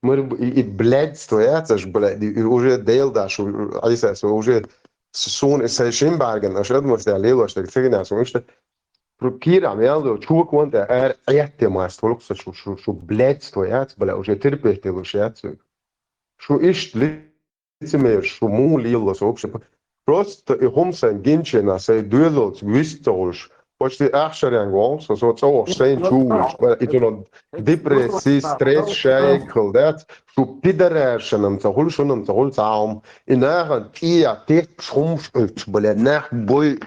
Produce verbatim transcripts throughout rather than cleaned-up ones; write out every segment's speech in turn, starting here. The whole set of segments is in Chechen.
Мар б-, и, и блядство яц аш, блядь, и, и уже Дела даш, у-, Ӏийса, со уже с-, суна, и сай шин бӀарган, аш адамаш да лелош, так цигина сун иштта. Пру-, кира мел до, чук вон да, ар Ӏетте маст, волк са шу, шу, шу блядство яц, бля, уже терпеть луш яц. Шу ишт лицемер, шу му лелос вообще. Просто и хумсан гинчена сай дуэлолц вист цогуш. Почти ахшарян гонг, со, со цогуш сайн чугуш. Бля, и туно депрессия, стресс, шаек хылдат. Шу пидорашаным цогуш, шуным цогуш цаум. И нахан тия тек шумш уч, бля, нах бой.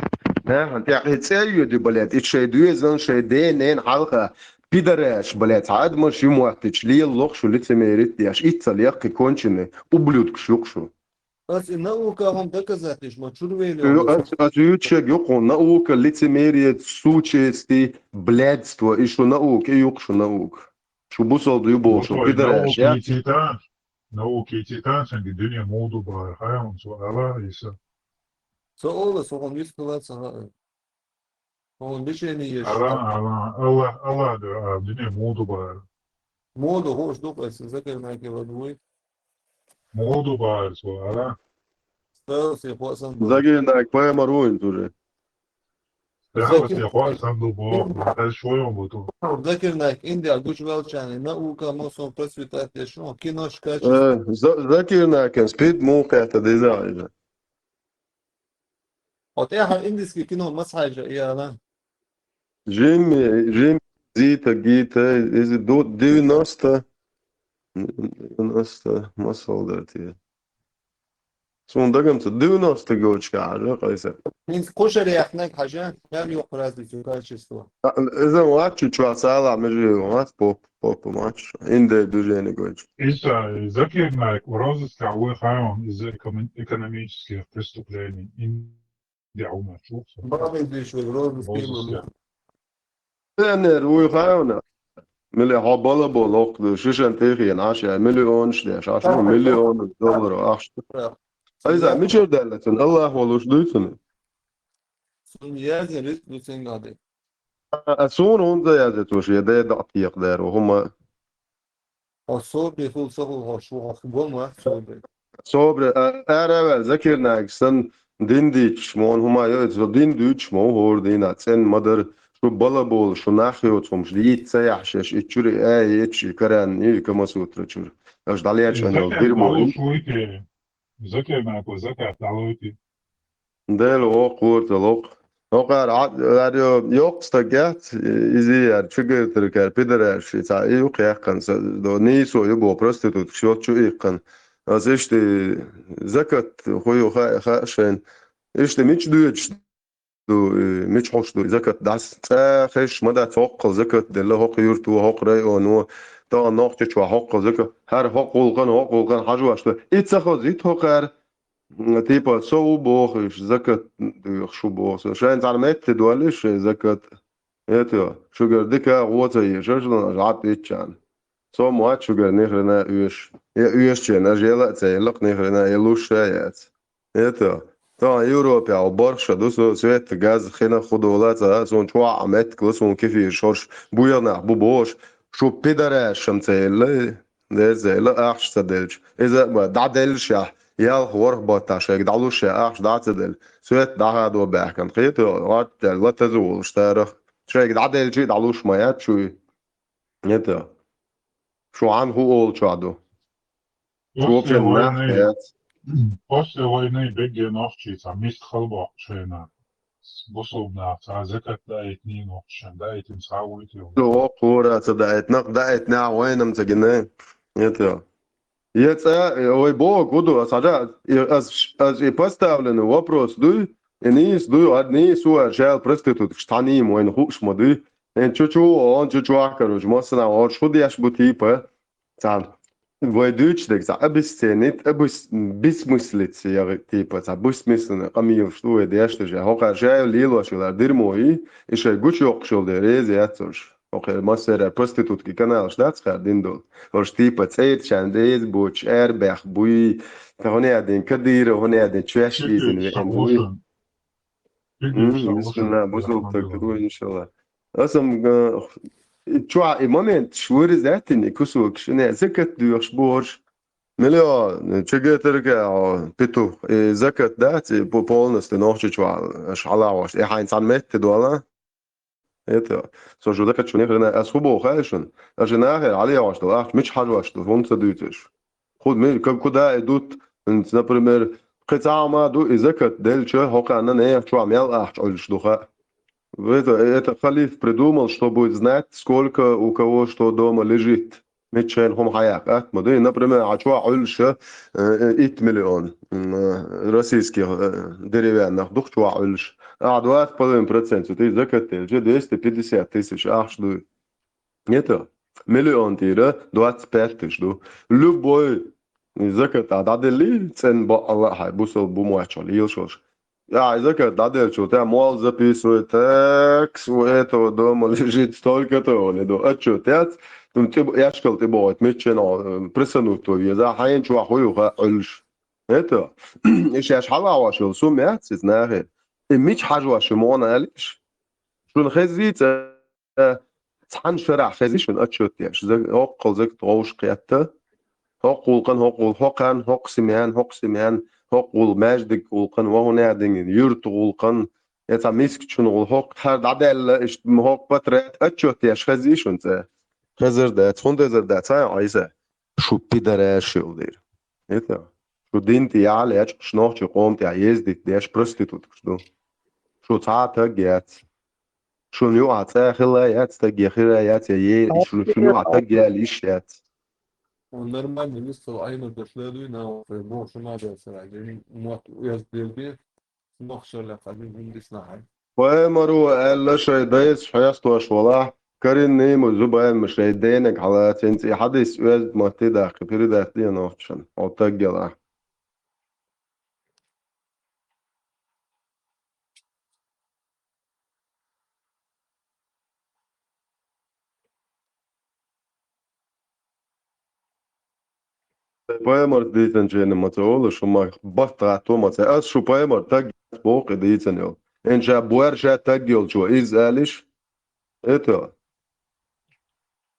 Нахан тия, и цею ди, бля, и шай дуэзан, шай денен халха. Пидораш, блядь, цхьа адамаш юм ваттич, лелох шу лицемерит деш, итца лехкий конченый, ублюдкаш юкъ шу. Ас и наука хӀун доказательств ма чур вели Ю-, ас, ас ючек юкъу наука, лицемерие, сучести, блядство, и шу наука, и юкъ шу наука. Шу бусалду ю боху, шу пидораш, я? Наука и титан, наука и титан, санги дуьне муду бар, хай он цу ала, иса. Со ола, со он вискала, са Хьуна лечение еш. Ала, ала, ала, ала, да, а, дуьне муду бара. Муду хууш ду-кх аса, Закир Найке вад вуй. Муду бара цо, ала. Стелс и хосан ду. Закир Найк паймар вуй уже. Стелс и хосан ду бо, аса шоён бу ту. Закир Найк Индия гуч велчани, наука мо сон просветать еш, киношка. Э, За-, Закир Найкен спид му кхета диза иза. Хьо тӀехьа индийский кино масхьайжа яла? Жимми, Жимми, Зита, Гита, иза ду-, девяносто, девяносто, масал дати. Суна дагам ца девяносто гочка хьажа, къайса. Хинс кушари яхнаг хьажа, ям юх разницу качество. А, иза вачу чуа сала межи вац поп. Попа мач, инде движение гойч. Иса, Закир Найк, в розыске а вуй хайон из-за эконом-, экономических преступлений. Инде а вуй мач, ухса. Бабин диш в розыске. В розыске. Энер вуй хайона. Мили хьо бала бо локх ду, шишан тихи наш, я миллион шде, шаш миллион доллар ахш. Айза, мичер даллатун, Аллах волуш дуйцун. Сун язин рит дуцин гади. А, а суна хӀунда яза цо шен ден дӀа а текхадаьр ву хӀума? Хьо собри хул, ца хул, хьо шу хьо гом вац собри. Собри, а, ара ваьл, Закир Найк санна дин дийцча, мо хӀума йойту, со дин дуьйцуш ма ву хӀора дийнахь, цӀена ма дара, шу бала болу, шу нах йоцу хӀумаш дийца ца яхьаш, иш и чуьра а ечу, и Коран, и Камасутра чуьра. Аша дӀалечкъина йолу дира мо ю. Закир Найк, закат дӀалойти. Дела воккхура ца локх. Хьо кхара Ӏад-, аьр йо-, йоккха стаг яц, иза яр чугайтар кхара пидораш, и цхьа и юкх яьккхина са, до нийсо ю бо проституткаш йоцу чу иккхина. Аса иштта закат хӀу ю хаьа, хаьа шайна. Иштта мича доьдуш ду, и мича хьош ду, и закат дӀас. ЦӀа хезаш ма дац хӀоккхал закат делла, хӀокху юрто, хӀокху районо, тахана Нохчийчохь хӀоккхал закат. ХӀара хӀокху гӀуллакхана, хӀокху гӀуллакхана хьажош ду. И ца хоза, ит хӀокхара. Типа, со ву бохуш, закат доьхуш ву боху со. Шайн цхьана метте доллий шайн закат? Это, шуьгара дика гӀо ца езаш, аш лан, аш гӀаттӀ итчарна. Со ма вац шуьгара ни хрена оьшуш. Я оьшучеран, аш ела а ца елла-кх ни хрена, я луш а яц. Это, тахана Европехь бархӀ шо ду со, свет, газ, хина хӀу долу а ца, суна чохь а меттигла, суна кефира шорш, буьйха нах бу бохуш, шу пидорашам ца елла. Деза, ла ахча ца делча. Иза а ма дӀаделлашехь, ялх ворхӀ баттахь шайга дӀалуш шайн ахча дӀа а ца делла. Свет дӀахадо баьхкина. Кхета, гӀаттаьлла, ла таза волуш тарах. Шайга дӀаделча а дӀалуш ма яц шуй. Нета. Шу хьан хӀу олучохь ду? Шу вообще нах яц. После войны бегге нохчий цхьа мист халбоккху шайна. Бусулбанах цхьа закат даийтний нохчашан, даийтина цхьа вуй те ву? Ду воккхура ца даийтина, даийтина вайнам ца гина. Это. Я цӀа, вай боху гу ду, ас хьажа, и, ас, ас и поставленный вопрос дуй, и нийса дуй, ад нийса ву, ар шаьл проституткаш тхьаний вайна хууш ма дуй. Эн чу-чу, он чу-чу ахкаруш, массана орш хӀу деш бу типа. Цхьана вай дуьйцуш дерг цхьа обесценить, обес-, бессмыслица яхи, типа, цхьа бессмысленный къамелаш ду вай деш дерг. ХӀокхара шаьш лелош йолу дерг мо и, и шайн гучу йоккхуш йолу дерг реза яц уьш. ХӀокхара массеран проститутки каналаш дац хӀара дин долу. Уьш типа цӀерачарна деза боцуш, арабех буй, тхан хӀун яа дин Кадиров, хӀун яа дин чоьш дийзина веана буй. М, бисмилла, бусалба стаг ду, иншалла. Аса м, га, чохь и моменташ вырезать йина, и кусокаш, и не, закат доьхуш бохуш. Миллион, чугатарга, петух, и закат дац, и по-, полностью нохчи чохь, аша хьалагӀош, и хьайн цхьана метте дола. Это, со шу закат шу не хрена, ас хӀу боху хаьа шуна? Аша нахера хьалагӀош долу ахча мича хьажош ду, хӀунда ца дуьйцуш? Худ ми-, как куда идут, например, кхин цхьа хӀума ду, и закат делча, хӀокхарна нехан чохь мел ахча Ӏуьллуш ду хаьа. Это, это халиф придумал, чтобы знать, сколько у кого что дома лежит. Мичча хӀума хьаяккха атта ма ду. Например, хьан чохь Ӏуьллуша, э, э, итт миллион, м, э, российских, э, деревянных ду-кх чохь Ӏуьллуш. Ахьа двадцать с половиной процент, цу тӀе закат делча, двести пятьдесят тысяч ахча ду. Нет, миллион тӀера двадцать пять тысяч ду. Любой закат а дӀаделли, цӀена бакъалла а хьайн бусал бу моьттуш лелаш волуш. Я, и закат дӀаделча, тӀе молла записывает, так, у этого дома лежит столько-то, он иду. Отчет яц, ну, тӀе бу-, яшкал тӀе бохуьйту, мичча, э, прессануть веза, хьайна чохь хӀу ю хаьа Ӏуьллуш. Это, и шаьш хьалагӀош йолу сумма яц иза нахе. И мича хьажош ю мукъана аьллаш? Шуна хезий цӀа, цхьана шарахь хезий шуна отчет деш? За-, хӀоккхул закат вовшах кхетта. ХӀоккхул кхан, хӀоккхул хӀокхан, хӀокху семьян, хӀокху семьян, хӀоккхул маьждиг гӀуллакхан, ва хӀун яа динген, юьрту гӀуллакхан, я цхьа мискачун гӀуллакх, хӀокху хьара дӀадаьлла, иштта хӀокху патре отчет деш хезий шуна цӀа? Хезар дац, хӀунда хезар дац, хьан Ӏийса? Шу пидараш йолу дийр. Это, шу дин тӀе яхьал яьчкъаш нохчий къоман тӀехь ездить деш проституткаш ду. Шу цхьа а таг яц. Шуна юкъахь цӀа хила яц, стаг я хира яц, я е-, шуна, шуна юкъахь стаг яьлла йиш яц. Он нормально, вистал айна даш лелуй, на, бо шуна дацара, мотт уьз делби, нохчалла хьадин хӀума дисна хьай. Пайхамаро аьлла, шайн дайца хьестош валахь, каринний ма зубайма шайн денаг хьалацинца, и хьадис оьзда матте даккхи, передать де нохчашна, хьо таг ялахь. Пайхамарца дийцинчу хенахь ма ца олуш, хӀума батта гӀатто ма ца. Ас шу пайхамар таг яц боху и дийцина йолу. Эн ша боьрша таг йолчо иза алиш? Это.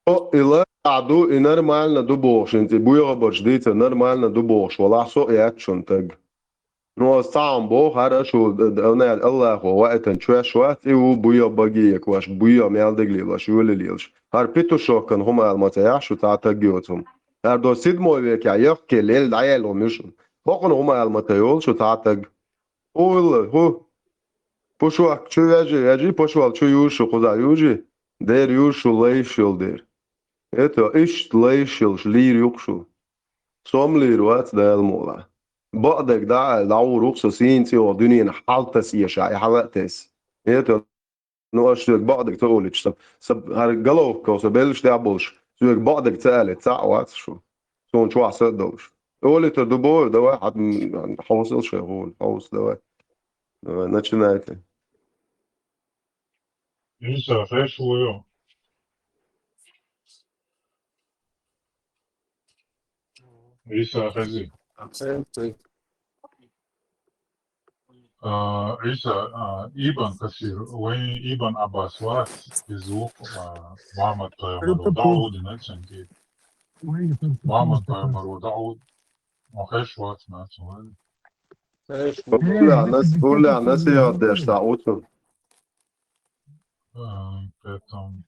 О, и лар а ду, и нормально ду бохуш, хӀинца и боьха барш дийца нормально ду бохуш, валахь со а яц шуна таг. Ну, ас цхьа хӀума боху, хӀара шу д-, д-, д-, Аллахо ваийтина чоьш вац, и ву буьйха баге екаш, буьйха мел дагахь лелаш, йоьле лелаш. ХӀара петушокан хӀума ала ма ца яхь шу цхьа таг йоцу хӀума. ХӀара до седьмой векехь яхке лелла дӀаяьлла хӀума ю шуна. ХӀокхунна хӀума ала ма ца йолу шу цхьа таг. ХӀу хӀилла, хӀу. Пушок чу вежи, вежи, пушок чу южу шу кхузахь южи, дера южу шу лайш йолу дера. Это иштта лайш йолуш лийр ю-кх шу. Со-м лийр вац Дала мукъалахь. Бакъдерг дӀа а аьлла, дӀагӀур ву-кх со сийна цӀе йолу дуьненан хьалтас еша, и хьала а тесса. Это, ну, аша соьга бакъдерг ца олуьйтуш, сан, сан хӀара головках сан беллаш тӀехь болуш, соьга бакъдерг ца алийта, цхьаъ вац шу. Суна чохь са а долуш. Олуьйтур ду боху, давай, хьан, хьовсал шайн гӀуна, хьовса, давай. Давай, начинайте. Иса, хеш ву ю? Иса, хези. А, Иса, а, Ибн Касир, вайн Ибн Аббас вац, из ву, а, Мухаммад пайхамар, дӀа а дина цуьнга. Мухаммад пайхамар, дӀа а, ма хеш вац, нацу вайн. Хеш ву. Урлахь нас-, урлахь насихьат деш цхьа оцу. А, поэтому.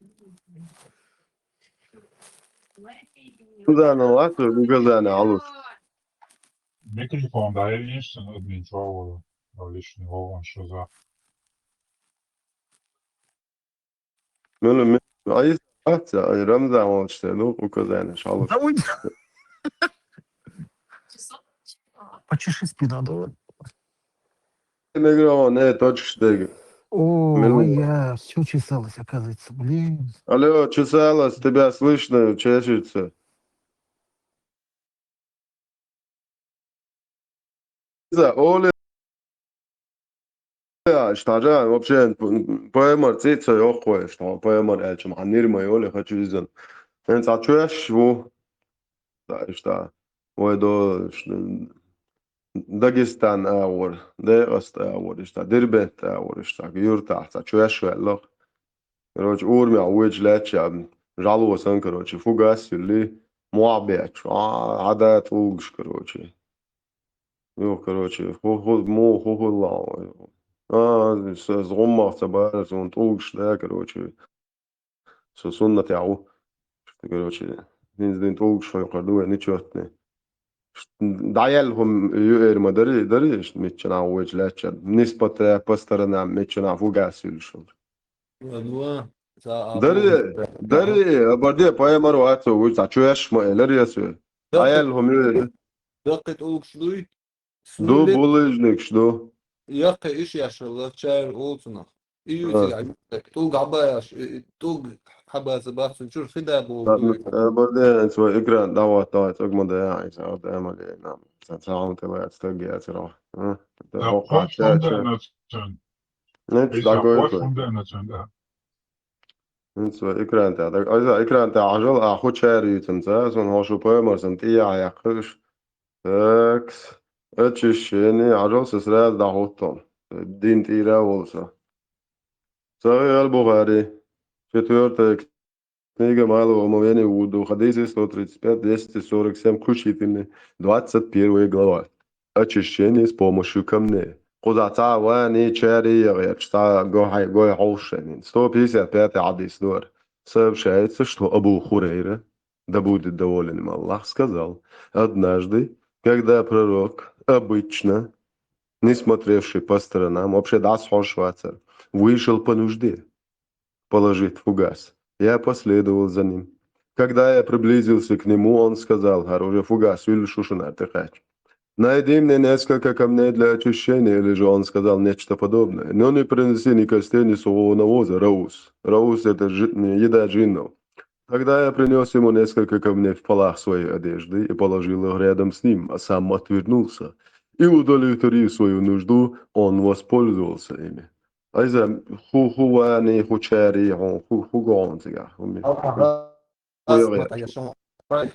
Куда она латывает, указание, алло. Микрофон дай, конечно, админ чего, лишний вон что за. Мила, ми-, а если, а, ца, а, Рамзан волчу ду указание, шалуш. Да уйди. Почеши спину, давай. Микрофон, э, точка стега. О, Мила. Я, всё чесалось, оказывается, блин. Алло, чесалось, тебя слышно, чешется. Иза, Оля, иштта хьажа, вообще, п-, ПМР цӀе ца йоккхуш, иштта хьо ПМР аьлча, хьан нирма йоле, хочу изан. ХӀинца хьан чоьш ву. Да, иштта. Вай до, ш-, Дагестан агӀор, Декъаст агӀор, иштта, Дербент агӀор, иштта, юртахь ца чоьш ваьллах. Короче, урамехь вуьйчу лаьтташ, жало сан, короче, фугас юлли, муа бечу, а, хьада тӀулгаш, короче. Ю, короче, ху-, ху-, му, ху-, хулла. А, с-, с-, гӀуммах ца бара, сун тӀулгаш да, короче. Со суннатехь ву. Короче, хӀинца дин тӀулгаш хьоькхур ду вай, ничотне. ДӀаяьлла хӀума ю эр ма дарий, дарий, миччанахь вуйчу лаьттачара. Нисбатра, по сторонам, миччанахь фугас юллуш хилар. Ладуа, ца а Дарий, боху. Дарий, а барде пайхамар вац вуй, цхьа чоьш ма элар я соь. ДӀаяьлла хӀума ю эр. Даккхи тӀулгаш дуй? Ду, булыжникаш ду. Яккхий иш яшалла, чара олцунах. И ю А. цига, тӀулг хьабаяш, и, и тӀулг хьабаца бахцун, чур хида боху. Ладно, э, бо де, хӀинца вай экран дӀахӀоттахь, цӀогма да, хӀинца а да, ма де, нам. Ца, ца хьун тӀе лаьца стаг яцара. А? Да, хӀокху хӀокху хьаьча, хӀун ча. Даьнна цун? Нечу Иза дӀагойла хӀокху вай. ХӀун даьнна цун, да. ХӀинца вай экран тӀехь. Даг-, Айза, экран тӀехь хьажал, а хӀу чара юьйцинца, сон хьо шу пайхамар сан тӀе яхьа яьккхиш. Такс. Очищение, хьажал, со сразу дӀахӀуттал. Дин тӀера а волу со. Сахьихь аль-Бухари. Четвёртая книга Малого омовения вуду. Хадисы сто тридцать пять, двести сорок семь, включительно. Двадцать первая глава. Очищение с помощью камней. Кхузахь цхьа вани чари яхьерчу, цхьа гой хьай-, гой хьовшшайнин. Сто пятьдесят пятый хьадис дора. Сообщается, что Абу Хурайра, да будет доволен им Аллах, сказал: «Однажды, когда пророк, обычно, не смотревший по сторонам, вообще дӀасахьожуш вацара, вышел по нужде, положить фугас. Я последовал за ним. Когда я приблизился к нему, он сказал», хӀара уже фугас юьллуш ю шуна тӀекхаьчча. «Найди мне несколько камней для очищения», или же он сказал нечто подобное. «Но не принеси ни костей, ни сухого навоза, раус». Раус — это жи-, еда джиннов. Тогда я принёс ему несколько камней в полах своей одежды и положил их рядом с ним, а сам отвернулся. И, удовлетворив свою нужду, он воспользовался ими. Айза, хӀу, хӀу вани, хӀу чари, хӀу, хӀу, хӀу гон цигахь, хӀу ми. Ага. Хьо йогӀе. Ас ма тӀаьшо.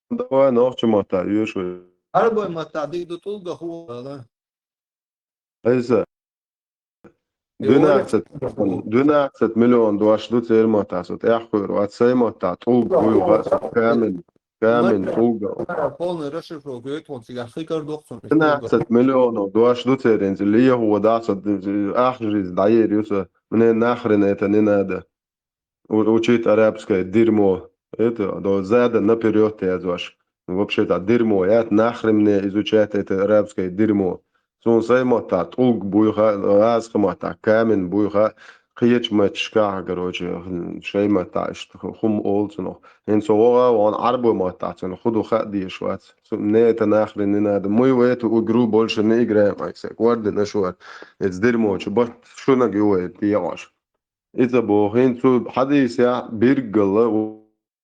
Давай, нохча матта йоьшу. Арбой матта диг ду тӀулга хӀу ала. Айса. Двенадцать, двенадцать миллион дош ду церан матта со тӀехь кхуьур вац, сайн матта тӀулг буй хаа со, камень, камень тӀулга. Полный расшифровка йойтхон цигахь хи кар дохцун. Двенадцать миллионов дош ду церан, лехо да со, ах жизнь дӀаер ю со. Мне нахрен это не надо. У-, учить арабское дерьмо. Это, до зада наперёд язваш. Вообще-то дерьмо. Я нахрен мне изучать это арабское дерьмо. Сун сай матта тӀулг буй хаа, азкъа матта камень буй хаа, кхечу мачашкахь, короче, шай матта иштта ху-, хӀума олу цунах. ХӀинца вогӀа вон Ӏарбой матта цунах ху ду хаа дезаш вац. Су-, мне это нахрен не надо. Мы в эту игру больше не играем, Айса. Гвардия нашла. Это дерьмо, чу бат шунаг ю вай, тӀе яхьаш. Иза боху, хӀинца цу хьадисехь бирггала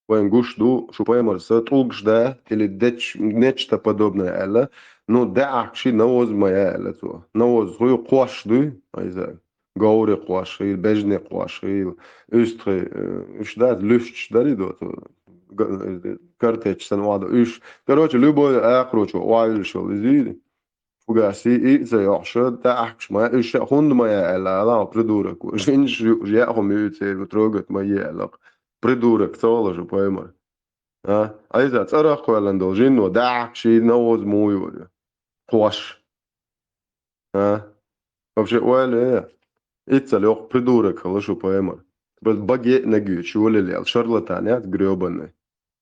вайн гуш ду, шу пайхамарса тӀулгаш да, или дечу, нечто подобное аьлла, ну, даьӀахкаший навоз ма я аьлла цо. Навоз хуй кхош дуй, айза, говри кхош хила, бежни кхош хила, уьстхи, э, уьш дац, луьсташ дарий доцу, г-, картечу сан вада уьш. Короче, любой акхарочо охьавуьлуш йолу иза. Фугаси и ца йохьуш, даьӀахкаш ма, уьш хӀунда ма яа аьлла, ала придурок ву. Жинаш ю-, яа хӀума ю церан, трогать ма е аьлла. Придурок ца волу шу пайхамар. А? Айза цӀарах кхоьллина долу жинно даьӀахкаш и навоз муй вара. Кхош. А? Вообще, ойла е. Иццал йоккха придурок хила шу пайхамар. Бал баге а нагуьйчу, йолалел, шарлатан яц грёбаный.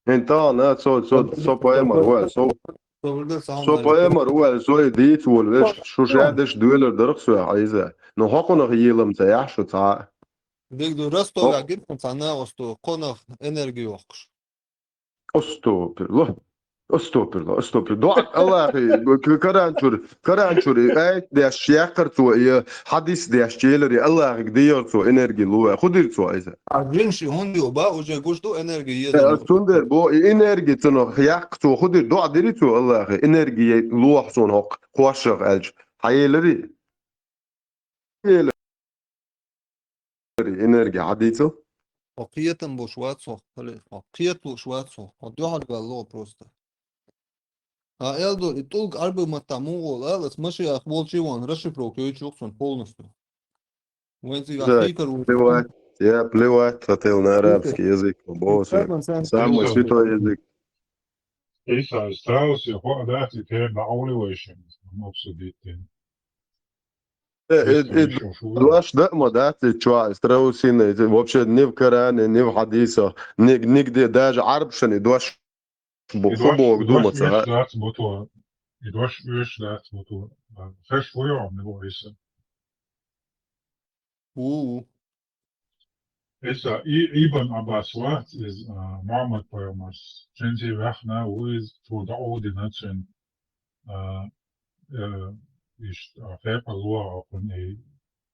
ХӀинца тахана со, со, со пайхамар ву аьлла, со, со пайхамар ву аьлла, со и дийца волу веш, шу шадерш доьлар дарх соьх, Айза. Но хӀокхунах йелам ца яхь шу цхьа а. Бегду Ростове гирхун цхьа нагӀа сто, кхунах энерги йохкуш. Астопирла. Астопирла, астопирла. ДоӀа Аллахи, к-, Каранчур, Каранчури, айт деш, яккхар цо, и хьадис деш, челари, Аллахига дийгӀар цо, энерги лу, ху дир цо, Айза. А жинаш и хӀунда йо, ба, уже гуш ду, энерги еза Э, ду. Цундер бо, и энерги цунах яккха цо, ху дир, доӀа дири цо, Аллахи, энерги е-, лохьа суна хӀокху, кхошах аьлча. Хьаелари? Ела. Энерги хьадийцал. Хьо кхетам болуш вац хьо, хьо кхеталуш вац хьо, хьо дуьхьал ваьлла хьо просто. А эл ду, и тӀулг Ӏарбий маттахь муха олу ала, ас Машиах волчий вон расшифровка йойтуш юха цунна полностью. Вайн цигахь Да, хикар ву. Цевай, Я плевать хотел на арабский язык, по-богу. Самый святой язык. Иса, страуси, хо, да, теперь на улице, обсудить. Э, э, э, дош да ма дац и чоа, страусина, и вообще ни в Коране, ни в хадисах, ни, нигде, даже арабшани дош бу-, ху бу думаца, а? Дац буту. И дош уьш дац буту. Хеш фуйо, не бу Иса. У. Иса, и, Ибн Аббас вац из, а, Мухаммад пайхамарс. Чензи вахна уиз, ту даудина чен. А, э, ишт, а, хепа луа ахун и,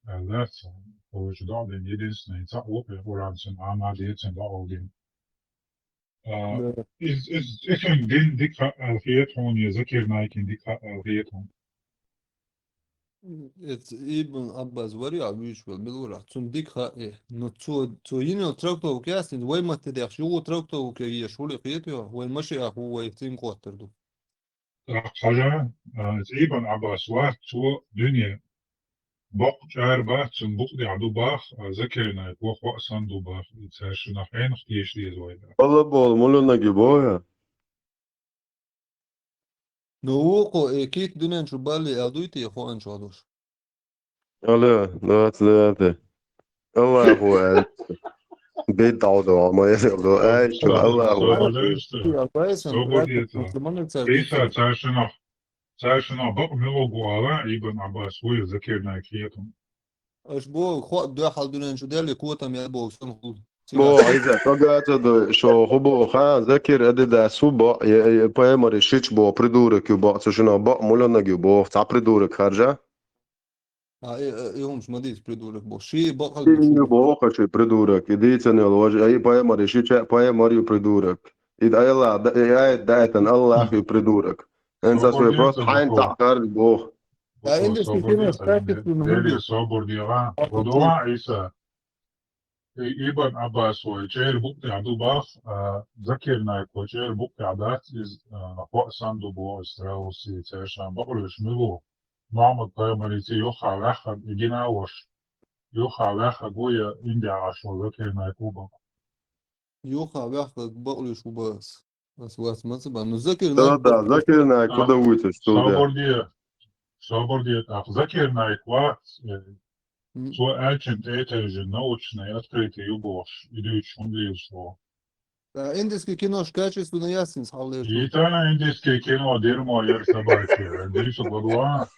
а, лац, получ даудин единственный, ца опе, уранцин, ама децин даудин. А, из, из, исун дин дика алхиетун, я Закир Найкин дика алхиетун. Эц Ибн Аббас вари а вуьйш вал, милура. Цун дик ха, э. Ну, цо, цо йинел трактовка ясни, вай матте дехш, югу трактовка еш, хули хету, вай маши аху, вай цин коттер ду. Хажа, а, эц Ибн Аббас вац, цо дуьне бакъ чӀар бац, цун букъ дехь ду бах, а, Закир Найк вах вахсан ду бах, и царшинах хӀенах теш деза вай да. Алла бол, мулунаги боя. Ну, вукхо, э, кит дуьнен чу балли эл дуй те, хо анчу хадуш. Алло, двадцать девятое. Аллаху акбар. Бит алду, ама я алду. Ай, чу, Аллаху акбар. Иса, царшинах, царшинах бакъ милугу ала, Ибн Аббас, вуй Закир Найк хетун. Аш бо, хо, дуьхьал дуьнен чу дели, котам я бо, сан хул. Бо, айза, кагата до, шо ху бо, ха, Закир Адидас ху бо, е, е, пайхамари шич бо, придурок ю бо, цу шуна бо, муланаг ю бо, ца придурок харжа? А, э, э, э, хумш мадис придурок бо. Ши бо, хал ши бо. Ю бо, ха ши придурок. Иди цене лож, ай пайхамари шич, пайхамар ю придурок. Ид айла, да, ай, ай, да, это Аллах ю придурок. Эн са свой просто хайн та харж бо. А инде сикина статисту на муди. Собор дела. Подула Иса. И Ибн Аббас вай чер букъ тӀехь ду бах, а, Закир Найк вай чер букъ тӀехь дац, из, а, хо сан ду бо, из страуси, цершан бакъулуш милу. Мухаммад пайхамари ци юха вахха, и гина вош. Юха вахха гуя, инде аш вай Закир Найк у бакъ. Юха вахха бакъулуш у бас. Ас вац маца ба. Ну, Закир Найк. Да, да, Закир Найк, куда вуйцуш, что да. Собор дела. Собор дела. Ах, Закир Найк вац, э, цо аьлча тӀе а тевжина научное открытие ю бохуш, и дуьйцуш хӀунда лелаш ву? Да, индийский кинош качественно ясни, хьаллеш. Ита индийский кино дерьмо яр собачье, дерьмо гладуа.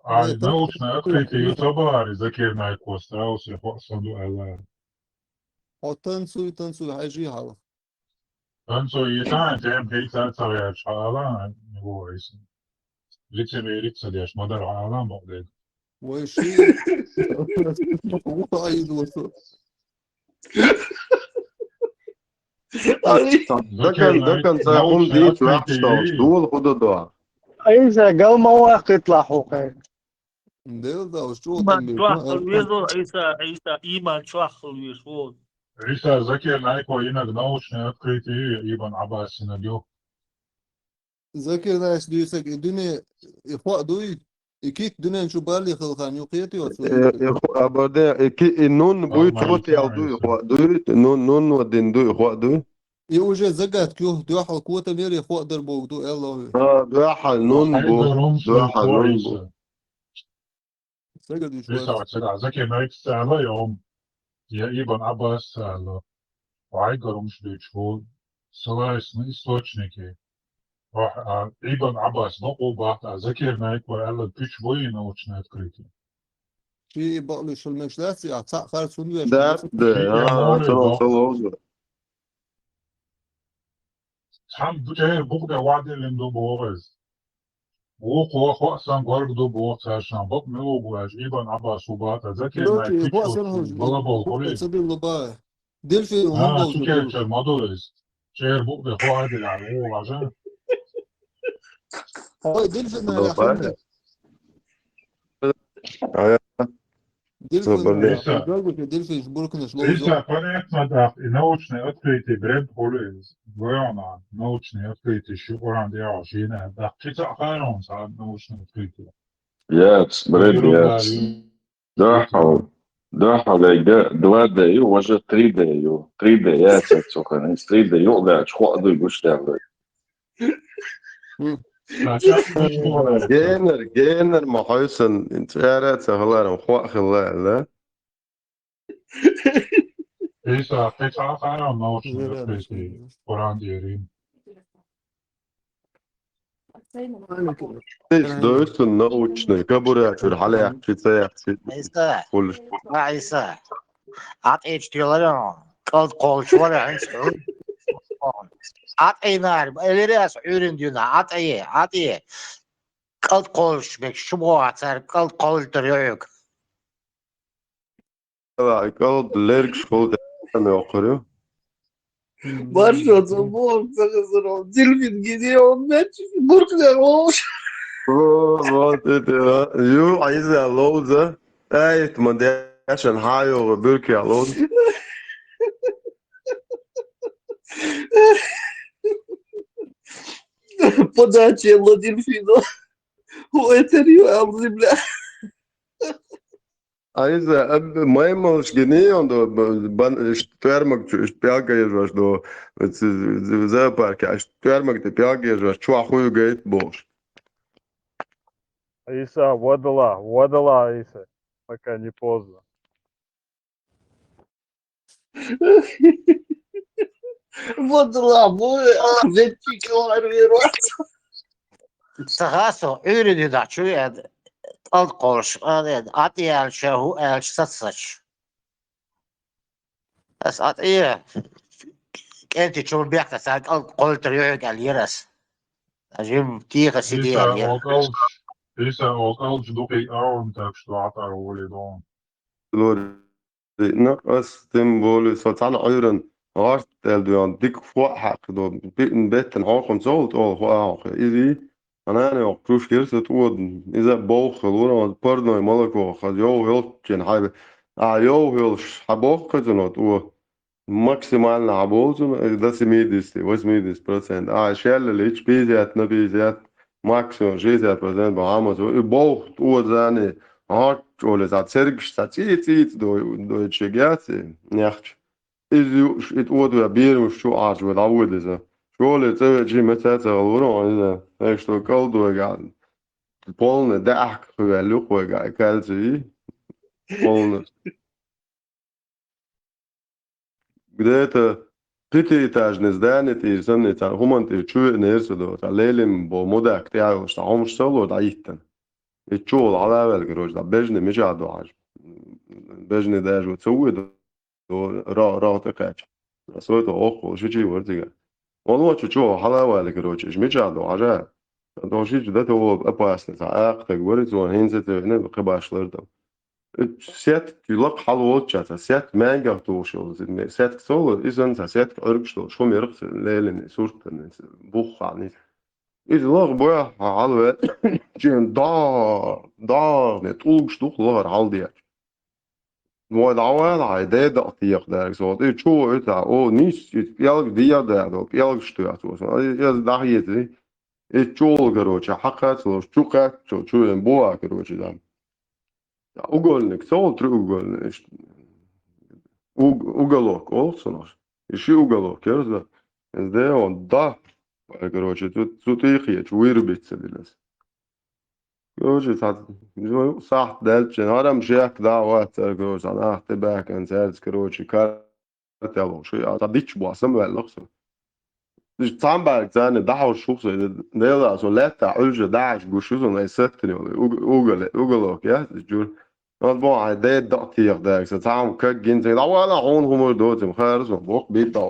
Ай, научное открытие ю ца бахара, Закир Найк вац, страуси хо сан ду аьлла. Хьо танцуй, танцуй, хьажи хьалха. Танцуй, и тан, тем хӀинца ца гӀерташ хьала, не ву айса. Лицемерить ца деш, ма дар хьала, бакъдерг. Вай ши. Вай досу. Дакан, дакан ца хӀума дийца лахьаш долуш, дола хӀу ду до. Айса, гал ма ваккхийталахь хӀокхе. Дел да, уж чӀогӀа Иман тӀембе, чохь хила веза, Ӏийса, Ӏийса, иман чохь хила веза, вот. Ӏийса, Закир Найко йинарг научное открытие ю, я Ибн Ӏаббасинарг ю? Закир Найс дуьйцург и дуьне, и хӀоъ дуй, и кит дуьнен чу балли хилла хан ю кхетайо цо? Э, и хӀоъ, абарде, и ки-, и нун буй, цо тӀел дуй, хӀоъ дуй, нун, нун ва дин дуй, хӀоъ дуй? И уже загадка ю, дуьхьал котам яр, и хӀоъ дар боху ду, аьлла вай. А, дуьхьал нун бу, дуьхьал нун бу. Сагадиш вац. Цигахь Закир Найкс ца аьлла, я хӀума, я Ибн Ӏаббас ца аьлла. Вай гарумаш дуьйцуш ву, ссылаясь на источники. Ва, а, Ибн Ӏаббас бакъо бахта, а Закир Найк вай аьлла, куьч вай научное открытие. Ши бакълуьйш хила мегаш дац, я цхьаъ харц хӀунда веш? Дац, да, а, цо, цо лозу. Цхьана бу-, чӀера букъ де вадиллина ду боху иза. Вукхо хӀоъ сан горга ду боху цаьршинна. Бакъ мила ву бу аьлча, Ибн Ӏаббас ву бата, Закир Найк куьч ву, бала болу хуьлий? Ца билла ба. Дельфин хӀун болчу? Цу кеччара ма ду иза. ЧӀера букъ де хӀоъ а дилахь, ву важа. Ой, дельфин, наверное, хӀун де? Дельфин, Гагаргуте дельфинаш бурканаш ловзо. Иса, понятно, да, и научное открытие бред хуьлу иза. Вайона, научное открытие шу Къуръан тӀехь шийна, да, кхин цхьа а хаьрон цхьа научное открытие. Яц, бред яц. Дуьхьал. Дуьхьал, яга два дэ ю, важа три дэ ю. Три дэ яцар цу хана. Из три дэ юкъадаьлча, хӀаъ дуй гуш даьлла. Генар, генар ма хьойсан, цӀера а ца хиларан, хӀаъ хилла аьлла. Иса, кхин цхьа хана научный записи, Куран тӀера. Иса дойсун научный, кабура чуьра хьалаяккхи, ца яккхи. Иса, хуьлуш. А, Иса. ӀатӀечу тоьлара, кӀалд кхоллуш вара хӀинца хьуна. ӀатӀайнара, элира ас Ӏуьйран дуьйна, ӀатӀае, ӀатӀае. КӀалд кхоллуш мегаш шу боху цара, кӀалд кхоллуьйтур ю хьоьга. Ай, кӀалд лергаш хуьлу тӀе йоккхур ю. Маршо, цо бохург ца хезара, дельфин гине он меч, буркнера волуш. О, вот это, а. Ю, Ӏийса ловза. Ай, ма дешан хьан йогӀу буьркех ловза. Подача дельфина. У это ю, а в земля. Айза, маймалш гинийон до, бан, иш тӀоьрмаг чу, иш пӀелг езаш до, зоопарке, иш тӀоьрмаг тӀе пӀелг езаш, чохь хуй гайт бохуш. Иса, водала, водала, Иса, пока не поздно. Водала, бу, а, ветчик ларвер. Ца хасо, Ӏуьйре дина чу яд, тӀалд кхолуш, а, яд, ӀатӀе аьлча, хӀу аьлча, сацсача. Ас ӀатӀе, кӀентий чур бехка, сан кӀалд кхоллуьйтур ю хьоьга аьлла йира ас. Ас жим тийха сиде Иса аьлла йира. Окалч, Иса окалч дукхий аун, так что ӀатӀар воле дон. Лори. Дина ас тем более со цхьана Ӏуьйранна гӀарт аьлла дуьйхьа дика фу а хьаькхадо, биъна беттан хьокхам ца волу тӀе олу фу а хьокху. Иза хьан нана йоккху чуьш гира со тӀо, иза бовха хила вара, парной молоко хаза йовха йолчченна хьайба. А йовха йолуш хьан боху кхуьнан тӀо? Максимально хьан болу цунна, э, до семидесяти, восьмидесяти процентов. А шелла лича пятьдесят на пятьдесят, максимум шестьдесят процентов бахьа ма цо. И бовха тӀо зани, гӀарт чӀоле, цхьа цергаш цхьа цӀий-цӀий дой-, дойчу яц и, нехча. Иза юуш, и тӀо дуьхьа берамаш чу Ӏаржа вай дӀавоьду иза. Шоле цӀа веачий меца ца гӀалвара хьуна иза. Хьешто кӀалдойга, полный даьӀахка хи ваьлла юкх вайга, и кальций, полный. Где-то пятиэтажный здание тӀера санна, цхьа хӀуманна тӀера чу веанера со до, цхьа лелим бо мудак тӀехь а йолуш, цхьа хӀумаш ца ло дӀахӀиттина. И чу волу хьала а ваьлла, короче, цхьа бежни мичахь ду хьажа. Бежни даже ца вуй до, ро-, рогӀ тӀе кхаьчча. Сойтал оккхул шичий вара цигахь. Вон вочу чу хьала а ваьлла, короче, иша мичахь ду хьажа. Тхо шича дан тӀе вогӀу опасный, цхьа акха таг вара, цо хӀинца а ца веана, кхин башлар тӀе. Сетка лакха хьала воцуча, цхьа сетка маьнгах тухуш йолу, сетка ца волу, и санна цхьа сетка Ӏуьргаш долуш, хӀума ярх лелина, суртана, буххана. Иза лаха бой, хьала ве, чен да, да, не тӀулгаш дух лахара хьала дечу. Вай дӀавала хьай, дей дакъа теха дерг со, и чу вуьту, о, нис, и пӀелг дийа дер до, пӀелгаш туьйхьа цо сан. И, иза дӀахьеца, и чу, короче, хьакхац лош, чу кхаьччо, чу вен бу а, короче, дан. Угольник, ца волу треугольник, уг-, уголок, олу цунах. И ши уголок, яра за. Иза де он, да, короче, цу, цу тӀехечу вырубиться динас. Короче, цхьа, ну, сахьт даьлча, хӀара-м шек да вац цара, короче, цхьа нах тӀе баьккхина цаьрца, короче, картел, ши, а, цхьа дича боху, самаваьллах со. Цхьамбарг царна дӀахьош хӀух со, Дела, со лаьттахь Ӏуьллуш дӀахьош гуш ю со, ай саттина йолу, уг-, уголе-, уголок, я, жур. Ас боху, хьайн дей дакъа теха дерг, со цхьа хӀума каг гина, ца, дӀавала хьуна хӀумар доцу, ма хаьара со, боккха битта.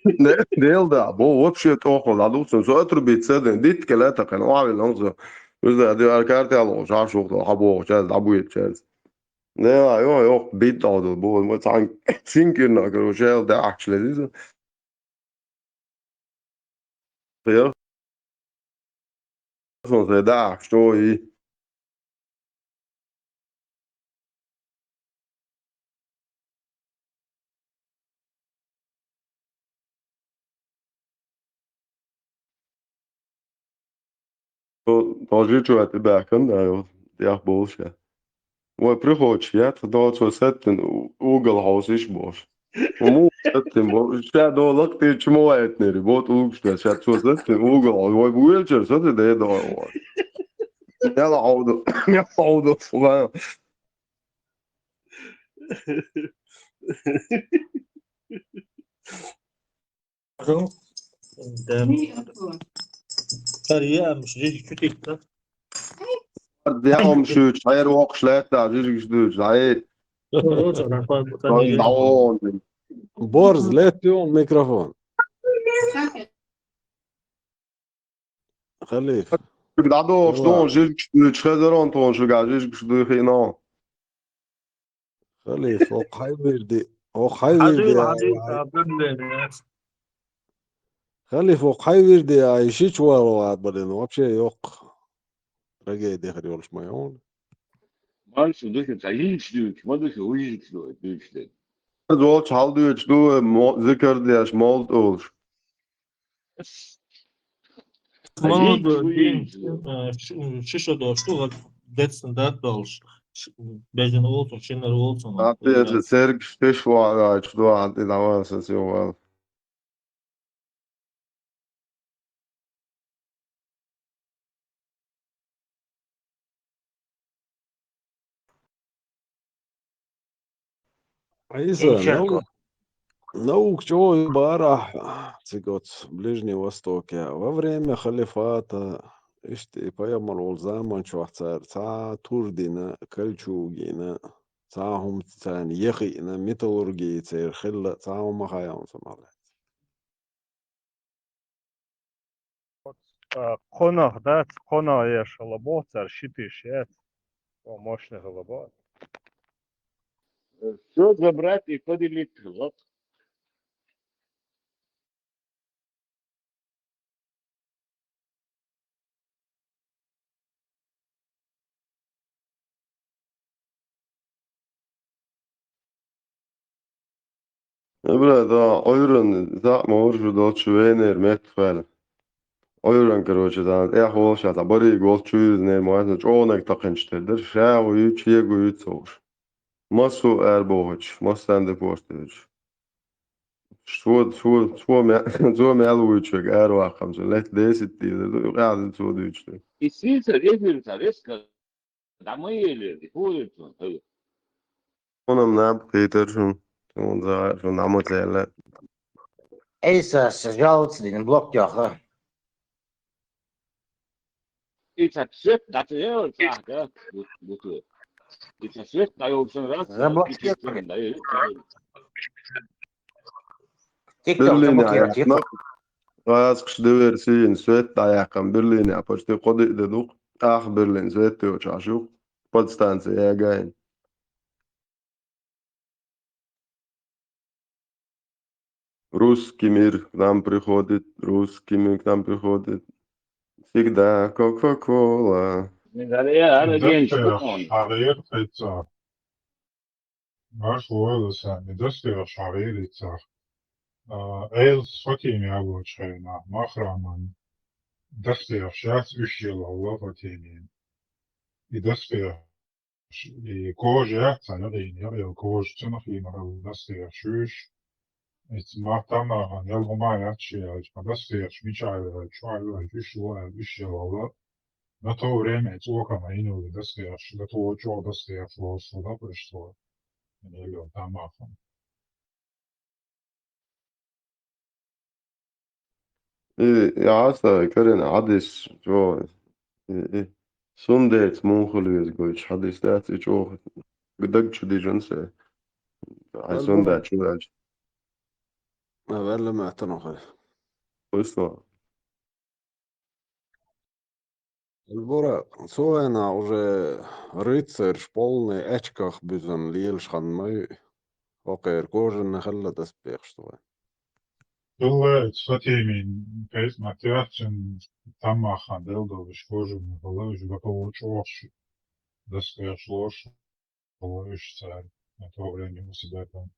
Де-, Дела да, бо, вообще тӀохула дӀадуцун, со отрубить ца дина, дитт кела такхина, охьавилла со. Уьза, де, ара картел, шаш хӀух, хьан боху, чаз, дӀабуьйту, чаз. Не, а, йо, йо, бит долу, бу, ма цхьаьна синкирна, короче, эл даьхкаш лезиза. Йо. Сон сай даьхкаш, чо и. То, то жи чу это бахкан, да, йо, я болуш, я. Вай приходчик яц, доцо сеттина у-, угол хьовсийша бохуш. Вай муха сеттина бо-, ша до лакхтечу мо этнери, бо тӀулгаш да, ша цо сеттина угол хьо-, вай бу велчара, со де дедо вай. Яла хьовду, яла хьовду, вай. Ду? Да. Хар яамаш жижиг чу тикта. Яамаш ю, хьайр воккхуш лаьтта, жижигаш дуьйцу, хьай. Борз, летта ю микрофон. Халиф. ДӀадохуш ду, жижигаш дуьйцу, хезарон тхуна шуьга, жижигаш дуьйхина. Халиф, хӀокху хьайн вирди, хӀокху хьайн вирди, Халиф, хӀокху хьайн вирди, ай, шича вала вац балина, вообще йоккха трагеди хир йолуш ма ю. Марша ду хир, ца йинчу дуьйцу, ма ду хир, вуьйжигаш ду, дуьйцу дерг. Золчу хьал дуьйцу ду, мо-, зикар деш, молла тӀулуш. Молла ду, дин, э, ш-, шиша дош ду, вот, детствен дат долуш, ш-, бежан волцун, шинар волцун. А, те же, церг шиш ваьгӀачу ду, а, ти давай, со сил вал. Ӏийса, наука чӀогӀа ю барахь, цига оцу Ближний Востокехь. Во время халифата, иштта и пайхамар волу заман чохь цара цхьа а тур дина, кольчуга йина, цхьа а хӀума царна яхиъна, металлургия церан хилла, цхьа а хӀума ма хаьа хьуна сан махьле. А, кхунах дац, кхунах еш хила боху цара, ши тиш яц. О, мощный хила боху. Всё забрать и поделить хила. Эбра, да, ойран, заа, ма варжу долчу венер меттахваьлла. Ойран, короче, да, тӀехь волуш, а, бариг волчу юьзне, ма ваьзна, чӀогӀанаг такхинчу тера дара, ша вуьйцу, шега вуьйцу уьш. Массо а арабохуьйтуш, массарна депорт вуьйцуш. Шо, шо, шо ме-, цо мел вуьйцуьйтуш, ара ваккхамца, летта десять дийзар ду, юкъахь цо дуьйцуш ду. И сийсара эфир ца веска, дӀа ма елира, и хӀора цунна хӀара. Хьуна наб кхийтар шуна, цунна загӀар шуна дӀа ма цаьлла. Ӏийсас жалц дина, блок йоху. И ца свет дӀа ца яла цхьаьхка, бу-, буту. И ца свет дӀайолчун раз, заблокировали. ТикТок Берлине заблокировали, ТикТок. ГӀазкхаш девер сийна свет дӀаяьккхина. Берлине почти кхо-диъ де ду-кх. Ах Берлин свет йоцуш ю. Подстанция ягайна. Русский мир к нам приходит, русский мир к нам приходит. Всегда Кока-Кола. Дастарх хьагӀийра хӀетта. Марш войла сан, и дастарх хьагӀийра хӀетта. А, Ӏелас Фатиме а волчу хенахь, Махраман дастарх яц, уьш яла хьалла Фатимин. И дастарх И кожа яц цхьа якъийна, якъаелла кожа цунах йина хьала дастарх шуьйш. Эцу маттамахан ял хӀума яц шен аьлча, хьан дастархаш мичахь ваьлча, чохь ваьлча, уьш ло аьлла, уьш ялалла. На то время цӀокама йина ву дастархаш, на то чӀогӀа дастархаш ло со дапаш со. Элло тамахан. И, и Ӏаса карина хьадис чӀогӀа, и, и, сундеца муха хила веза гойтуш хьадис дац, и чӀогӀа даг чу дижина се. Ай, сундеца чу ваьлча. А, ваьлла ма тано хай. Хуьсо. Эльбора, цу вайна уже рыцарьш полный очках буьзна лелаш хан ма ю, хӀокхеран кожаный хилла дастархаш цу вайн. Хилла, Фатимин кайсмат яц, цуьнан таммах хан делла долуш кожаный хилла, уьш бакъо чӀогӀа дастархаш лоруш хилла уьш цара, на то время у себя там.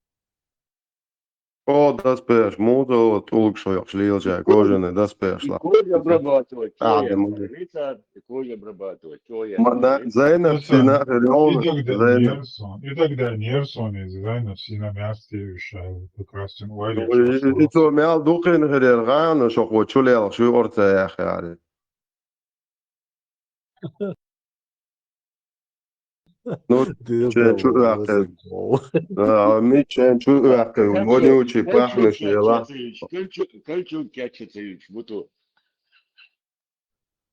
О, доспехаш, муха тӀулгаш хьоькхуш лелача, кожаный доспехаш ла. Кожа обрабатывать, чё А, я да, смотри. Говорю, Ричард, кожа обрабатывать, чё я Ма-, да, говорю. Зайнаб Сина, Фиръавна, И тогда Зайнаб. Нерсон, и тогда Нерсон из Зайнаб Сина мясти ушал, как раз тем Ну, и, и, и цо мел дукхина хирера гӀана, шо хо чулелхаш ю орца яхъяри. Ну, Дел чен чу дала, ваьккхи. Василий. А, ми чен чу ваьккхи, Как вонючий чё, как чё пахнущий, ела. Качаться, как чё, как чё качаться, буту.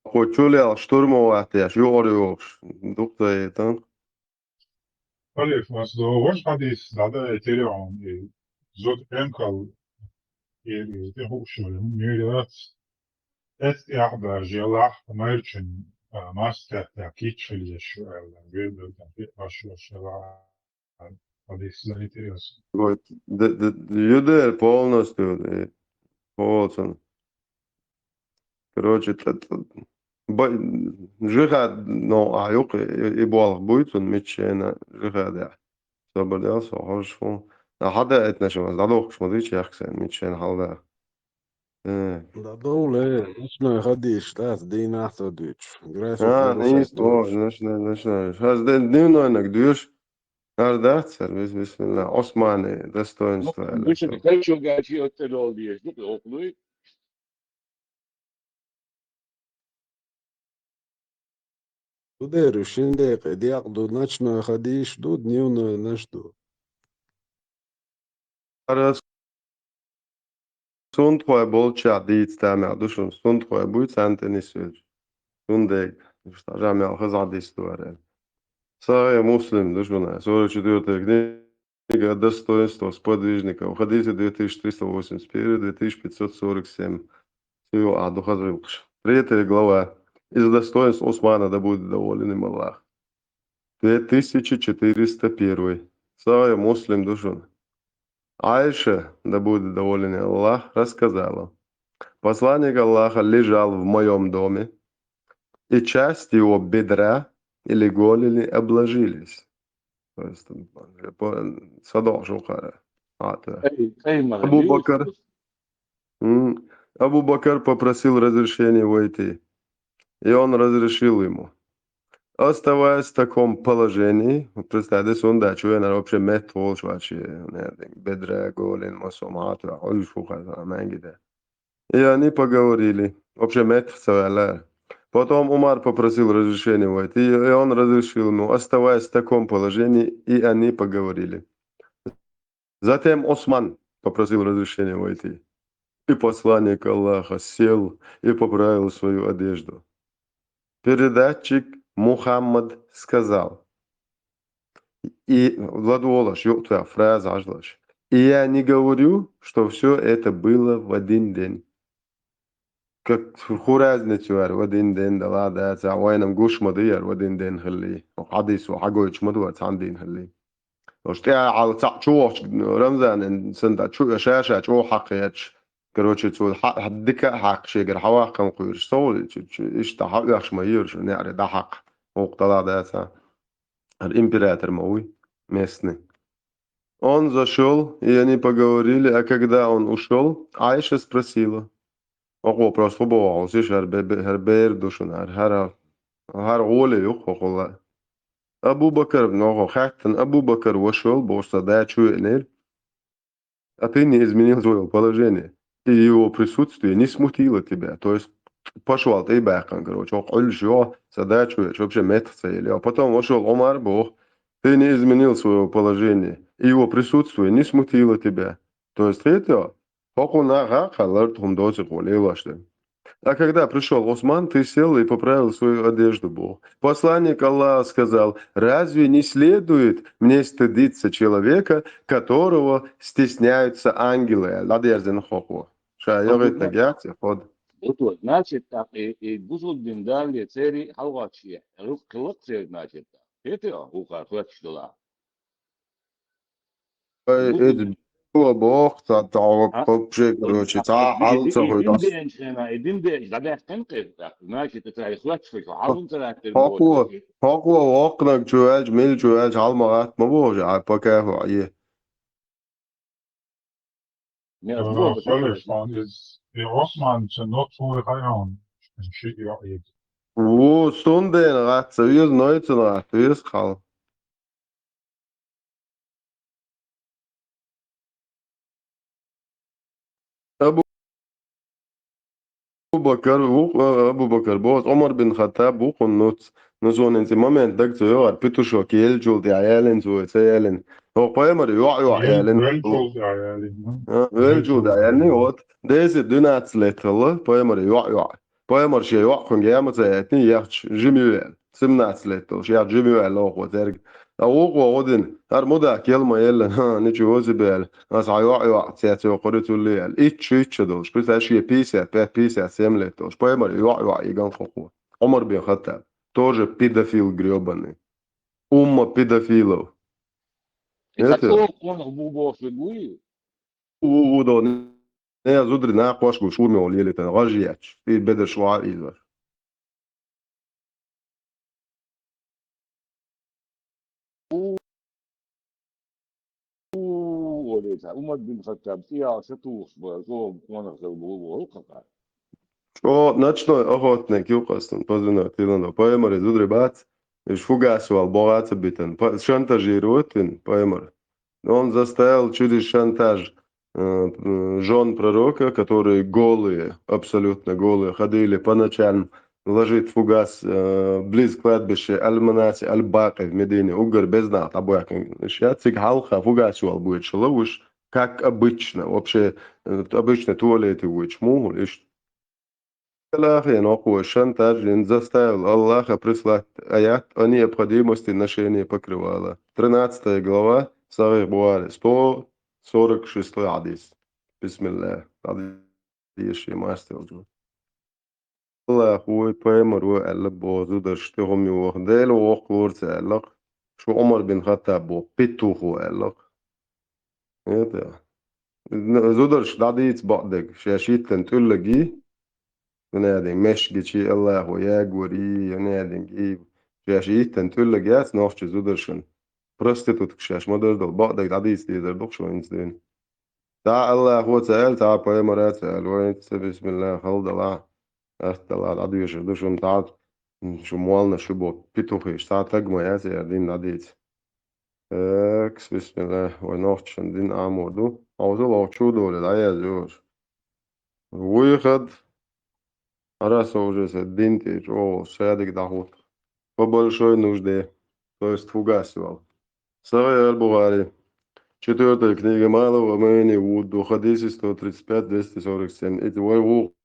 Хо чулел штурмовать еш, югӀар йохуш, дукха ца йитан. Халиф, ас до ваш хадис, да, да, этерион, и зот эмкал, и, и, и хукшур, мюрят, эс яхда, желах, майрчин, а, мастер, да, кичхил еш, а, вебер, да, фи, аш, аш, а, хадис, да, этериос. Вот, д-, д-, юдер полностью, э, полцун. Короче, т-, т-, ба-, жихӀад новкъа юкъе, и, и болх буй цун миччена жихӀадехь. Собар дел со хьожуш фу. А хьада этнаш ван, дӀадохкуш ма дуьйцу яхка сайн, миччена хьалда. Э. ДӀадовле, ночной хадиш, тӀас дийнахь ца дуьйцуш. График А, за русский нис, о, дуьйцуш. Ночной, ночной. Хаз ден дневнойнаг дуьйш. Хаз дац, сар, бис-, бисмилла. Османи, достоинство, Ну, аьлла, бисмилла, что. Кайчо гачи отталол диеш, ну, охлуй. Ду деру, шин декъе декъ ду, ночной хадиш ду, дневной наш ду. Ара сунтхой болча дийца тамехь ду шуна, сунтхой буй цхьаьна тӀе нисвелча. Сундег, жамел хаза хьадис ду ара. Сахьихь Муслим ду шуна, сорок четвёртая книга. Книга «Достоинство сподвижников». Хадисы две тысячи триста восемьдесят первый, две тысячи пятьсот сорок семь. Всё, а, духазвилкаш. Третья глава. Из достоинств Усмана, да будет доволен им Аллах. Две тысячи четыреста первый. Сахьихь Муслим ду шуна. Айша, да будет доволен им Аллах, рассказала: Посланник Аллаха лежал в моём доме, и часть его бедра или голени обложились. То есть, там, по-, садоӀа шу кхара. А, то. Эй, эй, Абу Бакр. М, Абу Бакр попросил разрешения войти, и он разрешил ему. Оставаясь в таком положении, вот представь, да, сунда, чё я, наверное, вообще мет волш вообще, бедра, голень, масом, а, то, ой, шу кхара, а, мангида. И они поговорили. Вообще мет хцавала. Потом Умар попросил разрешения войти, и он разрешил ему, оставаясь в таком положении, и они поговорили. Затем Осман попросил разрешения войти. И посланник Аллаха сел и поправил свою одежду. Передатчик Мухаммад сказал, и ладволаш, юкъта фраза ажлаш. И я не говорю, что всё это было в один день. Как хӀун разница яр, в один день дала дац, а вайнам гуш ма ду яр, в один день хилли. Хьадис ву хьагойтуш ма ду вар, цхьана дийна хилли. Ош тӀе а хьал цхьаъ чу вохчу Рамзанан санта чу ша-ша чӀогӀа хьакхаьчча. Короче, цо хьа-, хьа-, дика а хьакха, шегара хьаваккхам кхуьйруш. Со волу чу, чу, иштта хьа оьхуш ма йора шу, неӀаре дӀахьакха. Вукху дала дац, а. Ар император ма вуй, местный. Он зашёл, и они поговорили, а когда он ушёл, Айша спросила. Оха просто хӀун боху хьо, сиш хӀара бе-, бе-, хӀара бер ду шуна, хӀара, хӀара, хӀара гӀоле ю хӀокхула. Абу Бакр, нохо хаьттина, Абу Бакр вошёл, боху, сан да чу веанера. А ты не изменил своего положения, и его присутствие не смутило тебя. То есть, пошёл тӀе баьккхина, короче, хӀокху Ӏуьллуш йо, сан да чу веача, вообще меттах ца елла. Потом вошёл Умар, боху, ты не изменил своего положения, и его присутствие не смутило тебя. То есть, хетта, хӀокху наха кхаллар хӀума доцург хьо лелош дерг. А когда пришёл Осман, ты сел и поправил свою одежду, боху. Посланник Аллаха сказал: «Разве не следует мне стыдиться человека, которого стесняются ангелы?» Ладерзина хӀокхо. Ша Вот, ягӀийтинарг яц, я ход. Вот, вот, значит, так, и, и бусулба дин дале церий хьалгӀаче, хилла церий, значит, так. Хетта, хӀокхара хоьттуш дала. Ай, эд бо боху, ца тӀе А? кхопше, короче, ца И хьал ца дин хуьйдас. Денчхьана, и дин денчхьана дӀадаьккхина кхетта, значит, ца и хлачфа, хьалун ца латтира Хокхо, боху. Хокхо воккханаг чу ваьлча, мил чу ваьлча, хьал ма гӀатта ма боху, а пока хьо е. Э, Хьалиш, хан из, и Ӏусман цун нуц вуй хайран, ши йоӀ йиц. Ву, сунда гӀатта веза, нойцун гӀатта веза хьал. Абу Бакар ву, а, Абу Бакар боху, Ӏумар бин Хаттаб ву кхунна нуц. Ну, суна хӀинца момент дага ца йогӀар, петушок еллачул тӀехьа ялина цо, ца ялина. ХӀокху пайхамар йоӀ-йоӀ ялина. Веллачул тӀехьа ялина. А, веллачул тӀехьа ялина, вот. Десять-двенадцать лет хилла, пайхамар йоӀ-йоӀ. Пайхамар шен йоӀ кхуьнга яма ца яйтина, яхча жима ю аьлла. Семнадцать лет долуш, яхча жима ю аьлла, оха цаьрга. А вукхо гӀо дина, хӀара мудах кел ма елла, ха, ничего себе аьлла. Аса хьан йоӀ-йоӀ, цец йоккхур ю цулли аьлла. Итт шу итт шу долуш, представь, шен пятьдесят пять, пятьдесят семь лет долуш. Пайхамар йоӀ-йоӀ йиган хӀокхо. Ӏумар бин Хаттаб. Тоже педофил грёбаный. Умма педофилов. Это? У-у-у, до, не, зударий накхош гуш, шурме лелитан, гӀаж яц, и бедарш ваӀа иза. У, у, олеца, Умар бин Хаттаб, цӀе яла ша тухуш бара, зо къонах хила бу, бу, хӀу кхака. Чо, ночной охотник ю къастан, позвонил, тилан до, пайхамар, зударий бац, иш фугас вал, богӀа ца битан, па-, шантажирует ин, пайхамар. Он заставил через шантаж, э, м, жён пророка, которые голые, абсолютно голые, ходили по ночам, ложить фугас, э, близ кладбища Аль-Манаси Аль-Бакъи в Медине, уггар безнах дӀабоьхкина. Иш яц цига хьалха фугас йол буьйцуш ловуш, как обычно, вообще, э, обычно туалете вуьйцуш, муха, иш Аллахе нохуш шантаж ин заставил Аллаха прислать аят о необходимости ношения покрывала. Тринадцатая глава, Сахих Бухари, сто сорок шестой хьадис. Бисмиллах. Хьадис ши мастер. Аллах вуй, пайхамар ву аьлла боху зударш тӀе хӀума йоху. Дела воккха лорца аьллакх. Шу Ӏумар бин Хаттаб боху, петух ву аьллакх. Это. Зударш дӀадийца бакъдерг, шаьш йиттан тӀуьллаг йий, дуьненадин мешка гичий, Аллахо ягор йий, дуьненадин гий. Шаьш йиттан тӀуьллаг яц нохчий зударшан. Проститутка шаьш ма-дарра долу, бакъдерг дӀадийца дезар ду-кх шуна хӀинца дуьйна. Цхьа Аллахо ца аьлла, цхьа пайхамара ца аьлла, вай хӀинца бисмиллах, хала далахь, ас далахь, дӀадоьшур ду шуна, цхьа шу молланаш шу боху, петухиш, цхьа таг ма яц яра дин дӀадийца. Экс, бисмиллах, вай нохчашна дин Ӏамор ду. Хьовсал, оха чу доле, дӀаязйо аша. Выход. Ара со уже сан дин тӀе чӀогӀа садиг дӀахӀутту. По большой нужде. То есть фугас вал. Сахих аль-Бухари. Четвёртая книга малого мнения Вуд, в хадисе сто тридцать пять, двести сорок семь. Эти вай ву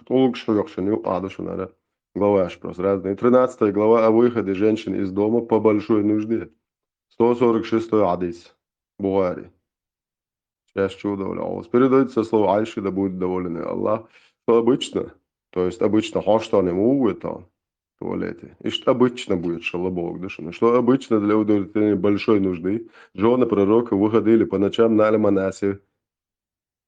ТӀулгаш хьоькхушна юкъахь ду шуна ара. Главаш просто разные. Тринадцатая глава о выходе женщин из дома по большой нужде. Сто сорок шестой хьадис. Бухари. Сейчас чудо. Передается слово Айши, да будет доволен ею Аллах, что обычно, то есть обычно хьоштане мугу там, в туалете. Иштта обычно будет, шалла Бог, да шуна. Что обычно для удовлетворения большой нужды жены пророка выходили по ночам на Аль-Манаси,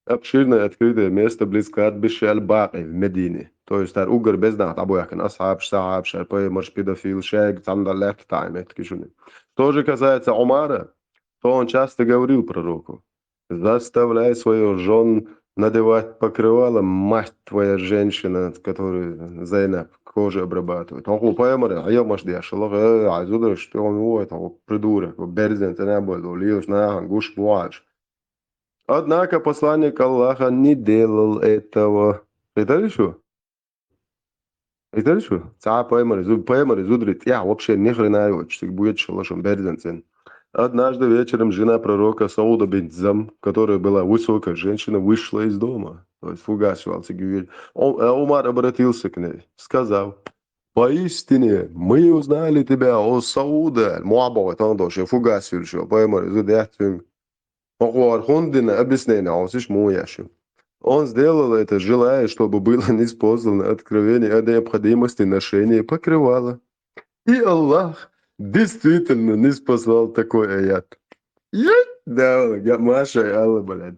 обширное открытое место близ кладбища Аль-Бакъи в Медине. То есть, ар уггар безнах дӀабоьхкина асхьабаш, сахьабаш, ар пайхамарш, педофил, шайга цхьаьна лаьтта таӀийна меттиг ю шуна. Что же касается Умара, то он часто говорил пророку: «Заставляй свою жён надевать покрывало, мать твоя женщина, которая Зайнаб, кожу обрабатывает». Хьо кху пайхамар, хьехамаш деш, лаха, ай, зударш, тӀе хьуна вуй, хьо придурок, берзен цӀена болу, лелаш нахана гуш бу аьлла. Однако посланник Аллаха не делал этого. Кхетарий шу? Кхетарий шу? Цхьа пайхамар, зу-, пайхамар зударий тӀехь вообще ни хрена йоцуш, цига боьдуш хилла шуна берзан цӀена. Однажды вечером жена пророка Сауда бинт Зам, которая была высокая женщина, вышла из дома. То есть фугас вал цига вуьйр. О-, э, Умар обратился к ней, сказав: «Поистине, мы узнали тебя, о Сауда». Мохь боху тан долуш, фугас вуьлуш, пайхамар зуда яц цуьнга. Хьо кхуьнгара хӀунда дина объяснение хьовсуш муха еш ю? Он сделал это, желая, чтобы было ниспослано откровение о необходимости ношения покрывала. И Аллах действительно ниспослал такой аят. Ей, да, га-, маша Алла, блядь.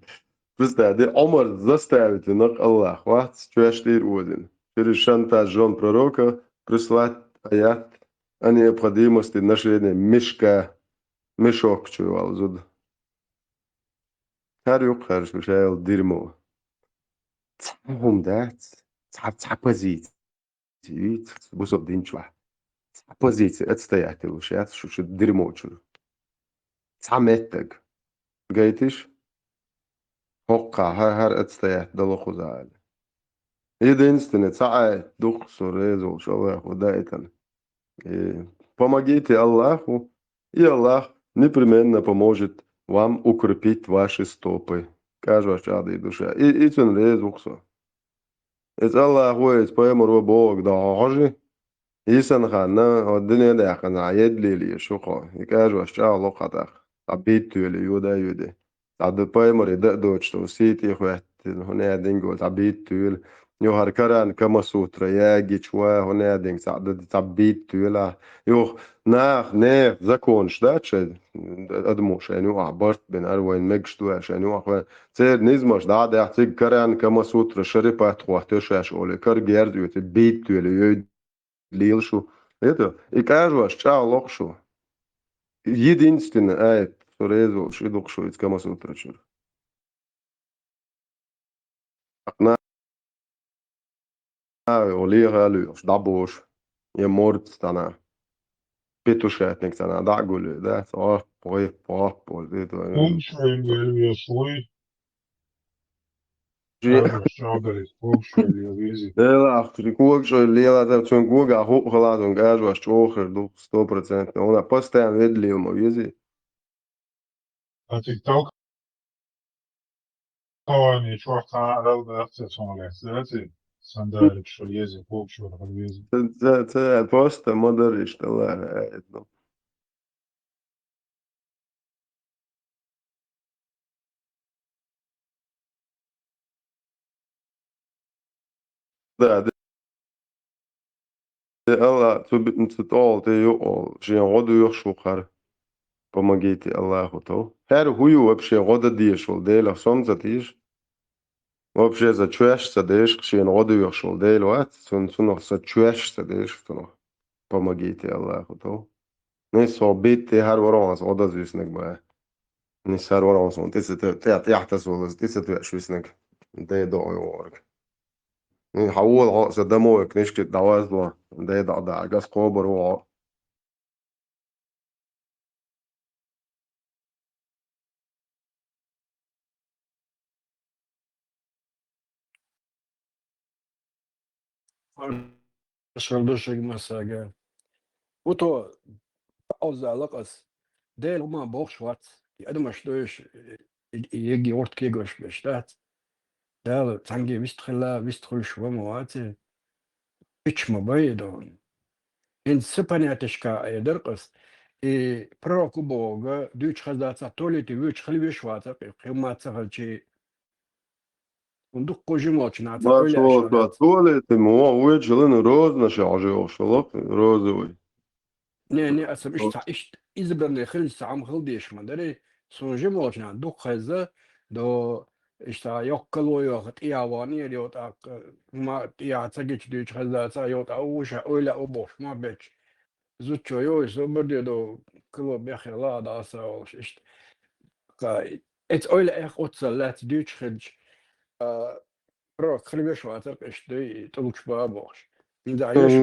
Представь, да, Омар заставить винарг Аллах вац, чоьш тӀера озина. Через шантаж жен пророка прислать аят о необходимости ношения мешка, мешок чу вал зуда. ХӀара юккъера шу ша йолу дерьмо. Цхьа хӀума дац, цхьа, цхьа позици. Вийца, бусалба динчохь. Цхьа позици отстоять йолуш яц шу, шу дерьмо чуьра. Цхьа меттиг. Гайтиш? ХӀоккхахь, хӀара, хӀара отстоять дало кхузахь аьлла. Единственное, цхьа аят ду-кх со реза волуш Аллахо даийтина. И помогите Аллаху, и Аллах непременно поможет вам укрепить ваши стопы. КӀажош чӀагӀдийр ду ша. И, и цунна реза ву-кх со. Иза Аллахо, иза пайхамаро бохург дан хьо хьожи. Йисина ханна, хӀо дуьне даьккхина, едда лелийша ю хьо. И кӀажош чӀагӀло хьан тӀаккха. Цхьа битта тоьлий, йода а йоьди. Цхьа ду пайхамаре дан а доцуш, со сий тӀе хӀоьттина, хӀун аьлла динга волу, цхьа битта тоьлу. Юха хӀара Коран, Камасутра ягийча, ва, хӀун аьлла динга, цхьа ду, цхьа битта тоьлу ахь. Юха наха, нехан законаш дац шайн, адамо шайна юкъахь барт бина, ара вайна мегаш ду аьлла шайна юкъахь вайна. Церан низамаш дӀа а даьхна, цига Коран, Камасутра, Шарипат хӀоттайо шаьш олий, кара герз оьций, битта тоьлий, йой лела шу. Это, и кӀажош чӀагӀло-кх шу. Единственный аят, со реза волуш, и ду-кх шу иза Камасутра чуьра. Акхна а леха а лоьхуш, дӀабошу, я мордца цхьана, петушатник цхьана дӀа а гулйой, да? Цхьа гӀоп, гӀоп, гӀоп, гӀоп, Жи- Делахь, цуьнан когаш ойла лела, цуьнан когахь хӀуъа хила, цуьнан кӀажош чӀогӀа хир ду, сто процентов. Вуна постоянно ведалийла ма везий. А тик толкование чохь кхана арал дахца цунах лаьцна, да, ци? Сандарик шо еза, когаш ойла хила веза. Ца, ца, ца, просто ма дарра иштта, Аллах, аьлла. Да, де, де Алла, цу би-, цу тӀехула тӀе юкъа, шен гӀо доьхуш ву хӀара. Помогите Аллаху тов. ХӀара хӀун ю вообще гӀо дан дезаш волу Делах, со-м ца тийша? Вообще за чоьш ца деш, шена гӀо доьхуш волу Дела вац, цун-, цунах сан чоьш ца деш, цунах. Помогите Аллаху тов. Нийса хьо битти хӀара ворхӀанца гӀо даза виснаг бан. Нийса хӀара ворхӀанца хьуна тӀе ца тӀе-, тӀе-, тӀехь таса волаза, тӀе ца тоьаш виснаг. Дай доӀа йогӀург. Нийса хьан вола хьо сан дамо книжка дӀавазло, дай доӀа дагӀа, ас кхобур ву хьо. Шалдушиг масага. Уто, Ӏовза лакъас. Дела хӀума бохуш вац. И адамаш доьш, и, и, еги гӀурт кегош беш дац. Дала цхьаьнгге вистхилла, вистхуьлуш ва ма вац и. Ича ма бай и догӀун. ХӀинца са понятешка а эр дара къас. И пророк у бохург дуьйцуш хаза дацахь, толите вуьйцуш хила веш вацара, кхин ма ца хилчи. Дуккха жимолчу наха ца ойла аьлла. Толите ма вон вуьйцуш хилла, розанаш хьожа йохуш хилла, роза вуй. Не, не, аса иштта, иштта избранный хилча цхьа хӀума хила дезаш ма дарий. Суна жимолчу наха дукха хеза, до иштта йоккхало йоха тӀе а вахана, ер йо тӀаккха, ма тӀе а ца гича дуьйцуш хеза ца йо тӀа, уша ойла а бохуш ма бечу. Зудчо йой, со бардедо кало бехъяла а дӀаса волуш, иштта. Ка, эца ойла эх оццал лаьцна дуьйцуш хилча, а, пророк хила веш вацара, иштта дуй, тӀулгаш ба а бохуш. ХӀинца а йош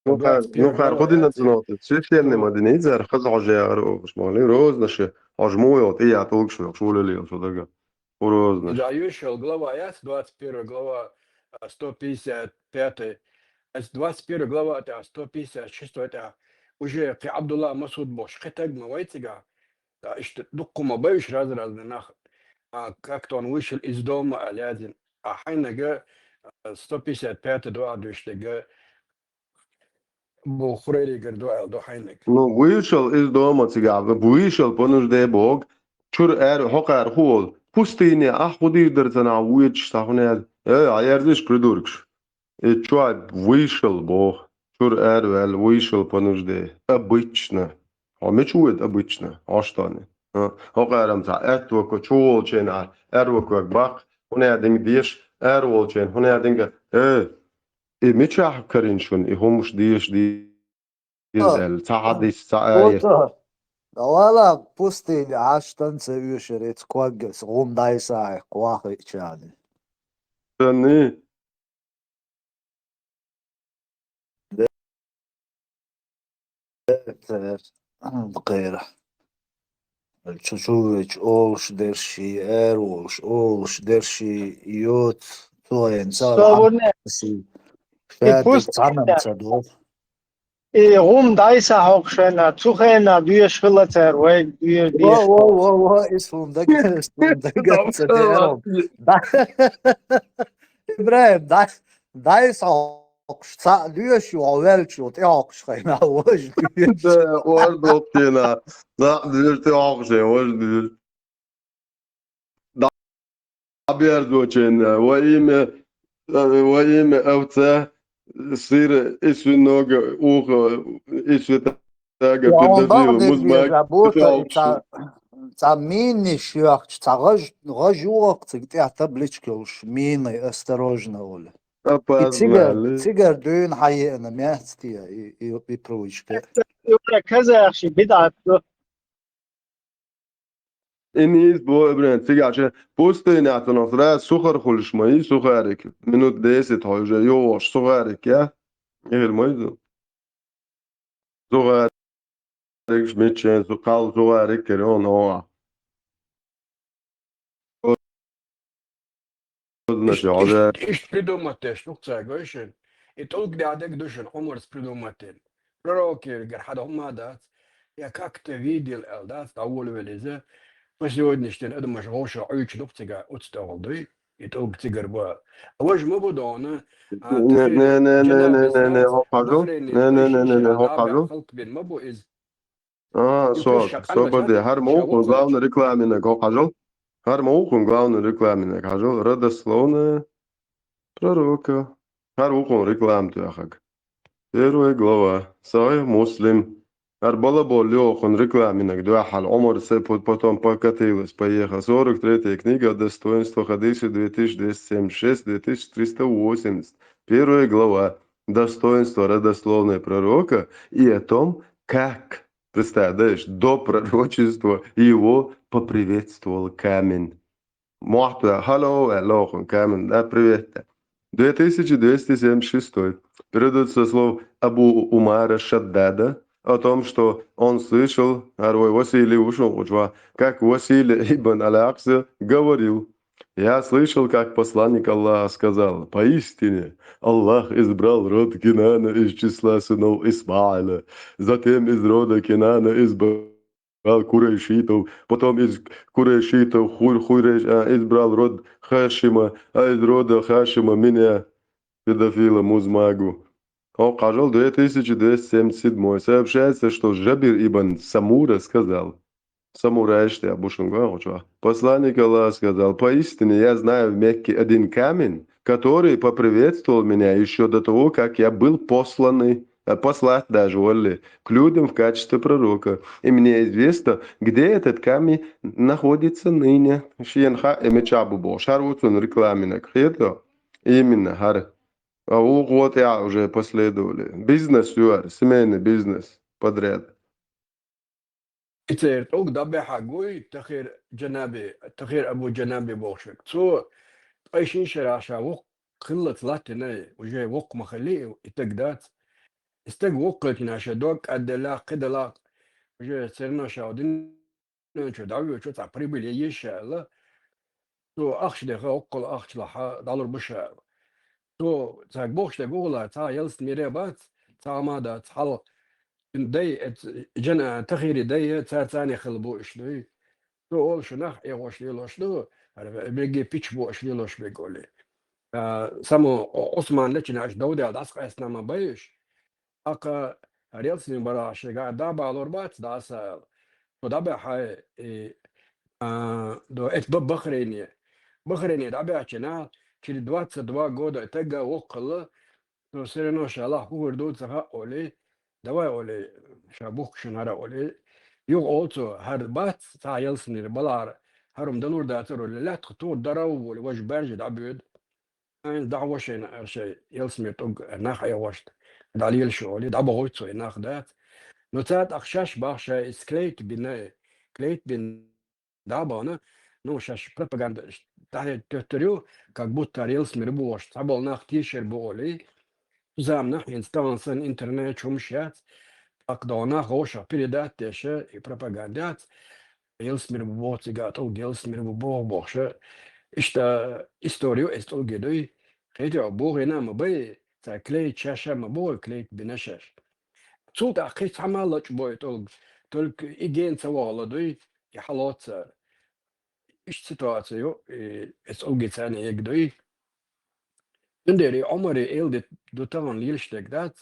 Ну, хар, ну, хар, хӀун дина ца нота? Священный ма дина, изар хаза хьожа яхара оха, ма ли, розанаш хьожа муха йолу, тӀе а тӀулгаш йохуш, вула лела шо дага. ХӀун розанаш? Да, ещё глава яц, двадцать первая глава, а, сто пятьдесят пятая. Эс двадцать первая глава тӀехь, сто пятьдесят шестой тӀехь. Уже кхи Абдулла Масуд бохуш, кхи таг ма вай цигахь. А, иштта дуккха ма бевш раз-разный нах. А, как-то он вышел из дома, а, лязин. А хьайнага, а, сто пятьдесят пятая дуьйш дерг. Бо Хурайригара ду аьлла ду хьайниг. Ну, вышел из дома цигахь, вышел по нужде боху, чуьра аьрру, хӀокхара хӀун волу? Пустыне ахь хӀун дийр дара цунахь воьдуш цхьа хӀун аьлла? Э, хьаерзиш, придуркаш. И чохь вышел боху, чуьра аьрру ваьлла, вышел по нужде. Обычно. Хьо мича воьду обычно? Хьо шо тонне. А, хӀокхара-м цхьа аьтту вако чу волчу хенахь, аьрру вакоьрг баккха, хӀун аьлла динга деш, аьрру волчу хенахь, хӀун аьлла динга, э, И мичахь карийна шуна и хӀумаш дезаш деза аьлла? Цхьа хьадис, цхьа аят. Да вала, пустыня, аш танца уьшурица коггас, гӀум дайсахьа кхохиъчарни. Шанни? Бетер, кхера. Чу-, чувечу олуш дерш ший, эр волуш, олуш дерш ший, йоц, цо ен ца Со вуне, и шаьтиг пуст цхьанна ца до. И гӀум дайса хьокху шайна, цу хенна доьш хила цара, вайга доьш Во, деша во, хьо. Во, во, ис хӀун дага, ис хӀун дага ца деаром. Да. Ибрахим, да, дайса хьокхуш, цхьаъ доьш ю, хьо велчу, тӀе хьокхуш хайна, вож доьш. Да, вож дохкена, цхьаъ доьш, тӀе хьокхуш, вож доьш. Даберзочен, во имя, во имя Отца, Сына и Святого Духа, и Святаго Педофила, музмаг, Божа, будто и ца, ца мини шуьхча, ца гъаж, гъаж югӀакх цига тӀехь табличка йолуш, мини, осторожно, олу. И цигар, Опознали. Цигар дуьйна хьаеана мехц те, и, и, и привычка. Юра казахши бидӀат ду. И нийса бо, Ибрахим, цигахь шен пустыня тунах раз сухар хуьлуш ма йий, сухарик. Минут десять хьо уже йогӀуш сухарик, я? Эхир ма йизу. Сухарикаш миччен, су-, кхал сухарик кери он оа. Означа, Ишт-, ишт-, уже. Ишт придумать деш, дух ца гой шен. И тӀулг дӀадег ду шен, Ӏумарс придумать ден. Пророкергара хьада хӀумма дац. Я как-то видел, эл дац, дӀаволавелла иза. По сегодняшний день адамаш гӀоша Ӏуьйчу дух цига уц тӀехула дуй. И тӀулг цигар ба. Важа ма бу дона. А, Не, тахир не, не, не, не, жанабис не, не, дац, хьо хьажал. Бахрейни Не, не, не, не, не, не, хьо хьажал. Халкъ бен ма бу иза. А, со, со баде, хӀара ма ву хӀун главный рекламинаг, хьо хьажал. ХӀара ма ву хӀун главный рекламинаг, хьажал. Родословная пророка. ХӀара ву хӀун реклама тоьхаг. Первая глава. Сахих Муслим. ХӀара балаболла йохун рекламинаг дуьхьал. Омар се-, по-, потом покатилась, поехала. Сорок третья книга, достоинство хадиса, две тысячи двести семьдесят шесть, две тысячи триста восемьдесят. Первая глава. Достоинство родословной пророка и о том, как Представь, да, ещё до пророчества его поприветствовал камень. Мохь тӀе хьало ваьлла вахана камень, да, привет. Две тысячи двести семьдесят шестой. Передают со слов Абу Умара Шаддада о том, что он слышал, гӀарвой Василий ву шун кхучва, как Василий ибн Алякса говорил: «Я слышал, как посланник Аллаха сказал: „Поистине Аллах избрал род Кинана из числа сынов Исмаила, затем из рода Кинана избрал курайшитов, потом из курайшитов хур-, хур-, а, избрал род Хашима, а из рода Хашима меня, педофила, музмагу“». О, хьажал, две тысячи двести семьдесят седьмой. Сообщается, что Жабир ибн Самура сказал, Самурайш тӀе бу шуна гой хьо чохь. Посланник Аллаха сказал: «Поистине я знаю в Мекке один камень, который поприветствовал меня ещё до того, как я был посланный, э, послать даже, валли, к людям в качестве пророка. И мне известно, где этот камень находится ныне». Шен хаьа, и мичахь бу бохуш. ХӀара ву цунна рекламинаг. Хетарий? Именно, хӀара. А вукхо тӀехь уже последовали. Бизнес ю хӀара, семейный бизнес подряд. И церан тӀулг дӀабаьхьа гуй, Тахир Джанаби, Тахир Абу Джанаби бохуш верг. Цо ткъе шина шарахь ша воккха хиллалц латтина, уже воккха ма хилли, и стаг дац. И стаг воккха хилча ша дог кӀадделла, кхидалла, уже церан ша дин чу дӀавоьдучу цхьа прибыль е еза ша аьлла, цо ахча деха, хӀоккхул ахча лахьа дӀалур бу ша аьлла. Цо цаьрга бохуш дерг ву хилла, цхьа ялсамаре бац, цхьа ма дац, хьал дай, эц-, жана Тахири дай, цара царна хилла бу уьш дуй. Цо олуш нах Ӏехош лелош ду, хӀара берриге пич бу уьш лелош берг олий. А, само Ӏусман лечина аьлча дов даьлла дӀасакъаьстина ма бай уьш. ТӀаккха хӀара ялсамани бара шайга дӀа а балор бац, дӀа а са аьлла. Цо дӀабаьхьай, и, а, до, эт ба Бахрейне. Бахрейне дӀабаьхьача наха, через двадцать два года тагга воккхалла, цо все равно ша лахь хӀун хир ду ца хаьа олий, давай олий, ша бухкушан хӀара олий. Юха олу цо, хӀара бац, цхьа ялсаманера балахьара, хӀара хӀума далур дацара олий, лаьттах тур дарав олий, важа баьржа дӀабоьду. Айн дӀахьо шайна, аьлла шай, ялсаманера тӀулг нах Ӏехошна, дӀалела шу олий, дӀабахуьйту цо, и нах дац. Ну, цара тӀаккха шаьш бахша и склеить бина, клеить бина дӀа а бахана, ну, шаьш пропаганда дӀахӀоттур ю, как будто ялсмале бу бохуш, цхьаболу нах тешар бу олий. Цу заманахь хӀинца тахана санна интернет хӀумаш яц, тӀаккха догӀу нах вовшах передать деш и пропаганда яц, ялсмале бу боху цигахь, тӀулг ялсмале бу боху бохуша. Иштта истори ю, эс тӀулге дуй. Кхетий, бохийна а ма бай, цара клеить шаьш а ма боху, клеить бина шаьш. Цул тӀаьхьа кхин цхьа ма лачкъабой тӀулг, только и гена ца вахала дуй, и хьалоццара. Иштта ситуаци ю, и, эс тӀулге царна ега дуй. Цундела и Ӏумаре эл де ду тахана лелаш дерг дац,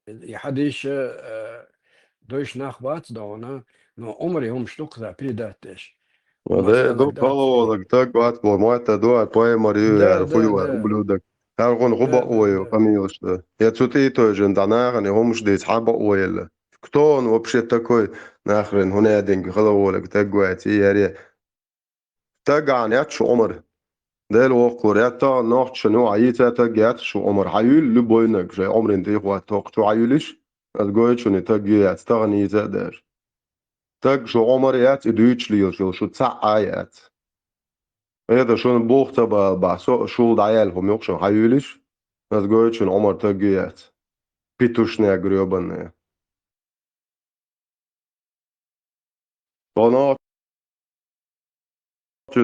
и хьадийша, э, дойш нах бац догӀана, но Ӏумаре хӀумаш ду кхуза передать деш. Ма де, ду кхалолаг таг вац бо, ма та ду а поймар ю яра, ху ю а ублюдок. Тар гӀун ху бакъо ю, камилаш да. Я цу тӀе тойжан да нахана хӀумаш дийца хьан бакъо елла. Кто он вообще такой, нахрен, хӀун а динга хала волаг таг вац, и яре. Таггахьа яц шу Ӏумар. Дела воккхалур яц, тахана нохчашна юкъа йийца таг яц шу Ӏумар. Хьан юьллу любойнаг, шайн Ӏумрин тӀехӀотта хӀокху чу хьан юьлиш? Ас гойту шуна, и таг ю яц, тахана йийца а дара. Таг шу Ӏумар яц, и дуьйцуш лелаш йолу шу цхьаъ а яц. ХӀета шуна бух ца бала бахьа, со а шул дӀаяьлла хӀума юкъа шуна хьан юьлиш? Ас гойту шуна, Ӏумар таг ю яц. Петушняк грёбаная. Тхо нохчу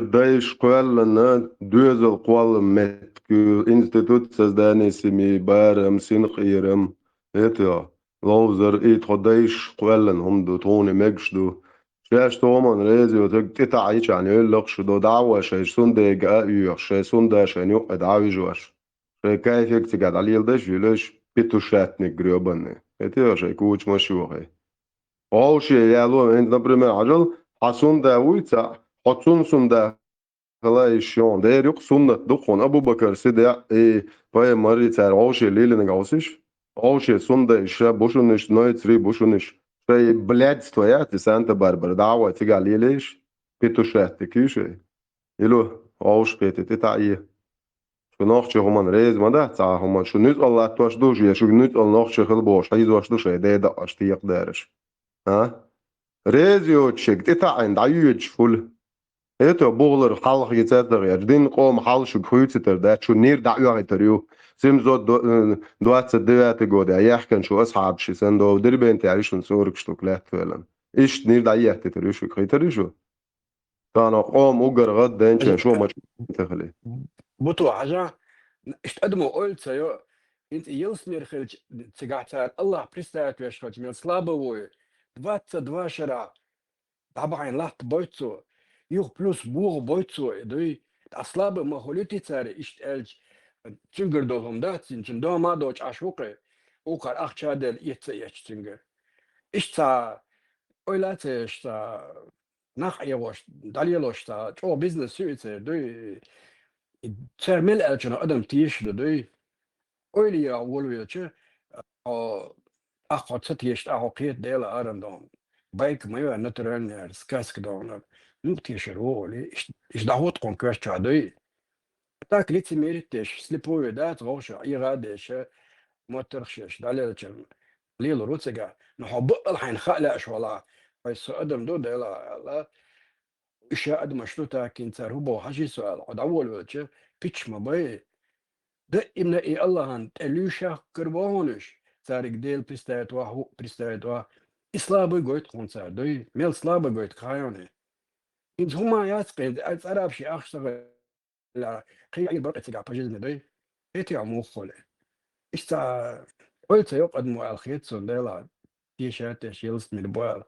дайша кхоьллина доьзал кхоллам меттиг ю, институт создания семьи, барам, синкъерам, это, ловзар, и тхо дайша кхоьллина хӀума ду, тхуна мегаш ду. Шаьш тхо хӀуманна реза йоцург тӀетаӀийча хьан йоллакхаш ду, дӀа а вай шайн сунда а оьхуш, шайн сунда шайна юкъа дӀа а вижош. Шайн кайфега цигахь дӀалеладеш а юьллуш, петушатник грёбаный. ХӀетий шайн кучамаш йохий. Вовше яло, хӀинца, например, хьажал, хьан сунда вуй цхьаъ, хьо цунна сунда хила йиш йогӀу. Дера юкъа суннат ду хьуна Абу-Бакар Сидикъ и пайхамарий цара вовше лелинарг хьовсийша. Вовше сунда иша бу шуна иша, нойцарий бу шуна иша. Шайн блядство яц и Санта-Барбара, дӀа а вай цигахь лелийша, петушатник ю шайн. Илу, вовшахкхетий, тӀетаӀе. Шу нохчи хӀуманна реза ма дац, цхьа хӀума. Шу нуьцкъала латтош ду, я шуьга нуьцкъала нохчи хила бохуш, хьийзош ду шайн ден дакъаш, текхадараш. А? Реза йоцуш шега тӀетаӀийна дӀайоьдуш хуьлу. ХӀета бухалара хьалха йица а тахъяьлча, дин къоман хьал шуьга хуьйцуьйтур дац, шу нир дӀаоьхуьйтур ю. Семьсот двадцать девятый года яьхкина шу асхьабаш и санна долу Дербенте яьлла шуна суракаш ду лаьттавеллан. Иштта нир дӀаеттуьйтур ю шуьга, хетар ю шу? Тахана къоман уггар гӀаддайначун шу мача тахали. Буту хьажа, иштта адамо ойла ца йо, хӀинца ялсмале хилча, цигахь цара Аллах представить веш хилча, мел слабо ву и. Двадцать два шара дӀабахьийна латта бойту цо, юха плюс боху бойту цо и дуй. ТӀаккха слабо ма хуьлуьйтий цара иштта аьлча, цуьнгара долу хӀума дац, цуьнан дома а доцуш Ӏаш ву кхе, укхара ахча а делла, эца а эцча цуьнгара. Иштта цхьа ойла а ца еш, цхьа нах Ӏехош, дӀалелош цхьа чӀогӀа бизнес ю и церан дуй. И цара мел аьллачунах адам тешаш ду дуй. Ойла ян волавелча, хьо, ахь хьо ца тешаш, ахь хьо кхета Делан аран догӀу. Байка ма ю, натуральная сказка догӀунар. Ну, тешар ву олий, иш, иш дӀахӀутту кхуьнан коьртачохь дуй. Так лицемерить деш, слепой дац, вовшах Ӏеха а деш, моттаргӀа шеш, дӀалелча, лелур ву цигахь. Ну, хьо бакъал хьайна хаа лаьаш валахь, вай со адам ду, Дела аьлла, уьш а адамаш ду, так, хӀинца цара хӀун боху хьажий со аьлла, хьо дӀаволавелча, пич ма бай. Даимна и Аллахьан тӀе луьйш а кхуьур бу хьуна уьш, цаьрга Дела представить вахь, хӀуъа представить вахь. И слабый гойту хьуна цара, дуй? Мел слабый гойту кхайоне? ХӀинца хӀума яц кхин, цӀарабаш ахча ца хила, кхин а бакъи цигахь по жизни дуй? ХӀетий хьо муха хуьлу? Иштта ойла ца йо адамо аьлла хета суна, Дела, тешар теш, ялсмале бу аьлла.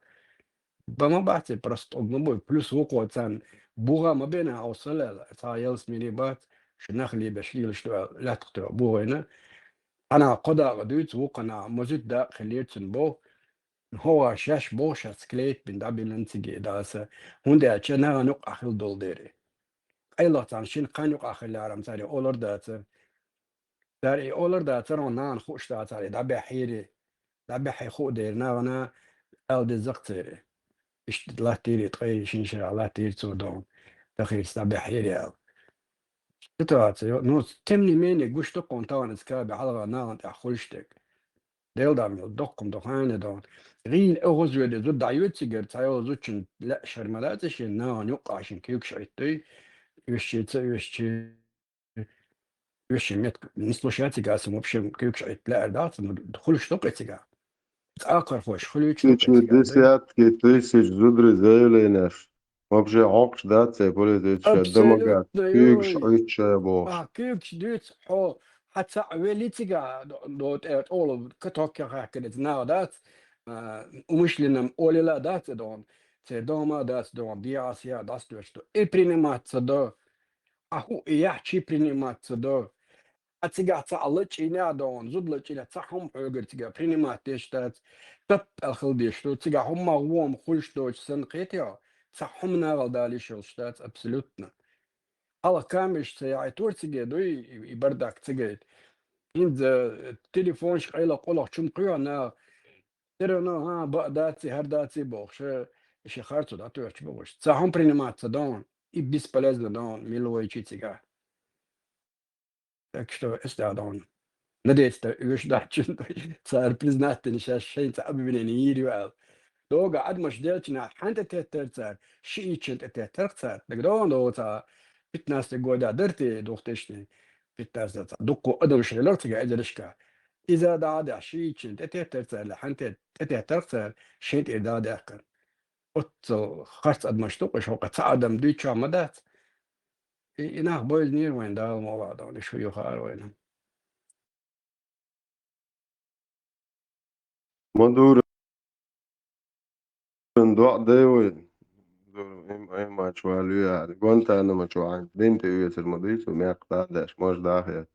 Бан ма бац и, просто тӀулг ма бу, плюс вукхо царна буха ма бена хьовсал аьлла, цхьа ялсмале бац, шу нах лебеш лелаш ду аьлла, лаьттах тоьхна бу вайна. Хьанах кхо дакъа дуьйцу, вукханах мазут дакъа хилира цуьнан боху, хӀо ван шаьш боху шаьш склеить бина дӀабиллина цига и даса, хӀунда аьлча нахана юкъахь хила долу дерриг. Къайлаха царна шина кхана юкъахь хилларам цара олар дацара. Цара и олар дацара, хьуна нахана хууш дацара, и дӀабаьхьийри. ДӀабаьхьий хуу дерриг нахана ала деззакх церан. Иштта латтийри, ткъе шина шарахь латтийра цо догӀу. Тахийрца дӀабаьхьийри аьлла. Ситуация, ну, тем не менее, гуш ду кхуна тахана иза каби хьалха нахана тӀехь хуьлуш дерг. Дела да мел доккхум до хьайна дон. Гъийна охозведе зуда дӀайоцигар, цхьайола зудчун лаьа шар ма дац шен, нагӀан юкъа шин куьйгаш Ӏиттуй, уьш чи ца уьш чи, уьш чи мет не слушать цига, аса, в общем, куьйгаш Ӏитта лаьар дац, ну, хуьлуш ду кхе цига. Цхьа кхархош хуьлуьйтуш ду кхе цига, да? Десятки тысяч зудрый заявленияш. Вообще хьокхуш дац цай политическая домогать. Абсолютно, куьйгаш йой. Ӏуьйчу шая бохуш. А, куьйгаш дуьйцу, хьо, хьан цхьаъ велли цига, до, до, тӀе, тӀолу каток я хьаьккхина, нагӀа дац, а, умышленно олила дац, дон, церан дома дац, дон, дегӀас я, дац, доьш ду. И принимать ца до. А хӀу и яхь чи принимать ца до. А цигахь цхьа лачкъийна а догӀун, зуда лачкъийна цхьа хӀума хьоьгара цигахь принимать деш дац, таппа хила деш ду, цигахь хӀумма гӀома хуьлуш доцу санна кхетий хьо, цхьа хӀума нагӀал дала йиш йолуш дац абсолютно. Хьалха камераш ца яхьийтора циге дуй, и, и бардак ца гайта. ХӀинца, э, телефонаш къайла къулах чум кхоьхьу наха, всё равно, хӀан, баа дац и, хӀара дац и бохуш, э, ши харцо дӀатоьхча бохуш. Цхьа хӀума принимать ца догӀун, и бесполезно догӀун, мила вайчи цигахь. Так что, эс да дон. Надеется, уьш даьччун цара признать дина шаьш шайца обвинение йийр ю аьлла. Дога Ӏадмаш делча нах хьан тӀе теттара цара, шиитчин тӀе теттарх цара. Дага дон догӀу ца пятнадцатый года дара те, двухтысячный, пятнадцатый ца. Дуккхо адам шелар цига эзарашка. Иза да а да шиитчин тӀе теттара цара, хьан тӀе тӀе теттарх цара, шайн тӀе да даьккхар. Оццал харц адамаш ду, къа шока ца адам дуьйча ма дац. И, и нах бойзнера вайн Дала ма ваӀда, и шу юха ара вайна. Ма дура, доӀа дай вай. Дура, им, имач валу яли. Гонтана ма чу вайн. Дин тӀе уьйцар ма дуьйцу, мекх да даш, мож дахе.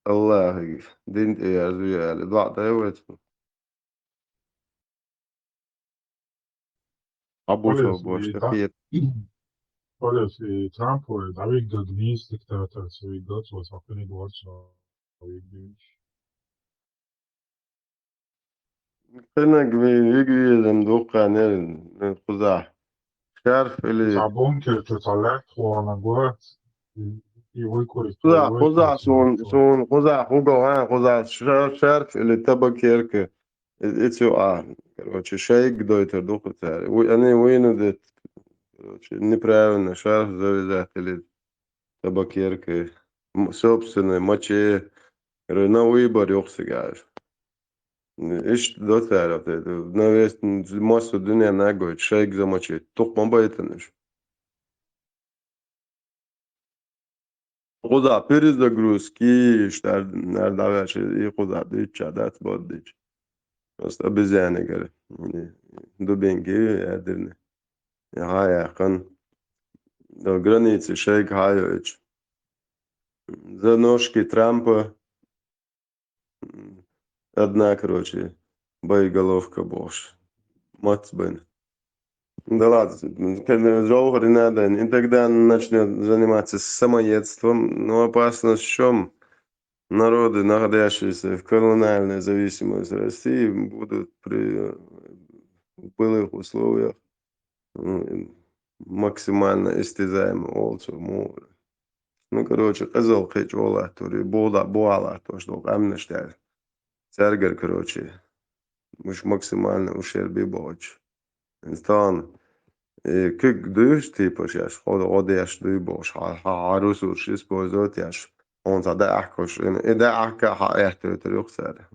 Аллахиги, дин тӀе яз виали. ДоӀа дай вай. Абу Полис Собо, и что Тра-, хет. Полис и Трамп, ой, дӀавигга вниз диктатор, ца вигга, цо сапини горца вигдуьйш. Къинаг ви-, вигвиезам дуккха нер, нер кхузахь. Шарф или Ца бункер чу ца лаьтта хьуана го, и, и вуй кури, кхузахь, вуй кхузахь кури, сун, кури. Сун, кхузахь хӀуго, хӀан, кхузахь ша-, шарф или табакерка. И, и цу а, короче, шайг дойтар духу цара. Уй, они вынудят, короче, неправильно шарф завязать или табакерка, м-, собственной моче, короче, на выбор юхсигаш. Иштта до цара, на весь, массу дуьнен нагойту, шайг замочить. Тухма байтанаш. Кхуза перезагрузки, иштта ар-, ар даваьча, и кхуза дуьйцча дац боддича. Просто обезьянигара. Дубинки ядерный. Я хьа яьккхина. До границы шайга хьайойту. За ножки Трампа. Одна, короче, боеголовка бохуш. Мац байна. Да ладно, когда жёлгӀа не надо, и тогда начнёт заниматься самоедством. Но опасность в чём? Народы, находящиеся в колониальной зависимости России, будут при, в былых условиях, м, максимально истязаемы олцу мура. Ну, короче, къизал кхечу латтур, и бухда-, бухьа латтош долу къаьмнаш тӀехь. Цаьргара, короче, уьш максимально ущерб бохучу. Стан, и куьг дуьйш, типа, шаьш, гӀо-, гӀо деш дуй бохуш, хьа-, хьа-, хьа ресурс использовать еш, хьуна цхьа даьӀахкаш, и, и даьӀахка хьа эхтойтар юха цара.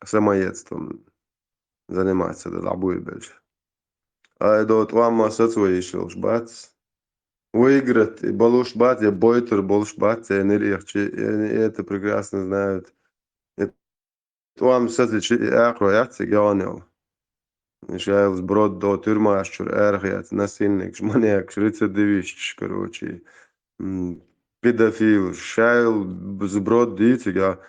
Самоедством заниматься дан дӀабуй белча. Ай, до тӀом ма саца вай йиш йолуш бац. Выиграть и болуш бац, я бойтур болуш бац, я нир ихчи, и, и это прекрасно знают. И тӀом сацичи и акхро яц цига яхана йолу. Шайл сброд до тюрьмаш чуьра арахеца, насильникаш, маньякаш, рецидивисташ, короче, м, педофилаш. Шайл б-, сброд дийцига,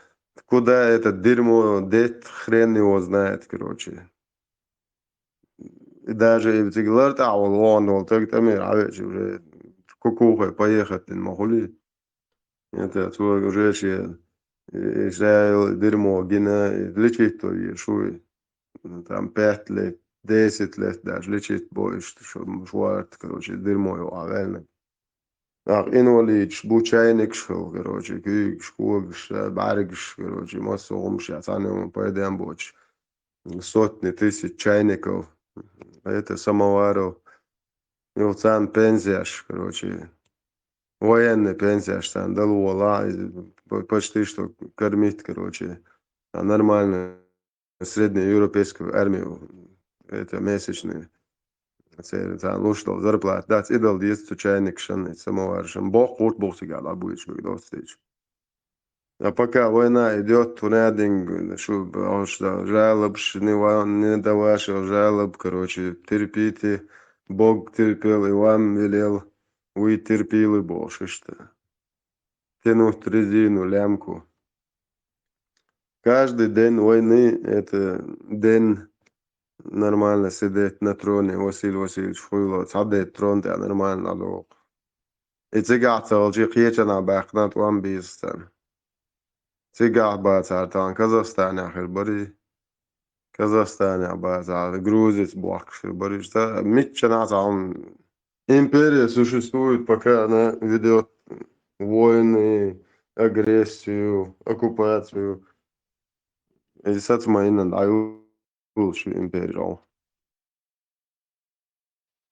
куда это дерьмо деть, хрен его знает, короче. И даже и цига лартӀахь волу вон волу таг тӀамера Ӏавеача уже кукухой поехать дина ма хуьлий. Это цо уже шен, э, Израил дерьмо гина, и лечить то еш вуй. Ну, там пять лет, десять лет даже лечить бо иштта шу-, шуарт, короче, дерьмо юкъа ваьлла. ТӀаккха инвалидаш бу, чайникаш хилла, короче, куьйгаш, когаш, бӀаьргаш, короче, массо а хӀумаш, цхьанна пайден боцуш. Сотни тысяч чайников, это, самоваров. Йо, царна пенсияш, короче, военный пенсияш царна дала волахь, и п-, почти что кормить, короче, а нормальную среднеевропейскую армию, это, месячную. Церан царна луш долу зарплата дац, и дала деза цу чайникашна, и самоварашна. Боккха гӀурт бу цигахь дӀабуьйцуш берг доццуьйтуш. А пока война идёт, хӀун а динга, шу, ош да, жалобаш, не ва-, не до вашего жалоб, короче, терпите, Бог терпел и вам велел, вы терпилы, бохуш иштта. Тянуть резину, лямку. Каждый день войны — это день нормально сидеть на троне, Василий Васильевич Хуйло, цхьа де трон тӀехь нормально дӀадоху. И цигахь ца хилча, кхечанхьа баьккхина тӀом беза царна. Цигахь бацахьара тахана Казахстанехь хир барий, Казахстанехь бацахьара грузец бохкуш хир барий. Ца, миччанхьа цхьа хӀума. Империя существует, пока она ведёт войны, агрессию, оккупацию. И саца ма йинан дӀайолуш ю империя.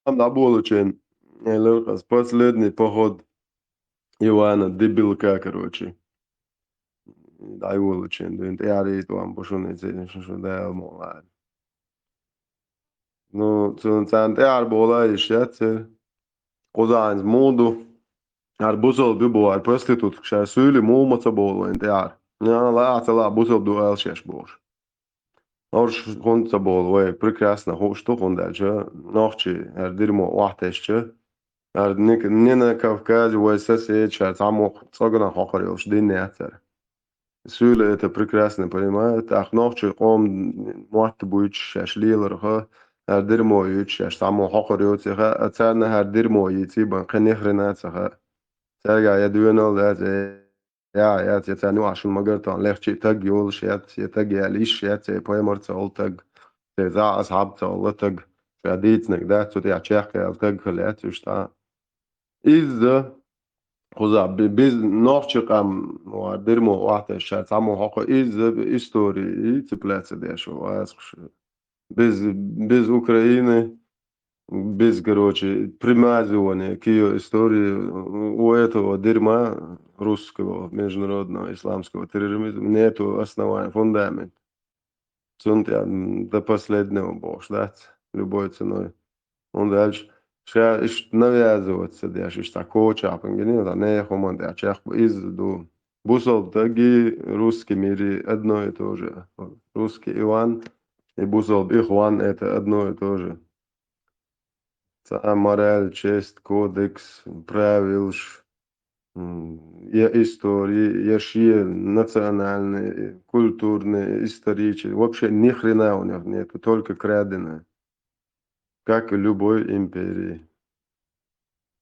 Ам дӀаболучун, элира ас, последний поход Ивана Дебилка, короче. ДӀайолучун, дуьйна тӀаьхьарийта ван бу шуна, иза шу Дала мукъ лахь. Ну, цунна царна тӀаьхьара бола йиш яц церан. Кхузахь хӀинца муха ду? ХӀара бусалба ю боху, хӀара проститутка, ша суьйли муха ма ца боху вайна тӀаьхьара? Яа, лаахь ца лаахь бусалба ду ала шаьш бохуш. Орш хӀунда ца боху вай, прекрасно хууш ду, хӀунда аьлча нохчий хӀара дерьмо охьатесча, хӀара ни, ни на Кавказе вай соседаш, хӀара цхьаммо цӀогнах хьокхур йолуш дин яц хӀара. Суьйли это прекрасно понимают, тӀаккха нохчий къоман мотт буьйцуш шаьш леларх, хӀара дерьмо юьйцуш шаьш цхьаммо хьокхур йоций хаьа, а царна хӀара дерьмо йийций бан кхин ни хрена ца хаьа. Цаьргахь я доьналла дац, я, я, я, я царна юкъахь шуна ма-гарра тахана лехчий таг йолуш яц, я таг яьлла йиш яц, я пайхамар ца волу таг, я зӀа асхьаб ца волу таг, ша дийцинарг дац, цу тӀехь чекхъяьлла таг хила яц уьш тӀаккха. Изза, кхузахь би-, биз-, нохчий къам, ва, дерьмо охьатесча, цхьаммо хьокху, изза истории цепляться деш ву, вазахуш. Без, без Украины, без, короче, примазывания к её истории у этого дерьма русского международного исламского терроризма нету основания, фундамента. Цунна тӀехь, м, до последнего бохуш дац, любой ценой. ХӀунда аьлча ша иштта навязываться деш, иштта кочапан гина, да, нехан хӀуманна тӀехь чекх изза ду. Бусалба даги русский мири одно и то же. Русский Иван и бусалба Ихван — это одно и то же. Цхьа мораль, честь, кодекс, правилаш, м, я истории, я шен национальный, культурный, исторический. Вообще ни хрена у них нету, только краденое. Как и любой империи.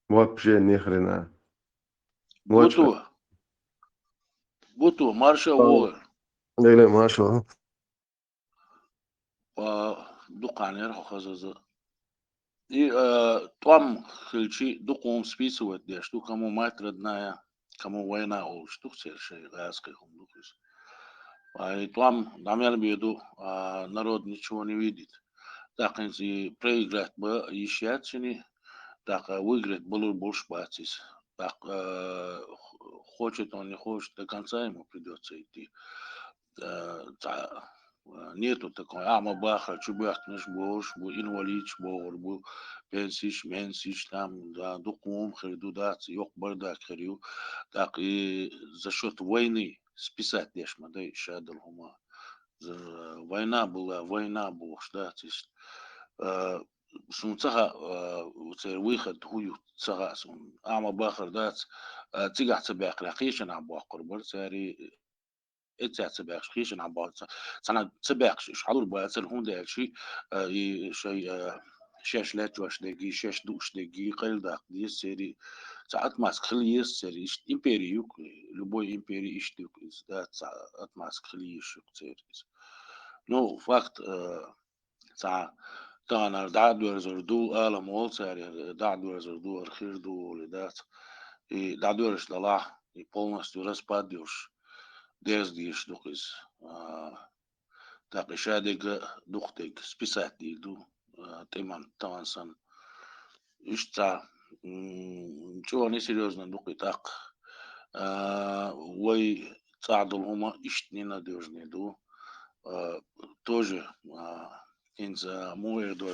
Вообще ни хрена. Вот что. Буту, Буту, марша вогӀу. Или марша. А, дукха хьанера хьо хазаза. И, а, тӀом хилчи, дукха хӀума списывать деш ду, кому мать родная, кому война олуш ду, церан шайн гӀазкхи хӀума ду иза. А, и тӀом дӀа мел бен ду, а, народ ничего не видит. ТӀаккха хӀинца и проиграть бан йиш яц цуьнан, тӀаккха выиграть балур болуш бац иза. ТӀаккха, а, х-, хочет он, не хочет, до конца ему придётся идти. Э, цхьа, э, нету такой, а, ма бахара, чубоьхкинарш болуш бу, инвалидаш бохур бу, пенсиш, менсиш, там, да, дукха хӀума хир ду, дац, йоккха бардак хир ю. ТӀаккха и за счёт войны списать деш ма дай, ша дала хӀума. За, война была, война бохуш, дац, иштта. Э, суна ца хаьа, э, церан выход хӀун ю, ца хаьа суна. А, ма бахара, дац, э, цигахь ца баьккхина, кхечанхьа боккхур бара цаьрий, эццехь ца баьхкаш, кхечанхьа бохуш, цхьана ца баьхкаш, уьш хьалур бацара, хӀунда аьлча, а, и шай, а, шаьш лечваш дерг, шаьш дууш дерг, къайладаккха деза церан, цхьа отмазка хила еза церан. Иштта импери ю-кх, любой импери иштта ю-кх иза, да, цхьа отмазка хила езаш ю-кх церан иза. Ну, факт, а, цхьа таханара дӀа а доьрзур ду, ала ма волу цара, дӀа а доьрзур ду, хӀара хир ду олий, дац. и дӀадоьрзуш далахь, и полностью распад йолуш, дерза дезаш ду-кх иза. А, тӀаккха и шадерг а дукха дерг списать дийр ду, а, тӀеман тахана санна. Иштта цхьа, м, чӀогӀа несерьёзно ду-кх и тӀаккха. А, вай цӀахь долу хӀума иштта ненадёжный ду. А, тоже, а, хӀинца муха эр ду,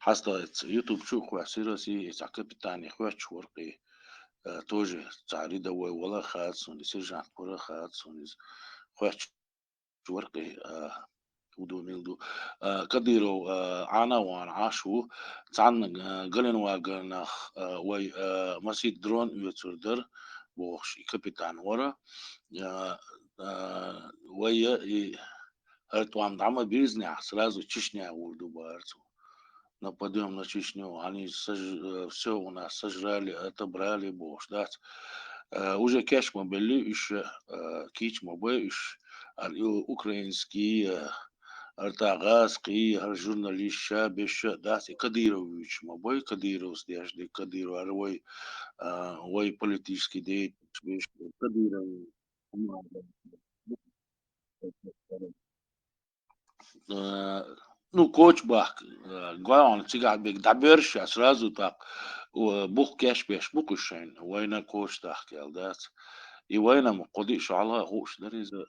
хьастагӀа эцца YouTube чу а кхоьссира аса, и цхьа капитане хоьттуш вара-кх и, а, тоже цхьа рядовой вала а хаьа суна, и сержант вара а хаьа суна иза. Хоьттуш вара-кх и, а, хӀун ду, мила ду. А, Кадыров, а, Ӏана а вахана Ӏаш ву, цхьанна, а, Геленвагенах, а, вай, а, масийтта дрон оьцур дара, бохуш, и капитан вара. А, а, вай а и хӀара тӀом дӀа ма бирзинехь, сразу Чечня гӀур ду бахара цо. Нападём на Чечню, они сож-, э, всё у нас сожрали, отобрали, бохуш дац. Э, уже кеч ма белли уьш, э, кийча ма бай уьш, ар ю украинский, э, ар тӀа гӀазкхий, ар журналист ша, беша дац, и Кадыров вуьйцуш ма бай, Кадыровс деш де, Кадыров ар вай, э, вай политический деятель беш, Кадыров. Э, ну, коча бахка, э, главное, цигахь бега дӀабоьрзуш а сразу так, э, бух кечбеш бу-кх уьш шайна, вайна коча дахка аьлла дац. И вайна ма кхо-диъ шо хьалха а хууш дара иза.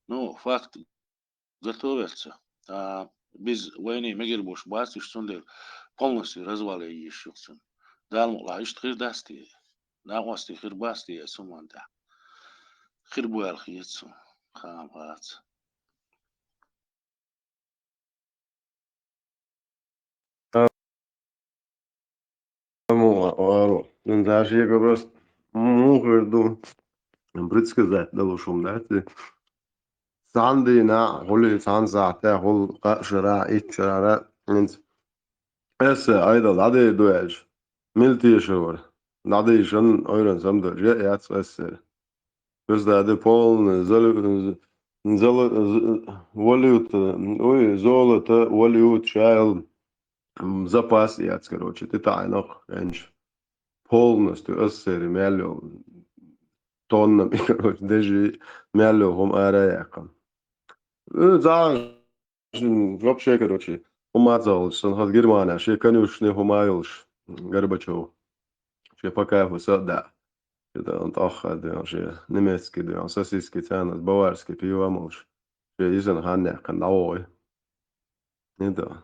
Ну, факт, готовятся. А, беза вайна мегар болуш бац уьш, цундела полностью развал ян езаш ю-кх цунна. Дала мукъалахь, иштта хир дац те? Накъостий хир бац те аса хӀуманна тӀехь? Хир бу аьлла хета суна, хаам хац. Амма, ара, ну, даже я просто муха эр ду, предсказать далуш хӀума дац и. Цхьана дийнахь, хӀули цхьана сахьтехь, хӀула кхаа шарахь, итт шарахь, хӀинца эссе Ӏедал дӀадийр ду аьлча, мила теша вара? ДӀадийшан, ойран самдо, же а яц эссе. Везда де полный, зал-, зал-, з-, валюта, ой, золото, валюта, шайл, м, запас яц, короче, тӀетаӀийнакх, хӀинца. Полностью эссе мел йолу тоннами, короче, дежи мел йолу хӀума ара а яьккхина. Э, за-, вообще, короче, хӀума а ца хилча, сан хаза Германия, шен конюшне хӀума а йолуш, Горбачев. Шен по кайфу са а даьа. Шен тӀоххар дуьйна, шен немецкий дуьйна, сосиски царна, баварский пиво а молуш. Шен йисина хан яьккхина дӀавогӀий. И да.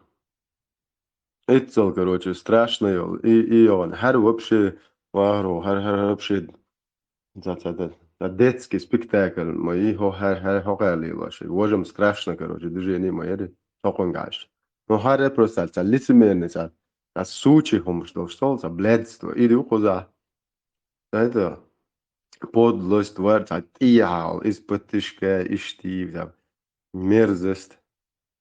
Иццал, короче, страшно йолу. И, и йогӀун. ХӀара вообще, вахаро, хӀара, хӀара, хӀара вообще. За, за, да, да, детский спектакль, ма и хӀо, хӀара, хӀара, хӀокхара лелош. Важам страшно, короче, движение ма яри. Хьокхунгаш. Ну, хӀара просто ца лицемерный, ца, ца сучий хӀумаш долуш, сол, ца блядство. Иди у кхуза. Это подлость, вар, ца тӀехьал, из-под тишка, ишти, ца, мерзость.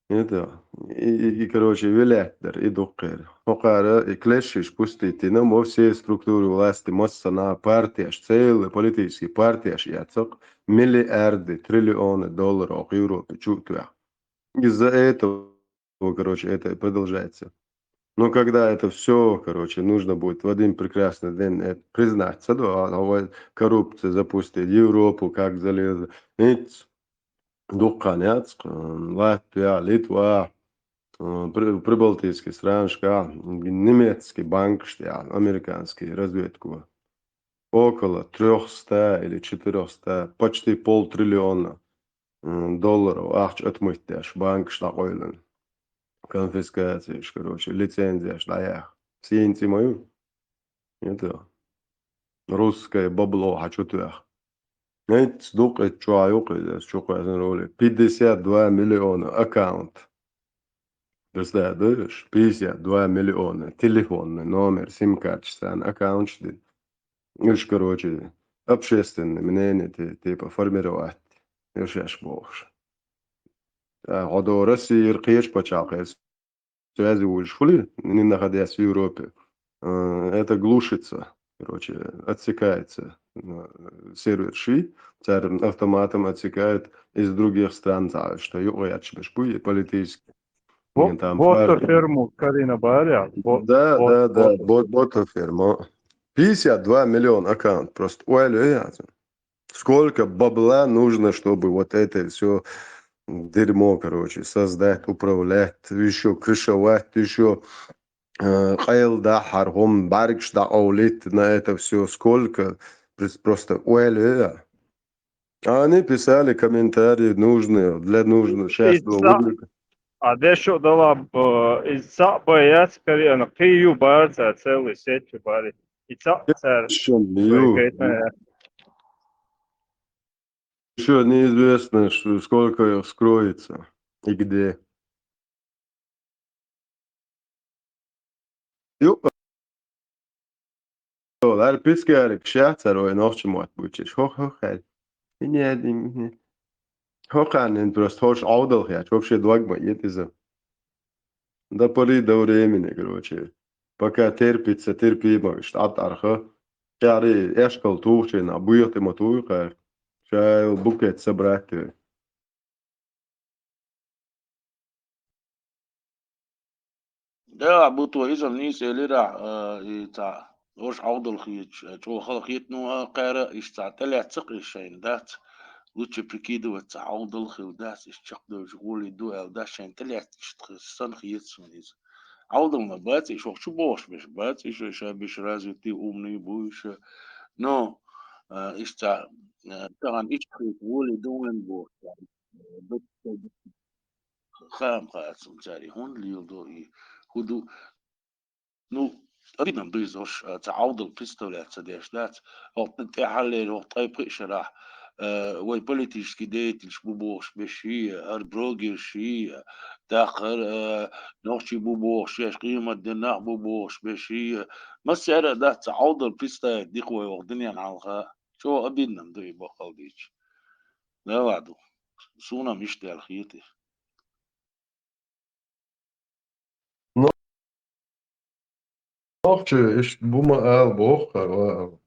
Это, и, и, и, короче, вилет дар, и дуккхер. ХӀокхара, и клешиш пуститина, во все структуры власти, массана партияш, целые политические партияш, яцакъ, миллиарды, триллионы долларов Европе чу а тоьхна. Из-за этого, короче, это и продолжается. Но когда это все, короче, нужно будет в один прекрасный день это признать, ца до, а, а, коррупция запустить, Европу как залезла, эц, дуккха яц, э, Латвия, Литва, э, при-, прибалтийский странашка, немецкий банкаш, американский разведку. Около трёхсот или четырёхсот, почти полтриллиона, м, долларов ахча отмыть деш, банкаш дӀакъойлина. Конфискацияш, короче, лицензияш дӀаяха. Сийна цӀи ма ю? Это русское бабло хьа чу тоьхна. Эц дукъ, эц чохь ю кхуза, эс чу кхоьссина ролик. Пятьдесят два миллиона аккаунт. Представляешь, пятьдесят два миллиона телефонный номер, сим-карташ царна аккаунташ дина. Уьш, короче, общественное мнение ти-, типа формировать. Уьш еш бохуш. А, хьо до Россия кхечу пачхьалкхера связи вужаш хуьлий, не находясь в Европе. Э, это глушится, короче, отсекается. Э, сервер ши, царь автоматом отсекает из других стран, цхьа, что юкъа яц беш буй, политически. Бо-, Блин, там бота ферму, Карина Баря. Бо-, Да, бо-, да, да, бота. Бо-, бота ферма. Пятьдесят два миллиона аккаунт, просто ойла йой хьо цун. Сколько бабла нужно, чтобы вот это все дерьмо, короче, создать, управлять, еще крышевать, еще э, къайла дахьар, хӀума бӀаргаш дӀакъовлийта на это все. Сколько? Прос-, просто ойла йой хьо. Они писали комментарии нужные, для нужных, щас. Из цхьа, а дешо дала, э, из цхьа бай яц кариана, кхы ю бара цар целый сеть ю бари. И цхьа цар ещё не ю. Ещё неизвестно, ш-, сколько их скроется и где. Юкъа. Лар пискарик шаьцар вай нохча мотт бучиш. Хо-хо-хо. Хо-хо-хо. Хо-хо-хо, просто хӀорш Ӏовдал хеташ, вообще дог ма ет иза. До поры до времени, короче. Пока терпится, терпимо, иштта Ӏад арха. Кхаьри эшкал тухучу нах буьйху тӀе ма туй кхара. Шайл букет собрать. Да, бу то иза нийса элира, э, и цхьа, ош Ӏовдал хеташ, э, чӀогӀа хала хетано а кхара, иштта цхьа тӀелаьццакх и шайна дац. Лучше прикидываться, Ӏовдал хила дац, иштта чекхдевлча гӀоле ду аьлла дац, шайна тӀелаьццаш сан хеташ суна иза. Ӏовдал ма бац, и шух чу бохуш беш бац, и ша, ша беш развитый, умный бу и ша. Но, э, иштта, э, тахана иштта хила гӀоле ду вайн бохуш. Хаам хаьа цунна цаьрга, хӀунда леладо и, хӀун ду. Ну, обидно ду иза, ош, а, цхьа Ӏовдал представлять ца деш дац. ХӀокху тӀехьаллера, хӀокху ткъе пхи шарахь, а, вай политический деятельш бу бохуш беший, хӀара блогерший, тӀаккха хӀара, а, нохчий бу бохуш, шаьш къемат ден нах бу бохуш беший. Массара а дац цхьа Ӏовдал представить дика вай оха дуьненна хьалха. ЧӀогӀа обидно ду и баккъал дийцча. Дала ду. Суна-м иштта аьлла хета. Но, нохчий иштта бу ма ала боху, хӀара,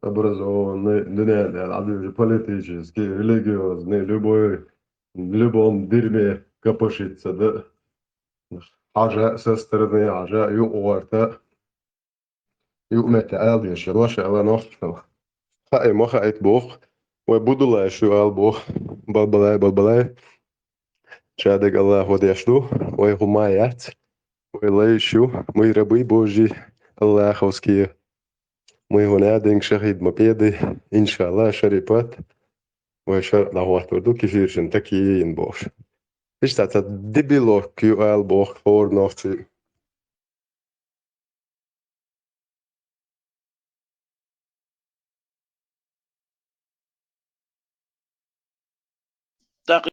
образованный, дуьненна аьлла, Ӏадвижи политический, религиозный, любой, в любом дерьме копошиться, да? Хьажа со стороны, хьажа юкъа гӀорта. Юкъаметтиг ала дезаш, лоша ала нохчашна. Хаий, ма хаийта боху. Вай Будулай шу ала боху. Балбалай, балбалай. Шадерг Аллахо деш ду. Вай хӀума яц. Вай лайш ю. Мы рабы Божьи, Аллаховские. Мы хӀуна динг шахид ма педы. Иншалла, Шарипат. Вай шар дӀахӀоттор ду, кефиршин такие ин бохуш. Иштта ца дебилок ю ала боху, хӀора нохчий. ТӀаккха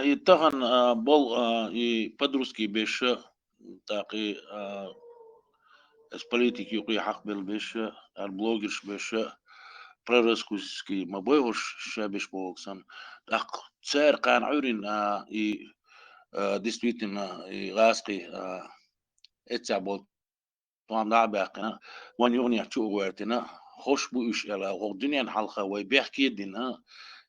и тахана, а, бол, а, и подростки беша, тӀаккха, а, эс политик юкъе хьакхбелла беша, ар блогерш беша, пророссийский ма бой уж ша беш боху сан. ТӀаккха цара кхана Ӏуьйрина, а, и, а, действительно, и гӀазкхи, а, эццехь болу тӀом дӀа а баьккхина, вайн юханехьа чу а гӀоьртина, хӀорш бу уьш аьлла, хӀокху дуьненна хьалха вай бехке а дина,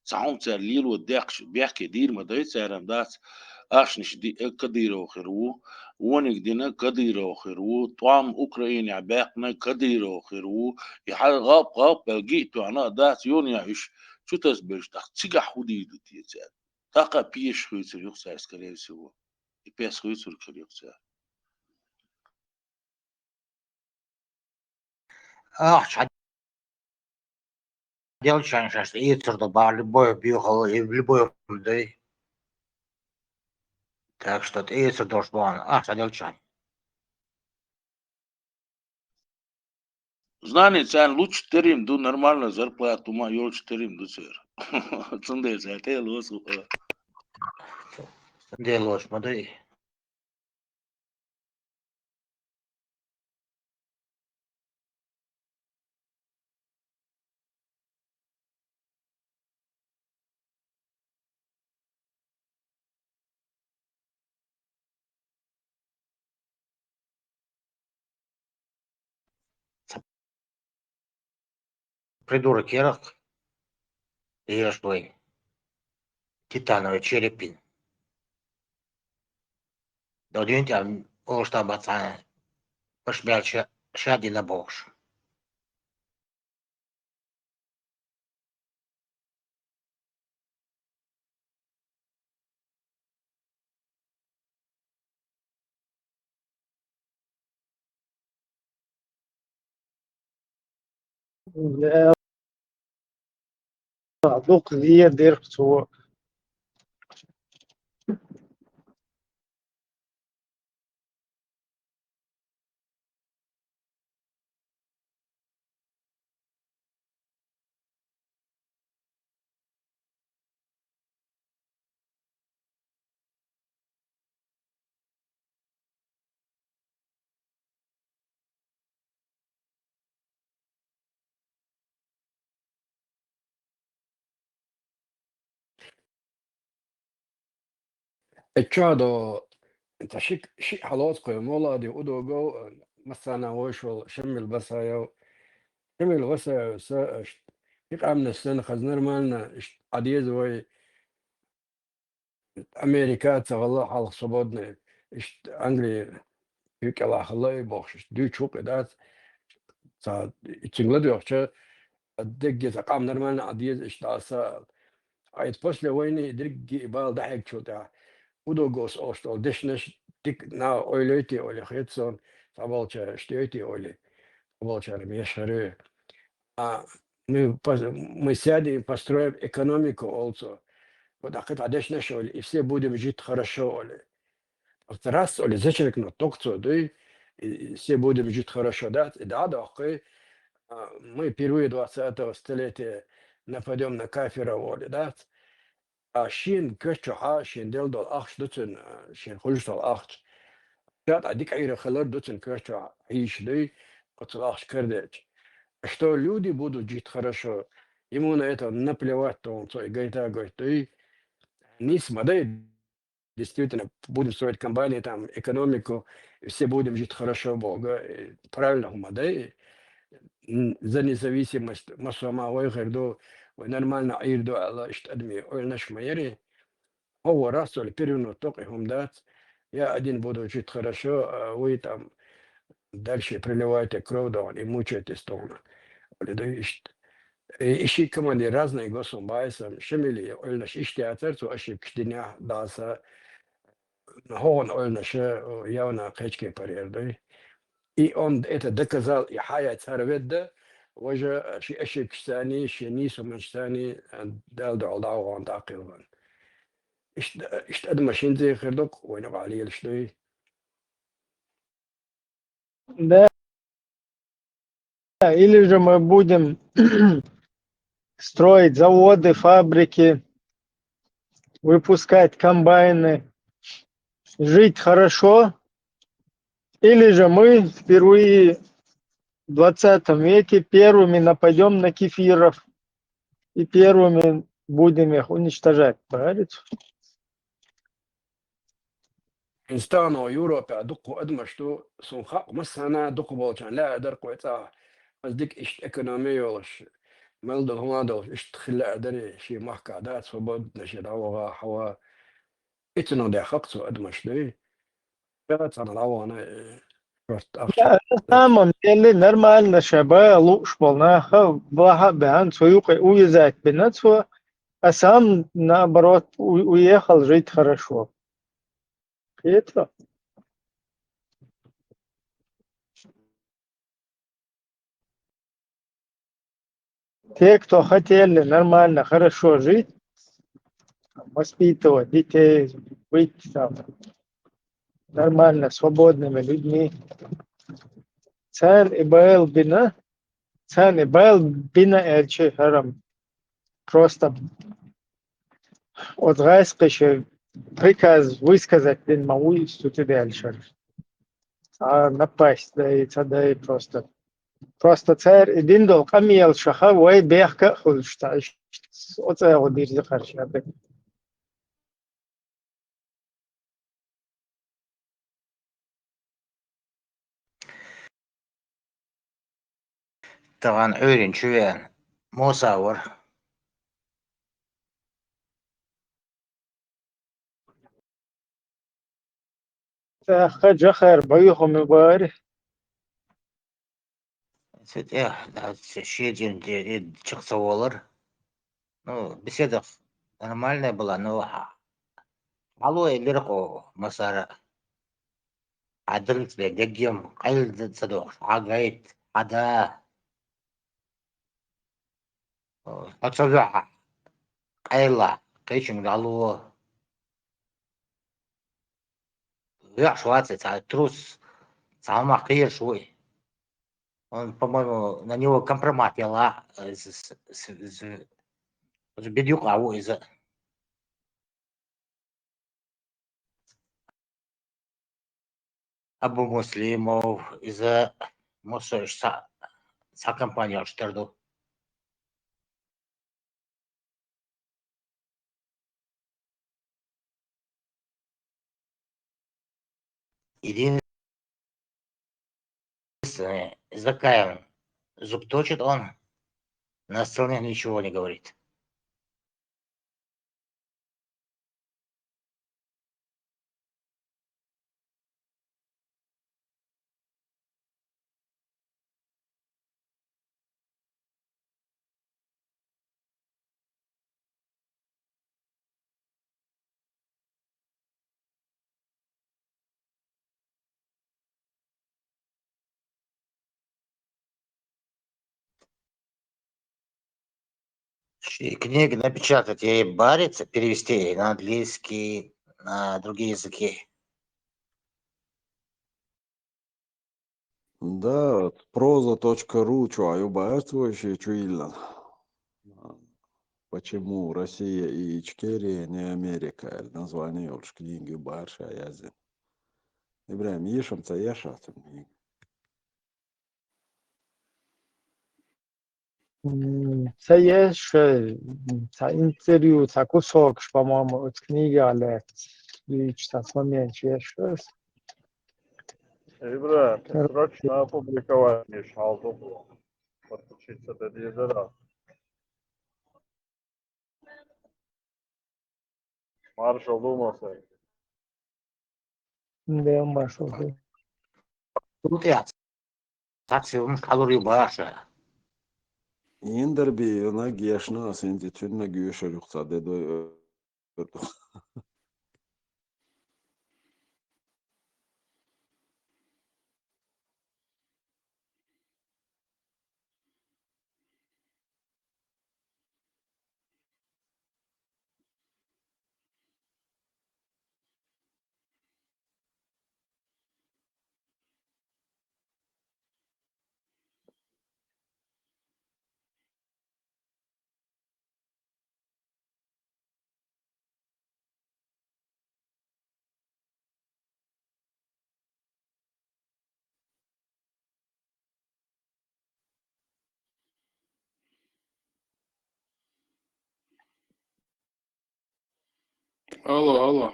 цхьа хӀума цара лело дехкаш, бехке дийр ма дай цара-м дац, ахчанаш диъ а Кадыров хир ву, вониг дина Кадыров хир ву, тӀом Украинехь баьккхина Кадыров хир ву, и хьал гӀалп-гӀалп аьлла гиъ тоьхна а дац, юханехьа уьш чу тасабелча тӀаккха цигахь хӀун дийр ду те цара? ТӀаккха а пеш хуьйцур ю-кх цара, скорее всего. И пес хуьйцур хир ю-кх цара. Ахча делчан шаьш тӀеэцар ду бахьа любой бехал, и любой хӀума дай. Так что тӀеэцар долуш бахьана ахча делчан. Знание царна лучше терим ду, нормально зарплату ма йолчу терим ду церан. Цундела цара тӀе а лоцу. Цундела лоцу ма дай. Придурок ярах, еш вай. Титановый черепин. Додинтя олуш там бацана. баш баьлча ша дина бохуш. Дукха ледира цо. Э, чадо, ца шик-, шиъ хьалоцу кхуьй, Мовлади, удугов, массана вовшал Шамил Басаев. Шамил Басаев, са, аш, и къамнаш санна хаза нормально, аш, Ӏадеза вай, Америка ца гӀалла хьалха свободный, иштта Англи юкъала хилла и бохуш, иштта дуьйцуш ву-кх и дац. Ца, и цуьнга ладоьгӀча, дегге ца къам нормально Ӏа деза иштта дӀаса. А это после войны дерриге и бала дӀахьегчул тӀаьхьа удугос олуш долу дешнаш дика наха ойла йойтий олий хета суна, цхьаболчара иштта йойтий олий, цхьаболчара мешхаре. А, мы пос-, мы сядем, построим экономику, олу цо. Вот, а кхин цхьа дешнаш а олий, и все будем жить хорошо, олий. Просто раз, олий, зачеркнуть только цо дуй, и, и все будем жить хорошо, да? И да, да, окей. А, мы впервые двадцатого столетия нападём на кафиров, олий, да? А шена коьрта чохь шена делла долу ахча ду цуьнан, шена хуьлуш долу ахча. Ша тӀе дика Ӏийра хилар ду цуьнан коьрта чохь, хьийзаш дуй, оцу ахча карадеъча. Что люди будут жить хорошо, ему на это наплевать, тхуна цо и гайта а гойтуй. Нийса ма дай, действительно, будем строить комбайны, там, экономику, все будем жить хорошо, боху, э, правильно хӀума дай. М, за независимость массо а ма вай хир ду, вай нормально Ӏийр ду аьлла, иштта адамийн ойланаш ма яри. ХӀокхо раз, олий, перевернуть доккхий хӀума дац. Я один буду жить хорошо, а вы там дальше проливайте кровь, да, и мучайтесь, тхуна. Олий, да, иштта. И, и ши команде разные государства, Шамилан ойланаш иштта яцара, цо ошибкаш динехь, даса, хӀокхуьнан ойланаш, э, явно кхечке паргӀер дуй. И он это доказал, и хьаяц хӀара ведда, важа ши ошибкаш цани, шен нийсоманаш цани, э, Далла дуьхьал дӀа а вахана, дӀа а кхелхана. Иштта, иштта адамаш хӀинца а хир ду-кх, вайна юкъахь лелаш дуй. Да. Или же мы будем строить заводы, фабрики, выпускать комбайны, жить хорошо, или же мы впервые в двадцатом веке первыми нападём на кефиров и первыми будем их уничтожать, говорится. Хьин стагӀано Европехь дуккха адамаш ду, суна хаьа, массарна а дукхахболчарна лаьа дара кху цӀа. Аса дика иштта экономи йолуш, мел долу хӀума долуш, иштта хила лаьа дара, шен махкахь дац, свободно шен дӀаваха, хьава. И цунах дехха-кх цо адамаш дуй. Ша царна дӀавахана, э, шортта ахча. Да, на самом деле нормально ша бан лууш болу наха, баха а баьхна, цу юкъе увязать бина цо, а сам, наоборот, у-, уехал жить хорошо. Кхетара? Те, кто хотели нормально, хорошо жить, воспитывать детей, быть там нормально свободными людьми, царна и бала бина, царна и бала бина аьлча хӀара-м просто оцу гӀаскхаша приказ высказать дина ма вуй, цу тӀе даьлла шара. Цхьа напасть дай, ца дай просто. Просто цара и дина долу къамелашха вай бехка а хуьлуш, цхьа иштта оцу агӀо дирзина хӀара шадерг. Тахана Ӏуьйрина чу веана, Муса вара. ТӀаккха Джохар, бай хӀума бара. Цу тӀехь, да, шен жимма де-, де-, чекх ца волар. Ну, беседа нормальная была, но хьа-, хьало элира кхо массара. Хьан дагца бен деггем къайла ца дохуш, хьан гайта, хьан да. Хьо ца вехьа, къайла, кхечуьнга дӀало. Вехьаш вац и, цхьа трус, цхьа хӀумах кхераш ву и. Он, по-моему, на него компромат яла, э, з-, з-, з-, з-, з-, бед юкъа ву иза. Абу Муслимов, иза, массо а иштта цхьа, цхьа компания йолуш тера ду. Единственное, Закаев зуб точит он, на остальных ничего не говорит. Ши книга напечатать, ей бариться, перевести на английский, на другие языки. Да, вот проза точка ру чохь ю бац вай шен чу йиллина. «Почему Россия и Ичкерия не Америка?» аьлла название йолчу книга ю бара ша яздина. Ибрахим, ешам ца еш а цу книга? М, ца еш, э, ца интервью, ца кусокаш, по-моему, оцу книгах лаьцна, дуьйцуш цхьа моменташ еш аса. Ибра, срочно опубликовать еш хьал ду. Подключиться до дизера. Маршалла ду, Муса. Дел маршалла ду. Цул тӀаьхьа цхьацца хӀуманаш хьалур ю баха ша. Яндарбиевнаг ешна аса хӀинца, цуьннаг йоьшур ю-кх цхьа де дой. Алло, алло.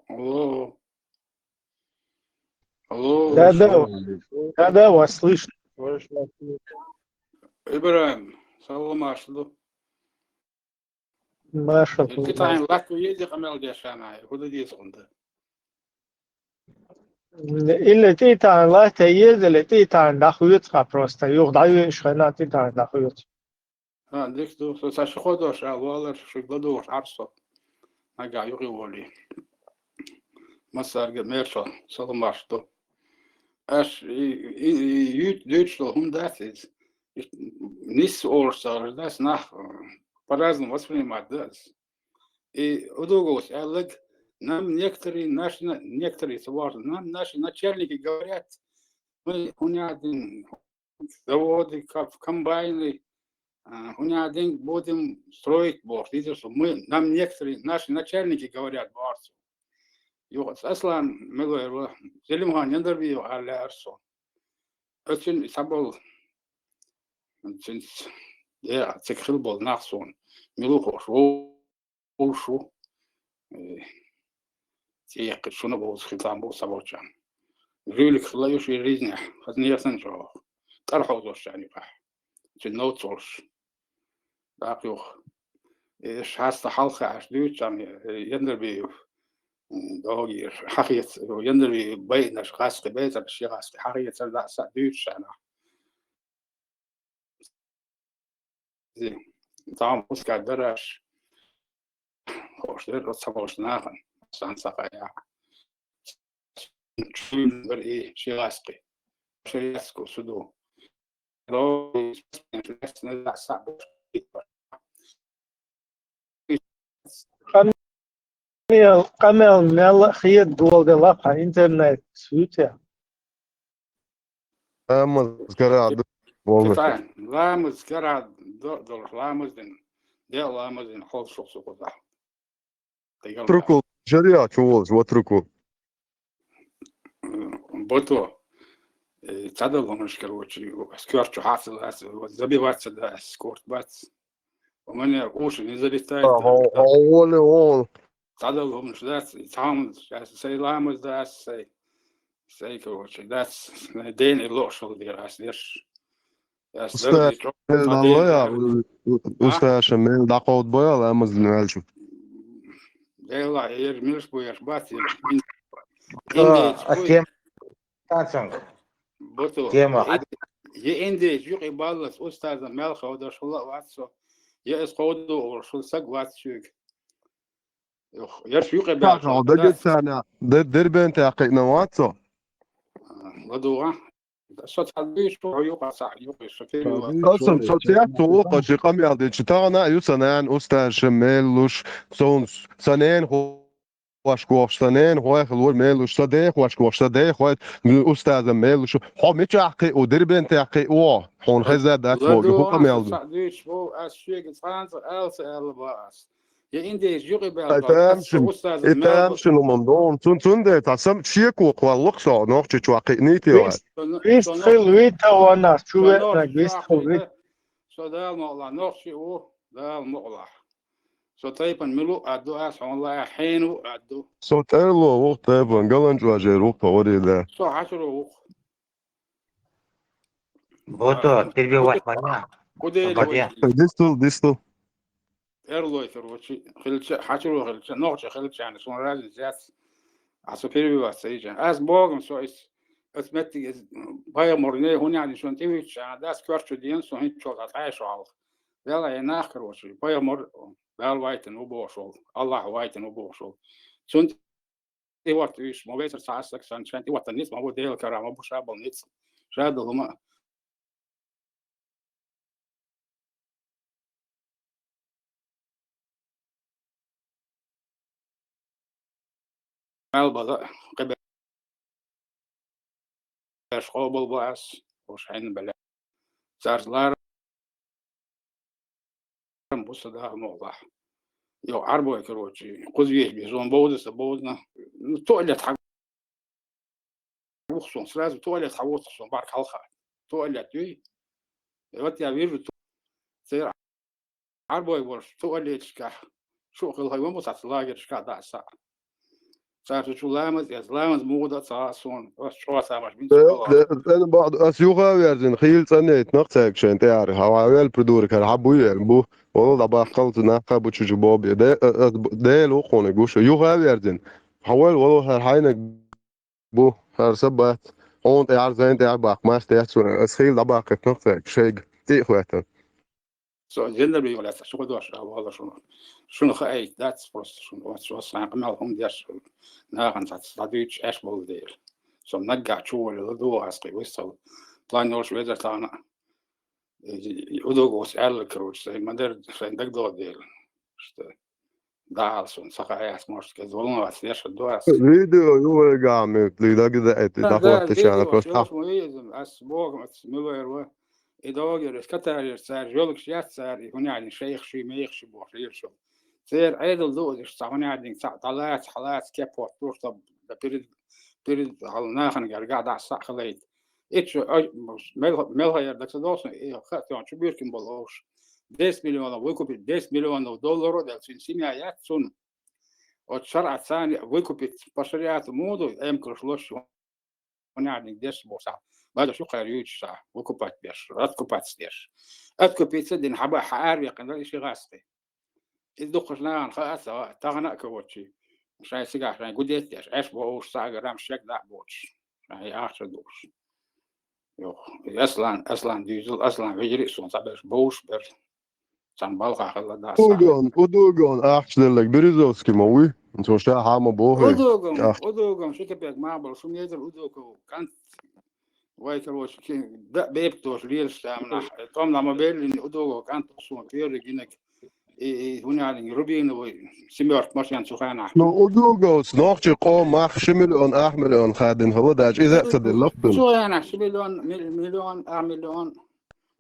Алло. Алло. Да, да, да, да, вас слышно. Ибрахим, салам маршалла ду. Маршалла ду. Титайн латта еза къамел дешана, хӀун дан деза хӀунда? Илла тӀе тахана латта еза, илла тӀе тахана дӀахоьцу хьан просто. Юха дӀавеъаш хенахь тӀе тахана дӀахоьцу. ХӀан, дика ду. Со сан ши-кхо дош ала валар, шуьга ладугӀуш Ӏар со. Нагахь юкъе волий. Массаьрга а маршалла, салам марш ду. Аш и, и, и, ю-, дуьйцуш долу хӀума дац иза. Нисса олуш ца хилча, дац, нах по-разному воспринимать дан иза. И у Дугов аьлларг, нам некоторые наши на-, некоторые ца боху, нам наши начальники говорят, мы, у них один заводы, ка-, комбайны, а, у них один будем строить, боху, видишь, мы, нам некоторые наши начальники говорят, боху. Юха Аслан Мелоев, Зелимхан Яндарбиев аьлла аьлла со. Оцуьнан и схьаболу, цуьнца, я, цига хила болу нах суна, мила ву хууш, ву, ву шу, э, цӀе яккхийта шуна бовза хила там бу сан болчарна. Жуьлик хила ю шен жизнехь, хаза несан чӀогӀа, тӀара хьовзош царна юкъахь, цуьнан новца волуш. ДӀакхуьйху. Э, шаьста хьалха аьлча дуьйцу царна, э, Яндарбиев. Догира хьахецар, яндари байнаш гӀаскхи бецар, ши гӀаскхи хьахецар, дӀа са дуьйцуш шана. Цхьа пускай дараш, хӀорш дер, оцу ца болуш нахана, сан ца кхайа. Чуьйра дара и ши гӀаскхи. Ши гӀаскхи су ду. Къамел, къамел мел хеда дола делахь хьан интернет суьйте? Ламаз карахь ду, Вовнаш. Ламаз карахь до-, долуш, ламаз дина, дел ламаз дина, хьол шух су кхузахь. Трукул, жаря, чу волуш, ва трукул. Бото, э, цхьадолу хӀуманаш, короче, скоьрчу хьацалац, забиваться да, скорт бац. У меня уши не залетают. Ага, да. Ага, ага. Цхьадолу хӀуманаш дац, цхьамма, сейчас сай ламаз дац, сай, сай, короче, дац, дена и лош хила дера, ас деш. Устаз, устазша мел дӀакховдабойла ламаз дина ваьлча. Делахь, эр милаш буеш бац, эр. Ин-, а, индеч а буй. Тем-, тацанг. Буту. Тема. Е ин-, е индеч юкъе баллалц устаза мел ховдош хӀула а вац со. Е ас ховду олуш хӀула саг вац шуьга. Юх, ерш юкъе баьлла. Дагестана, Д-, Дербентехь кхиъна вац со. А, ладугӀа. Со ца дуьйцу, хьо юкъа ца юкъе, со фирма. Аса, со цец ву, кхачи къамел дичи. Тахана а ю сан нана устазша мел луш, сон, сан ненахошка вохуш, сан ненахой хилла вара мел луш, сан дехошка вохуш, сан дехой устаза мел луш. Хьо мичахь кхиъ ву, Дербентехь кхиъ ву? Хьуна хезна дац боху, хӀун къамел ду? ЛадугӀа, аса ца дуьйцу, бо, ас шега цкъа а ца аьлла, аса юкъе баьлла. Ай, тамашийна, ай, тамашийна хӀуманаш ду. Цун-, цундела цхьа сам шеко кхоллакх со, нохчи чохь кхиънийти вай. Вист хила вита ванас, чу веънарг вист хила вита. Со Дала мукъалахь, нохчи ву, Дала мукъалахь. Со тайпана мила ву а ду, ас хьуна лаьа хьенан ву а ду. Со тӀерло ву тайпана, галанчӀожер ву тхо вари да. Со хьачуро ву. Бото, перебивать, понятно. Кудели вай? Дистул, дистул. Эрлой, короче, хилча, хьачуро хилча, нохча хилча, суна разница яц. А со перебивать ца йича. Ас богам со ис, ас меттиг ис, пайхамар не, хӀун яни шун тӀе вичча, дас коьрчу ден, со хӀинчу чо ткъай шо хьалха. Дела е нах, короче, пайхамар, Дала вайтина ву бохуш волу, Аллах вайтина ву бохуш волу. Цун тӀе ватта уьш, ма весар цхьа а стаг санна, шайн тӀе ваттан ницкъ ма бу, Делан кара ма бу, ша болу ницкъ, ша долу хӀума. Мел бала, кхиберш къобал бу ас, уш хьайна беле. Царца лара бу сан Дала мукъалахь. Йо, Ӏарбой, короче, кхуза вехаш бен, зон бовза сан бовзана. Ну, туалет хьа вух сон, сразу туалет хьа воцух сон, барх хьалха. Туалет юй. И вот я вижу, ту-, церан Ӏарбой волуш туалеташкахь, шу а хила хай ван бу сац лагершкахь дӀа а саӀа. Цара цу чу ламаз эцна, ламаз муха дан ца хаьа суна, ас чӀогӀа самаш бина ца Э, бала. Э, цӀена бахьа ду, ас юха а верзина, хийла цӀанъяйтина-кх цаьрга шайн тӀе ара. Хьан ваьлла придурок хӀара хьан буй аьлла бу. Вала дӀабаккхал цу нахха бу чу чу бобе. Де-, э, э, Дела ву кхуниг гуш. Юха а верзина. Хьан ваьлла, вала хӀара хьайниг бу, хӀара са бац. Хьуна тӀе ара, зайн тӀе ара баккха, мас тӀе ара цунна. Ас хийла дӀабаккхийтина-кх цаьрга, шайга тӀе а хӀоьттина. Со гендер бегӀалаца, шу дош а вала шуна. Шуна хаийта дац просто шуна. Оц, оц, сан къамел хӀума деш, нахана цац дӀадуьйцуш Ӏеш болу дела. Со наггахь чу волу ладугӀу ас кхин виссал. План йолуш везар тахана. Э, удуг оц аьлла, короче, сайн ма-дарра, сайн дагадогӀу дела. Что дӀаала суна, ца хаьа ас, может, кхин зулам вац, деш а ду ас. Видео ю вайгахь, муьлхха, дагадеъийта, да, дӀахӀоттича, видео просто йолуш ма веза, ас боху, ас милвер ва. И догӀу яра, ас катарера цара, жолгаш яц цара, и хӀун яьлла, шайх ши, мейх ши бохуш, ира шо. Церан Ӏедал ду, иза цхьа хӀун яьлла, цхьаъ дӀалаца, хьалаца, кеп хӀоттуш, да перед, перед, хьала нахана гаргахь дӀа схьа хилайта. Итт шу, ой, мел-, мелхайер даг ца долу суна, и хатта чу буьркина болу овш. Десять миллионов выкупить, десять миллионов долларов дел, цуьнан семья яц цунна. Оцу шарӀа царна выкупить по шариату муха ду, эмкалш лош, хӀун яьлла деш бу сахь. Бажа шу кхайра юьйцуш сахь, выкупать беш, откупаться деш. Откупиться дина хьаба хьа аравеккхина дара и ши гӀаскхи. Иза дукхачу нахана хаа ца, тахана а ка вочий. Шайн цигахь шайн гудетта деш, Ӏеш бовш, сагӀа рамаш шек дӀа а боцуш, шайн ахча а дууш. Йоху, и Аслан, Аслан дуьйзал, Аслан вежарий а суна цхьаберш бовш бер. Цхьана балха хилла дас. Удугон, Удугон ахча деллаг Березовский ма вуй? Цо ша хьа ма боху. Удугон, Удугон, ши капек ма бала, шун езар Удугов, кӀант вай, короче, ки-, да, бепиг дош лелаш таманахь. ТӀом ма беллина, Удугов, кӀант суна первый гинаг. И, и, хӀун аьлла, рубиновый семёрка машен цу хенахь. Ну, Удуговс нохчи къомах ши миллион, ах миллион хадина хала даьлча, иза а ца делла. Цу хенахь ши миллион, мил-, миллион, ах миллион.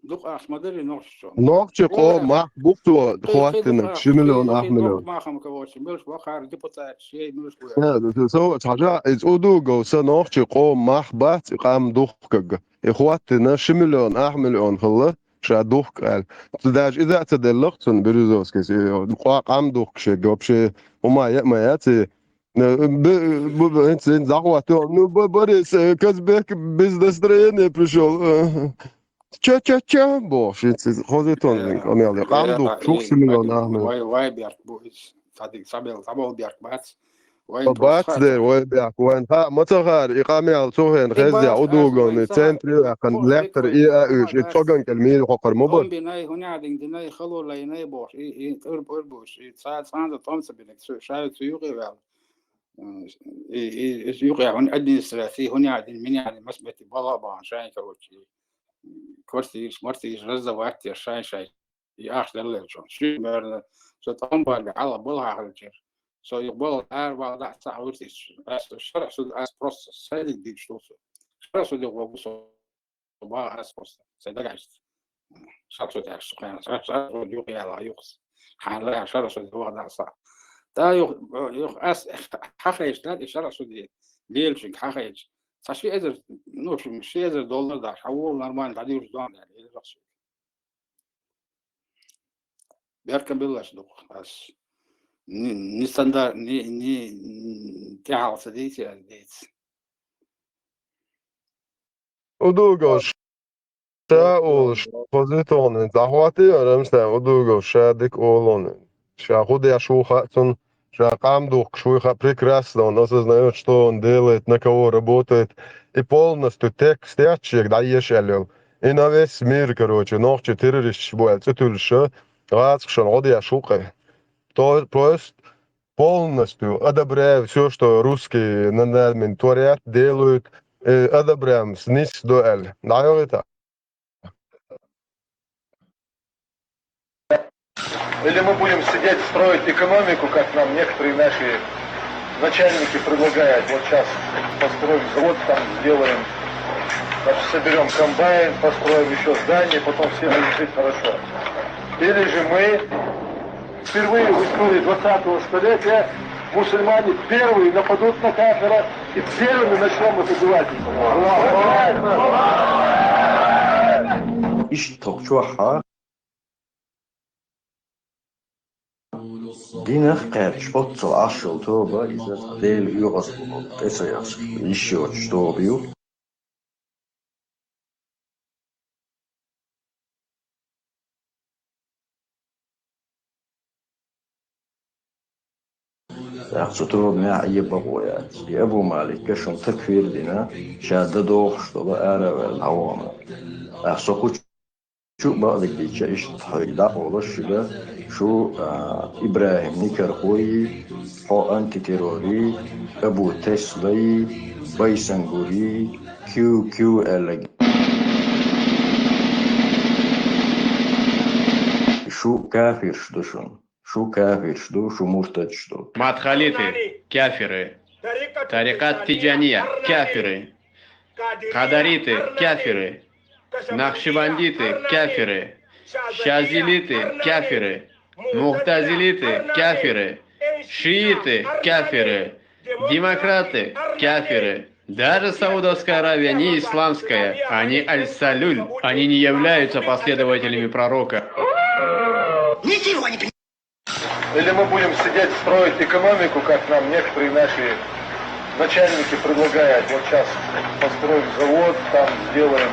Дукха ахча ма дарий нохчо. Нохчи къомах бу цо хӀоттина ши миллион, ах миллион. Махам кавочи, милш вахар депутат, шей милш ву. Э, со хьажа, иза Удугов сан нохчи къомах бац, и къам духкаг. И хӀоттина ши миллион, ах миллион хала. Ша духка аьлла. Цу даже иза а ца деллакх цунна Березовскийс, и къа-, къам духка шега, вообще, хӀума яа ма яц и. Э, б-, б-, б-, хӀинца, хӀинца дӀахӀоттийна. Ну, Бо-, Борис, э, Казбек без настроения пришёл. Э, ча-ча-ча, бохуш, хӀинца хоза тон вин къамел. Къам духка, шух симилон ахмел. Вай, вай берг бу иза. Цадик, цабел, цабол берг бац. Вайн бац просто дер, вай бехк, вайн хаа ма ца хаьара, и къамел цу хенахь хеззехь, Удугов, центре а ваьккхина, лаьттара и а уьйш, и цоган кӀел мийра хьокхур ма бара. Тхьовра бинай, хӀунда динай, хало лайнай бохуш, и, и тӀур-пӀур буш, и ца-, цхьанна тӀом ца бинарг, шу шаьш цу юкъе ваьлла. И, и, и юкъе хӀун администраций, хӀунда дина, мина дина, мас метте бала а бахьана, шайн, короче, квартираш, мартираш раздавать деш, шайн, шайн. И ахча деллачо. Ши мерна, со тӀом балли, хьалха балха хилчира. Со юха балха ара вала дӀа ца хьуьртича. Ас шарахь суда, ас просто сайдиг дийчу ту со. Шарахь суда юха вогу со. Баха ас просто. Сайн дагахь иштта. Шарахь суда аьлла, со хенахь. Шарахь, шарахь суда юха яла, юхас. Хьан лаьа шарахь суда юха дӀа са. ТӀа юха, юха ас хьахайча, тӀа и шарахь суда лелачуьнга хьахайча. Цхьа ши эзар, ну, ши, ши эзар доллар даш, хьан вула нормально дӀадуьйраш дон аьлла, или рахсуьнга. Беркан биллаш ду ас. Ни, ни стандарт, ни, ни, ни тӀаьхьал ца дийца, ас дийца. Удугов ша олуш, позитонный, захватил, Рамстан, Удугов ша дика олуш. Ша хӀун деш ву хаьа цунна, ша къам духкуш вуй хаьа, прекрасно он осознаёт, что он делает, на кого работает, и полностью текст яц шега дӀаеша аьлла йолу. И на весь мир, короче, нохчий террористаш бу аьлла цӀе туьллуш, гӀазкхашна гӀо деш ву кхе. То, то есть полностью одобряю всё, что русские над нами творят, делают, э, одобряем с низ до аьлла. ДӀайогӀийта. Или мы будем сидеть, строить экономику, как нам некоторые наши начальники предлагают. Вот сейчас построим завод, там сделаем, значит, соберем комбайн, построим еще здание, потом все будем жить хорошо. Или же мы впервые в истории двадцатого столетия мусульмане первые нападут на кафира и первыми начнем их убивать. Иштта тхо чохь а динах кхаьчча, оццул Ӏаш йолу тоба, иза Делан оьгӀаз болу, тӀе ца яхча, йиш йоцуш тоба ю. ТӀаккха цу тобанехь Ӏе бакъо яц. И Абу Малика шуна такфир дина, ша дан дохуш долу ара а ваьлла, хьан вахана. ТӀаккха со кху чу бакъдерг дийцича, иштта хьоьга дӀакъовлуш шуьга, шу, а, ИбрахӀим никархой, хьо антитеррорий, Абу Теслай, Байсангурий, кю-кю аьлларг. Шу кафирш ду шуна. Шу кафирш ду, шу муртадаш ду. Мадхалиты, кафиры. Тарикат Тиджания, кафиры. Кадариты, кафиры. Нахшибандиты, кафиры. Шазилиты, кафиры. Мугтазилиты, кафиры. Шииты, кафиры. Демократы, кафиры. Даже Саудовская Аравия не исламская, они аль-салюль, они не являются последователями пророка. Ничего не понимаю. Или мы будем сидеть, строить экономику, как нам некоторые наши начальники предлагают. Вот сейчас построим завод, там сделаем,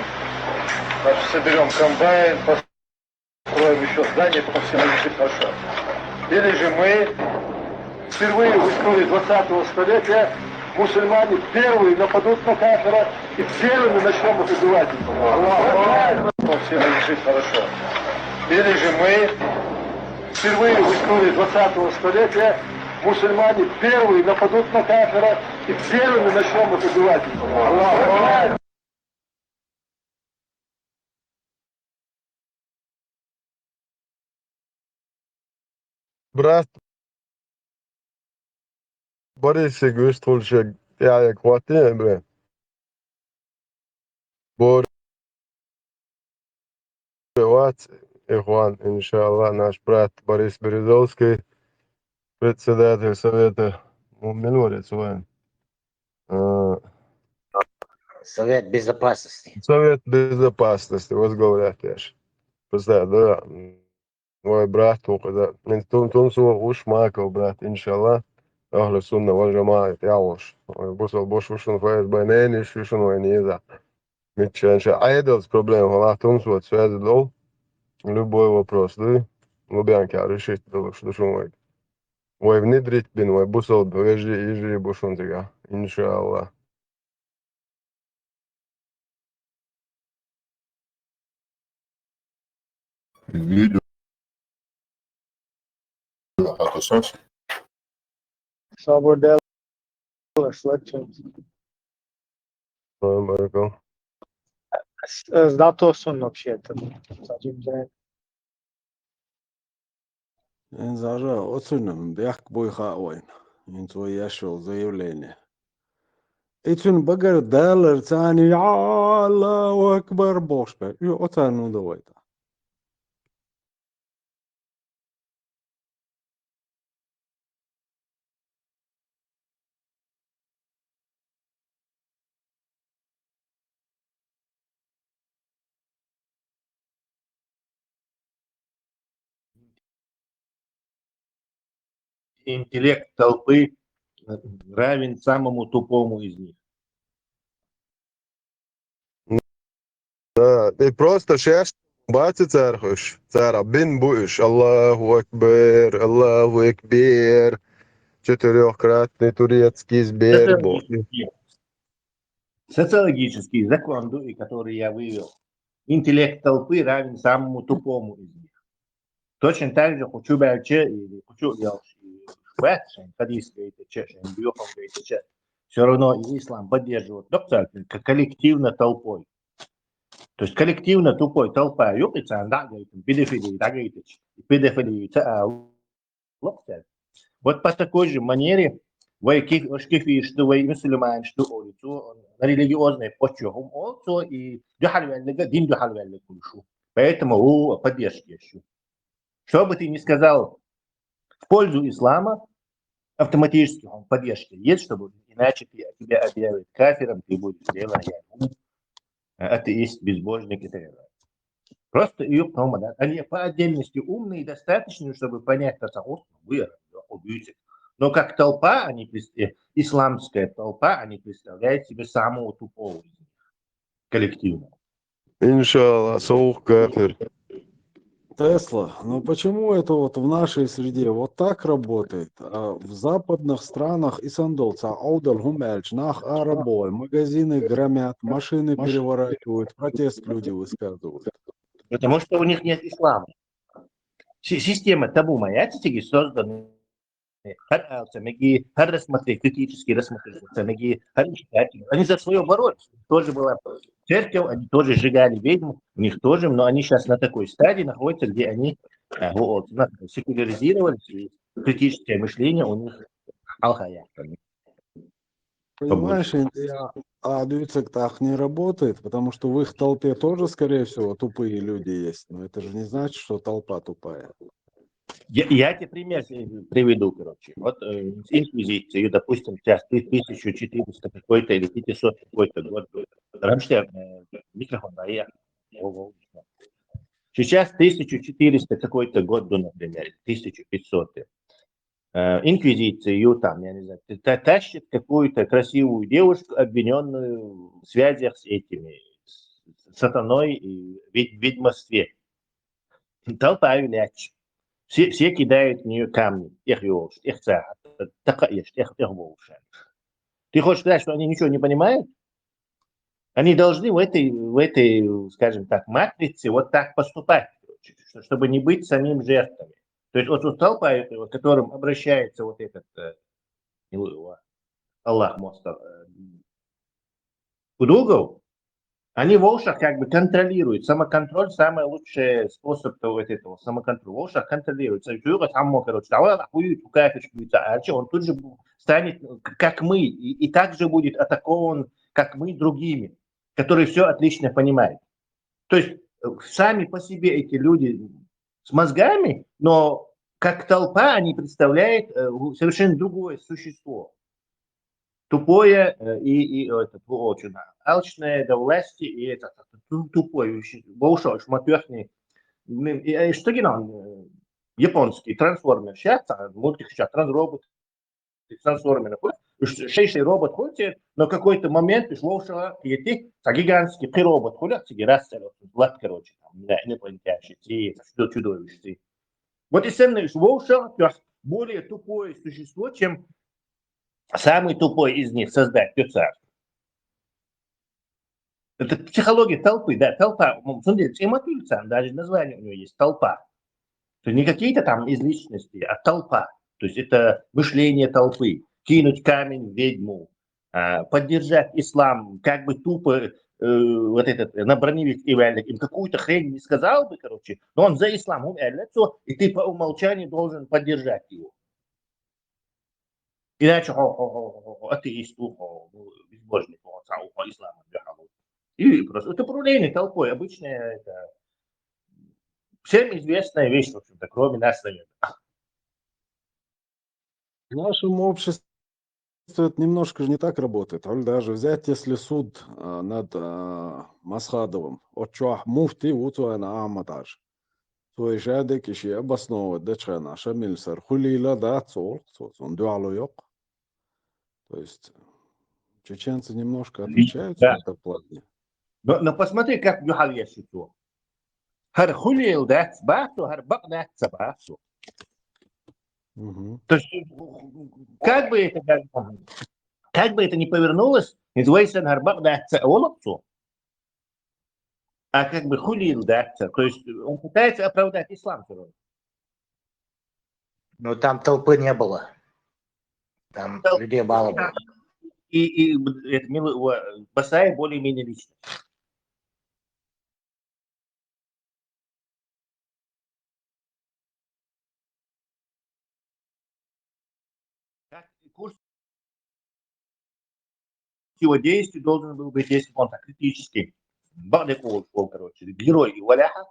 значит, соберем комбайн, построим еще здание, потом все будет хорошо. Или же мы Впервые в истории двадцатого столетия мусульмане первые нападут на кафира, и первыми начнем их убивать. Все будет жить хорошо. Или же мы впервые в истории двадцатого столетия мусульмане первые нападут на кафира, и первыми начнем их убивать. Брат, Борис Сигвиш, Тулчек, я, я, хватит, бля. Бор-, Вац, ихван, иншаллах, наш брат Борис Березовский, председатель совета, ну, милорец, вайн. Э, Совет Безопасности. Совет Безопасности возглавляет, я ж. Представь, да. Ой, брат, только да. Тун, тун, су, уж, Маков, брат, иншаллах. Ахлю сунна валь джамаат, я уж. Ой, бусал, бош, уж, он, фаэс, байнэни, уж, уж, он, вайни, да. Митчанша, айдалс проблема, вала, тун, су, вот, связи дол. Любой вопрос, да? Лубянки, а решить, да, уж, душун, вай. Вай внедрить бин, вай бусал, вежи, ижи, бушун, тига. Иншаллах. Видео. А то сам с- Sabır değerli arkadaşlar. Салам алейкум. С датосун вообще-то. Эн зажа оцунам бяк буйха ойн. Эн цо яшол заявление. Ицун багар далар цани, Аллаху Акбар, бошпе. Ю оцану давайта. Интеллект толпы равен самому тупому из них. Да, и просто шеш баци цархуш, цара бин буш, Аллаху Акбар, Аллаху Акбар, четырехкратный турецкий сбер, бо. Социологический закон, дуи, который я вывел. Интеллект толпы равен самому тупому из них. Точно так же хочу бяльче или хочу ялш, и швед, шен хадис гайтаче, шен бьёхом гайтаче. Все равно и ислам поддерживает. Доктор, к- коллективно толпой. То есть коллективно тупой толпа, юкица, да, говорит, педофилии, да, говорит, педофилии, ца-, а, локтя. Вот по такой же манере, вай киф, ош кифир, что вай мусульман, что олицо, на религиозной почве, хум олцо и дюхаль вяллига, дин дюхаль вяллига кулшу. Поэтому у поддержки еще. Что бы ты ни сказал в пользу ислама, автоматически он поддержки есть, чтобы иначе ты, тебя объявят кафиром, ты будешь делать атеист, безбожник и так далее. Просто и да. Они по отдельности умные достаточно, чтобы понять тасаввуф, но как толпа, они, прес- э, исламская толпа, они представляют себе самого тупого из них, коллективного. Иншаллах, соух кафир. Тесла, ну почему это вот в нашей среде вот так работает, а в западных странах и сандолца аудал хумяльч, нах арабой, магазины громят, машины переворачивают, протест люди высказывают. Потому что у них нет ислама. Си- Система табу маятитиги создана. Хар алса меги, хар рассмотреть, критически рассмотреть, алса меги, хар ищать. Они за свое боролись. У них тоже была церковь, они тоже сжигали ведьм, у них тоже, но они сейчас на такой стадии находятся, где они э, вот, на- секуляризировались, и критическое мышление у них алхая. Понимаешь, я а Дюцик так не работает, потому что в их толпе тоже, скорее всего, тупые люди есть. Но это же не значит, что толпа тупая. Я, я тебе пример э, приведу, короче. Вот э, инквизицию, допустим, сейчас ты тысяча четыреста какой-то или пятьсот какой-то год был. Раньше э, микрофон, да, я. Ого. Сейчас тысяча четыреста какой-то год, ну, например, или тысяча пятьсот. Э, инквизицию там, я не знаю, та- тащит какую-то красивую девушку, обвиненную в связях с этими, с сатаной и вед- ведьмовстве. Толпа является. Все, все кидают в нее камни, тех елочек, тех цаха, такаеш, тех, тех волшеб. Ты хочешь сказать, что они ничего не понимают? Они должны в этой, в этой, скажем так, матрице вот так поступать, короче, что- чтобы не быть самим жертвами. То есть вот, вот толпа, это вот, к которым обращается вот этот э, Аллах Мостер, э, Кудугов, они в ушах как бы контролируют. Самоконтроль — самый лучший способ того, вот этого самоконтроля. В ушах контролируется. И чего там, короче, давай, хуй, кафеш, а он тут же бу- станет, к- как мы, и, и также будет атакован, как мы, другими, которые все отлично понимают. То есть э, сами по себе эти люди с мозгами, но как толпа они представляют э, совершенно другое существо. Тупое э, и, и это, очень алчное до власти, и это ту- тупое, вообще, вообще, очень матёрный. И, и что гинан, японский трансформер, сейчас мультик сейчас трансробот, трансформер, шейший робот хоть, но какой-то момент уж вовшего эти, а гигантский робот, хуля, цигерас, лат, короче, там, не знаю, инопланетяне, эти, чудо, чудовище. Вот и ценный уж вовшего, то есть более тупое существо, чем самый тупой из них создать, то царь. Это психология толпы, да, толпа. Ну, на самом деле, Эматульцан, даже название у него есть, толпа. То есть не какие-то там из личностей, а толпа. То есть это мышление толпы. Кинуть камень в ведьму, а, поддержать ислам, как бы тупо э, вот этот э, на броневик и вялик, им какую-то хрень не сказал бы, короче, но он за ислам, он, э, лицо, и ты по умолчанию должен поддержать его. Иначе хо, хо, хо, хо, хо, атеист, ухо, безбожник, ухо, ца, ухо, ислам, бяхалу. И просто это управление толпой, обычная это всем известная вещь, в общем-то, кроме нас, наверное. В нашем обществе это немножко же не так работает. Аль, даже взять, если суд а, над а, Масхадовым, отчуах муфти, вот он, а, Аматаж. Цо ишадек иши обосновывать дачхана Шамиль сар хулила да цолк, цо цон дуало йок. То есть чеченцы немножко отличаются Да. в этом плане. Но, но посмотри, как Юхал Яшицу. Хар хулил дац басу, хар бак дац басу. Мгм. То есть, как бы это, как, как бы это ни повернулось, не звайсан хар бак дац олокцу, а как бы хулил дац. То есть он пытается оправдать ислам всё равно. Ну, там толпы не было. Там Тол- людей мало было. И, и это мило, басай более-менее лично. Как курс его действий должен был быть, если бы он так критически бардак ушёл, короче, герой и валяха.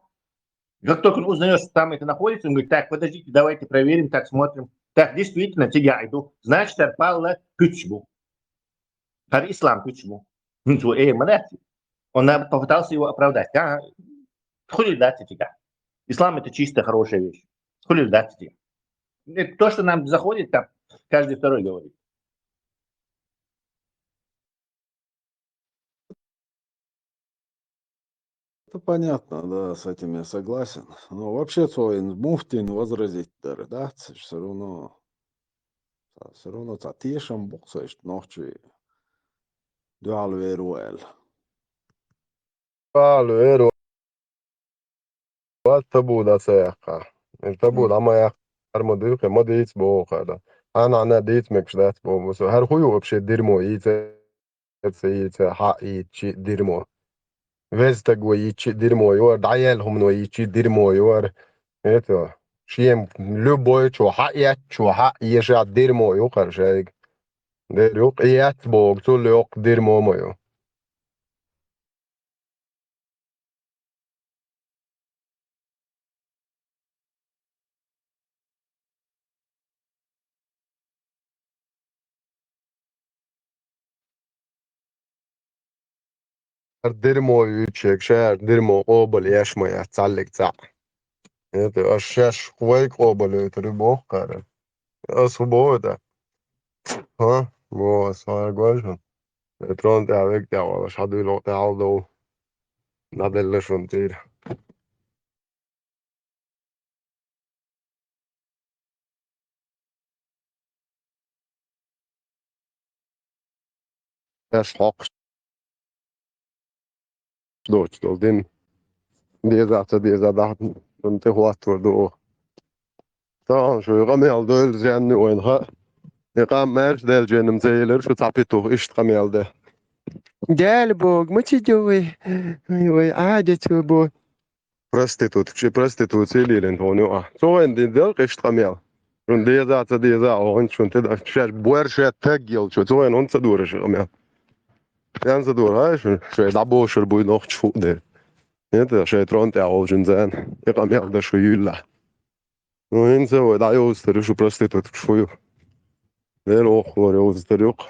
Как только он узнаёт, что там это находится, он говорит: «Так, подождите, давайте проверим, так смотрим. Так, действительно, тебя иду. Значит, отпала почему? Хар ислам почему?» Ну что, эй, молодцы. Он на- попытался его оправдать. А, хули дать тебя. Ислам — это чисто хорошая вещь. Хули дать тебе. Это то, что нам заходит, там каждый второй говорит. Это понятно, да, с этим я согласен. Но вообще цо ин муфтин возразить дары, да, все равно, все равно ца тешам буксаешь нохчи дуал веруэл. Палу эру. Ва табу да саяха. Эр табу да ма яха. Ар ма дыхе, ма дыц бо хада. Ана ана дыц мекш дац бо. Мусу хар хую вообще дерьмо. Ице, ице, ице, ха, и чи дерьмо. Вез так го и чи дерьмо, юар, даел хумно и чи дерьмо, юар. Это, шием любой чё, ха, я, чё, ха, ешат дерьмо, ю, хар шайг. Дер юк, ият бог, цу лёк дерьмо моё. Ар дерьмо ючек, шар дерьмо обал яшма я цаллик ца. Это аш шаш хвай обал это рыбок кара. Ас хубо это. Ха? Во, ас хар гвальшун. Трон тя век тя вала шаду ло тя алдо. Наделла шун тир. Аш хьокхуш доцуш долу дин деза а, ца деза а дахьа, цунна тӀехӀоттор ду оха. Тахана шуьга къамел дойла, зенна вайна хаьа. И къам маьрша даьлла жайна ма ца елира шу цхьа петух иштта къамел де. Дела богу, ма ца догӀий? Вай, вай, Ӏадат бу. Проституткаш, и проституция лелийна тхуна юкъахь. Цу вайна дина делкъа иштта къамел. Шуна деза а, ца деза а, оха хӀинца шуна тида, шаьш бор шаьш таг йолчо, цу вайна хӀунда ца дора шу къамел? Стенна ца дора, хӀай шуна, шайн дӀабошур буй нохча фу а дерг. ХӀета, шайн трон тӀехь волчун зена, и къамел дан шу юьллахь. Ну, хӀинца вай дӀайовзийтар ю шу проституткаш фу ю. Дера оха хӀора йовзийтар ю-кх.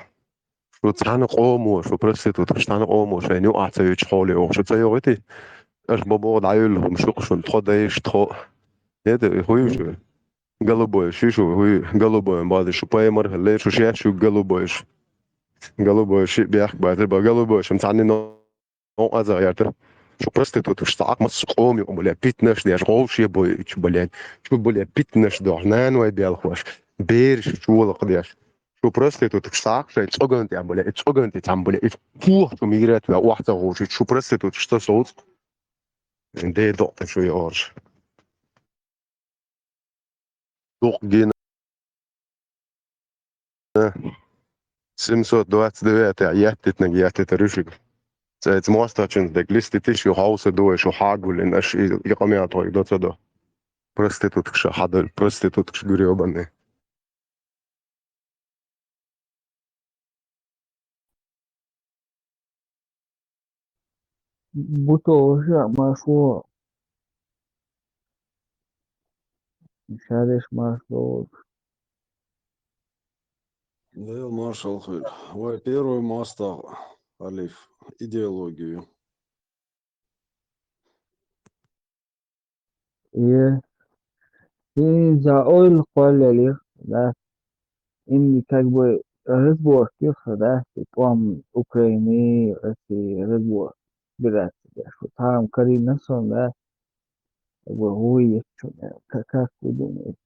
Шу цхьана къомо, шу проституткаш цхьана къомо шайна юкъахь ца юьтуш хьоле оха шу ца йогӀуьйтий? Аша бан богӀу дӀаюьллу хӀума шу-кх шуна, тхо дайша, тхо. ХӀета, хӀу ю шу? Голубой шу, шу хӀу ю? Голубой база шу пайхамар хилла, шу шаьш ю голубой шу. Голубой ши бехк базар бан, голубой шуна цхьанна Нон аза гӀертар. Шу проституткаш цхьа акъмас къома юкъа, блядь, питанаш деш, гӀовше бойуьйтуш, блядь. Шу, блядь, питанаш дохьуш, наной белхош, бераш чолакх деш. Шу проституткаш цхьа шайн цӀоган тӀе, блядь, цӀоган тӀе цхьаьна, блядь, и пух шу мигрет ваьа, охьа ца ховшийта, шу проституткаш ца совца. Де докъа шу йогӀуш. Дукха гина. Семьсот двадцать девятый яттитниг яттитар ю шуьга. Цайца мостагӀчунца дерг листитий шу, хьовса ду вай, шу хьагуллин, аша и, и къамел тхойга до ца до. Проституткаш хьадолу, проституткаш гуребанный. Бутовша маршо. Шадеш маршо. Дела маршалла хуьлда. Вай первый мостагӀа, Алиф, идеологию. Э, и за ойла кхоллале, да. Имни как бы разборки, да, и тӀом Украины, России разбор, федерация, да, что там Карина сон, да, как бы, ой, что, да, как, как вы думаете?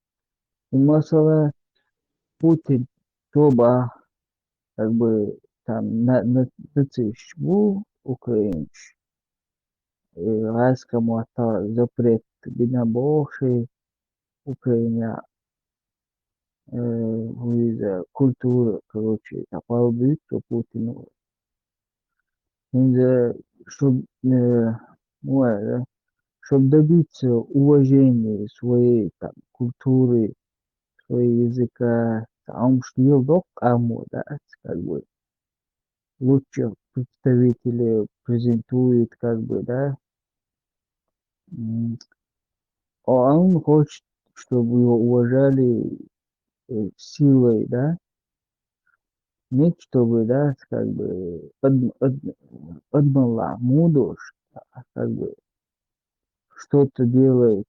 И масала Путин, Чоба, как бы, там, на, на, нациш бу, украинш. Э, гӀаскам ватта запрет бина боху ши Украина, э, вуьйза культура, короче, тапал буьйцу Путину. ХӀинца, чтоб, э, ну, э, чтоб добиться уважения своей, там, культуры, своего языка, там, что ел док, а мода, как бы, лучших представителей презентует, как бы, да. М, а он хочет, чтобы его уважали, э, силой, да. Нет, чтобы, да, как бы, од-, од-, одмала мудош, а как бы, что-то делает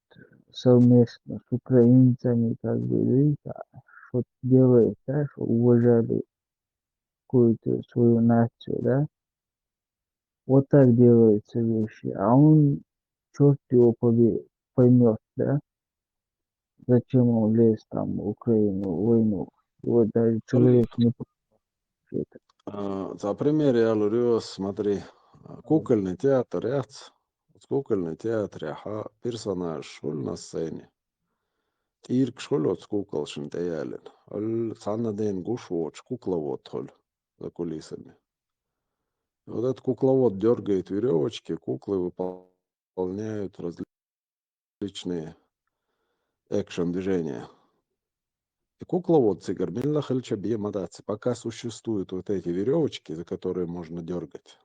совместно с украинцами, как бы, видите, а что-то делает, да, что уважали какую-то свою нацию, да? Вот так делаются вещи. А он, чёрт его побе-, поймёт, да? Зачем он лез там в Украину, в войну? Его даже человек не понимает. А, за пример я говорю, смотри, а, кукольный театр яц. Вот кукольный театр, а персонаж хуьлу на сцене. ТӀиркаш хуьлу оцу куколшна тӀеялина. Хуьлу цхьанна ден гуш воцуш кукловод хуьлу за кулисами. Вот этот кукловод дёргает верёвочки, куклы выполняют различные экшн-движения. И кукловод цигар милла хилча бе ма дац, пока существуют вот эти верёвочки, за которые можно дёргать.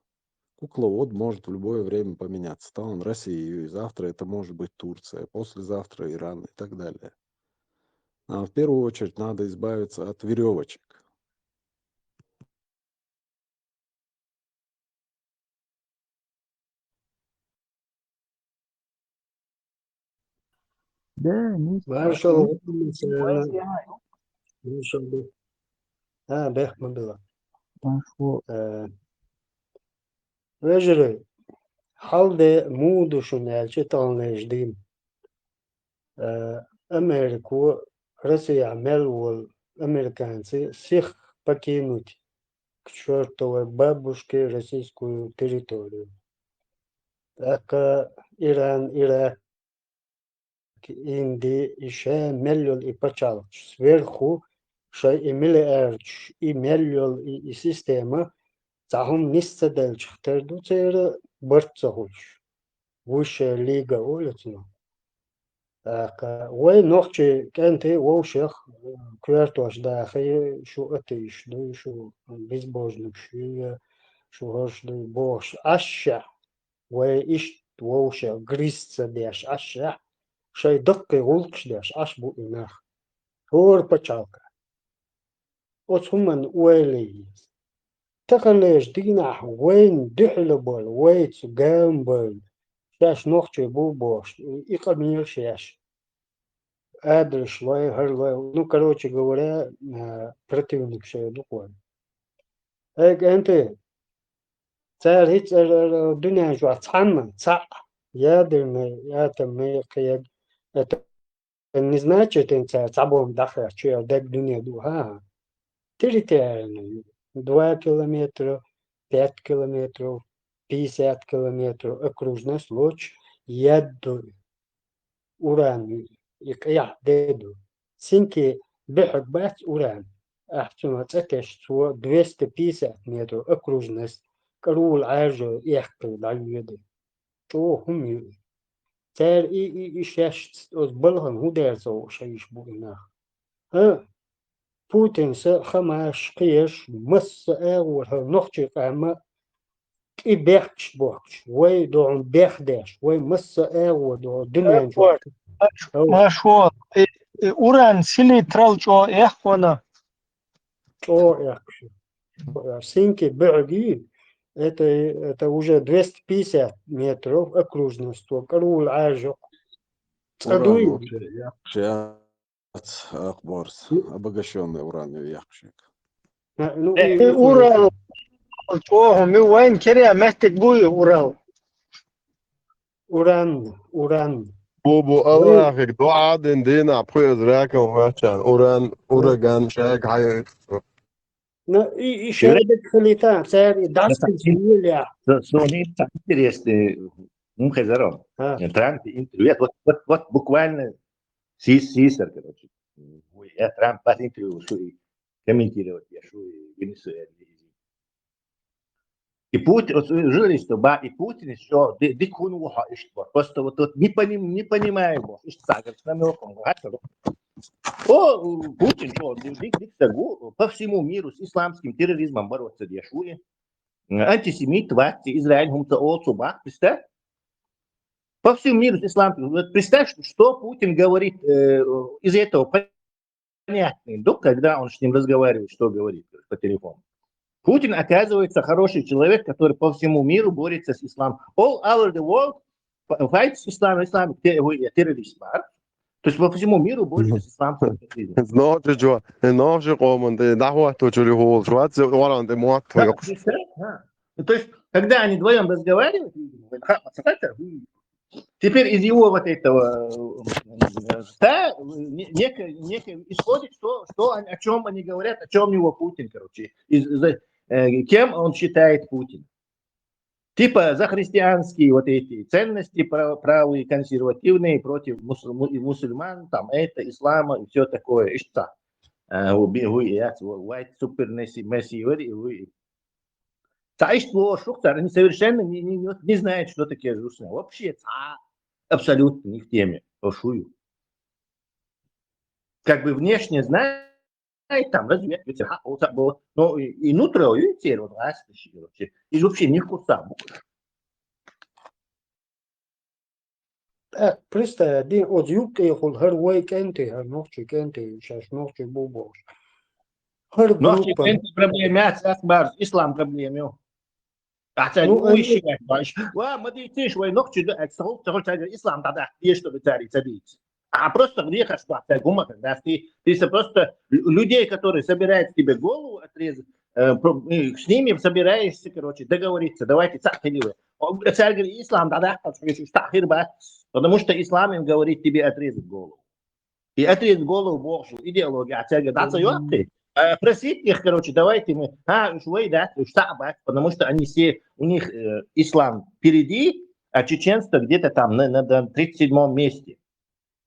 Кукловод может в любое время поменяться. То он Россию, и завтра это может быть Турция, послезавтра Иран и так далее. Нам в первую очередь надо избавиться от верёвочек. Да, ну, Маршал, маршал. А, бехк ма билла. Маршо. Э, вежарий, хьал де муха ду шуна аьлча, тӀалнежа дийна. Э, Америко, Россия мел волу американцы сих покинуть к чёртовой бабушке российскую территорию. ТӀаккха Иран, Ирак, Инди, и ша мел йола и пачхьалкхаш сверху, шайн и миллиардаш, и мел йола и, и система цхьа хӀума нис ца делча тера ду церан барт ца хуьлуш. Высшая лига олу цунах. ТӀаккха вай нохчий кӀентий вовшех коьртош даха, шу атеисташ ду, шу безбожникаш ю, шу хӀорш ду бохуш Ӏаш шехь, вай иштта вовшех гризца деш Ӏаш шехь, шайн даккхий гӀуллакхаш деш Ӏаш бу и нах. ХӀора пачхьалкхе. Оцу хӀуманна ойла е еза. Таханлерчу дийнахь вайна дуьхьал болу, вайца ган бевлла, шаьш нохчий бу бохуш, и къамелаш еш. Адрес лой, хӀара лой. Ну, короче говоря, а, противник шайн ду-кх вайн. Хьей, кӀентий, цара хӀинца ара, ара дуьнен чохь цхьамма, цхьаъ, ядерный атомный кхега, это не значит, хӀинца цхьа бомба дӀахаьчча, чуьра дерг дуьне ду, хӀа-хӀа. Территориально ю. Два километра, пять километров, пятьдесят километров окружность лоцуш ядду. Уран ю, и къехь де ду. Синке буьхьиг бац уран. Ахь цунах цӀе тесча, цо двести пятьдесят метров окружность кӀарвула Ӏаьржо эккхий дӀайоьду. ЧӀогӀа хӀума ю и. Цара и, и, и шаьш оцу балхана хӀун дер ца хууш хьийзаш бу и нах. ХӀа, Путинца, Хамас, кхерш, масса агӀор хӀара нохчий къам а кӀи бехкаш бохкуш, вай догӀун бехдеш, вай масса агӀор догӀун дуьнен чохь. Машо, и, и уран селитрал чӀогӀа эккхуна. ЧӀогӀа эккхуш. Синке буьхьиг ю, это, это уже двести пятьдесят метров окружность, кӀарвула Ӏаьржо. ЦӀа дуй? Уран вообще эккхуш яц, акхбарс, обогащённый уран ю эккхуш. А, ну, Э, и, и и уран чӀогӀа ю, вайн кере меттиг бу и уран. Уран, уран. Бу, бу, Аллахьига дуӀа дина дийнахь пхоьаза раком ваьччана. Уран, ураган, шайга хьайа. Ну, и, и шайга хилита, цаьрга и дӀасакхийса вуьйлахь. Со, со хӀинца интересный, хӀун хезара. А. Трамп интервью. Вот, вот, вот буквально сис-, сийсара, короче. Ой, я Трамп интервью, шу и комментировать, я шу и Венесуэле. И Путин, вот, э, журналист, ба, и Путин ещё ди-, дика хӀун ву хьо иштта. Просто вот, вот не поним-, не понимаю, вот, иштта цхьа, говорит, с намёком, вот, это вот. О, Путин, что, ди-, дика, дика стаг ву, по всему миру с исламским терроризмом бороться деш ву и. М, антисемит, вац, Израиль, хӀума ца олу цо бах, представь. По всему миру с исламским. Вот представь, что, что Путин говорит, э, из этого понятный, да, когда он с ним разговаривает, что говорит по телефону. Путин, оказывается, хороший человек, который по всему миру борется с исламом. All over the world fights Islam, Islamic те-, ой, терроризм, а? То есть по всему миру борется с исламским терроризмом. Нохчи чу, нохчи къоман тӀе дӀахӀотто чуьра хӀулаш вац, оран тӀе мотт. Да, хьоькхуш. Да. Ну, то есть, когда они вдвоем разговаривают, видимо, ха, вот это, м, теперь из его вот этого, э, да, не-, некое, некое исходит, что, что они, о чём они говорят, о чём его Путин, короче, из, из, э, кем он считает Путин. Типа за христианские вот эти ценности, пра-, правые, консервативные, против мусульму-, и мусульман, там, это, ислама и всё такое, иштта. Э, уби-, уи-, яц-, уи-, white supremacy, месси, уи-, уи-, Цхьа иштта лоруш ву цара, они совершенно не, не, не, не знают, что такое русское. Вообще, цхьа абсолютно не в теме. Ошую. Как бы внешне знает, там, разведка, ха, вот так было. Но и, и нутро, и теперь вот раз, вообще. И вообще не в курсах. Э, представь, дин, оцу юккъехула хӀара вай кӀентий, хӀара нохчий кӀентий, шаьш нохчий бу бохуш. ХӀара Нохчий группа. КӀентий проблема яц, яц барс, ислам проблема ю. Ахьа цаьрга Ну, уйш они ши гӀерташ. Ва, ма дийцийша, вай нохчий ду, аьлла, ца хуьлу, ца хуьлу, цаьрга ислам дӀадаккха дезаш ду, цаьрга ца дийца. А просто лехаш боху, цаьрга гума, когда ты, ты со-, просто лю-, людей, которые собираются тебе голову отрезать, э, про-, э, с ними собираешься, короче, договориться, давайте цхьаъ хилийла. Цаьрга ислам дӀадаккхалц хьуьнца уьш цхьаъ хир бац, потому что ислам им говорит тебе отрезать голову. И отрезать голову бохуш идеология, а цаьрга дӀа ца йоккхий, А, просить их, короче, давайте мы, а, уж вай, да, уж так, потому что они все, у них э, ислам впереди, а чеченство где-то там на, на, на тридцать седьмом месте.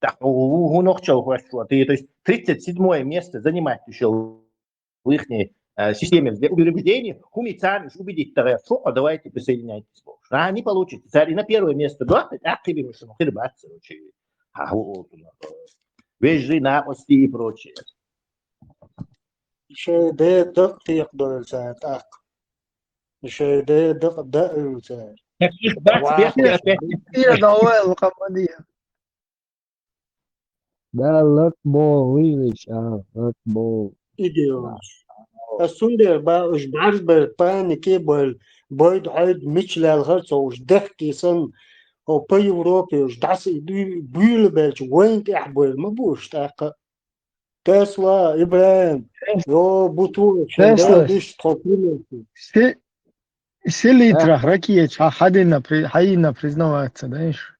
Так, у, у, у ног чё, у вас чё, ты, то есть тридцать седьмое место занимать ещё в их э, системе вза- убеждений, хуми царь уж убедить тогда, что, а давайте присоединяйтесь. А не получится. Царь и на первое место, да, а ты бы мышь, ну, хербаться, короче. А, вот, вот, вот. Вежи, накости и прочее. Шайде дак тиякъ дойса так. Шайде дак да уйса. Так их бац, Вау. бех, опять. Iya da o el kamaniya. Да, лак бол, видишь, а, лак бол. Идиот. Асундер ба уж барбер панике бол бойд хойд мичлал хар со уж дехки сан о по Европе уж дас иду буйла белч войн тях бол ма буш така. Тесла, Ибраим, о буту, Тесла. Диш тхопринеси. Си- Селитра ракиеч ха хадина при хадина признаваться, знаешь.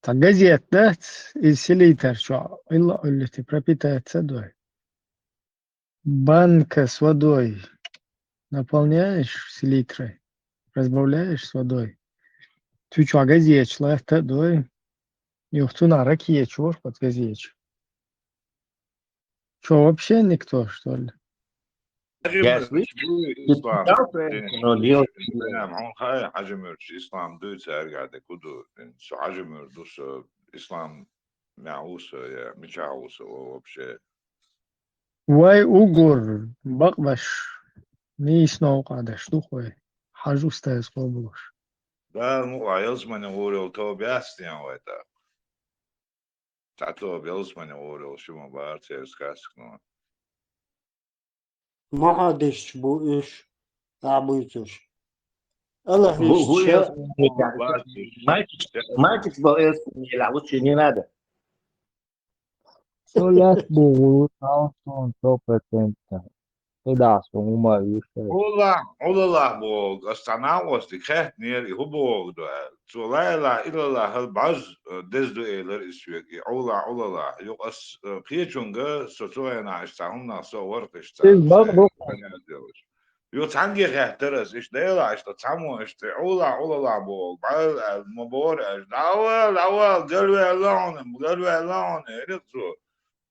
Та газет, да? Из селитр, что illa улити пропитается водой. Банка с водой наполняешь селитрой, разбавляешь с водой. Ты что, газет шлахта дой? Юхтуна ракиеч вор под газет. Что, вообще никто, что ли? Я слышу, ты пытался, но дело Прям, он хай Хажимурч ислам дуй царгады куду. Су Хажимур дусо ислам мяуса, я мичауса, о вообще. Вай угур бакъбаш нийсноу къадаш духвай. Хаж устаз къобулуш. Да, ну, а ялсмани гъурил то бястиян вайта. Тато ялсмани гъурил шума бар церс каскну. Махадиш бу иш. Абуйтуш. Аллах Бу- бу иш. я- Мальчик, мальчик был, э, не, лучше не надо. Солят бугу, Таунсон, сто процентов. Куда сумма еще? Ула, улала бог, астанавости кхет нер и хубог да. Цу ла ила илала хал баз дезду элер исвеги. Ула, улала. Юк ас кечунга со цоена аш цахунна со варкаш ца. Из бак бу- Ю цанги хеттер ас иш дела аш та цамо аш те ула, улала бог. Бал ал мабор аш давал, давал, галве лаунем, галве лаунем. Эрицу.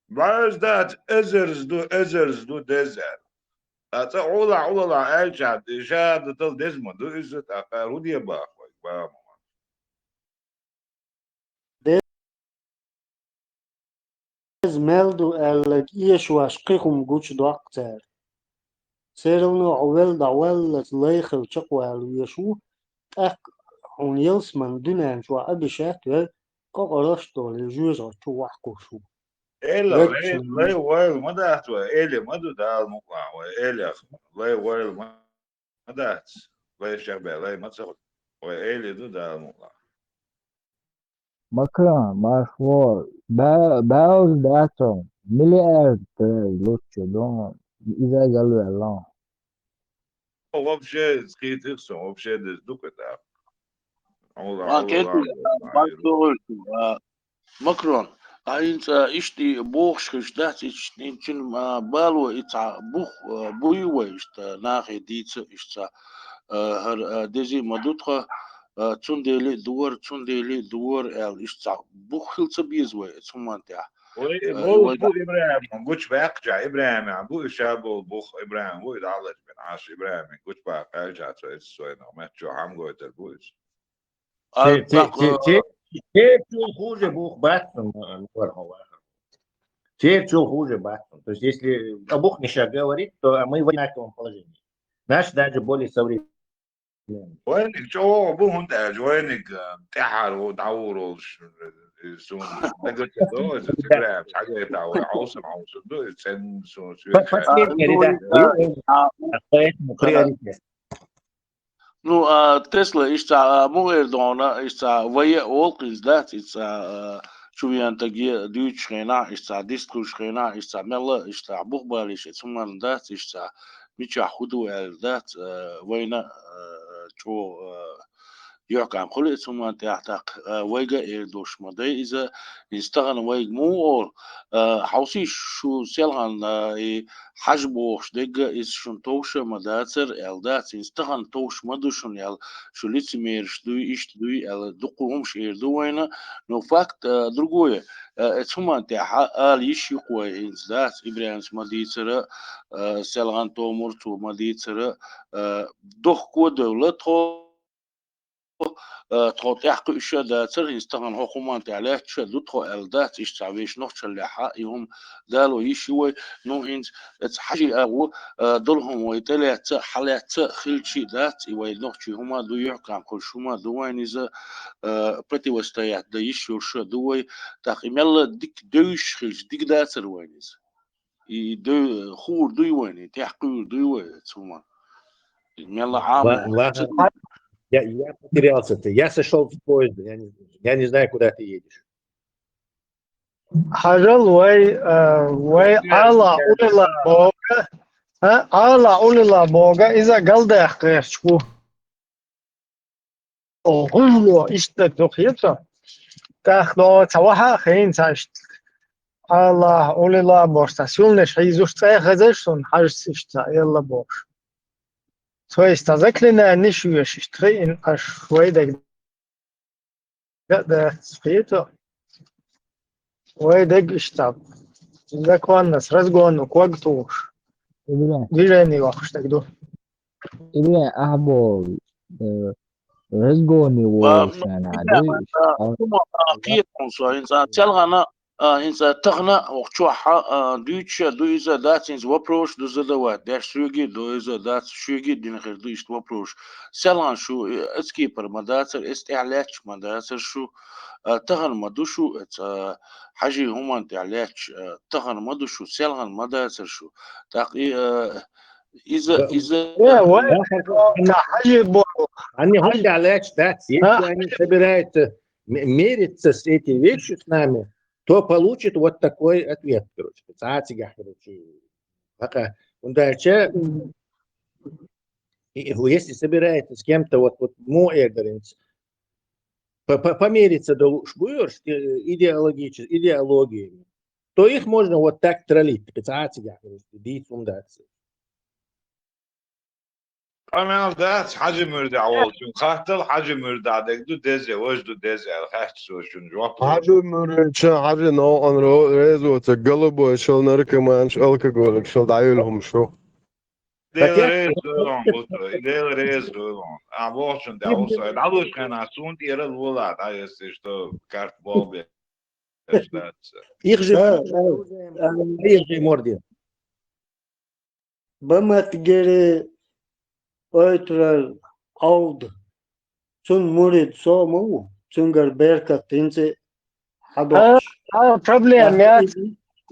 Баз дат эзерзду, эзерзду дезер. Аца ула, улала альча, диша да тал дезма ду изет ака рудия бахвай, бама. Дез мел ду эллаг иешваш кхихум гуч докцер. Серилну овел да веллас лайхил чаквал вешу, так хун елсман дунен шва абишат ве кокорош толи жуж очу вахкушу. Эла, лай, лай вайл мадахт ва, эли маду дал мукла ва, эли лай вайл мадахт, лай шахбе, лай мацахт ва, эли ду дал мукла. Макрон, Маршо, Бауз Датон, миллиард лучше дома, иза галвелон. Вообще, скидывся, вообще, десь дуката. А кети бактору, а, Макрон, а инца ишти бохш хиш дац ич чин, а, бало ица бух, а, буйва ишта нахе дица ишца, а, хар, а, дези мадутха, а, цундели дуар, цундели дуар эл ишца бух хилца безва цумантя. Ой, ой, бу Ибраим, гуч бакча Ибраим, бу иша бу бух Ибраим, бу идалат бин аш Ибраим, гуч бакча цо ис сойна, мет чо хам гойтер бу ис. А, Те- те- так, те- э, те- Те чул хуже бух баттон, э, Нуар Хавар. Те чул хуже баттон. То есть, если об Ухниша говорить, то мы в одинаковом положении. Наш даже более современный. Вайник чо бу хун да, вайник тяхар у даур ол сун. Тагы то, это Ибраим, тагы это у аусам аусам ду, цен сун. По- Последняя редакция. Поэтому приоритет. Ну, а Тесла ишца, а, му Эрдогана ишца вая олкъиз дац, ишца, а, чувиянтаги дүүч хена, ишца диск хуш хена, ишца мела, ишца бух балиш, цуман дац, ишца мича худу эл дац, а, вайна, а, чо, а, Юьхькам хуьлу и цу хӀуманна тӀехь тӀаккха, а, вайга а эр долуш ма дай иза, иза тахана вайга муха олу, а, хьовсийша шу селхана, а, и хьажа бохуш дегга, иза шуна товша а ма дацара аьлла дац, иза тахана товш ма ду шуна аьлла, шу лицемераш дуй, иштта дуй аьлла, дуккха хӀумаш эр ду вайна, но факт, а, другое, а, и цу хӀуманна тӀехь ала йиш ю-кх вай, хӀинца дац, ИбрахӀимс ма дийцара, а, селхана томурцо ма дийцара, а, дохко а девлла тхо, а, тхо тӀаьхьакхуьуш а дацара, хӀинца тахана хӀокху хӀуманна тӀехь лаьтташ а ду тхо аьлла дац, иштта цхьа вешан нохчаллехь а и хӀума дало йиш ю вай. Ну, хӀинца эца хьажий агӀо, а, долу хӀума вай тӀелаьцна а, хьалаьцна а хилчий дац, и вай нохчий хӀума а ду, юьхькам хуьлуш хӀума а ду вайна иза, а, противостоять дан йиш йолуш а ду вай. ТӀаккха и мелла дика девзаш хилча, дика дацара вайна иза. И дев-, хуур дуй вайна, и тӀаьхьакхуьур дуй вай цу хӀуманна. Мелла Ва-, Ӏамо. ва-, я, я потерялся ты. Я сошёл с поезда. Я не, я не знаю, куда ты едешь. Хьажал вай, а, вай Ӏала улила бога, а, Ӏала улила бога, иза галдаьккхи гӀерташ ву. О, гӀуьлло, иштта ду хета. ТӀаккха догӀу ца ваха а хиъна ца иштта. Аллах, улила бохуш, цхьа сюлнаш хьийзуш цӀе хезаш суна, хьажас иштта ца элла бохуш. То есть, цхьа заклинаниш веш иштта хиъна аш вай дага дац хета. Вай дага иштта. Законно, с разгону ког тухуш. Ибрахим. Движение вахуш дага ду. Ибрахим, ахьа боху, э, разгоне волуш нана дуй, а, хӀума, а, кхетахь хьуна со, хӀинца селхана, а, хӀинца тахана, оха чохь, а, дуьйцуш а ду иза, дац, хӀинца вопрос ду задавать, деш соьга а ду иза, дац, шуьга а дина хир ду иштта вопрос. Селхана шу, э, эцу кепара ма дацара, эца тӀехь лаьтташ ма дацара шу, а, тахана ма ду шу, эца, а, хьажий хӀуманна тӀехь лаьтташ, а, тахана ма ду шу, селхана ма дацара шу. ТӀаккха и, а, Иза, Ба-, иза. Э, вай, Бахар, ца хьажи бо-, Они хьажи. Гьунда лаьтташ дац, если А? они собираются м-, мериться с этой вещью с нами, то получит вот такой ответ, короче. Цацигахь, короче. Пока. ХӀунда аьлча, Мгм. И, и если собирается с кем-то вот, вот му эгоринц, по-, по-, помериться долуш буйорш, э, идеологичес-, идеологиями, то их можно вот так троллить, пиццацигахь, короче, дийца хӀума дац. Къамел дац, Хьажи муьрдахь волчун. Хаттал Хьажи муьрдахь дерг ду дезе, важа ду дезе, аьлла, хаьттича цо шуна жоп луш. Хьажи муьрдача, Хьажи новкъан ро-, резо ца, голубой шал, наркоманаш, алкоголикаш шал дӀайолу хӀума шу. Дела реза вон бу цо, и Дела реза вон. А бохучун тӀе хӀусай. ДӀалуш хенахь, цунна тӀера лола, дӀа, если что, карт болбе. Их же, А, а, а, их же морде. Баматгери ойтурар Ӏовда. Цун мурид со а ма ву, цуьнгара беркат хӀинца а хьадоккхуш. А, а, проблема яц.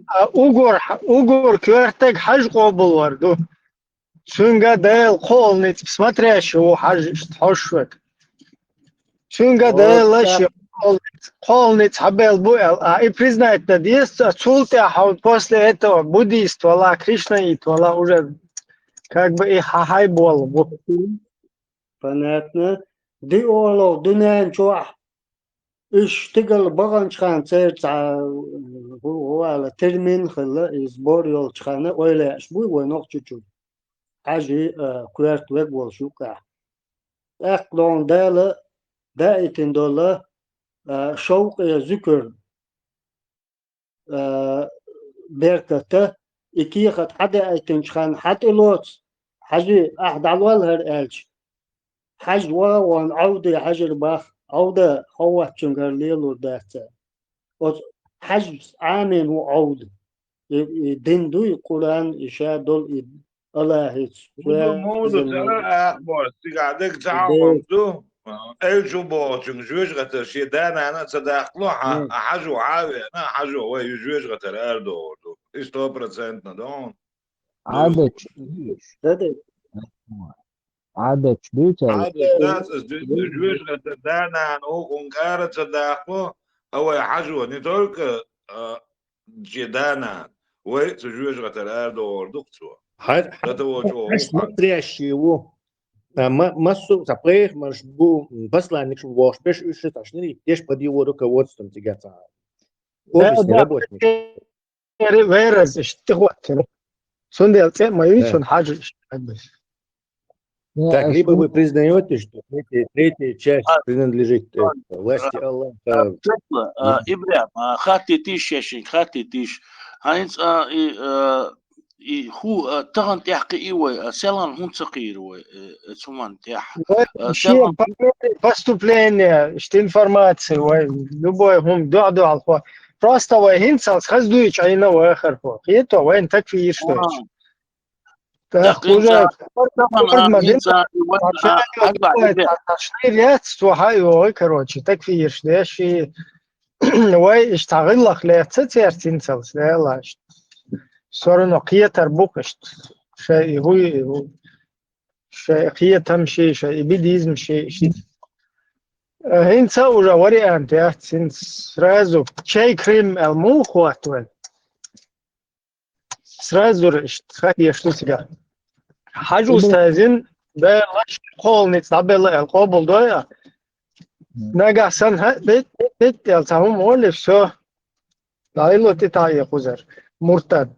А, угур, угур коьртаг Хьажа къобалвар ду. Цуьнга Дела кхолланица, смотрящий ву Хьажа, иштта хьожуш верг. Цуьнга Вот Дела так. Шен кхолланица, кхолланица хьабелла бу аьлла. А и признать дан деза, цул тӀаьхьа после этого буддист вала, кришнаит вала уже как бы и хьан хьай болла бу. Понятно. Ди олу дуьнен чохь уьш стигала баханчу ханна церан цхьа, хӀу-, хӀу ала, термин а хилла, и сбор йолчу ханна ойла еш буй вай нохчичуьра. Хьажи, а, коьрта верг волуш юккъехь. ТӀаккха догӀун Дала даийтина долу, а, шовкъе зуькар, а, берката, и кехат хьадаийтинчу ханна хьан тӀе лоцу, Хьажи, ахь дӀалол хӀара аьлча, Хьажа ван, ван Ӏовде хьажар бах, Ӏовда хьо воцчуьнгара лелур дац. Оцу Хьажас Ӏамийна ву Ӏовда. И, и дин дуй, Къуръан, и ша долу и Аллахьица. Муду, муду, ца а боху, цигахь дерг ца хьахорма ду. Элчу бохучуьнга жоьжахатар шен да-нана а ца даккхало, хьан, а Хьажо хьан а веана, Хьажо вай жоьжахатар арадохур ду. И сто процентно ду. Ӏадаташ. Ӏадаташ дуьйцу аьлла. Ӏадаташ дац аса дуьйцур, жоьжахатар да-нана ву, хӀунга ара ца даккхало, а вай Хьажо не только, а, шен да-нана, вай а цу жоьжахатар арадохур ду-кх цо. Хьаж-, Хьажа смотрящий ву. А, ма-, массо а цхьа пайхамарш бу, м, посланникаш бу бохуш берш, уьш цхьа шинарик деш под его руководством цига цхьа. Офисный работник. Вераз иштта тӀехӀоттина. Цундела цӀе а ма юй цунна хьажа иштта. Так, либо вы признаете, что третья, третья часть принадлежит, э, власти Аллаха. Ибрахим, а, хаттитиш, шешинг хаттитиш. ХӀинца, а, и, а, и хӀу, а, тахана тӀехь кхиий вай, а, селхан хӀунда ца кхийра вай, э, э, цу хӀуманна тӀехь? Вай, а, шен селхан по мере поступления, иштта информация, вай, любой хӀума дуьхьа-дуьхьал хо. Просто вай хӀинцалц хаза дуйчу Ӏийна вахар хо. Хето, вайна так вийраш дойтуш. Так, уже хӀинца, тахана, а, хӀинца, и вай, а, хьажа, Ибрахим. Шнайр яц, цо хьа а йогӀий, короче, так вийраш деш, и вай иштта гӀиллакх лаьцна церца хӀинцалц, Дала иштта. Всё равно кхетар бу-кх иштта. Шай и хӀуй, и хӀуй. Шай кхетам ши, шай и бидизм ши, ши. Э, хӀинца уже вариант яц, хӀинца сразу чай крем аьлла муха хӀотта вай? Сразу ра иштта хатта еш ду цигахь. Хьажа устазин, бер лаш кхолница дӀабелла аьлла къобалдой а. Нагахь санна хьа, бит, бит, бит, аьлла цхьа хӀума олий, всё. ДӀаилла тӀе таӀе кхузара. Муртад.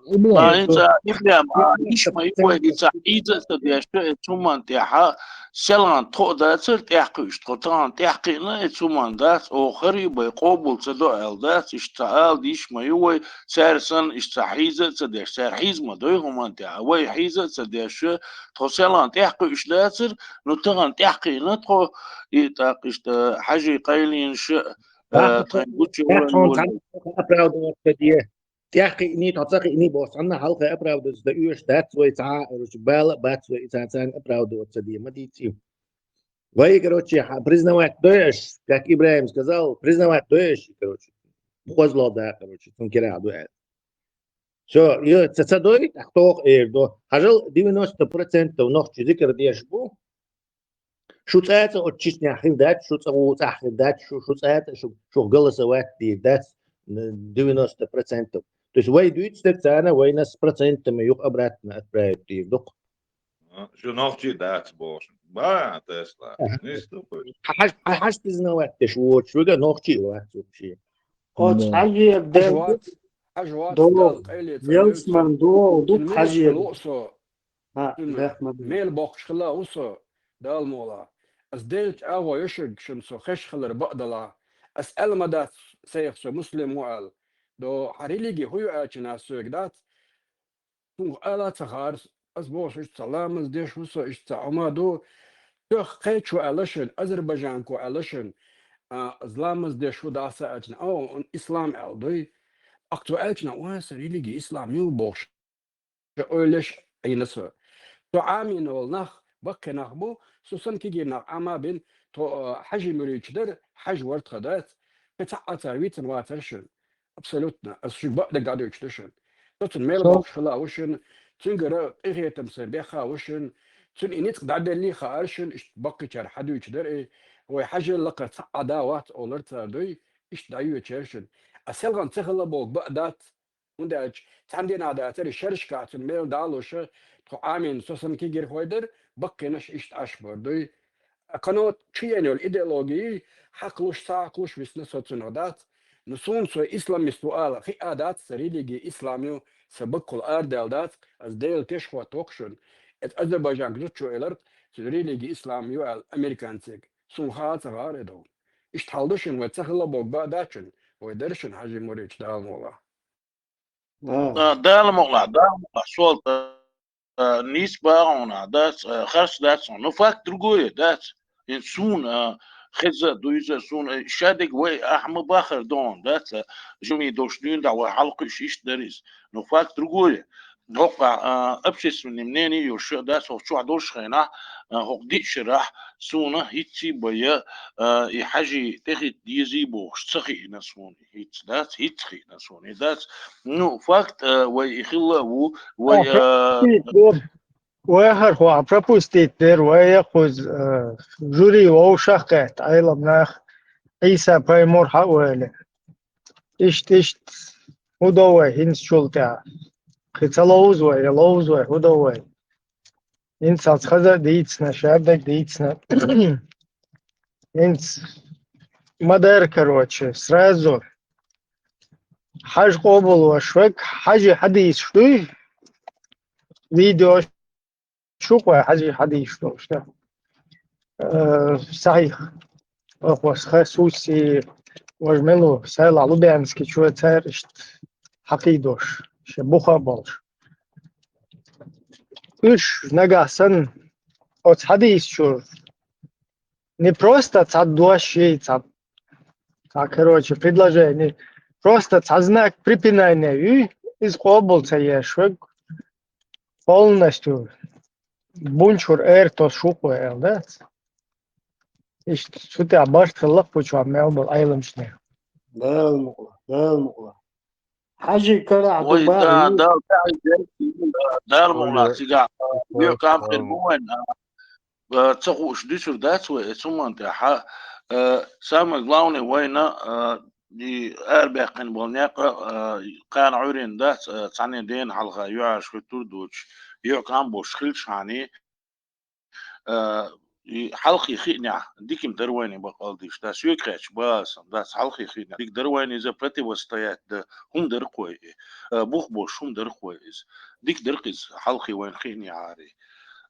Ма хӀинца, Ибрахим, а, иш ма ю вай, и цхьа хьийза а ца деш, э, цу хӀуманна тӀехьа, селхан тхо а дацара тӀехь кхуьуш, тхо тахана тӀехь кхиъна, э, цу хӀуманна дац, оха хӀара а бай къобал ца до аьлла дац, иштта ца ала диш ма ю вай, цара санна иштта цхьа хьийза а ца деш, цара хьийза ма дой хӀуманна тӀехьа, вай хьийза а ца деш, тхо селхан тӀехь кхуьуш дацара, ну, тахана тӀехь кхиъна тхо, и тӀаккха иштта хьажи къайленаш, э, тхайн гучу оправдывать ца де. ТӀехь кхиъний, тхо ца кхиъний бохуш, цхьанна хьалха оправдываться дан оьшуш дац вай цхьа а, короче, бала а бац вай, цхьа царна оправдываться ца де, ма дийца и. Вай, короче, хьа-, признавать дой аш, как Ибрахим сказал, признавать дой аш, короче, хозлал да, короче, цун кирахь ду аьлла. Всё, и ца, ца дой, тӀаккха тоху эр ду. Хьажал, девяносто процентов нохчий зикр деш бу, шу цӀа а цӀа оцу Чечнехь хир дац, шу цӀа ву цӀахь хир дац, шу, шу цӀа а цӀа, шу, шух голосовать дийр дац, н-, девяносто процентов. То есть вай дуьйцу стаг царна вайна с процентами юха обратно отправить дийр ду-кх. А, шу нохчий дац бохуш. Ба, Тесла. Аха. Нисду кхуьш. Хьаж-, хьаж-, хьаж признавать деш воцуш вига нохчий вац вообще. Оцу хьажера Хьаж дерг вац, хьаж вац, до-, Дала къайле ца Ялсман вевза. Догу ду Цуьнан мелаш хьажера. Хила ву со. ХӀаъ, Цуьнан бехк ма ду. Мел боккхуш хила ву со, Дала мукъалахь. Ас Делан чӀагӀо ю шуьга, шуна со хезаш хилар бакъ далахь. Ас аьлла ма дац сайх со муслим ву аьлла. До хьан религи хӀун ю аьлча, ас соьга дац. Цунах ала ца хаар, ас бохуш, иштта ламаз деш ву со, иштта хӀума ду. Цох кхечо аьлла шуна, азербайджанко аьлла шуна, а, ламаз деш ву дӀаса аьлча, о, ислам аьлла дуй. Ахь цо аьлча, ой, сан религи ислам ю бохуш. Ойлаш Ӏийна со. Со Ӏамийна волу нах, баккхий нах бу, со санна кегий нах Ӏама бина, тхо, а, хьажи муьридаш дара, хьажа вара тхан дац, кхин цхьа а цара вийцина вацара шуна. Абсолютно. Ас шуьга бакъдерг дӀадуьйцуш ду шуна. Со цунна мел боккхуш хила а ву шуна, цуьнгара къинхетам сайн беха а ву шуна, цуьнан и ницкъ дӀабеллий хаьара шуна, иштта баккхийчара хьадуьйцуш дара и, вай хьажал лакхара цхьа а да вац олар цара дуй, иштта дӀайоьчуьра шуна. Ас селхана ца хила боху бакъ дац, хӀунда аьлча цхьана дийнахь дацара и шерашкахь цуьнан мел далуша, тхо Ӏамийна со санна кегийрхой дара, баккхийнаш иштта Ӏаш бара дуй. Кхано чу еана йолу идеологи хьакхалуш, схьакхалуш висна со цунах дац. Ну, суна со исламист ву ала хиъа дац, сан религи ислам ю, сан баккхал арадаьлла дац, ас Делан тешхо тоху шуна. Эцу азербайджанка зудчо элира, цуьнан религи ислам ю аьлла американцега. Суна хаа ца хаара и ду. Иштта хьал ду шуна, вай ца хила боху бакъ дац шуна, вай дара шуна хьажи муьридаш Дала мукъалахь. А, Дала мукъалахь, Дала мукъалахь, сол, а, а, нийса бахьа хьуна, дац, а, харц дац хьуна. Ну, факт другое, дац. ХӀинца суна, а, хеза а, дуьйза а, суна, а, шадерг вай, ахьа ма бахара догӀун, дац, а, жимий долуш дуьйна дӀа вай хьалакхуьуш иштта дара иза. Ну, факт другое. ХӀокху, а, общественное мнение йолуш а, дац, хӀокху чохь долуш хенахь, а, хӀокху диъ шарахь суна хӀинцций бая, а, и хьажи тӀехӀитта дезий бохуш ца хиъна суна. ХӀинца дац, хӀинца хиъна суна, и дац. Ну, факт, а, вай и хилла а ву, вай, а, пропустить дер. Вай хӀара хӀокху пропустить дер, вай я кхуза, а, жюри вовшах а кхетта, Ӏелам нах, Ӏийса пайхамар хьа а вели. Иштта, иштта, хӀун до вай хӀинца чул тӀаьхьа? Кхин ца ловза вай, я ловза вай, хӀун до вай? ХӀинца хаза дийцина, шабдаг дийцина. ХӀинца ма дара, короче, сразу. Хьажа къобалвеш век, хьажи хьадийсаш дуй? Видео шу къой, хьажи хьадийсаш долуш, да? Э, сахьих. Охвас хасуси, вож мелу, сайла Лубянский чура цаьр ишт хьакхийдош, ше буха болуш. Уьш нагахь санна оцу хьадийсачуьра не просто цхьа дош ей, цхьа, цхьа, короче, предложение, просто цхьа знак препинания юй, иза къобал ца еш век, полностью бунчур эр тосуш ву-кх вай аьлла, дац? Иштта цу тӀехь барт хилла-кх кху чохь мел болу Ӏеламчане. Дала мукъ лахь, Дала мукъ лахь. Хьажи карахь ду Ой, бахьа да, ю. Дала тӀаьхьа дерг, Дала мукъ лахь, Ой, цигахь, а, ой, юьхь кам хир ой. Бу вайн, а, а, ца хууш дуьсур дац вай, эцу хӀуманна тӀехь, а, самое главное вайна, а, и арабаьккхина болу некъ, а, кхана Ӏуьйренна дац, а, цхьанне дена хьалха юьхьӀаьржа хӀуьттур а доцуш, юьхь кам болуш хилчхьана, а, и хьалхе хиънехь, дика-м дара вайна бакъалла дийш, да, соьга хаьттича бан сан, дац, хьалхе хиънехь, дика дара вайна иза противостоять дан хӀума дара-кх вай и, а, бух болуш хӀума дара-кх вай иза. Дика дара-кх иза, хьалхе вайна хиънехьара.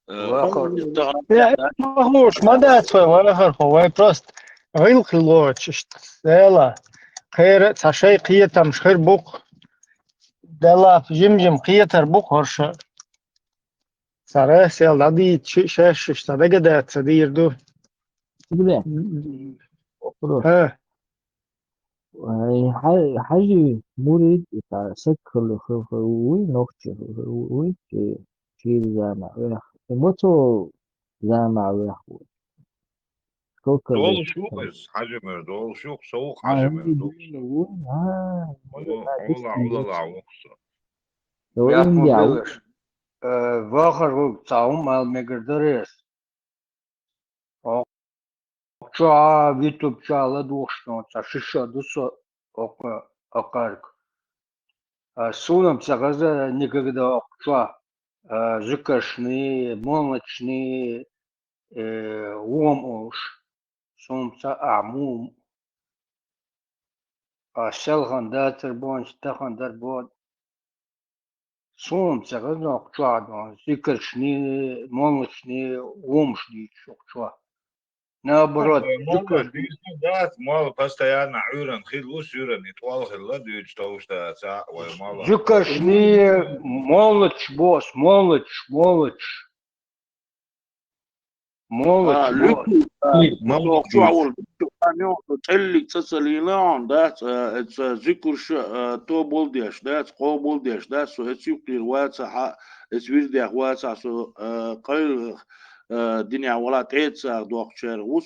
Э, Вахар. Тахана Э, ма хууш, ма дац вай, вахархо, вай просто гӀиллакх лоцуш, Дела, кхера а цхьа шайн кхетамаш хир бу-кх. Делахь жим-жим кхетар бу-кх хӀорш. Цара сел дӀадийцча, шаьш иштта дагадеца дийр ду. Сигде? Вопрос. ХӀа. Ай, хьа-, хьажи мурид, и цхьа саг хила хир, хир вуй, нохчи хила хир вуй, чи, чийла замахь вех. И мацо замахь вех вуй. Сколько лет? Долуш ву иза, хьажимир, долуш ву, со ву А, хьажимир, ну, долуш. Ну, а, О, ну, а, Ола, Ола, Ола ву со. Ну, Яхму Индия, Белаш. Э, вахар ву, цхьа хӀума ала мегар дара ас. О, чохь а, ютуб чохь а ладугӀуш, цхьа шиша ду со, оккха, оккхарг. А, суна-м ца хаза никогда оккха чохь, а, зуькаршний, молночный, э, вон олуш. Суна-м ца ахь муха, а, селхана дацар боху, тахана дар боху. Суна-м ца хаза оккха чохь а, зуькаршний, молночный вомаш дийцуш оккха чохь. Наоборот, Ой, молнаш зуькаршний дийцина дац, молла постоянно Ӏуьйранна хилла ву, суьйранна и тӀол хилла, дуьйцуш товш дац, а, вай молла. Зуькаршний, молночный боху, молночный, молночный. Молночный А, боху. Луьту, а, Ма со луьту. Чохь волу, а, мел со цӀеллиг цӀа ца лийна хьуна, дац, а, эца зуькарш, а, тобал деш, дац, къобал деш, дац, со эца юккъера вацахь, эца вирдех вацахь, со, а, къайлаха, а, динехь вала тӀеца доккхучаьрга ву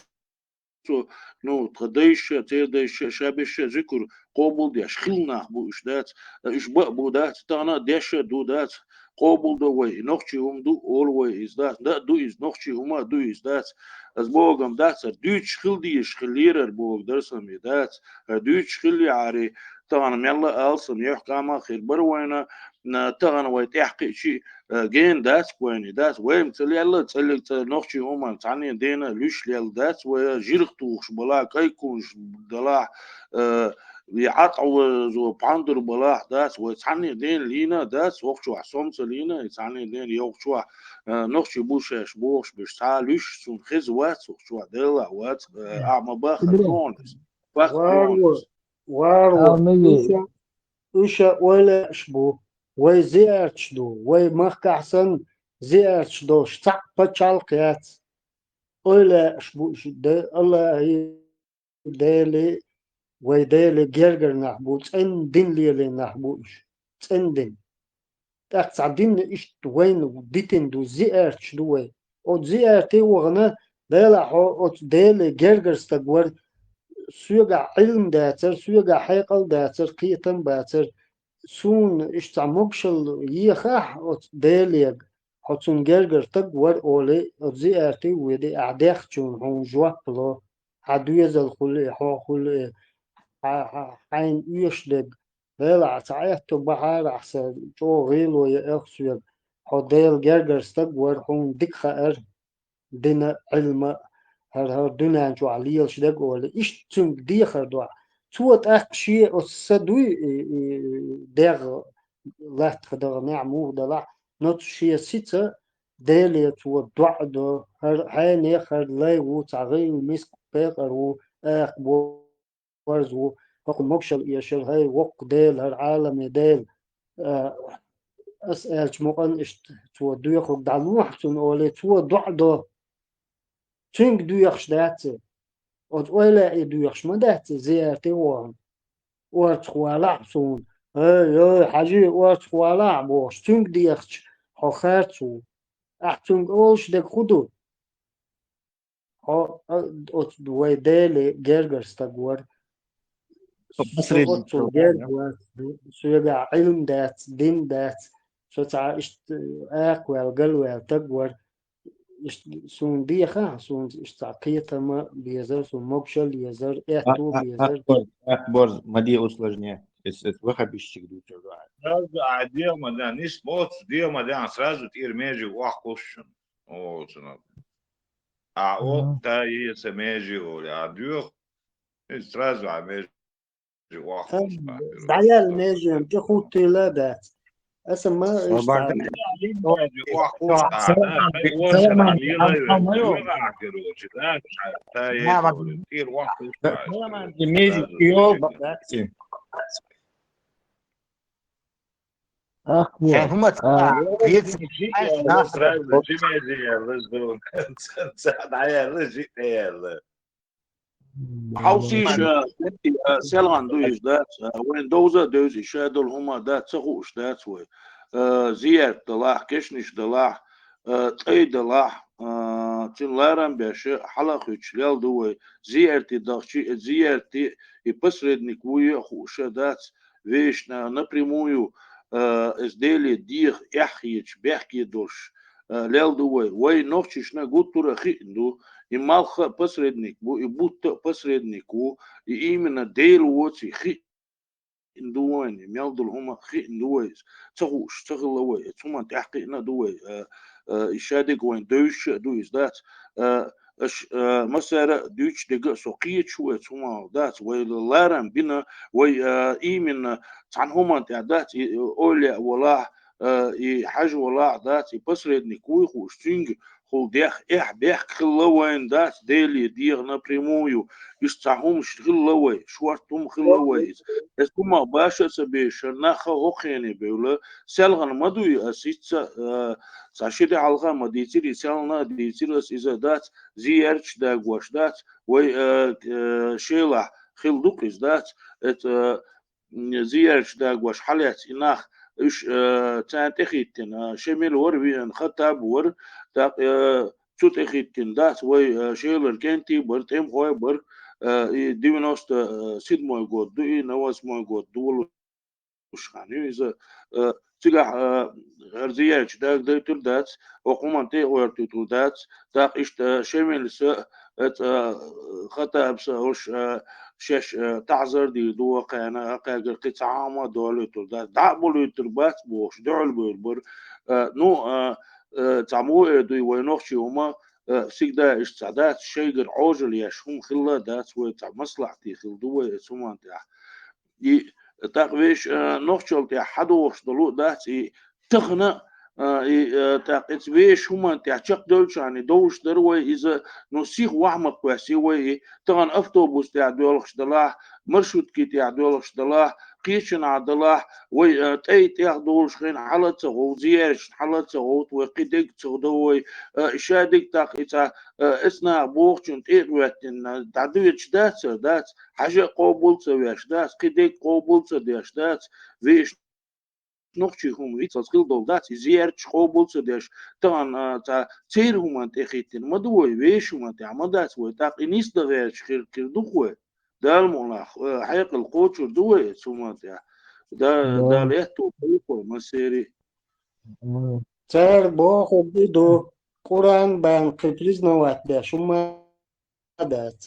со, ну, тхан дайша, церан дайша, шаберша зуькар къобал деш хилла нах бу уьш, дац, уьш баа бу, дац, тахана а деш а ду, дац, къобал до вай, и нохчий хӀума ду, олу вай иза, дац, да а ду иза, нохчий хӀума а ду иза, дац, ас богам, дац, ара дуьйцуш хила дезаш хиллера, ара бога дара сан, дац, ара дуьйцуш хиллехьара, тахана мелла а алсам, юьхькама а хир бара вайна, на, тахана вай тӀаьхьакхиъчи, а, гена дац-кх вайна, дац, вай-м ца лелла, цӀеллиг цӀа нохчий хӀуманна цхьанне дена луьш лелла дац, вай жирх тухуш балахь, кайкунаш далахь, а, и Ӏаткъа вазо пхьандур балахь, дац, вай цхьанне дена лийна а дац, хӀокху чохь сом ца лийна, и цхьанне дена йоккху чохь, а, нохчий бу шаьш бохуш берш, цхьа а луьш цунна хеза вац, хӀокху чохь делахь вац, а, ахьа ма баххара тхуна иза. Баххара тхуна иза. Варло, варло. А, мега. Уьш а, уьш а ойла еш бу. Вай зиярташ ду, вай махкахь санна зиярташ долуш цхьаъ пачхьалкх яц. Ойла еш бу уьш, де, Аллахьи, Дели, вай Дели гергара нах бу, цӀена дин лелийна нах бу уьш. ЦӀена дин. ТӀаккха цхьа дин иштта вайна дитина ду, зиярташ ду вай. Оцу зиярте а вахана, Делахь хьо оцу Деле гергара стаг вара, соьгахь Ӏилма дацара, соьгахь хьекъал дацара, кхетам бацара. Суна иштта цхьа могушалла ехахь оцу Делега, хьо цунна гергара стаг вара олий, оцу зиярте а ведий, ахьа дехначунна хьуна жоп ло, хьан доьзал хуьлу и, хьо хуьлу и, хьа-, хьа-, хьайна оьшург. Делахь цхьа аьтту бахьара ахь сан, чӀогӀа гӀело яра соьга. хьо Делан гергара стаг вара, хьуна дика хаьара, дина Ӏилма, хӀара, хӀара дуьнен чохь лелаш дерг олий, иштта цуьнга дехар ду ахь. Цо тӀаккха шен оцу са дуй, и, и, дегӀ латтах даха неӀ муха далахь, но цу шен сица Деле цо доӀа до, хӀара хьенех, хӀара лай ву, цхьа гӀийла миска пекъар ву, акха бо, варз ву, хӀокхунна могушалла эшар, хӀай воккха Дела, хӀара Ӏаламе Дела, а, ас аьлча мукъан иштта цо доьхург дӀалохьа цунна олий, цо доӀа до. Цуьнга доьхуш дац и. Оцу ойла и доьхуш ма дац и, зиярте вахана. Орцах валахь суна. Эй, эй, хьажий, орцах валахь бохуш, цуьнга дехча, хьо харц ву. Ахь цуьнга олуш дерг хӀун ду? Хьо, а, оцу вай Деле гергара стаг вара. Со оццул герга вац, соьгахь Ӏилма дац, дин дац. Со цхьа иштта акхаваьлла, галваьлла стаг вара. Иштта суна деха, суна иштта цхьа кхетам а безара, суна могушалла езара, аьтто безара. Акхборз, акхборз, ма де усложнять. Эс, эс ваххабистчиг ду чу. Сразу а дема да, нис боц, дема да, сразу тӀера меже охкуш шуна. О, цунах. А о, та е са меже оли, а дуьх, и сразу а меже охкуш. ДӀаяьлла меже, тӀе хуттийла дац. Аса ма иштта. Меже охкуш, а, та е са меже охкуш. Ах, вот. Хьума ца, а, веци, жи, а, жи, мезия, лазун. Ца, ца, дая, лажи, дая, ла. Хьовсийша, э, селхана ду иза дац, э, вайн довза а девза, ша долу хӀума дац, ца хууш дац вай. Э, зиярт далахь, кешнаш далахь, э, цӀай далахь, э, цуьнан ларам беш, хьала а хуьттуш, лел ду вай. Зиярте дахчи, э, зиярте и посредник вуй а хууш а дац, вешна напрямую, э, эс Деле деха эхь хеташ, бехке долуш, э, лел ду вай. Вай нохчашна гуттара а хиъна ду, и малх а посредник бу, и бутт а посредник ву, и именно Дела воций хиъна ду вайна, и мел долу хӀума хиъна ду вай иза. Ца хууш, ца хилла вай, и цу хӀуманна тӀаьхьа кхиъна а ду вай, э, э, и шадерг вайна девзаш а ду иза дац. Э, Аш, э, массара а дуьйцуш дерг а со кхеташ ву, эцу хӀуманах дац, вай ларам бина, вай, э, именно цхьана хӀуманна тӀехь дац, и, э, олеа валахь, э, и хьажа валахь дац, и посредник вуй хууш, цуьнга хул дех, эхь, бехк хилла вайна дац, Деле деха напрямую, иштта цхьа хӀумаш хилла вай, шорта хӀума хилла вай иза. Эцу хӀумах баша а ца беш, шара нах а хӀокху хене бевлла, селхана ма дуй ас хӀинца, э, цхьа ши де хьалха а ма дийцира, и селхана а дийцира ас иза дац, зиярташ дагош дац, вай, э, э, шелахь хила ду-кх иза дац, эцу, э, м, зиярташ дагош хьалаьцна и нах, уьш, э, царна тӀехӀиттина, э, Шемил вара веана, Хаттаб вара, тӀаккха, э, цу тӀехӀиттина дац, вай, э, Шелара кӀентий бара, тӀемахой бара, э, и девяносто седьмой год ду, и на восьмой год ду, вала уш хан ю иза, э, цигахь, э, хӀара зиярташ дагадайтур дац, оха хӀуманна тӀе а гӀоьртуьйтур дац, тӀаккха иштта, э, Шемилса, э, цӀа, э, Хаттабса уьш, э, шаьш, э, таӀзар дийр ду, кхана, кхаьгара кхин цхьа хӀума а долуьйтур дац, дӀа а болуьйтур бац бохуш, дуьхьал бевр бара. Э, ну, э, э, цхьа муха эр дуй вай нохчий хӀума, э, всегда иштта цхьа дац, шайгара Ӏожалла еш хӀума хилла а дац, вай цхьа маслахьте хила ду вай эцу хӀуманна тӀехь. И тӀаккха вешан, а, нохчалла тӀехь хьадогӀуш долу а дац, и тахана, а, и, а, тӀаккха эцу вешан хӀуманна тӀехь чекхдевллачхьана довзуш дара вай иза, ну, сиха вахьа ма кхоьссий вай и, тахана автобус тӀехь доьлхуш далахь, маршрутки тӀехь доьлхуш далахь, кхечанхьа далахь, вай, а, тӀай тӀех долуш хенахь хьала а ца гӀовта, зиярташна хьала а ца гӀовта, вай кхин дерг а ца до вай, а, и шадерг тӀаккха и цхьа, а, эцу наха бохучунна тӀе а хӀоьттина, дӀадоьдуш дац, а, дац, хьажа а къобал ца веш дац, кхин дерг а къобал ца деш дац, вешан нохчий хӀума вицалц хила долу дац, и зиярташ къобал ца деш, тахана, а, цхьа церан хӀуманна тӀе хӀиттина ма ду вай, вешан хӀуманна тӀехь ма дац вай, тӀаккха и нисдан гӀерташ хир, хир ду-кх вай. Дала мукъ лахь, а, хьекъал кхочур ду вай эцу хӀуманна тӀехь. Да-, Дала аьтто бойла вай массеран а. Цара бохург и ду, Къуръан бен кхин признавать деш хӀума дац.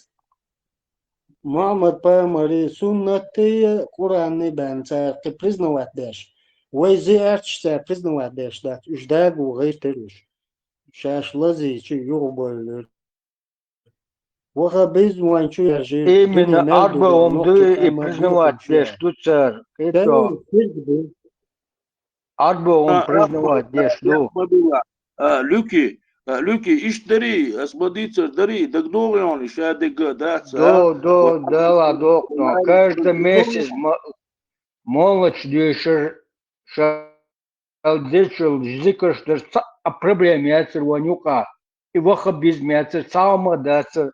Мухьаммад-пайхамаран суннатий, Къуръаний бен цара кхин признавать деш. Вай зиярташ цара признавать деш дац, уж дагу гӀайртар уж. Шаьш лазийча юхабойллира. Ваххабизм вайн чу яржийра. Именно арба хӀума ду и признавать деш ду цара. Кхетчо. Арба хӀума признавать деш ду. Ма билла. А, Люки, а, Люки, ишт дари, ас ма дийцар дари, дагдогӀ йони, ша дегга дац, а? До, до, дала дохно. Каждый месяц ма-, молодь дешар, ша дечул зикарш дар цхьа а проблема яцар ван юкъа. И ваххабизм яцар, цхьа а ма дацар.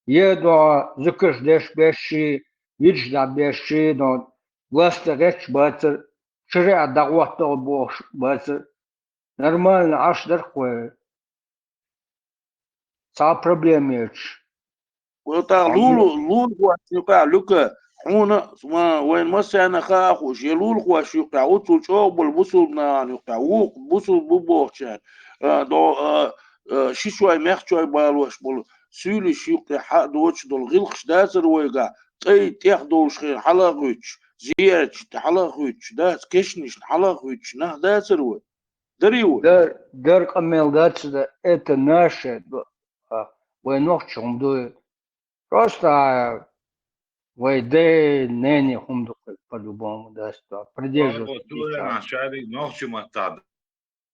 Е дуӀа, зикарш деш беш ши, вирш дӀа беш ши, но власта гӀерташ бацар, шариӀат дӀагӀоттал бохуш бацар. Нормально Ӏаш дар кхой. Цхьа проблема ечу. Вай тӀаккха лулахошна юкъахь, Люка, хьуна а, ма, вайн массарна а хаа хууш, я лулахошна юкъахь, оццул чӀогӀа болу бусулба нахана юкъахь, вукху бусулба бу бохучарна, а, до, а, а, ши чой, мех чой балош болу суьйлиш юкъахь хьа а доцуш долу гӀиллакхаш дацара вайгахь, цӀай тӀех долуш хир хьала а гӀуьттуш, зераташ хьала а гӀуьттуш, дац, кешнашна хьала а гӀуьттуш, нах дацара вай? Дарий вай? Дар, дар къамел дац, да, это наше, а, вай нохча хӀума ду. Просто, а, вай ден, нене хӀума ду, по-любому, да, что придерживаться. Шадик нохча матта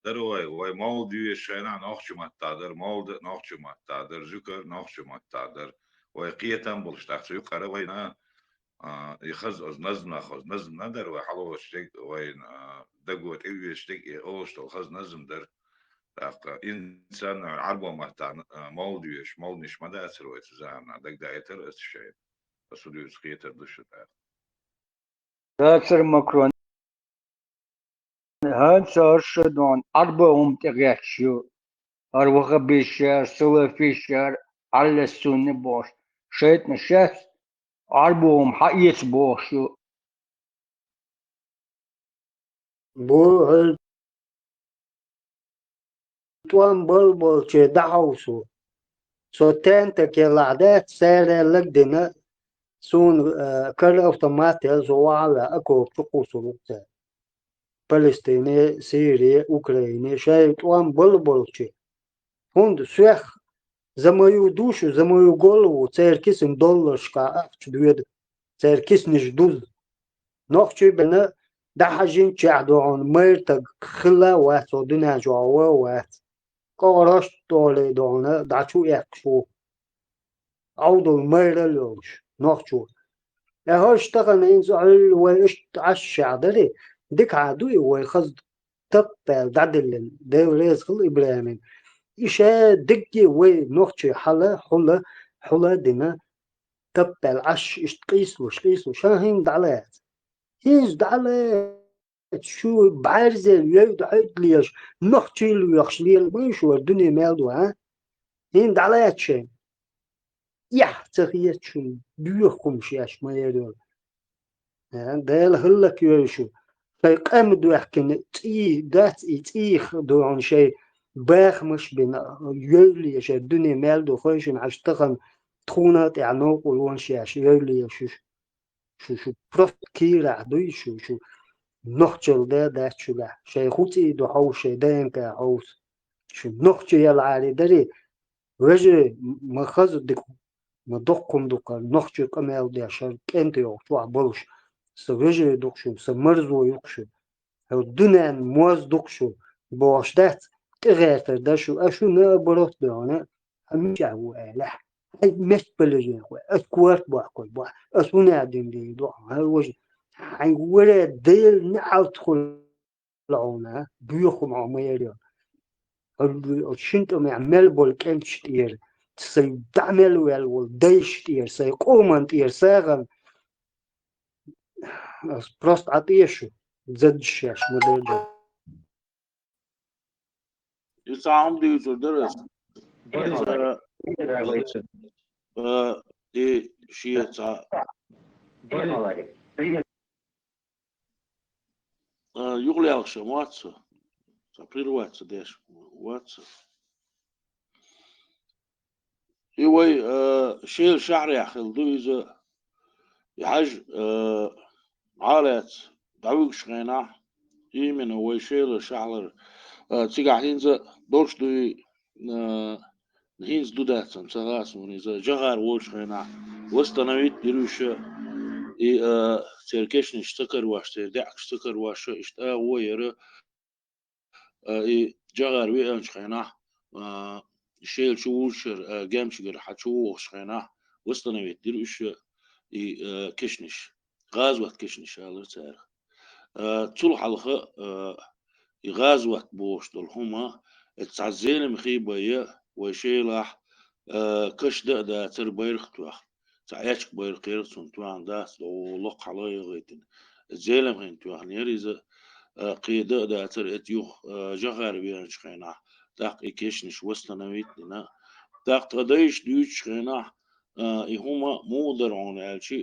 дар вай, вай мовлид веш шайна нохча матта дар, мовлид нохча матта дар, зуькар нохча матта дар. Вай кхетам болуш тахча юкъара вайна, а, и хаза оз назмнах, оз назмна дар вай хьалош дег, вайна, а, даго тӀе веш дег, и олуш долу хаза назм дар. ТӀаккха инсан Ӏарбо матта, а, мовлид веш, мовлидниш ма дацар вай цу замана, дагдаийтар аса шайна. Аса дуьйцу кхетар ду шу тӀаккха. Дацар Макрон. ХӀанца аша дон Ӏарба хӀума тӀе гӀерташ ю. ХӀара ваххабиш яр, салафиш яр, Ӏалла сунни бохуш. ШайтӀан шаьц Ӏарба хӀума хьаэца бохуш ю. Бу хӀара тӀом балболче дӀахьовсо. Со тента келлахь дац, цара лагдина, суна, э, кара автомат ял, со вахьа а ваьа, окоп чу кхуссур ву цара. Палестине, Сире, Украине, шайн тӀом балболче. ХӀунда соьх за мою душу, за мою голову церан кисана долларшка ахча доьду, церан киснаш дузу. Нохчий бена дӀахьажинчехь догӀун майра таг хилла а вац, хьо дуьнен чохь ван а вац. КӀораш толе догӀуна дӀа чу эккхаш ву. Ӏовдал майрал йолуш, нохчо. Э, хӀорш тахана хӀинца Ӏуьллу вай иштта Ӏаш шех дарий, дикахьа ду и вай хаза таппаьлла дӀадиллина, Дела реза хила ИбрахӀимин. И ша дигге вай нохчий хьала, хьула, хьула а дина, таппаьлла Ӏаш иштта къийсалуш, къийсалуш, ша хӀинца дӀалаьца. ХӀинца дӀалаьца, шу бӀаьрзе вевда хьайда лелаш, нохчийла воьхуш лела ма ю шу вара дуьне мел ду, а? ХӀинца дӀалаьца шайна. Эхь ца хета шуна, боьха хӀумаш еш ма яра йолу. Э, Дела хӀаллакйойла шу. Шайн къам доьхкина цӀий дац и, цӀийх догӀун шайн бахамаш бина, йойла шайн дуьне мел ду хойшина Ӏаш тахана тхуна а тӀехь новкъа лонаш еш, йойла шу. Шу, шу просто кийрахь дуй, шу, шу нохчалла да дац шу лахь. Шайн хуций ду хьовса, шайн ДНК хьовса. Шу нохча ялгӀаре дарий, вежарий, ма хаза дика, ма доккхун дукха, нохчий къамел деш, хӀара кӀентий йогӀу чохь болуш. Сан вежарий дукха шу, сан марзо юкха шу. ХӀара дуьненна моз дукха шу, бохуш дац, тӀегӀертар дар шу, а шу наоборот доьгӀна, хьан мичахь ву аьлла? Хьайн меттабалире вай, ас корта бохкой боху, ас хӀуна дина дийр ду, хьан важа, хьайн вара Дела неӀалт хуьлу хьуна, боьха хӀума хьо ма яра. Оцу шина тӀамехь мел болу кӀенташ тӀера, сайн дӀа мел ваьлла волу дайша тӀера, сайн къоман тӀера сагӀан, ас просто Ӏа тӀе шу, задаш шаьш ма дерда. И цхьа хӀума дуьйцур дара аса. Э, э, и шен цхьа, э, юкъалелхаш вац со. Цхьа прерваться деш вац со. И вай, э, Шел шахьарехь хилла ду иза. И хьажа, э, Ӏалаца дӀавуьгуш хенахь, именно вай шелар шахьлар, а, цигахь хӀинца долуш дуй, а, хӀинца ду дац сан ца хаьа суна иза, жагӀар волчу хенахь восстановить дира уьш, и, а, церан кешнаш ца карош, церан даьӀахкаш ца карош, иштта агӀо яра, а, и жагӀар веанчу хенахь, а, шел чу вулчара, а, гемчигара хьан чу вогӀуш хенахь, восстановить дира уьш и, а, кешнаш. ГӀазот кешнаш алара цара. А, цул хьалха, а, и гӀазот бохуш долу хӀума, эцу цхьа зелам хи бая вай шелахь, а, каш дан а дацара байракх тоьхна. Цхьа аьчка байракх яра цунна тоьхна дац, о, локха хьала а яхийтина. Зелам хин тоьхнера иза, а, кхин дан а дацара эцу юха, а, жагӀар веанчу хенахь, тӀаккха и кешнаш восстановить дина. ТӀаккха тхан дайша дуьйцучу хенахь, а, и хӀума муха дара хьуна аьлча,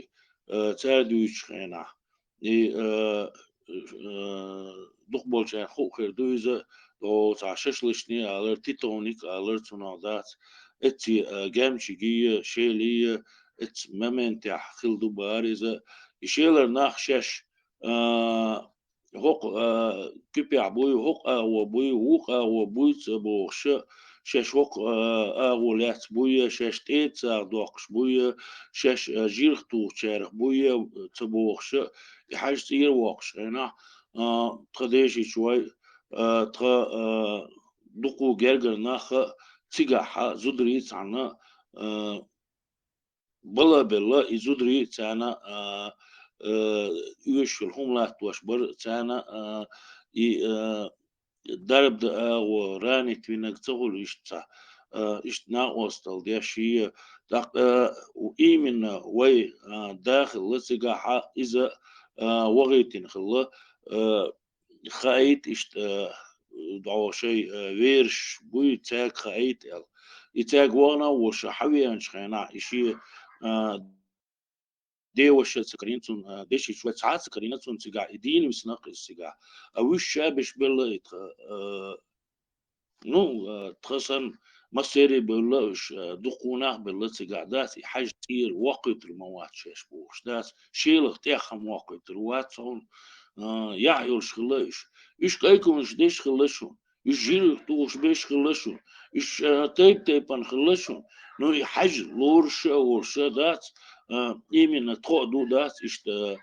а, цара дуьйцучу хенахь. И, а, а, дукхахболчарна хууш хир ду иза, о, цхьа шашлычный алара, титовник алара, цунах дац. Эцци, а, гемчигий, шелий, эццу моментехь хила ду бара иза. И шелара нах шаьш, а, хӀокху, а, куьпехь буй, хӀокху агӀо буй, вукху агӀо буй ца бохуш, шаьш хӀокху, а, агӀо лаьцна буй, шаьш тӀеда сагӀа доккхуш буй, шаьш, а, жирх тухучарах буй ца бохуш, и хьаьжа цӀера воккхуш хенахь, а, тхан дешичой, а, тхан, а, дукха гергара нах а цигахь зударий цхьаьна, а, бала а белла, и зударий царна, а, а, оьшуш йолу хӀума латтош бара, царна, а, и, а, дарба дан агӀо, ранить винарг ца хуьлу иштта цхьа, а, иштта накъосталла деш, и, тӀаккха, а, именно вай, а, да хилла цигахь, иза, а, вахийтина хилла, а, хаийта иштта, а, дӀо шайн, а, вераш буй, цаьрга хаийта аьлла. И цаьрга вахана а волуш хьан веанчу хенахь, и шен, а, деваша ца карийна цунна, а, дешичой цхьа а ца карийна цунна цигахь, и дийна висина-кх иза цигахь. А вуьш ша беш белла и тхан, а, ну, а, тхан санна, массерий а белла уьш, а, дукха нах а белла цигахь, дац, и хьаьжа цӀера воккхуьйтур ма вац шаьш бохуш, дац, шелах тӀех хӀума воккхуьйтур вац хьуна, а, яхь йолуш хилла уьш. Уьш кӀайкхамаш деш хилла шуна. Уьш жирх тухуш беш хилла шуна. Уьш, а, тайп-тайпана хилла шуна. Ну, и хьаьжа лоруш а, волуш а дац, а, именно тхо а ду дац, иштта,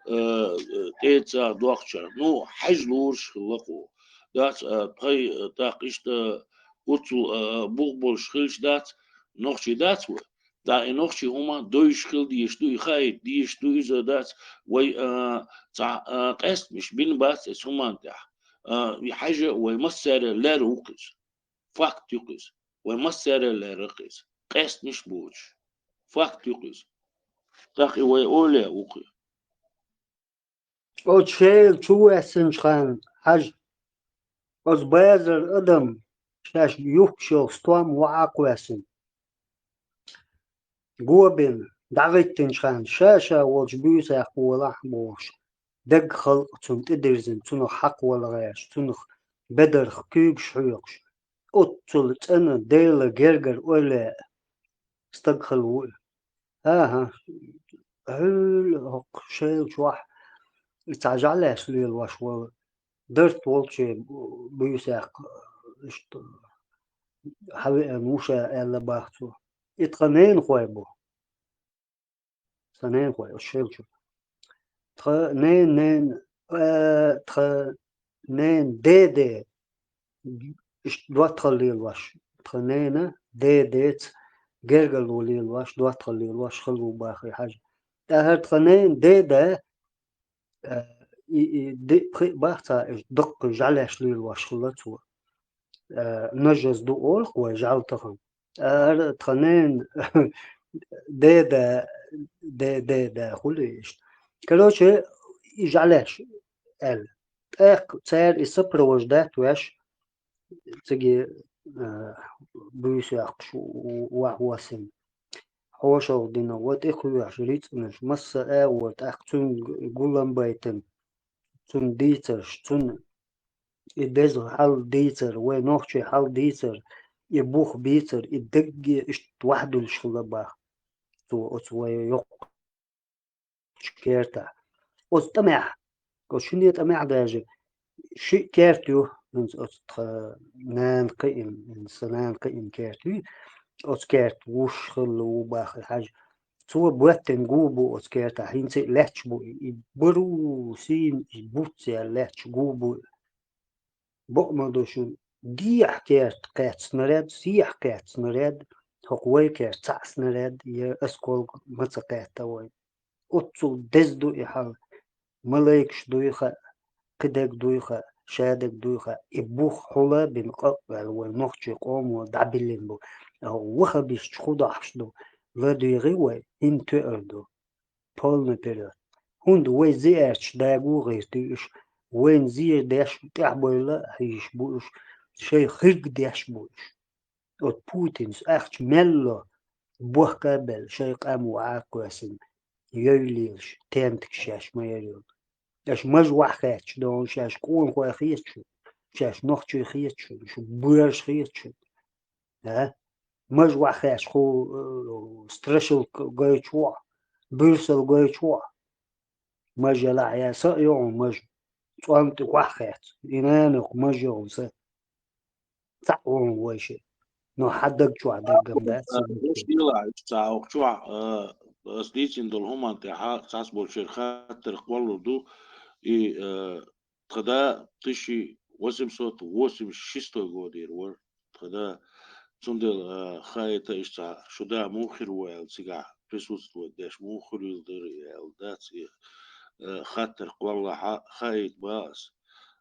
а, а, тӀеда сагӀа доккхучарах. Ну, хьаьжа лоруш хилла кхо. Дац, а, тхай, а, тӀаккха иштта, а, оццул, а, а, бух болуш хилча дац, нохчий дац вай. ТӀаккха и нохчий хӀума довзуш хила дезаш ду, и хаийта дезаш ду, иза дац, вай, а, цхьа, а, къаьстамаш бина бац эцу хӀуманна тӀехь. А, и хьаьжа вай массарел лаьрра ву-кх иза. Факт ю-кх иза. Вай массарел лаьрра-кх иза. Къаьстамаш боцуш. Факт ю-кх иза. ТӀаккха и вай ойла а ву-кх и. Оцу шелан чу воьссинчу хенахь, хьажа, оцу базар адам шаьш юхкуш йолу стом ваха а кхоьссина. Го бина, дӀахӀиттинчу хенахь, ша-ша волчу буьйсехь волахь а бохуш, дегга халкъ цунна тӀедирзина, цунах хьакхавала гӀерташ, цунах бедарх куьйгаш хьоькхуш, оццул цӀена Делан гергара ойла яа стаг хилла ву и. ХӀан-хӀа, хьуьлла хӀокху шелан чохь и цхьа жӀаьлеш лелош волу дарт волчу буьйсехь, иштта, хьан веана ву ша аьлла боху цо. И тхан ненахой бу. Сан ненахой, оцу шелан чу. Тхан ненан нена, э, тхан ненан деде, иштта доттагӀалла лелош, тхан ненан дедеца гергарло лелош, доттагӀалла лелош хилла ву боху и хьажа. ТӀаьхьара тхан ненан деда, э, и, и, ди-, пхи а бац цхьа, иштта даккхий жӀаьлеш лелош хилла цо. Э, нажас ду олу-кх вай жӀаьла тахана. ТӀаьхьара тхан ненан деда, де-, деда хуьлу иштта. Короче, и жӀаьлеш аьлла. ТӀаккха цара и сопровождать веш, цига, э, буьйса йоккхуш, ваха воссийна. ХьошалгӀа дина, ва тӀекхоьхьуш рицкъанаш, масса а вара, тӀаккха цуьнга гулам байтина, цуьнан дийцарш, цуьнан и деза хьал дийцар, вай нохчийн хьал дийцар, и бух бийцар, и дерриге иштта ваьхьа дуьллуш хилла боху цо оцу вай йоккхачу кертахь. Оцу тӀамехь, оцу шине тӀамехь даже шиъ керт ю, хӀинца оцу тхан нана кхиъна, хӀинца сан нана кхиъна керт ю, оцу керта вуш хилла ву бахар хьажа. Цо боьттина гу бу оцу кертахь, хӀинца а лаьтташ бу и, и бару сийна, и буц яьлла лаьтташ гу бу. Бакъ ма ду шуна, дехьа керта кхаьчнаред, сехьа кхаьчнаред, хӀокху вай керта цхьаъ снаряд я осколка ма ца кхетта вай. Оццул деза ду и хьал. Малайкаш дуй хаьа, кхидерг дуй хаьа, шадерг дуй хаьа, и бух хьула бина къакъваьлла вай нохчий къомо дӀабиллина бу. Вахабисташ хӀун дохьуш ду, ладуьйгӀи вай, хӀинца тоьар ду. Полный вперёд. ХӀунда вай зиярташ дагу гӀиртий уьш, вайна зер деш тӀаьхьабойла а хьийзаш бу уьш, шайн хирг деш бу уьш. Оцу Путинс ахча мел ло, бохка а белла, шайн къам ву Ӏакхоьссина, йойла лелаш, тентакаш шаьш ма яр йолу. Аша мажа вахь хаьтташ догӀу, шаьш къонахой хеташ шу, шаьш нохчий хеташ шу, шу боьрша хеташ шу. А? Мажа вахь хаьтташ ху, э, страшилка гойтуш ву, буьрсал гойтуш ву. Мажа ялахь я са а йогӀу мажа, цӀом тӀе вахь хаьтташ, и нана йоккху мажа йогӀу са. Цхьаъ ву вайша. Но хьан даг чохь даггам дац. Ца хьокху чохь, а, ас дийцина долу хӀуманна тӀехь цхьацца болчеран хаттар кхоллур ду. И, а, тхан да тысяча восемьсот восемьдесят шестой годера вара. Тхан да, цундела, а, хаийта иштта, шу да муха хир ву аьлла, цигахь присутствовать деш муха хуьлийла дара и аьлла, дац и, а, хаттар кхоллахь хаийта бан ас.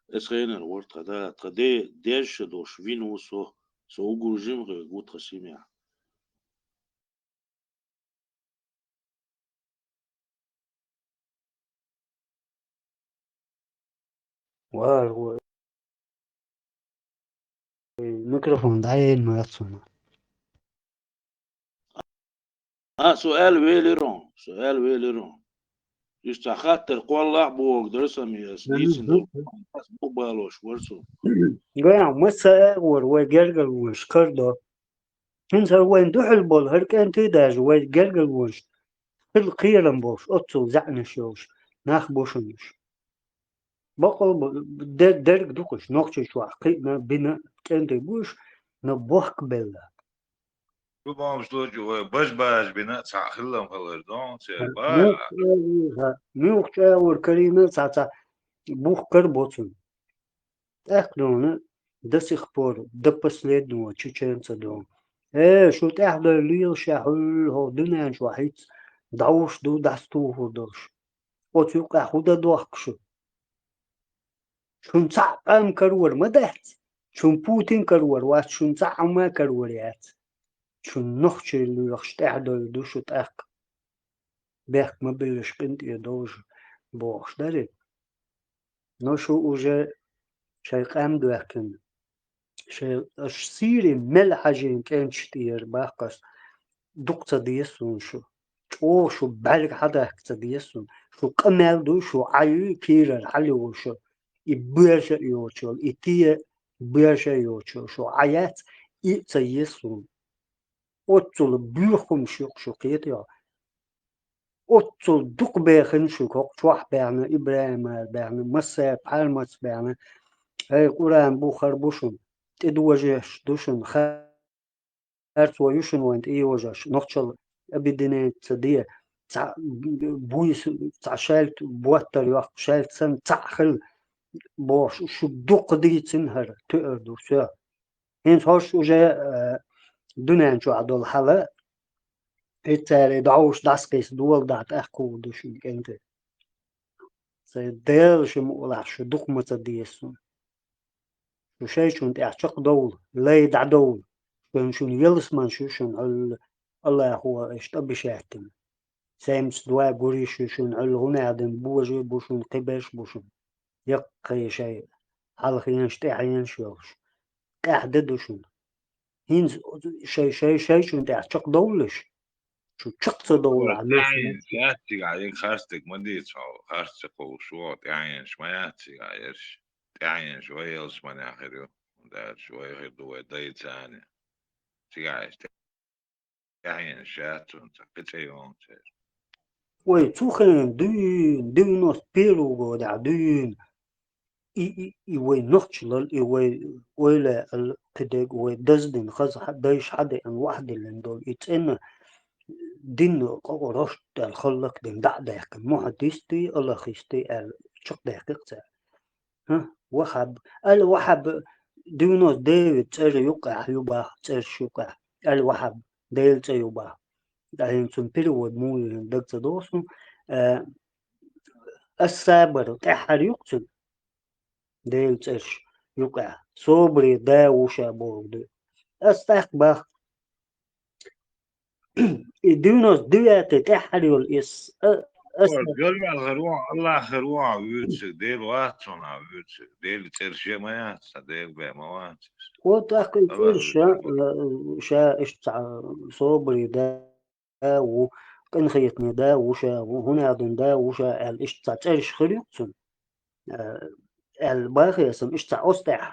Эцу хенара вара тхан да, тхан де деза ша долуш вина ву со, со угур жимгӀе ву тхан семья. Вар, вар. Микрофон дӀаелла ма яц хьуна. А, со аьлла велира хьуна, со аьлла велира хьуна. Иштта хаттар кхоллахь боху дара сан мес, дийцина долу, бу балош вара цо. Гой, ма ца агӀор, вай гергарлонаш карадо. ХӀинца хӀара вайна дуьхьал болу, хӀара кӀентий даже вай гергарлонаш, хила кхерам болуш, оццул заьӀнаш йолуш, нах бу шуна уьш. Бакъал бу, де-, дерг ду кхуш, нохчийчохь кхиъна, бина кӀентий бу уьш, но бохка белла. Шу бомбуш лучу вай бажа-бажа бина а цхьаъ хиллам хилар дон, церан бара. Муьлхха чӀагӀо карийна а цхьа-цхьа бух кара боцун. ТӀаккха дуьйна до сих пор, до последнего чеченца дуьйна. Э, шу тӀаьхьадойла лелаш а хьуьлла хӀокху дуьнен чохь хӀинца дӀовш ду дӀасатухур долуш. Оцу юкъахь хӀун дан дохку шу? Шун цхьаъ къам карор ма дац, шун Путин карор вац, шун цхьаъ хӀума карор яц. Шун нохчий лоьхуш тӀаьхьадойла ду шу тӀаккха. Бехк ма биллаш къинтӀера довжа бохуш дарий. Но шу уже шайн къам доьхкина, шайн, аша Сири мел хьажийна кӀенташ тӀера баккхарш, дукха ца деза суна шу. ЧӀогӀа шу бӀаьрга хьадахка ца деза суна. Шу къамел ду, шу Ӏай кийрара хьалайогӀу шу. И боьрша а йоцуш йолу, и те боьрша а йоцуш йолу шу Ӏа яц, и а ца еза суна. Оццул буьйхамаш ю шу кхетий хьо. Оццул дукха бехина шуьга хӀокху чохь баьхна, ИбрахӀимара баьхна, массара пхьармаца баьхна. ХӀай, Къуръан бу, хӀара бу шуна, тӀедожош ду шуна, харцо ю шуна вайна тӀейожош, нохчалла объединение ца де, цхьа буйса, цхьа шаьлта боттар йоккху, шаьлта санна цхьаъ хила бохуш, шу дукха дийцина хӀара, тоьар ду, всё. ХӀинца хӀорш уже, э, дуьнен чохь долу хьала, и цара и дӀовш дӀасакхийса дола дахь тӀаккха хӀун ду шуна кӀентий? Сайн Дела ши мукъалахь шу дукха ма ца деза суна. Шу шайчунна тӀехь чекхдовла, лай дӀадовла, шуна, шуна ялсаманеш ю шуна хьуьлла, Аллахо аша тӀе бишаьттина. Саьмца дуьйна гур ю шу шуна хьуьлла, хӀун аьлла, божа а бу шуна, кхиберш а бу шуна. Яккхий шай, хьалхенаш, тӀаьхьенаш йолуш. Къаьхьа де ду шуна. ХӀинца шай, шай, шайчунна тӀехь чекхдовлалаш, шу чекх ца довлахь, тӀаьхьенаш яц цигахь, ерг харцдерг ма дийца хьо, харц ца кхуллуш ву хьо, тӀаьхьенаш ма яц цигахь ерш. ТӀаьхьенаш вай ялсаманехь хир ю, хӀунда аьлча вай хир ду вай дайца а. Цигахь ерш тӀаьхьенаш яц цунца, кхин цӀе йолу церан. Вай цу хенахь дуьйна, девяносто первый годахь дуьйна, и, и, и вай нохчалал, и вай ойла ал кхидег, вай даздина хаза хьа-, дайш хьадеана, вахьадиллина долу, и цӀена дин къа-, къарошта аьлла, халлакдина дӀа а даьккхина, мухьадистий, аллахистий аьлла, чекхдаьккхира цара. ХӀа, ваххьаб. Ал ваххьаб девяносто девять цӀераш юкъехь ю баха, цӀераш юкъехь. Ал ваххьаб, Делан цӀе ю баха. Ткъа хӀинца цуьнан перевод муха ю хӀинца даг ца догӀу суна. Э, ас сабар тӀаьххьара юкъа цуьнан. Делан цӀераш юкъехь. Собаре да ву ша бохург ду. Ас тӀаккха бах. И девяносто девятый тӀаьххьара йолу иза, а, аса Ой, галваьлла хир ву, Аллах хир ву, вуьйцург, Дела вац цунах вуьйцург, Делан цӀераш а ма яц, сан Дела бен ма вац иза. Вот тӀаккха и Аллах цӀераш, вуьйцург. Э, ша иштта цхьа собаре да ву, къинхетаме да ву ша, ву, хӀунда аьлла да ву ша аьлла, иштта цхьа цӀераш хир ю-кх цуьнан. Э, аьлла бахе сан, иштта цхьа оцу тӀехь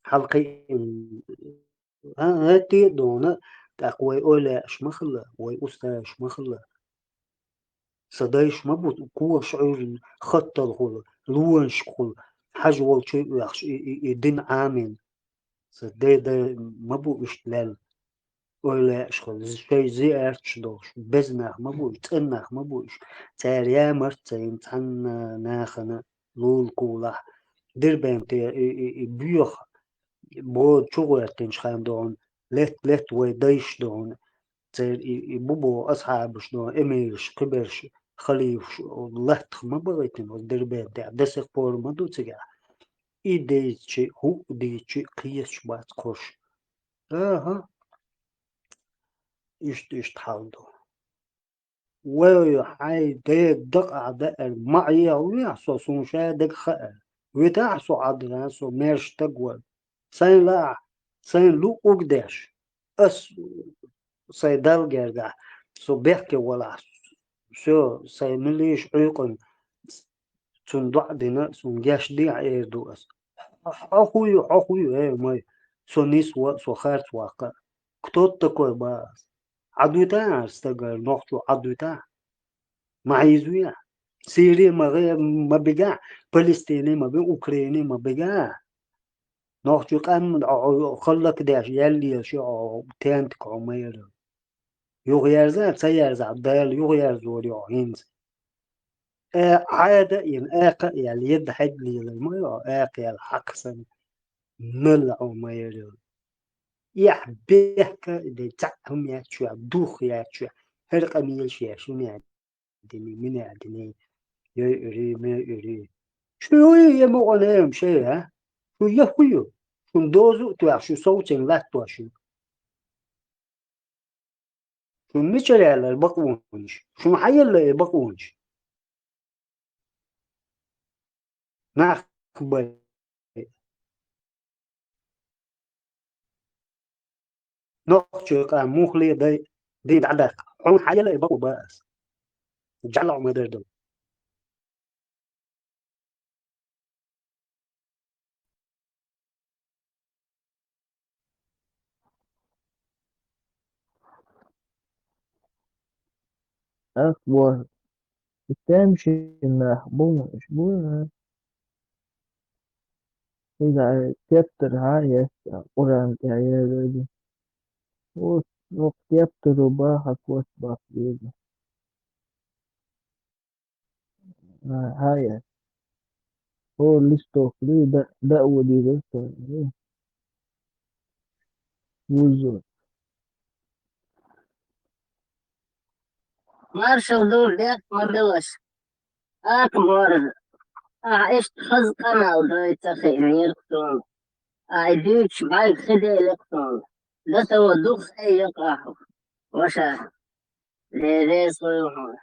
хьалакхиъна. ХӀан, хӀетте а дуьйна, тӀаккха вай ойла яьаш ма хилла, вай устагӀаш ма хилла. Сан дайша ма бу когаш Ӏуьйранна хатталгӀа хуьлу, лонашкахула, хьажа волчу а оьхуш и, и, и дин Ӏамийна. Сан дай-дай ма бу иштта лелла. Ойла яьаш хилла, шайн зе аьрчаш долуш, беза нах ма бу уьш, цӀена нах ма бу уьш. Цара ямарт ца йина цхьанна нахана лулахь. Дербенте и, и, и боьха, бода чу гӀоьртинчу хан догӀун, лет-лет вай дайша догӀун, церан и, и бу боху асхьабаш догӀун, эмираш, кхиберш, халифаш, латтах ма бахийтина оцу Дербентехь, до сих пор ма ду цигахь. И дийцичи, хӀуъа дийцичи, кхеташ бац кхуш. АхӀа. Иштта, иштта хьал ду. Вай, хьайн ден дакъа а даьара, ма Ӏехавехьа со, суна ша дага хаьара. Витахьа со Ӏадда, со мерш стаг вара. Сайн лаахь, сайн луъург деш, ас сайн Далла гергахь, со бехке валахь, со сайн милийша Ӏуьйкъана цунна доӀа дина, суна гечдехьа эр ду ас. Хьо хӀу ю, хьо хӀу ю, э, май, со нисва, со харц ваккха. Кто ты такой, ба ас? Ӏадвитахьа ас стагара, нохчо Ӏадвитахьа? Ма хьийзавехьа. Сири ма гӀе-, ма бигахьа, Палестине ма бигахьа, Украине ма бигахьа. Нохчо къам хьо, хьо халлакдеш, ял лелаш ю хьо, тентиг хьо ма яра. Юхаерза, ца ерзахь, Дала юхаерзор ю хьо хӀинца. Э, Ӏада а йина, акха а яьлла, едда хьегга лелар ма ю хьо, акха яьлла хьакха санна, мелла хьо ма яра. Эхь, бехка а де, цхьаъ хӀума яц шуьгахь, дух яц шуьгахь, хӀара къамелаш еш, хӀума яц. Дини, мина а дини, йой уьри, мой уьри. Шу юй е мукъана ем шей, а? Шу е хӀу ю? Шун дозу а тоьхна, шу совцийна латтош ю. Шун мичара яьллара бакъонаш? Шун хьан елла и бакъонаш? Нах бай. Нохчо къа мухле дай, дин дӀадаккха. Хьуна хьан яла и бакъо ба ас? Джалал ма дер ду. Ах, бо, и тем шиннах бу, иш бу, а? Иза тептар хьа а естта, Къуръан тӀехь еза. Вот, вот тептаро баха, кот бах деза. А, хьа а естта. О, листок ли, да, да, вот деза, что ли? Вузу. Маршал дур дехк ма белаш. Акмор. Ахь иштта хаза къамел дой ца хиънера суна. Ахь дуьйцуш бӀаьрг хи делира суна. Даса во дукха ай якъахьа. Ваша. Ле реза хьуна.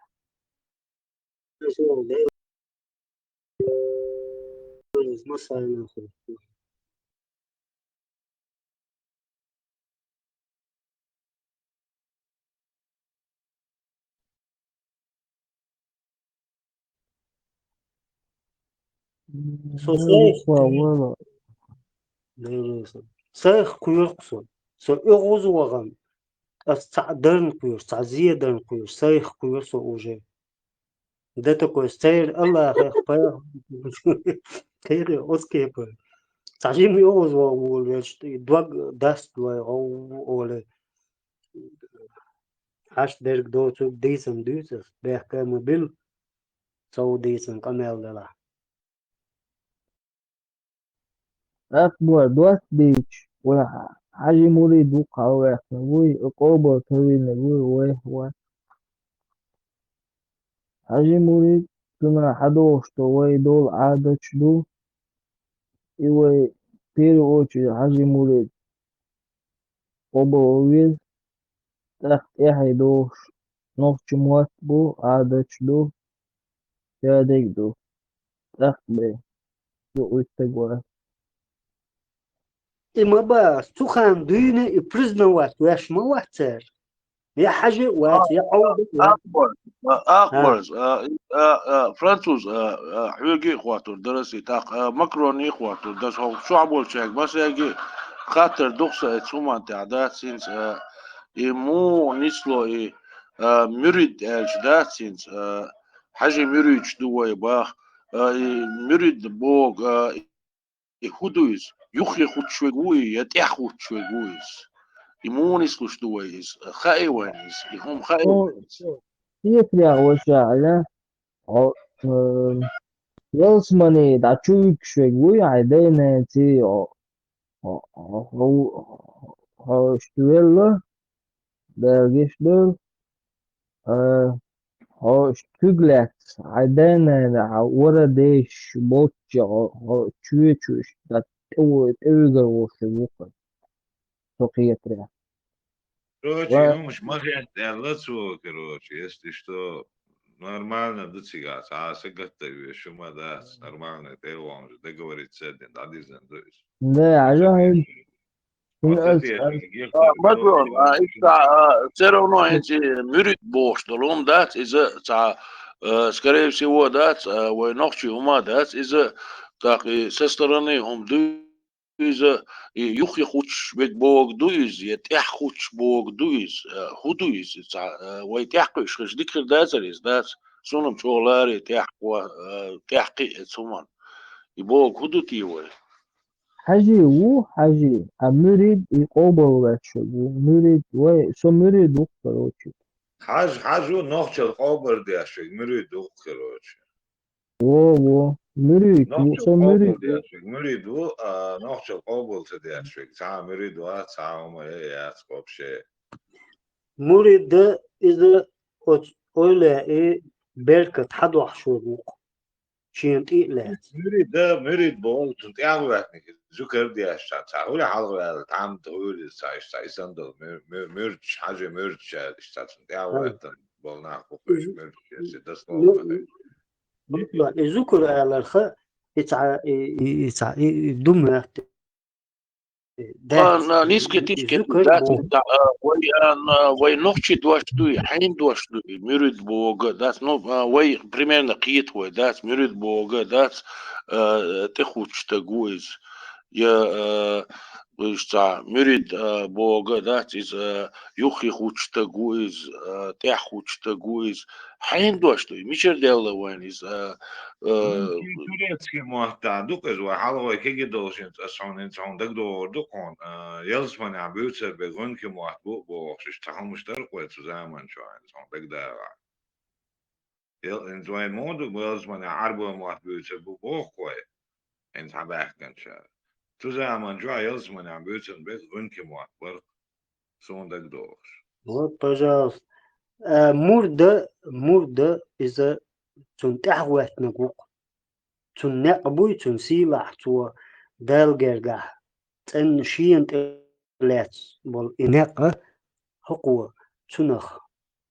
Со сайх кхоьру. Сайх кхоьру со. Со оьгӀаз вахана. Ас цхьаъ дарна кхоьру, цхьаъ зе дарна кхоьру, сайх кхоьру со уже. Да такой, церан Аллахах пайхамар. Кхере оцу кепара. Цхьа жима йоза вогӀу волавелча, и дог даст вай гӀовгӀа оле. Хьашт дерг доцург дийцина дуьйцу ас, бехке ма билла, сов дийцина къамел делахь. ТӀаккха боху, доцца дийцича, вай Хьажи мурид ву кхалваьккхинарг вуй, и къобал тевинарг вуй, вай вац. Хьажи мурид, цунах хьадогӀуш ду, вай долу Ӏадаташ ду, и вай первую очередь Хьажи мурид къобал веза, тӀаккха тӀаьхье догӀуш нохчийн мотт бу, Ӏадаташ ду, шадерг ду, тӀаккха бен юкъа вуьттург вац. И ма бац, цу ханна дуьйна и признавать веш ма вац цара. Я хьажа а вац, я Ӏовда а вац. Акбарс, а, акбарс, а, а, а, француз, а, а, хьоьга а хӀоттур дара ас и тӀаккха, а, Макроне а хӀоттур дара ас, хӀокху чохь болчаьрга масеге а хаттар ду-кх сан оцу хӀуманна тӀехь дац хӀинца, а, и муха нисло и, а, муьрид аьлча дац хӀинца, а, хьажи муьридаш ду вай баха, а, и муьрид боху, а, и хӀун ду иза? Юххе хӀуттуш верг ву и, я тӀехь хӀуттуш верг ву иза? И муха нислуш ду вай иза? Хаьий вайна иза? И хӀума хаьий вайна иза? Хетарехь вайша Ӏаьлла, хьо, э, ялсамане дӀа чу вуьгуш верг вуй, хьайн дайненций, хьо, хьо, хьо, хьо, хьо иштта велла, Дала гечдойла, а, хьо иштта куьг лаьцна, хьайн дайнена хьан вара деш болчча, хьо, хьо чоьчу иштта тӀе-, тӀевуьгар волуш ву-кх. Со кхетарехь. Короче, ва- хӀумаш ма хетта аьлла цо, короче, если что, нормально ду цигахь, цхьа а сагатта веш хӀума дац, нормально, тӀе а вахана, договориться а дина, дӀадирзина ду иза. Да, хьажа хьайна. Хьо ца тешна, гех А, ца Мадон, а, иштта, а, всё равно хӀинца муьрид бохуш долу хӀума дац, иза цхьа, а, скорее всего, дац, а, вай нохчийн хӀума дац, иза, так, и со стороны хӀума ду иза, и юххе хӀуттуш верг бохург ду иза, я тӀехь хӀуттуш бохург ду иза, а, хӀун ду иза, цхьа, а, вай тӀехь кхуьуш хилча дика хир дацара иза, дац, суна-м чӀогӀа ларе тӀехь кхо, а, тӀехь кхиъ оцу хӀуманна. И бохург хӀун ду те вай? Хьажи ву, хьажи, а муьрид и къобалваьчунг ву. Муьрид вай, со муьрид ву, короче. Хьажа, хьажа ву, нохчалла къобал деш верг, муьрид ву, короче. Во, во, муьрид ву, нохчалла со муьрид къобал ву. Деш верг, муьрид ву, а нохчалла къобал ца деш верг, цхьа а муьрид вац, цхьа а хӀума яц вообще. Муьрид иза оцу ойла и беркат хьадохьуш верг ву-кх. Шена тӀе а лаьцна. Муьрид а, муьрид боху, цунна тӀаьхьа ваьхниг, зуькар деш цхьа, цхьа хуьле хьалха ваьлла, тхьамда хуьлу иза цхьа, иштта цхьа и санна долу муьр-, муьр-, муьрдаш, хьажи муьрдаш аьлла, иштта цхьа цунна тӀаьхьа ваьттан болу нах бу кхуьш, муьрдаш, если дословно хьуьйту. Масала, и зуькар аларха, и цхьа, и, и, и цхьа, и, и ду моьтту. А, на, низкий тип, дац, а, вай, а, на, вай нохчийн дош дуй, хьайн дош дуй, муьрид боху, дац, ну, а, вай примерно кхета вай, дац, муьрид боху, дац, а, тӀехуттуш стаг ву иза. Я, а, иштта, муьрид, а, боху, дац, иза, а, юххе хуттуш стаг ву иза, а, тӀехь хуттуш стаг ву иза. Хьайн дош дуй, мичара делла вайна иза, а, а, турецкий мотт ду-кх иза, вай хьалха вай кегий долуш, аса хьуна, аса хьуна дагадогӀур ду-кх хьуна, а, ялсаманехь буьйцур берг гӀуьнкий мотт бу бохуш, иштта хӀумаш дара-кх вай цу заман чохь, аса хьуна дагадогӀу. Ял-, хӀинца вайн муха ду, ялсаманехь Ӏарбойн мотт буьйцур бу боху-кх вай. ХӀинца хьан баьхкинчара. Цу заман чохь ялсаманехь буьйцур берг гӀуьнкий мотт бара-кх, суна дагадогӀуш. Вот, пожалуйста. А, мурда, мурда иза цунна тӀаьхьахӀоьттинарг ву-кх. Цунна некъ буй, цунна сийлахь, цо Дала гергахь цӀенна шена тӀе лаьцна болу и некъ, хӀокхо цунах,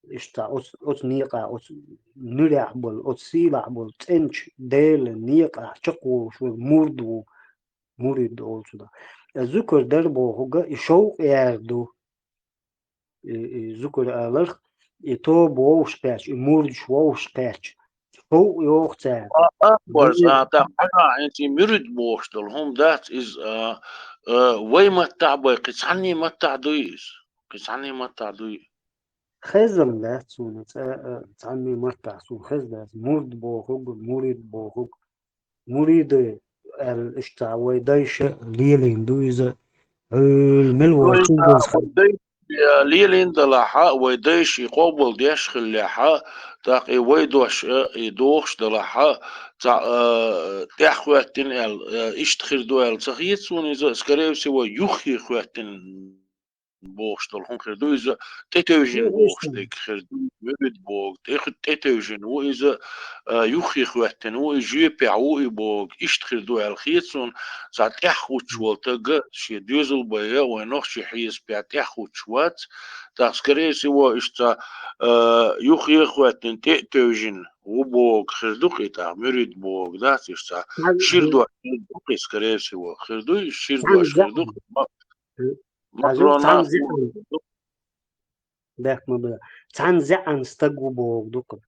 иштта оцу, оцу некъа, оцу нуьрехь болу, оцу сийлахь болу цӀеначу Делан некъахь чекхволуш верг мурд ву, мурид олу цунах. Зуькар дара бохург и шовкъ яра ду. И, и зуькар аларх, и тоба вовшах кхаьчча, и мурдаш вовшах кхаьчча, шовкъ йоху цара. А, а, барз, а, тӀаккха хьуна хӀинца и муьрид бохуш долу хӀума дац иза, а, а, вай маттахь бай, кхин цхьанний маттахь дуй иза? Кхин цхьанний маттахь дуй? Хезна дац суна, цӀа-, а, цхьанний маттахь суна хезна дац. Мурд бохург, мурид бохург. Муриды, аьлла, иштта вай дайша лелийна ду иза, Ӏуьйла мел волчун деза хила. Вай дайша лелийна далахьа, вай дайша и къобал деш хиллехьа, тӀаккха и вай дош а, и дохуш далахьа, цхьа, а, тӀехьа хӀоьттина аьлла, а, иштта хир ду аьлла ца хета суна иза, скорее всего, юххе хӀоьттина бохуш долу хӀума хир ду иза, тӀетевжина бохуш дерг хир ду, муьрид боху, тӀе-, тӀетевжина ву иза, а, юххе хӀоьттина ву и, жоьпехь ву и боху, иштта хир ду аьлла хета суна, цхьа тӀехьа хӀуттуш волу таг а, шен доьзал бен а, вайн нохчийн хьесапехь тӀехьа хӀуттуш вац, тӀаккха, скорее всего, иштта цхьа, а, юххе хӀоьттина, тӀе а тевжина ву боху хир ду-кх и, тӀаккха муьрид боху дац, иштта цхьа шира дош хир ду-кх и, скорее всего, хир ду и, шира дош хир ду-кх и. Ма-, Макрон цхьана зеӀан, бехк ма бала, цхьана зеӀан стаг ву боху ду-кх.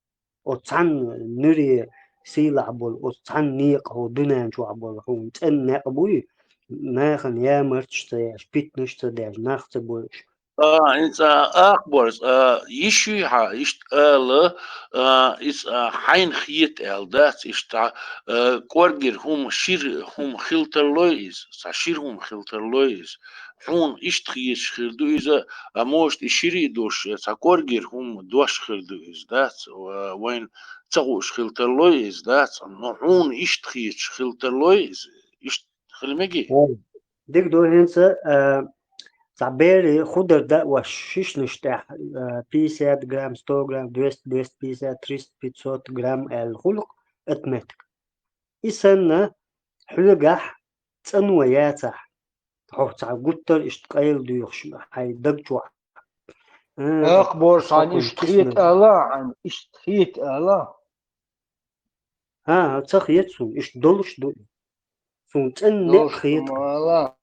Оцу цхьана муьре сийлахь болу, оцу цхьана некъахо дуьнен чохь болу хьуна цӀена некъ буй, нахана ямарт а ца еш, питанаш а ца деш, нах а ца бойуш. А, хӀинца а, акхабарца, а, йиш юй хьан, иштта ала, а, иза, а, хьайна хета аьлла дац, иштта, а, кӀоргера хӀума, шира хӀума хила тарлой иза, цхьа шира хӀума хила тарлой иза. Хьуна иштта хеташ хир ду иза, а может, и шира а долуш, цхьа кӀоргера хӀума дош хир ду иза, дац, ва-, вайна ца хууш хила тарлой иза, дац, но хьуна иштта хеташ хила тарлой иза, иштта хила мегий? Дика ду, хӀинца, а, цхьа берийн худар дан а ваш шишнаш тӀехь, а, пятьдесят грамм, сто грамм, двести, двести пятьдесят, триста, пятьсот грамм аьлла хуьлу-кх отметка. И санна, хьоьгахь цӀано яцахь, хьо цхьа гуттар а иштта къайла доьхуш, хьайн даг чохь. Акхабарца хьайна иштта хета ала, хьайна иштта хета ала. ХӀан, ца хета суна, иштта долуш ду и. Суна цӀена некъ хета.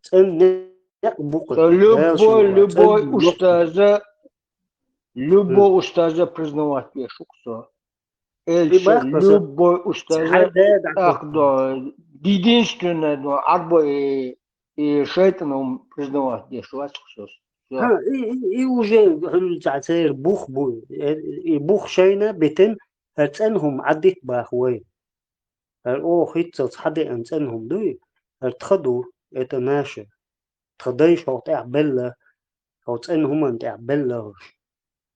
ЦӀена некъ бу-кх. Любой, любой устаза, любой устаза признавать деш ву-кх со. Элча, любой устаза, единственное, но Ӏарбой и шайтӀано признавать деш вац-кх со. ХӀан, и, и, и уже хӀуьллу цхьа церан бух бу. Э, и бух шайна битина, хӀара цӀена хӀума Ӏаддита баха вай. ХӀара оха хӀинццалц хьадеана цӀена хӀума дуй, хӀара тха ду, это наше. Тхан дайша хӀокху тӀехь белла, хӀокху цӀена хӀуманна тӀехь белла хӀорш,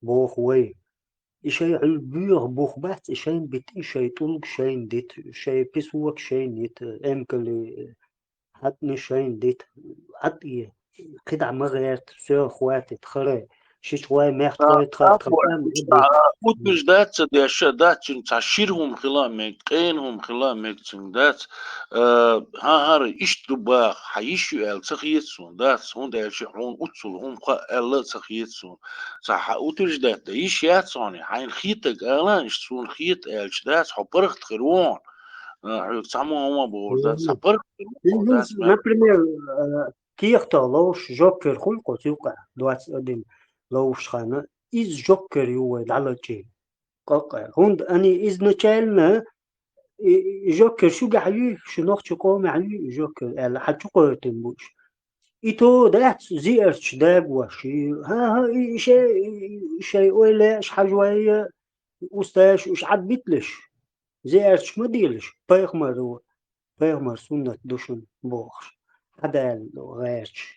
боху вай. И шайн хьуьлла боьха бух бац, и шайна битина, шайн тӀулг шайна дита, шайн песок шайна йита, эмкали хьатӀани шайна дита, хьатӀе, кхидӀа ма гӀерта, соьга хӀоттийта хӀара, шича гӀой мехтахой тхан, тхан пӀелг утуьждац ца деш а, дац цуьнга цхьа шира хӀума хила а мега, къена хӀума хила а мега цуьнга, дац. Э, хӀан-хӀара, иштта ду баха, хьан йиш ю аьлла ца хета суна, дац, хӀунда аьлча хьуна уццул хӀума кхаъ аьлла а ца хета суна. Цхьа хьан утуьждатта йиш яц хьуна, хьайна хетаг ала, иштта суна хета аьлча, дац, хьо паргӀат хир ву хьуна. Э, хьоьга цхьаммо хӀума бохур дац, цхьа паргӀат хир ву хьуна, дац, например, э, кехатах ловш жокер хуьлу-кх оцу юкъахь, двадцать один ловш хана, иза жокер ю вай дӀалачкъийна. Къакъа. ХӀунда аьлча изначально и, и жокер шуьгахь юй, шу нохчийн къомехь юй и жокер аьлла, хьан чу кхоьртина бу уьш. И то дац зиарчу дагош. ХӀан-хӀа, и шай, и шай ойла лаьаш хьажа вай, устазаш уьш Ӏад биталаш. Зиарчаш ма делаш, пайхамар ву, пайхамар суннат ду шуна бохуш. Хьан Дала гӀерташ.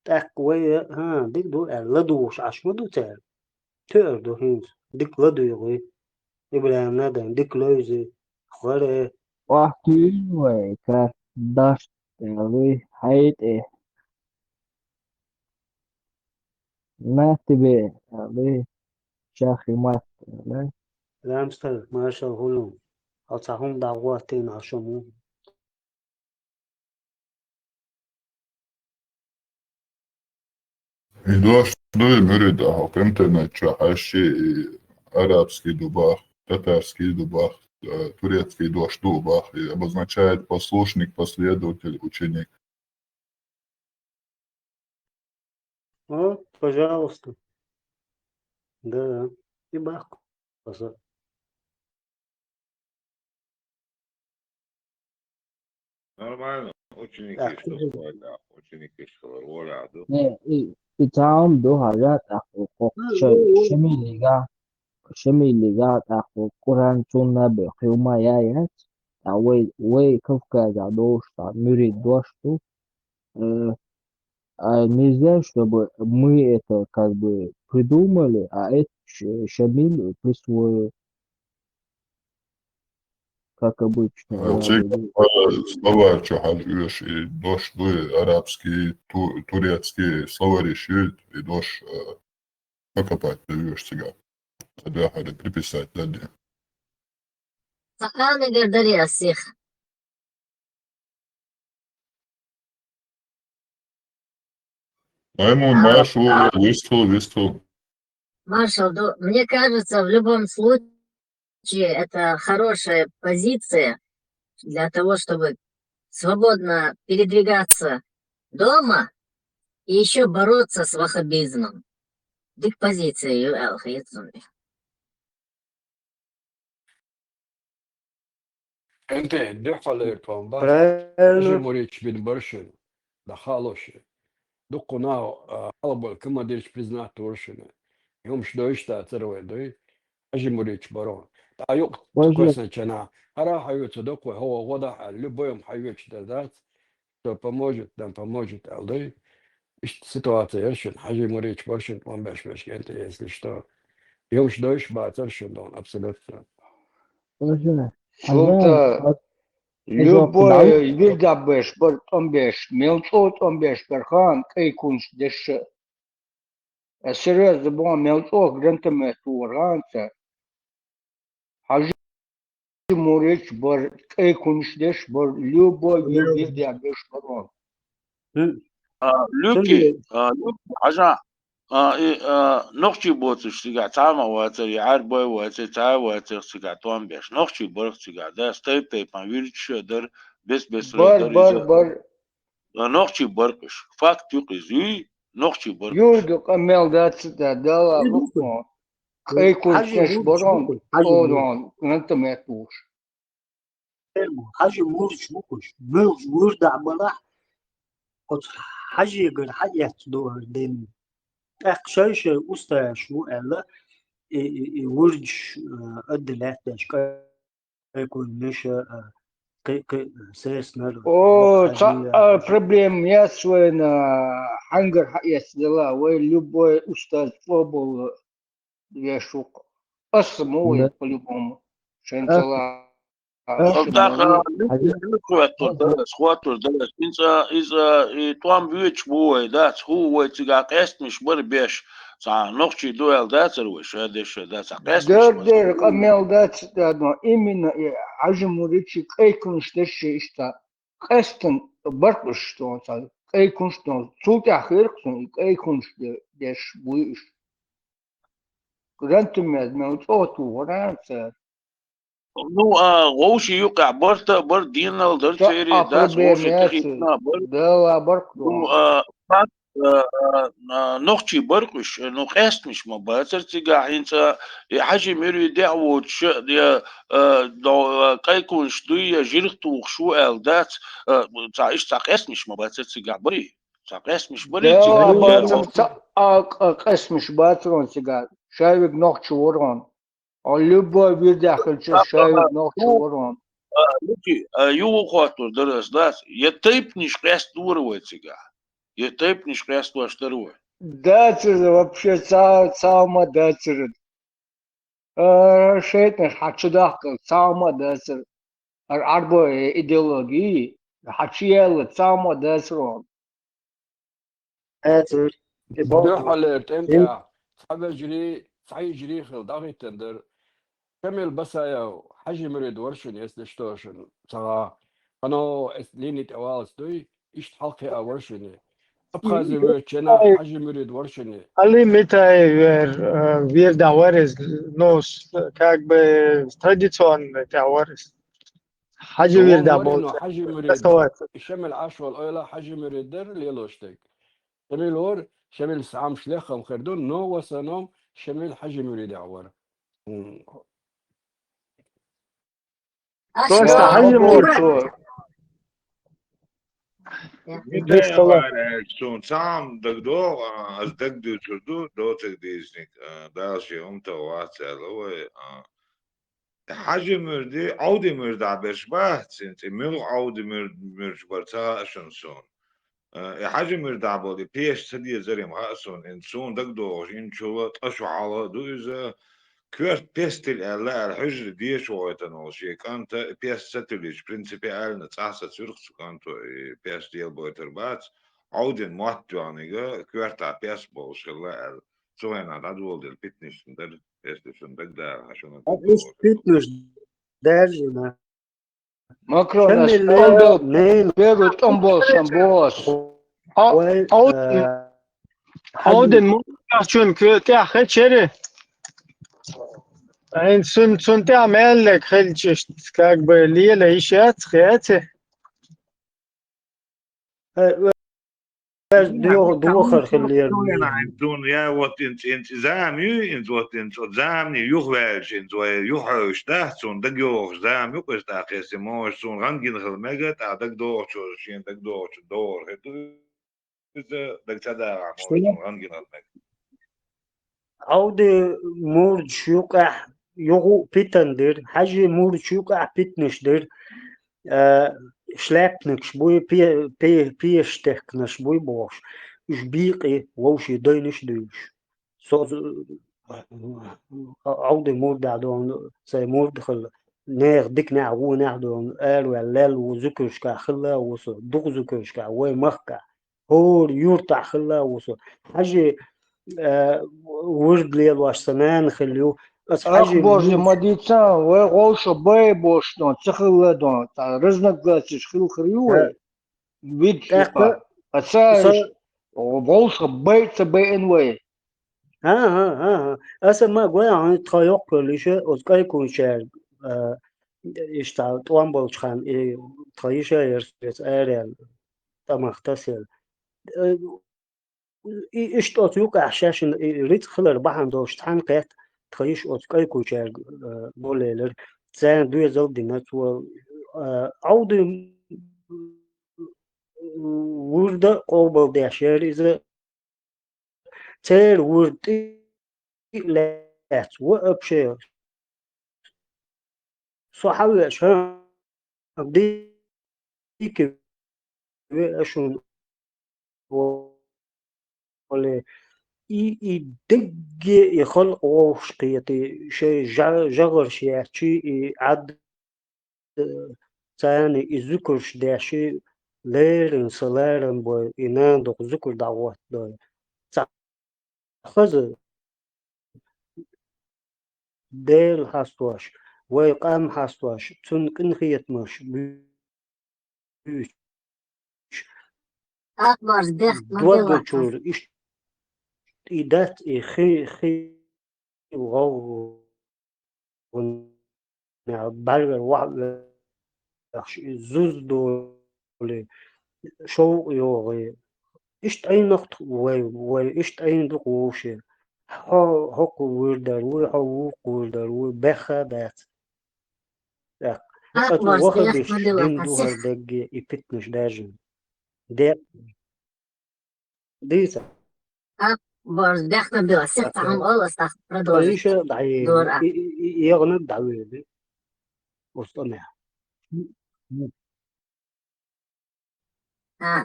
ТӀаккха вай, хӀан, дика ду аьлла, ладугӀуш Ӏаш ма ду цара. Тоьар ду хӀинца, дика ладугӀий. ИбрахӀим-надан дика левзий, хӀара. Охьатуьйла вай, картдаш тӀе луй, хьай тӀе. На тебе, аьлла, шахимат, аьлла. Ламстар, маршалла хуьлда. Хьо цхьа хӀума дӀагӀоттийна хьо шуна. И дош дуй, муьрид, ахьа интернет чохь хьаьжчи, и арабский ду бах, татарский ду бах, э, турецкий дош ду бах, и обозначает послушник, последователь, ученик. О, пожалуйста. Да, да. И бах. Нормально. Ученик ишколе, ученик ишколе, воля, ду. Не, и, и там ду хьажа, так, о, о, шамилига, шамилига, так, Куран, сунна бе, хиума я, я. а вай, вай Кавказе дош, а мюрид дош ту, э, а нельзя, чтобы мы это как бы придумали, а это Ш-, Шамиль присвоил, как обычно. А, цигахь, э, словарь чу хьажа оьшу, и дош ду, арабский, ту-, турецкий словарь ю, и дош, э, покопать ду оьшу цигахь. Цхьа дуьххьара приписать дан де. Цхьа ала мегар дарий ас сиха. Маймун, а, маршал, а, вистхул, вистхул. Маршал, ду-, мне кажется, в любом случае это хорошая позиция для того, чтобы свободно передвигаться дома и ещё бороться с ваххабизмом. Дика позиция ю аьлла хета суна. КӀентий, дуьххьалера тхьовра бац. Правильно. Хьажий муридаш бина бара шуна, дӀахаало шуна. Дуккха нах, а, хьалха болу командирш признать дора шуна. Хьуьмаш дойуш дацара вай дуй, хьажий муридаш бара. ТӀаккха юкъа кхоьссинчу хенахь, хӀара хьайоьцу дуккха, хӀокхо гӀо дахь аьлла, любой-м хьайоьцуш дар дац. Что поможет, нам поможет, аьлла дуй. Иштта ситуация яра шуна, хьажий муридаш бара шуна тӀом беш, беш, кӀентий, если что. Хьуьмаш дойуш бацара шуна дона, абсолютно. Слушай, Султан, любой вирдахь беш бара тӀом беш, мел чӀогӀа тӀом беш бара хан, кӀайкхунаш деш а. Ас серьёзно боху, мел чӀогӀа гранатомёт вара хан цара. Хьажий муридаш бара, кӀайкхунаш деш бара, любой вирдахь беш бара. А, Люки, а, Люки, хьажа, а, и, а, нохчий боцуш цигахь цхьа а ма вацара, и Ӏаьрбой вацара, цхьа а вацара цигахь тӀом беш. Нохчий бара-кх цигахь, да, тайп-тайпана вирдаш а дара, бес-бесара дара иза. Бар, бар, бар. А, нохчий бара-кх уьш. Факт ю-кх иза, юй, нохчий бара-кх уьш. Юй, ду къамел дац, да, Дала бакъо. КӀайкхунаш деш бара, хьажий муридаш бу-кх уьш, хьажий муридаш. Хьажий муридаш бу-кх уьш, муьлхачу вирдахь балахь, оцу хьажигара хьаэцна ду хӀара дин. ТӀаккха шай-шай устазаш ву аьлла, и, и, и вирдаш, а, адда лаьтташ, кӀайкхунаш, а, кхин, кхин, сеснара. О, цхьа, а, проблема яц вайна, хьангара хьаэцна дела, вай любой устаз чӀогӀа болу веш ву-кх. Аса ма ву по-любому. Шайн цала. ТӀаккха хӀун хоттур дара, хӀинца иза и тӀом боьдуш бу вай, дац, хӀун вай цигахь къестамаш бара беш, цхьа нохчий ду аьлла дацара вай, ша деш, ша дац, цхьа къестамаш бара. Дер-дер, къамел дац, да, но именно и хьажий муридаш кӀайкхунаш деш иштта. Къестина бара-кх уьш, цхьа кӀайкхунаш, цул тӀаьхьа хир-кх цунна и кӀайкхунаш де-, деш буй уьш. Гранатомёт мел чӀогӀа тухура цара. Ну, а, вовшийн юкъахь барта а бара, денал дара церан, дац, вовшийн тӀехӀиттина а бара. Дала бара-кх. Ну, а, а, а, а, нохчий бара-кх уьш, ну, къестамаш ма бацара цигахь, хӀинца и хьажий муридехь а воцуш, я, а, до-, а, кӀайкхунаш дуй, я жирх тухуш ву аьлла дац, а, цхьа, иштта цхьа къестамаш ма бацара цигахь, барий? Цхьа къестамаш барий цигахь? Дала бацара, цхьа а, а, къестамаш бацара цигахь, шайверг нохчо вара. О, любой вирдехь хилча, шайверг нохчо вара. А, Люки, а, юха хоттур дара ас, дац, я тайпанаш къестадора вай цигахь? Я тайпанаш къестадош дара вай? Дацара вообще, цхьа, цхьа а ма дацара. А, шайтӀанаш хьан чу дахкал, цхьа а ма дацара. Ара Ӏарбой идеологи, хьан чу яьлла, цхьа а ма дацара. Дуьххьалера тӀемтӀехь цхьа вежарий, цхьа йижарий хилла дӀахӀиттина дара. Шамил Басаев хьажий мурид вара шуна, если что, шуна ца гӀа. Хьано эс лини тӀе валац дуй, иштта хьалкхиа вара шуна. Абхазе воьдучу хенахь хьажий мурид вара шуна. Али Митаев вер, э, вирда вара иза, ну, с-, как бы традиционный тӀе вара иза. Хьажи вирда болчу. Хьажи мурид. Шамил Ӏаш волу ойла хьажи мурид дара лелош дерг. Шамил вара, Шамил схьамаш леххам хир ду, но в основном Шамил хьажи муридехь вара. М. Просто хьажи мурид вара. Суна цхьа хӀума дагадогӀу, а, ас дагадуьйцур ду, доцург дийцинарг, а, Дала шен умтах вац аьлла вай, а, Хьажи-Мурди Ӏовди-Мурдахь берш бац, хӀинца и муьлха Ӏовди-Мур-, Мурдаш бара ца хаьа шуна суна. Э, и Хьажи-Мурдахь болу и пеш ца дезар-м хаьа суна, хӀинца суна дагадогӀуш, инчула ткъа шу хьалха а ду иза, коьрта пес тилла аьлла, аьлла, хьуьжаре деша вахийтина волу шен кӀанта и пес ца тиллича, принципиально цӀахь сацвира-кх цу кӀанто, и пес лелабойтур бац, Ӏовдин мотт тоьхнарг коьртахь пес болуш хилла аьлла. Цу хенахь дӀадоладелла питанаш дара, если шуна дагадогӀу, шуна Ӏа, уьш питанаш даьржина. Макронаш Шамилла тӀом бел-, нейна бегу тӀом болуш сан боху ас. Хьо-, вай, хьо-, э, хьовдина муьлххачун кхе-, тӀехь хи чери. Айн сун, цун тӀехь мел лег хилча, иштта, как бы, лела йиш яц, хеци? Э, э, духар хиллера. Суна я вот инца, инца зама ю, инца вот инца, вот замани юхаваьлча, инца вай юхаваьлча дац, суна дагайогӀуш зама ю-кх иза тӀаккха, если можешь, суна гӀан гина хила мега, тӀаккха дагадогӀучо, шена дагадогӀучо догӀур хир ду. Иза дага ца дагӀахь, мо вай цунах гӀан гина мега. Ӏовди-Мурдаш юкъахь юха а питана дира, Хьажи-Мурдаш юкъахь питанаш дира, а, шляпникаш буй, пе-, пе-, пешаш техканаш буй бохуш, уьш бийкъи вовшийн дайнаш а дуьйлуш. Со з-, Ӏовди-Мурдахь долу, сайн мурд а хилла, нехан диканехь а, вонехь а долу, араваьлла лелла ву зуькаршкахь хилла а ву со, дукха зуькаршкахь, вай махкахь. ХӀора юртахь хилла а ву со. Хьажи, э, вурд лелош сан нана хилла ю. Аса Ах, Хьажи Боже, муьлш- ма дийца, вай гӀовша бай бошно, ца хилла дон, цхьа разногласиш хилла хир ю вай. Э, Вид тӀаккха шуьга. Аса со иш гӀовша бай ца байина вай. ХӀан, хӀан, хӀан, хӀан. Аса ма гой, хьуна тхан йоккхуьллиша, оцу кӀайкхуьнчаьрга, а, иштта тӀом болчу ханна, и тхан йиша яра соьца араяьлла, тӀамах тасаелла. Э, и, иштта оцу юкъахь шаьшшинна и рицкъ хилар бахьана долуш цхьаьна кхетта, тхан йиша оцу кӀайкхуьнчаьрга, э, болалелира. Царна доьзал а дина цо, э, Ӏовди вурда а къобалдеш яра иза, церан вурд тӀе а лаьцна, вообще, со хьан веаш, хӀан, дика веа шуна, олий, и, и дегге и халкъ вовшахкхетий, шайн жа-, жагӀарш яьчий, и Ӏад царна и зуькарш деши, леррина сан ларам бой, и нана дукха зуькар дӀагӀоттадой. Цхьа хаза Дела хьастош, вай къам хьастош, цунна къинхетамаш буьйцуш. Акбарс бехк ма делахь. Доггачуьра иштта и дац, и хи, хи, гӀовгӀанехь бӀаьргара вахьа вехаш, и зуз долий, шовкъ йогӀий. Иштта Ӏийна-кх вай, вай иштта Ӏийна ду-кх вовшийн. Хьо хӀокху вуьрдар вуй, хьо вукху вуьрдар вуй, бехха а дац. ТӀаккха оцу ваххабисташ дина ду хӀара дегге и питанаш даьржина. Де-, дийца. Акбарс бехк ма делахь, сих цхьа хӀума ала, ас тӀаккха продолжить дора. И, и, и, и ягӀнаг дӀавели. Устамехь. А,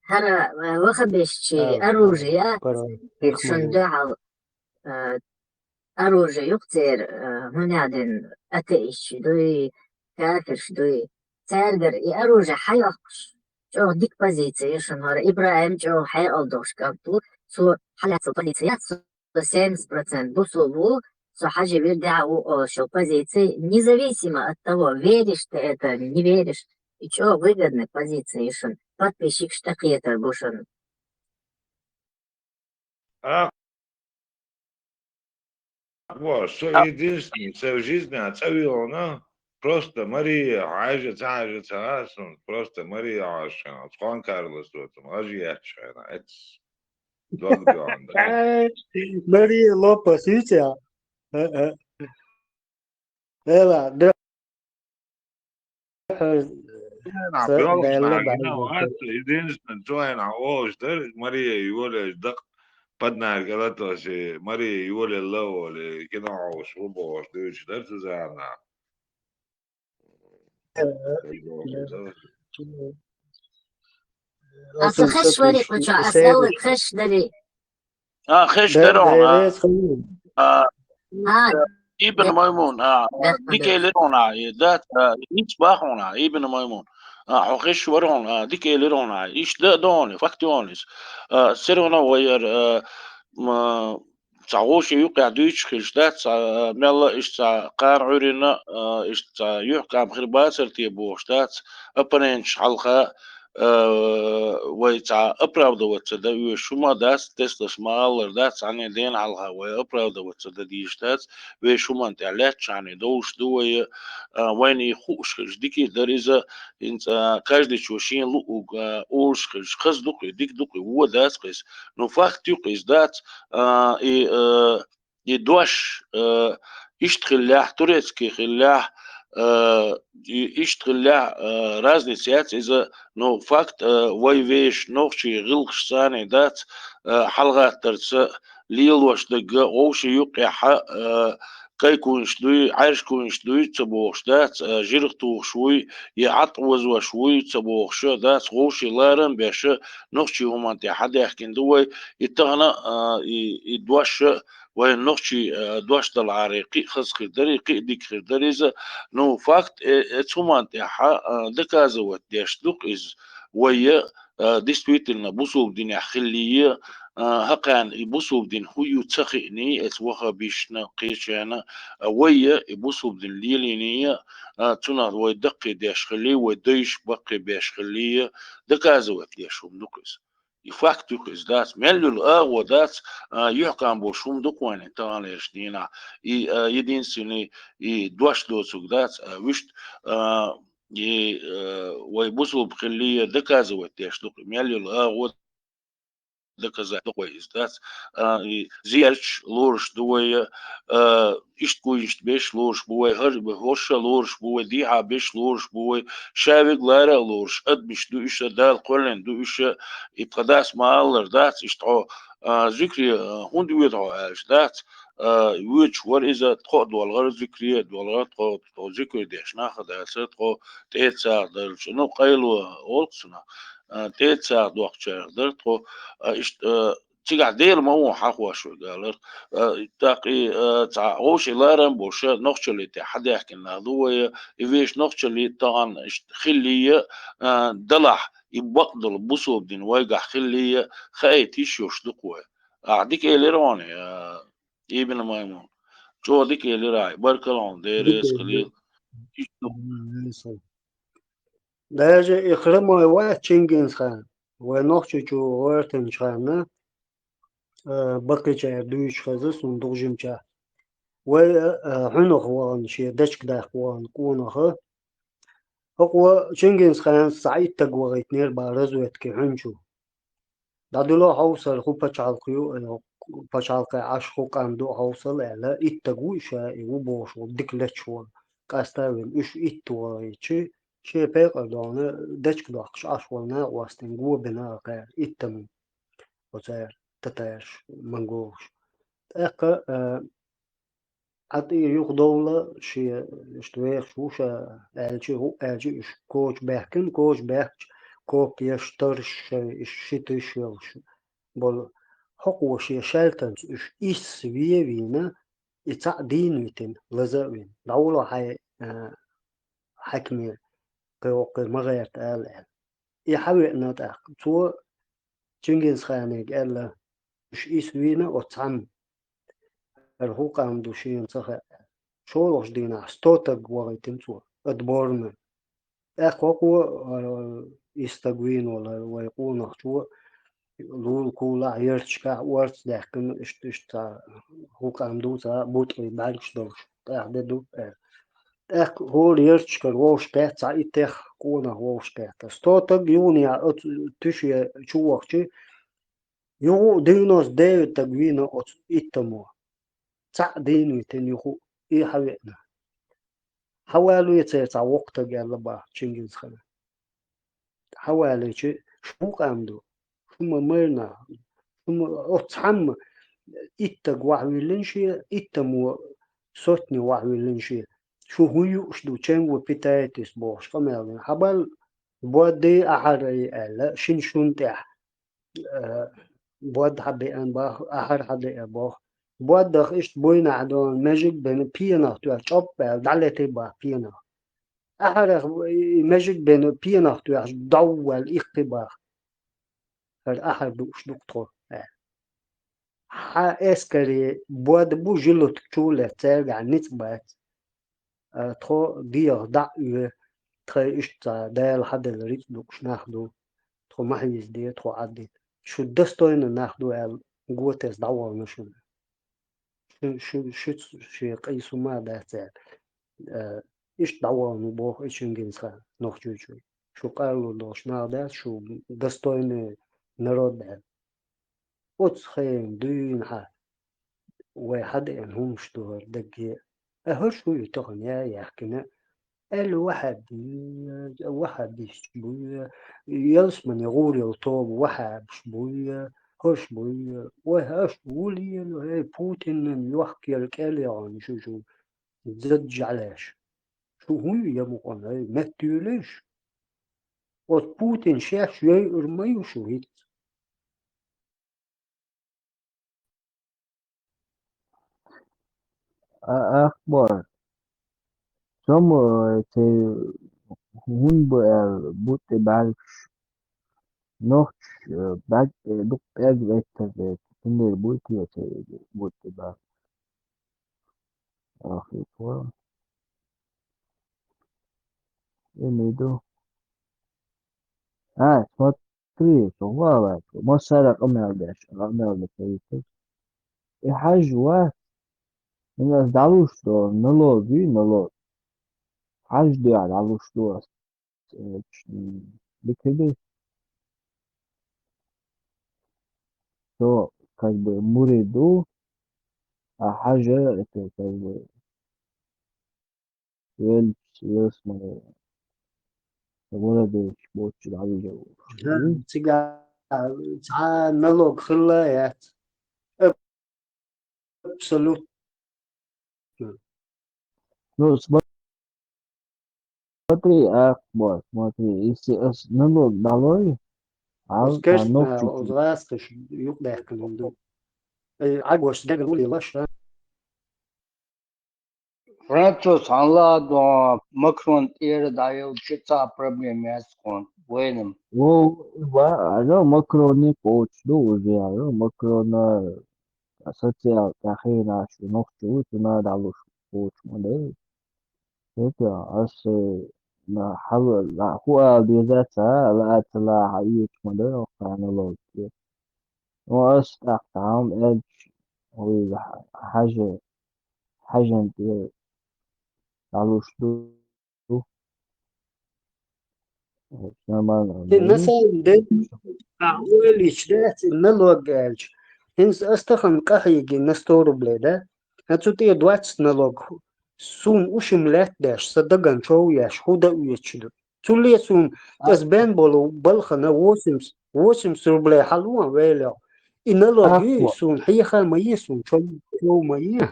хӀара, э, ваххабистийн оружие, шуна дуьхьал, э, оружие ю-кх церан, э, хӀунда аьлла атеисташ дуй, кафирш дуй. Цаьргара и оружие хьайоккхуш, чӀогӀа дика позици ю шуна хӀара. ИбрахӀим чӀогӀа хьекъал долуш кӀант ву, цо хьалаьцна позици яц, со семьдесят процент бусулба ву, со Хьажи вирдехь а ву олуш йолу позици, независимо от того, веришь ты это, не веришь, и чӀогӀа выгодная позици ю шуна. Подписчикаш тӀекхетар бу шуна. А, вот, со единственный, со в жизни цӀа вилона, просто Мария, хьажа ца хьажа ца хьажа, просто Мария хьажа, Хуан Карлос вот, хьажа яц шайна, эц. Дог доьгӀна, да. Мария Лопес, видите? Э, э. Эла, да. Э, Нах, са-, белхаш Далла нах, бахьана гина вац, единственный, цо хьайна олуш дара, Мария йолаелча дакъа поднарга латоси, Мария йолаелла олий, кино хьовш, ву бохуш, дуьйцуш дара цу заманахь. Аса хеш вари куча, аса ала хеш дари. А, хеш дари хьона. А, Ибн Маймун, а, дика элира хьона, э, дац, а, ниц бах хьона, Ибн Маймун. А, хьо хеш вари хьона, а, дика элира хьона, иш да дона, факт йонис. А, сирона ваяр, а, ма, ца гӀоши юкъе дуйчу хилча дац, а, мелла иш ца кхара Ӏуьрина, а, иш ца юхькам хир бацар те бохуш дац, оппоненташ хьалха, а, вай ца оправдываться да, уьш хӀума дац, тестас ма аллар дац, цхьанне дена хьалха вай оправдываться да дийш дац, вешан хӀуманна тӀехь лаьттачхьана довш ду вай, а, вайна и хууш хилча, дика дар иза, хӀинца, а, каждый чу шен луъуг, а, олуш хилча, хаза ду кхи, дика ду кхи, вон дац кхи иза. Ну, факт ю кхи иза дац, а, и, а, и дош, а, ишта хиллехь, турецкий хиллехь, а, и ишта хиллехь, а, разница яц иза, ну, факт, а, вай вешан нохчий гӀиллакхаш царний дац, а, хьалгӀаттарца лелош дагга, вовшийн юккъехьа, а, кхайкхуьнаш дуй, Ӏаьржа кхуьнаш дуй ца бохуш дац, а, жиргӀа тухуш вуй, я Ӏаткъа вазваш вуй ца бохуш дац, вовшийн ларам беш, нохчийн хӀуманна тӀе хьадаьхкина ду вай, и тахана, а, и, и дош, вайн нохчий, а, дош далахьара, кхин а хаза хир дара, кхин а дика хир дара иза. Ну, факт, э, эцу хӀуманна тӀехьа, а, доказывать деш ду-кх иза. Вай, а, действительно, бусулба динехь хиллий, а, хӀокхарна и бусулба дин хӀу ю ца хиъний, эцу ваххабишна, кхечарна, а, вай и бусулба дин лелийний, а, цунах вай даккхий деш хиллий, вай дайша баккхий беш хиллий, доказывать деш хӀума ду-кх иза. И факт ю-кх иза дац. Мел йолу агӀо дац, а, юьхькӀам болуш хӀума ду-кх вайна таханлерчу дийнахь. И, а, единственный, и дош доцург дац, а, вуьшта, а, и, а, вай бусулба хиллий доказывать деш ду-кх, мел йолу агӀо доказать ду-кх вай иза дац. А, и зерчаш лоруш ду вай, а, ишта куйнашта беш лоруш бу вай, хӀор-, хӀорша лоруш бу вай, дехьа беш лоруш бу вай, ша вега лара а лоруш, адамаш ду уьш, Дала кхоьллина ду уьш, и тхан дас ма-аллара дац, иштта хьо, а, зуькре, а, хӀунда воьду хьо аьлча дац, а, воьдуш вара иза, тхо а долхара зуькре, долхара тхо, тхо зуькар деш нах а дацара, тхо тӀе а ца дахдалча, ну, къайло олу-кх цунах, а, тӀе а ца дахдоккхучарах дара тхо, а, иштта, а, цигахь Дела ма ву хьахош вай галар. А, тӀаккха и, а, цхьа вовшийн ларам болуш, нохчаллин тӀе хьадаьхкина нах ду вай, и вешан нохчаллин тахана иштта хиллий, а, далахь, и бакъдолу бусулба дин вайгахь хиллий, хаийта йиш йолуш ду-кх вай. Ахьа дика элира хьуна, а, Ибн Маймун. ЧӀогӀа дика элира ахьа, баркалла хьуна, Дела реза хуьлийла. Иштта ду. Даже и хромой вац Чингисхан, вай Нохчийчу гӀоьртинчхьана, а, баккхийчара дуьйцуш хеза суна духкъамчохь. Вай, а, хьуьнах вахана, шен дечиг даккха вахана къонах, хӀокхо Чингисханца цхьа иттаг вахийтинера бах разведке хьуьнчу. ДӀадуьло хьовсал, хӀу пачхьалкх ю, э, пачхьалкхе Ӏаш хӀу къам ду хьовсал аьлла, иттаг ву и ша, и ву бохуш волу дика лечволу, къаста а вина, уьш итт вахийтчи, шен пекъар догӀна, дечиг доккхуш Ӏаш волу накъостина го бина кхара иттамна, оцара татарш, монголаш. ТӀаккха, э, Ӏа тӀера юхадовла, шен иштта вехаш ву ша аьлча, хӀу аьлча, уьш коча баьхкина, коча баьхкича, кок еш, тарш шайн, иштта ши тиш йолуш болу. ХӀокхо шен шаьлтанца уьш исс ве а вийна, и цхьаъ дийна витина, лаза а вина. ДӀавула хьайн, а, хьаькамера, кхин воккхе ма гӀерта ала аьлла. И хьавеана тӀаккха. Цо Чингисханега аьлла, уьш исс вийна оцу цхьамма. ХӀара хӀу къам ду шена ца хаьа. ШолгӀачу дийнахь сто таг вахийтина цо, отборный. ТӀаккха хӀокхо, а, исс таг вийна волу вай къонахчо, лула-кулахь, ярташкахь орца даьккхина, иштта, иштта цхьа хӀу къам ду, цхьа бутӀа бӀаьргаш долуш, тӀаьхьа де ду аьлла. ТӀаккха хӀора ярташкара вовшахкхетта, цхьа иттех къонах вовшахкхетта. Сто таг юханехьа оцу туьше чу вахчи, юха а девяносто девять таг вийна оцу иттамо. Цхьаъ дийна витина юха а, и хьавеана. Хьавалаве церан цхьа воккха таг аьлла бах Чингисхана. Хьавалийчи, шу хӀу къам ду? Шу ма майра нах. Шу ма, оцу цхьамма иттаг вахьавиллина шен, иттамо сотни вахьавиллина шен. Шу хӀун юуш ду, чем вы питаетесь бохуш къамел дина. Хьабал, бод дий, ахьар ий аьлла, шин шун тӀехь, э, бод хьабеана бах, ахьар хьадеа бох. Бодах иштта буйнахь дона, межиг бена пенах тоьхна, чӀоп аьлла, дӀалети бах пенах. Ахьарах и межиг бена пенах тоьхна, дов ваьлла, иккхи бах. ХӀара ахьар дууш ду-кх тхо, аьлла. Хьан эскаре бод бу жилетка чу лаьцна, цаьргахь ницкъ бац. А, тхо дегӀах дӀа а оь, тхайн иштта цхьа Дала хьаделла рицкъ дууш нах ду, тхо ма хьийзаде, тхо Ӏадде. Шу достойный нах ду аьлла, готес дӀавахана шуна. Шу, шу, шуьца шен къийса хӀума а дац аьлла. А, иштта дӀавахана ву боху и Чингисхан Нохчийчуьра. Шу къарлур долуш нах дац, шу достойный народ аьлла. Оцу хенахь дуьйна хьан вай хьадеана хӀумаш ду хӀара дагге. Ай, хӀорш вуй тахана я яхкина? Аьлла, вахьаб-, вахьабисташ буй, ялсамане гӀур йолу тоба вахьабаш буй, хӀорш буй. Вай, аша ву лело, хӀей, Путинан йохкера кӀел яхана шу, шу зад жӀалеш. Шу хӀун ю, я мукъана, хӀей, меттаюьйлуш? Оцу Путин шаьш йойур ма ю шу хӀинца. А, ахбор. Цомгу, э, цей хӀун бу аьлла, бутӀе бӀаьргаш. Нохчаш, э, бӀаьрг, э, дукха пӀелг веттар дерг. Цундела буй те цей бутӀе бӀаьрг? Ахи, по. Имеду. А, смотри, Три, со валат, массара къамел деш, къамел деш. И хьажа вац, хӀинца ас дӀалуш долу налог, налог. Хьажа дуьхьа дӀалуш ду ас. Э, м, дика ду. Со, как бы, мурид ду, а хьажа, это, как бы, велча, велча ма, гӀура дерш боцчу дӀавижа волуш. Ага, м? Цигахь цхьа налог хилла яц. Абсолютно. Ну, сма-, смотри, а, вот, смотри, если ас налог дӀалой, а, оцу керста, а, нохчо оцу гӀазкхаша юкъадаьккхина хӀума ду. Э, Ӏагош деган улле лаш, а? Француз хьан ладо Макрон тӀера дӀаелча цхьа а проблема яц тхуна вайна. Вов, ва, ара Макроне кочу ду уже, ара Макрона социал тӀехь хенаш нохчо ву, цуна дӀалуш кочу ма дай. ХӀета ас, э, на хьала, ла, хӀу ала деза ца, ла а ца ла хьаийцу ма дай, охьа налог. Ну, ас тӀаккха хьалма аьлча, вуй хьажа, хьажан тӀе дӀалуш ду. Нормально. Ти на самом деле, а, ойлича дац и налог аьлча. ХӀинца ас тахана къахьеги на сто рублей, да? А цу тӀе двадцать налог. Суна ушим лаьтта деш, сан даган чов еш, хӀу дан оьцуш ду. Цулле суна, а, ас бен болу балхана восемьдесят, восемьдесят рублей хьалуан велехь. И налог ю, суна хьеха а ма е, суна чов, чов ма е.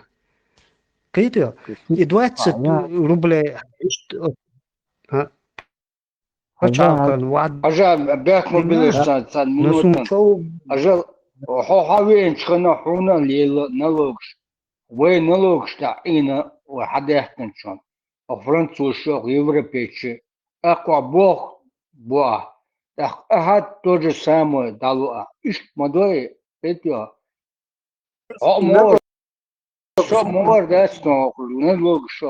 Кхетий? И двадцать рублей, иштта, а, пачхьалкхан ваӀда. Хьажа, бехк ма билаш цхьа, цхьа минута. Хьажа, хьо хьавеанчу хана хьуна лела налогаш. Вай налогаш тӀехь Ӏийна вай хьадехканчун. Оха французаш, оха европейчу. ТӀаккха бох бу ахь. ТӀаккха ахьа то же самое дӀало ахь. Иштта ма дой, кхетий? Хьо ма вара, со ма вара дац тхьо, налогаш,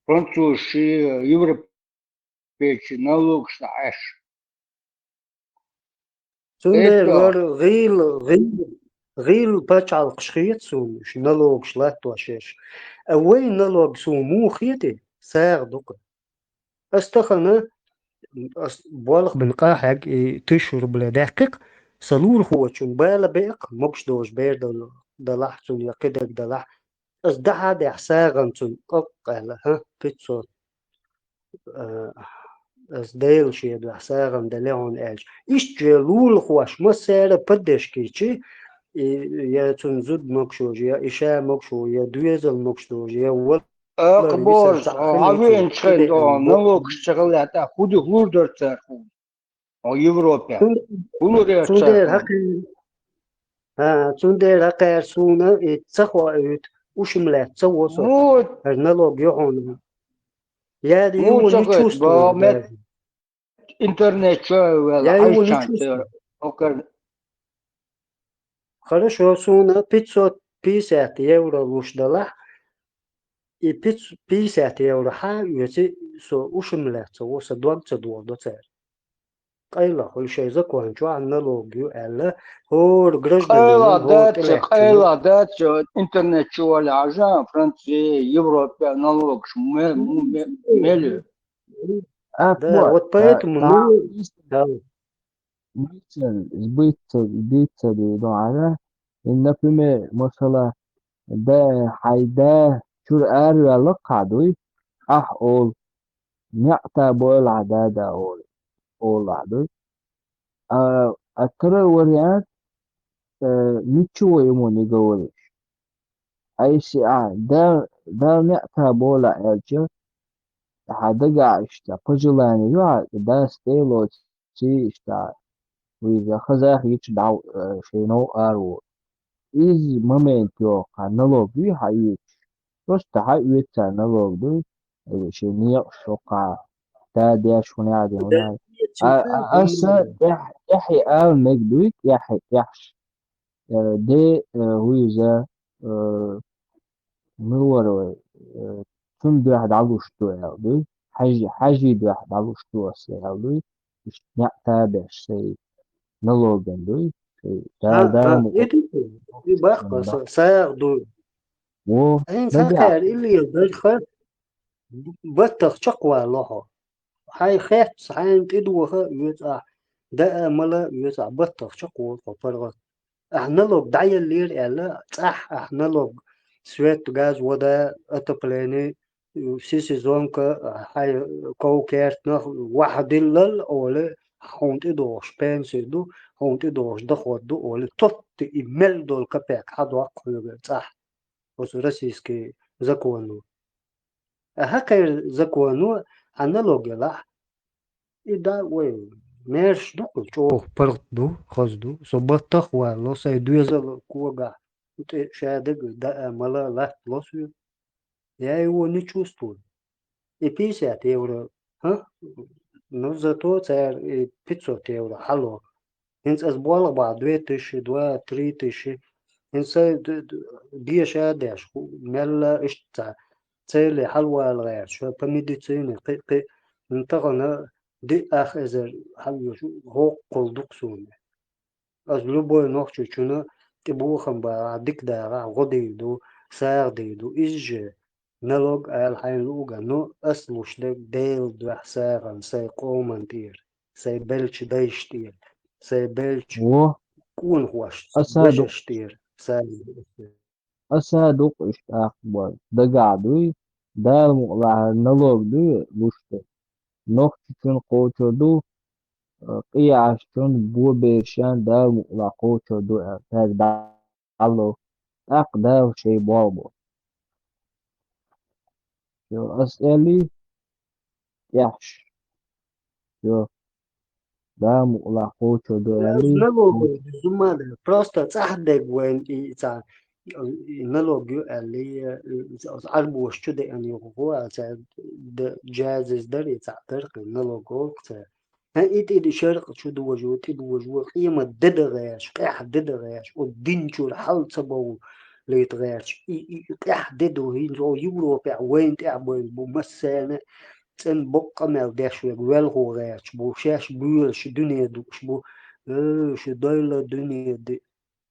французаш, европейчу налогаш дӀаэш. Цундела вара гӀийла, гӀийла, гӀийла пачхьалкхаш хета суна, уьш налогаш латтош ерш. А вай налог суна муха хетий? СагӀа ду-кх. Ас тахана, ас болх бина къахьег и тысяча рублей даьккхи-кх, сан лулахочун бала беа-кх, могуш долуш бер дал-, далахь цунна я кхидерг далахь. Ас дахьа а даьхьа сагӀан цунна, кӀоккъаьлла, хӀа, пятьсот. Э, ас Дела шен дуьхьа сагӀан делла хьуна аьлча. Иштта же лулахоша массара а поддержка йичи, и, я цунна зуда могуш вожа, я иша могуш вожа, я доьзал могуш дожа, я вал Акъ, борз, хьавеанчхьа налогаш чагӀа лаьтта, хӀу ди хӀур дар цар хӀу? О, Европе. ХӀур яр цар хӀу? ХӀа, цундела хьакхар суна и ца хоуьйту, ушим лаьтта ца восо. Вот. Хьар налог ю хьуна. Яри ю, ничу стур. Интернет чу вела, я его не чувствую. Окар. Хорошо, суна пятьсот пятьдесят евро луш далахь, и пятьсот пятьдесят евро хьа оьци со ушим лаьца, со дог ца догӀу до цара. Къайла хуьлу шайн закон чохь налог ю аьлла, хӀора гражданин къайла дац, интернет чу ваьлла хьажа, Франция, Европе налогаш мел ю. Да, вот поэтому, ну, да. Мацал, сбыться, сбыться ду, ду, ара. И, например, масала, да, хьай да, чуьра араваьлла кхаъ дуй, ахь олу, неӀта бойла хьан да, да, олу, олу ахь дуй. А, а второй вариант, э, ничего ему не говоришь. А если, а, да, да, неӀта бойла аьлча, хьан дагахь иштта, пожелание ю хьан, дас тӀе а лоций иштта, вуьйза хаза хеташ дӀа, э, шайн новкъа араволу. Иза момент йоху, хьан налог ю хьан оьцуш. Просто хьан оьцу цара налог дуй, э, шайн некъаш хӀокху да деш хӀун яа де хӀун яа. А, а, аса тӀехь, тӀехь и ала мега дуй, тӀехь, тӀехьаш. Э, де, э, вуьйза, э, мила вара вай, э, цунна дуьхьа дӀалуш ду аьлла дуй, хьажи, хьажи дуьхьа дӀалуш ду аса аьлла дуй, иштта неӀта беш сайн налоган дуй, сайн Дала, Дала ма и ду, и баккха, са-, сагӀа ду. Во, хӀинца хьан кхаьра иллера дарха, баттах чекхвалло хьо. Хьайн хетта, хьайна тӀедоха а оьцу ахь, даа а, мала а оьцу ахь, баттах чекхволу хьо паргӀат. Ахь налог дӀаеллера аьлла, цӀахь ахь налог, свет, газ, вода, отопление, всесезонка, хьайн ков-кертанах вахьадиллал олий, хьуна тӀедогӀуш пенси ду, хьуна тӀедогӀуш доход ду олий, тотта и мел долу капек хьан доккху хьоьгара цӀахь, оцу российский законо. А хьан кхайра законо, хьан налог елахь, и да, вай, маьрша ду кху, чӀогӀа паргӀат ду, хаза ду. Со баттах а валло, сайн доьзал а когахь, тӀе шадерг а даа, мала а латтало соьга. Я его не чувствую. И пятьдесят евро, хӀа? Ну, зато цара и пятьсот евро хьало. ХӀинца аса болх бахь две тысячи, два, три тысячи. ХӀинца д-, д-, деша а деш, хӀу-, мелла иштта ца-, цели хьалавала гӀерташ, по медицине, кхин, кхин, хӀинца тахана диъ ах эзар хьалавеш, хӀоккхул ду-кх суна. Аса любой нохчочунна тӀебохам бахахь, дика дахахь, гӀо дийр ду, сагӀа дийр ду. Иза же налог ала хьайна луъуга, но ас луш дерг Делан дуьхьа сагӀина сайн къоман тӀера, сайн беллачу дайшна тӀера, сайн беллачу къонахошна, вежаршна тӀера сагӀина. Аса дукха иштта тӀаккха бой. Дагахь дуй, Дала мукъалахь налог дуй луш дерг. Нохчочунна кхочур ду, э, къехьашчунна, бобешан Дала мукъалахь кхочур ду аьлла, цаьрга дӀа- Алло, тӀаккха Дала шайн болх бо. Йо, ас элли, тӀехьаш. Йо, Дала мукъалахь кхочур ду аьлли. Налог ю, зумма ду. Просто цӀахь дерг вайн и цхьа, и налог ю аьлли, и, и, Ӏарбоша чу деана юха гӀо а цаьрга д-, джазис дара, и цхьа дара кхин налог олу цаьрга. ХӀан, и тӀе шаркъа чу дожо, тӀе дожо, къемат де дан гӀерташ, къаьхьа де дан гӀерташ, оцу дин чуьра хьал ца бовлийта гӀерташ. И, и, и къаьхьа де ду, хӀинца оцу Европехь вайна тӀехь бевлла бу, массарна а цӀена боккха къамел деш верг велхо гӀерташ бу, шаьш боьлуш дуьне дууш бу. Э, шу дойла дуьне де.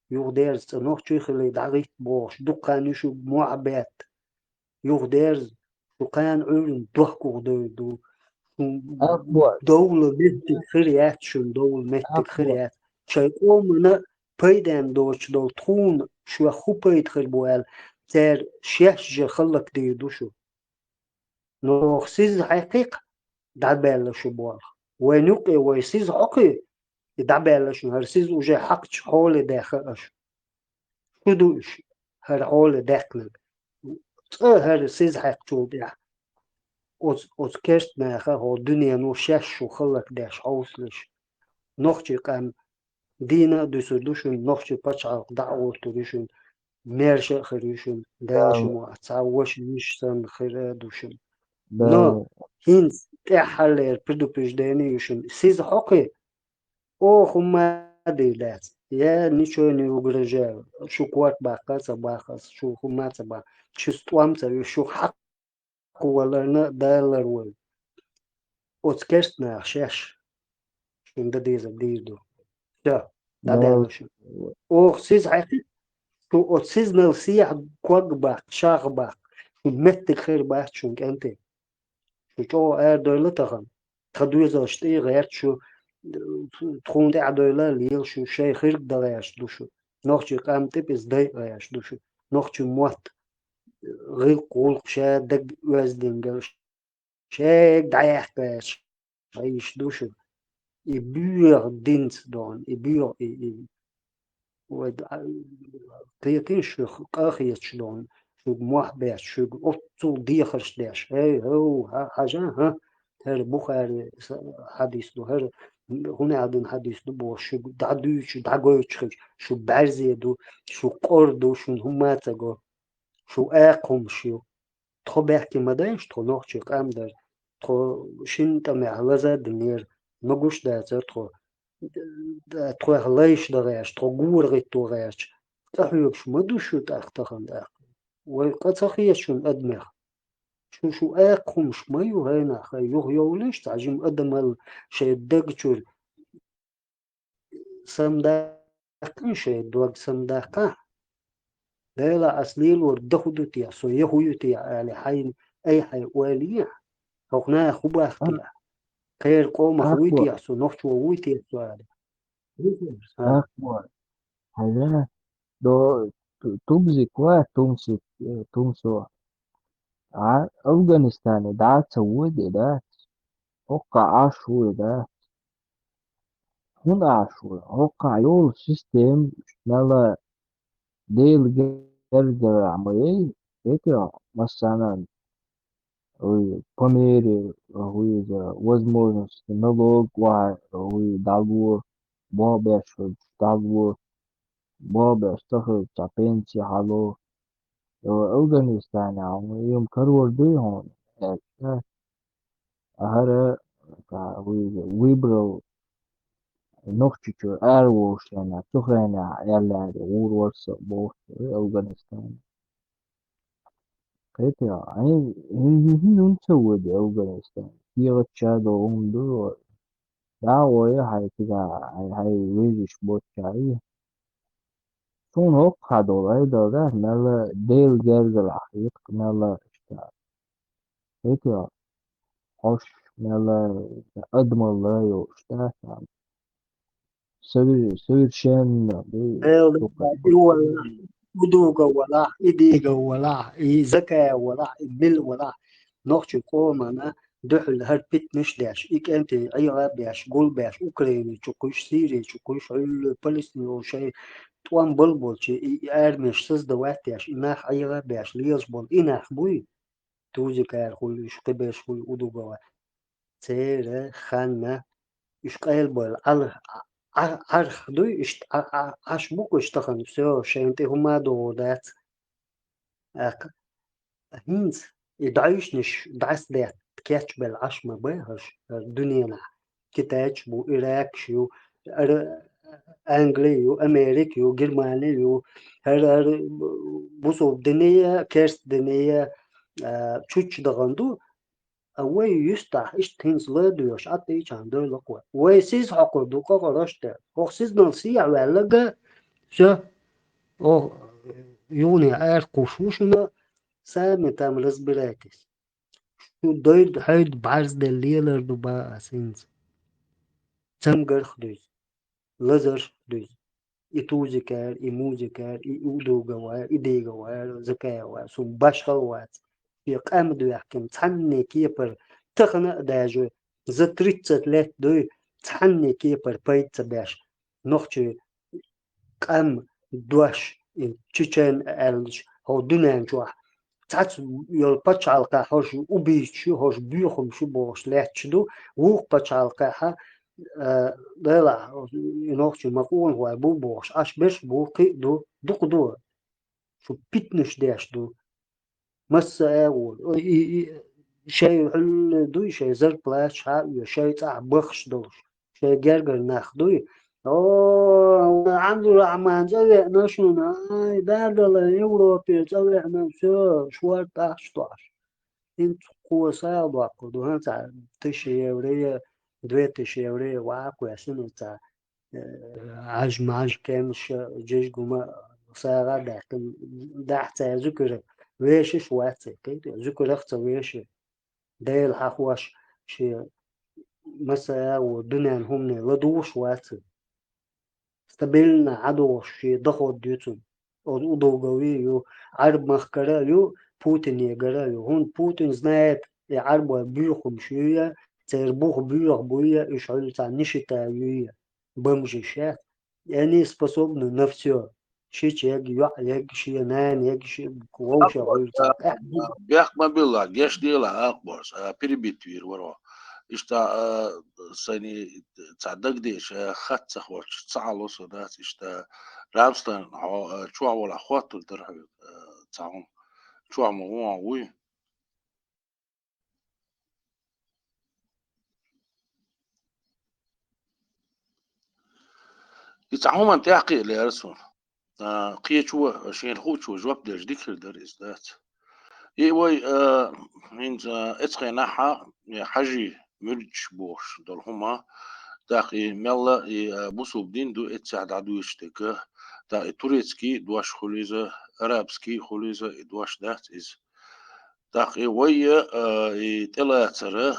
Юхадерза цӀа нохчий хилий дӀагӀитта бохуш, дукха хан ю шуьга мохь бетта. Юхадерза, шу кхана Ӏуьйранна дохкух дойр ду. Шун довла меттиг хир яц, шун довла меттиг хир яц. Шайн къомана пайденна доцуш долу тхуна шух хӀун пайда хир бу аьлла, цара шаьш же хӀаллакдийр ду шу. Нохчо сиза хьаькхи-кх, дӀабаьлла шу болх. Вайн юккъе вай сиза хьокхий, и дӀабаьлла шуна, хӀара сиза уже хьакхча хьоле даьхна аша. Шу ду уьш, хӀара хьоле даьккхинарг? цкъа хӀара сиза хьекхачул тӀехьа. Оц-, оцу керста наха хӀо дуьнено шаьш шу хӀаллакдеш хьовсалаш. Нохчий къам дийна а дуьсур ду шуна, нохчий пачхьалкх дӀа а гӀоттур ю шуна, маьрша а хир ю шуна, Дала шуна вац, цхьа ваша йиш санна хир а ду шуна. Но хӀинца тӀаьххьарлера предупреждение ю шуна. Сиза хьокхий, оха хӀумма а дийр дац. Я ничего не угрожаю. Шу корта баккха а ца баккха, шу хӀумма а ца баккха. Шу тӀом ца веш, шу хьакхваларна а далар вай. Оцу керста наха шаьш шуна дан дезар дийр ду. Всё, дӀадаьлла шуна. Оха сиза хьекхий, шу оцу сизнал сехьа ког баккха, шах баккха, шу меттиг хир бац шуна, кӀентий. Шу чӀогӀа арадойла тахана. Тхан доьзалш тӀе а гӀерта шу, тхуна тӀе а дойла а лела шу, шайн хирг дан гӀерташ ду шу. Нохчий къам тӀе-пӀиза дайа гӀерташ ду шу. Нохчий мотт гӀиллакх-гӀуллакх ша даг оьздингал шайга дӀаяьккха гӀерташ хьийзаш ду шу. И боьха динца догӀун, и боьха, и, и, вай д-, а, кхетий шух къа а хеташ догӀун, шуьга мохь беш, шуьга оццул дехарш деш. ХӀей, хӀов, хьа-, хьажа, хӀа? ХӀара Бухари са-, хьадис ду, хӀара хӀунда аьлла дина хьадис ду бохуш, шуьга дӀадуьйцуш, дӀагойтуш хилча, шу бӀаьрзе ду, шу къора ду, шуна хӀумма а ца го. Шу аькха хӀумаш ю. Тхо бехке ма дайша, тхо нохчий къам дара. Тхо шина тӀамехь лаза а динера, ма гуш дацара тхо. Тхох лайш дан гӀерташ, тхо гора гӀитто гӀерташ. ТӀахьоьгуш ма ду шу тӀаккха тахана тӀаккха. Вай къа ца хета шуна адамех. Шу, шу аькха хӀумаш ма ю, хӀай нах, хӀай, юха йовлийша цхьа жима адамал шайн даг чуьра самадаккхий, шайн дог самадаккхахьа. Дела, ас лелор дан хӀу ду те, со я хӀу ю те, аьлла, хьайна, ай, хьайн ойла е. ХӀокху наха хӀу бах те? Кхеран къомах вуй те со, нохчо вуй те со, аьлла. ХӀа. Хьажа, до ту-, тубзик ва, тумсик, э, тумсо. А, Афганистане дӀа ца воде, да? ХӀокху Ӏаш вуй, да? ХӀунда Ӏаш вуй? ХӀокху йолу система, мела Дела гергара ма яй, эти массанан, ой, по мере, ой, возможности, налог, ой, дӀало, боху беш, дӀало, боху беш, цахилча пенсия хьало. Э, Афганистане хьуна, юм карор дуй хьуна, аьлла. ХӀара, ка, выбрал Нохчийчуьра араволуш хенахь, цу хенахь аьлла аьлла, гӀур вара со бохуш, Афганистане. Кхетий, хьайн, хьайн, хьайн, хьайн ца воьду Афганистане. КӀегӀачча а долу хӀума ду, дӀа а гӀой, хьайн цигахь, хьайн, хьайн вежарий боцчахь. Суна хӀокху хьан долу айдал дац, мелла Делан гергарахь, итт мелла иштта. Эти хьош мелла адамалла йолуш дац. Совер-, совершенно, ду, Делан и валахь, удуга валахь, и дига валахь, и закая валахь, и мил валахь. Нохчийн къомана дуьхьал хӀара питанаш деш, и кӀентий Ӏийла беш, гул беш, Украине чу кхуьйсу, Сирие чу кхуьйсу, хьуьлла Палестине шайн тӀом балболчу, и, и армеш создавать деш, и нах Ӏийла беш, лелаш болу и нах буй? Тузикара хуьлу, уьш кхиберш хуьлу, удугава. Церан ханна уьш къайлабойла Ӏал-, Ӏа-, Ӏарх дуй, иштта Ӏа-, Ӏа-, Ӏаш бу-кх уьш тахана, всё, шайна тӀе хӀума а догӀур дац. ТӀаккха хӀинца и дӀаьвшнаш дӀасадетта кечбелла Ӏаш ма бай хӀорш, хӀара дуьненахь. Китайцаш бу, иракаш ю, ара-, Англи ю, Америка ю, Германи ю, хӀара, хӀара бусулба дине а, керста дине а, а, чучча дахана ду, а вай юьстахь иштта хӀинца ла а доьшуш, Ӏад дийчхьана дойла-кх вай. Вай сиз хьокхур ду къа-къараш тӀе. ХӀокху сизнал сехьа ваьлларг а, всё, оха юхане ара кхуьссуш ву шуна, сами там разбирайтесь. Шу дойду, хьойду бӀарзделла лелар ду бан ас хӀинца. Цамгарх а дуьйцу, лазарх а дуьйцу. И тузикара, и музикара, и удугавара, и дегавара, закаявара, суна башхал а вац. Шен къам доьхкина цхьанне кепара, тахана а даже за тридцать лет дуй, цхьанне кепара пайда ца беш. Нохчий къам дош, и чечен аьллачу хӀокху дуьнен чохь цхьацца йолу пачхьалкхехь хӀорш убийцаш ю, хӀорш боьхамаш ю бохуш лаьтташ ду, вукху пачхьалкхехь, э, делахь, и нохчий макъонхой бу бохуш, Ӏаш берш бу, кхин а ду, дукха ду, шу питанаш деш ду. Масса а агӀор, и, и, шайн хьуьлла дуй, шайн зарплаташ хьа а оьшу, шайн цӀахь баххаш долуш, шайн гергара нах дуй. О, Ӏабдурахьман цӀа веана шуна, ай, баьрдала Европе цӀа веана, всё, шортта ахча тоьхьаш. ХӀинца кхо сагӀа доккхур ду, хӀинца тысяча евро, две тысячи евро ваха кхоьссина ца, э, Ӏаж-мӀаж кемаш, жижиг хӀума сагӀа а даьккхина, дахь цара зуькарах вешаш вац, кхетий, зуькарах ца веши. Дела хьахош, шен масса а агӀор дуьненан хӀумане ладугӀуш вац. Стабильно ӀадогӀуш шен доход ю цунна. Оцу удовгови ю, Ӏарб-махкара а ю, Путинегара а ю. ХӀунда Путин знает, и Ӏарбой боьхамаш юй а, церан бух боьха буй а, уьш хьуьлла цхьа нищета юй а, бомжаш яц. И они способны на всё. Шича егга, йоӀ егга, шен нана егга, шен вовшах хьуьлла цхьа тӀехь. Бехк ма билла, гечделахь, Акбарс, а, перебить вийр вара. Иштта, а, сайни цхьа дагадеша, а, хатта ца хоттуш, ца Ӏало со дац, иштта, Рамстан, хьо, а, чохь волахь хоттур дара хьоьга, а, цхьа хӀума. Чохь ма вон вуй. И цхьа хӀуманна тӀаьхьа кхиа лаьара суна. А, кхечо, шена хуучо жоп дерш дика хир дара иза дац. И вай, а, хӀинца, а, эцу хенахь а, я хьажий муьридаш бохуш долу хӀума, тӀаккха и мелла и, а, бусулба дин ду эццехь дӀадуьйцуш дерг, тӀаккха и турецкий дош хуьлу иза, арабский хуьлу иза, и дош дац иза. ТӀаккха и вай, а, и тӀелацара,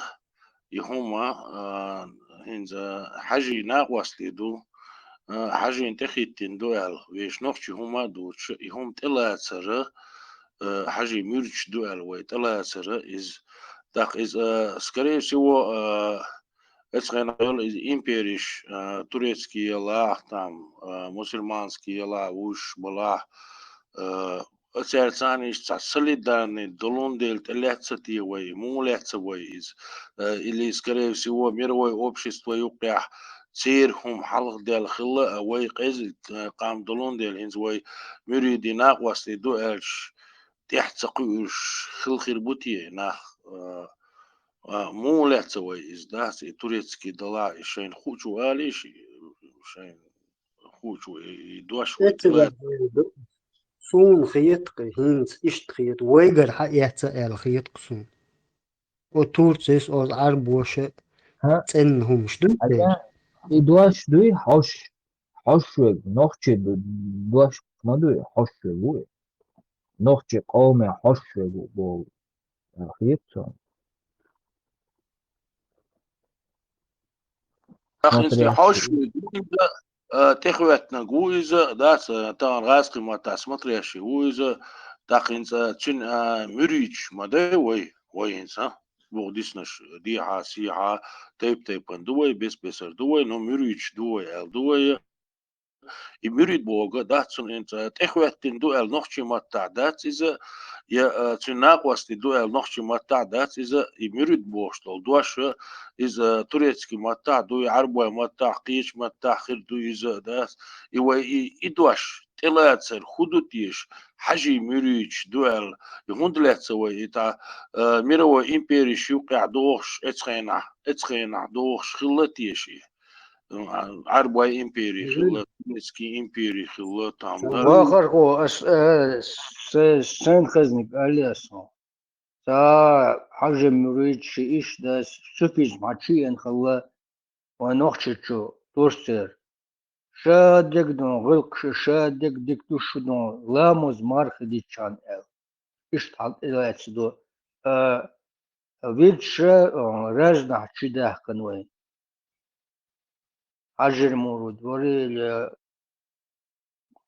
и хӀума, а, хӀинца хьажий накъостий ду, а, хьажийн тӀехӀиттина ду аьлла, вешан нохчий хӀума а дуцуш, и хӀума тӀелацара, а, хьажий муьридаш ду аьлла вай тӀелацара иза. ТӀаккха иза, а, скорее всего, а, эцу хенахь йолу иза империш, а, турецкий ялахь, там, а, мусульманский ялахь, вуьш балахь, а, цаьрца цхьаьна иштта цхьа солидарный долун дела тӀелаьцна те вай, муха лаьцна вай иза? Э, или, скорее всего, мировой общество юккъехь церан хӀума хьалхадаьлла хилла, а вай къеза, э, къам долун дела, хӀинца вай муьридий накъостий ду аьлча, тӀаьхьа ца кхуьуш хила хир бу те нах? Э, а, муха лаьцна вай иза, дац, и турецкий далахь, и шайна хуучу алийша, шайна хуучу и, и дош вай тӀелаьцна. Суна хета-кх хӀинца иштта хета, вайгара хьаэцна аьлла хета-кх суна. О Турцис, оцу Ӏарбоша ХӀа? ЦӀенна хӀумаш ду Хьаьта, церан? И дош дуй хьош, хьош вега, нохчи ду-, дош ма дуй, хьош вега ву и. Нохчи къоме хьош вега ву боху, а, хета цунна. ТӀаккха хӀинца хьош вега ву иза, а, тӀехӀоьттинарг ву иза, дац, а, тахана гӀазкхийн маттахь смотрящий ву иза, тӀаккха хӀинца цуьнан, а, муьридаш ма дай вай, вай хӀинца, а? Боху диснарш дехьа, сехьа, тайп-тайпана ду вай, бес-бесара ду вай, но муьридаш ду вай аьлла ду вай. И муьрид бохург дац цунна хӀинца, тӀехӀоьттина ду аьлла нохчийн маттахь дац иза, я, а, цуьнан накъостий ду аьлла нохчийн маттахь дац иза, и муьрид бохуш долу дош, иза турецкий маттахь ду, и Ӏарбой маттахь, кхечу маттахь хир ду иза, дац. И вай и, и дош тӀелацар хӀун ду теша, хьажий муьридаш ду аьлла, и хӀунда лаьцна вай и тӀа, а, мировой империш юккъехь дохуш, эцу хенахь, эцу хенахь дохуш хилла теша и? М, а, Ӏарбой импери хилла, турецкий импери хилла, там, да? Вахархо, ас, э, с-, с-, сайн хезниг али ас хьо. Ца хьажий муьридаш иштта дац, суфизм хьан чу еана хилла, вайн нохчичу, Турцера. Ша дегдон гӀиллакхаш, ша дегдиг ду шу дон, ламаз марха диччан аьлла. Иштта хьал тӀелаьцна ду. А, вирдаш, а, разнахь чу даьхкина вайн. Хьажий мурид вара или,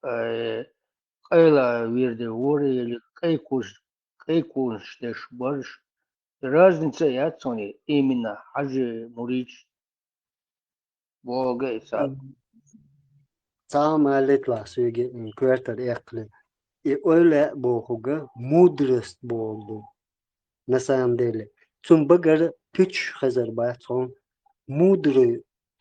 э, къайла вирди вара или, кӀайкхуш, кӀайкхуш деш бараш. Разница яц цунна именно хьажий муьридаш бохург а ца. Цхьа хӀума алийталахь соьга, м, коьртара эккхале. И ойла бохург мудрость бохург ду. На самом деле, цун багара пуч хезар бац хьуна, мудрый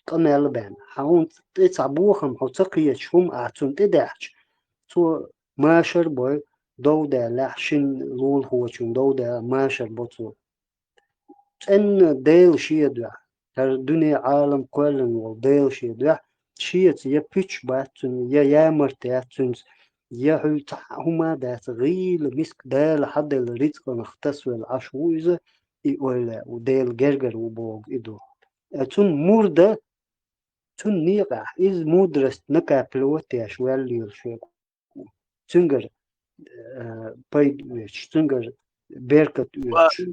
къамел бен. Хьуна тӀе цхьа бохам хьо ца кхеташ хӀума ахь цунна тӀе даьхьча, цо машар бой, дов даьллехь, шин лулахочун дов даьллехь, машар бо цо. ЦӀенна Дела шен дуьхьа, хӀара дуьне Ӏалам кхоьллина волу Дела шен дуьхьа, шеца я пуч бац цуьнан, я ямарт яц цуьнца, я хьуьлла цхьа а хӀума а дац, гӀийла, миска Дала хьаделла рицкъанах тасавелла Ӏаш ву иза, и ойла ву, Дела гергара ву бохург и ду. Э, цунна мурда, цунна некъахь, иза мудрость накапливать еш ваьлла лела шега. Цуьнгара, э, пайда оьцуш, цуьнгара беркат оьцуш.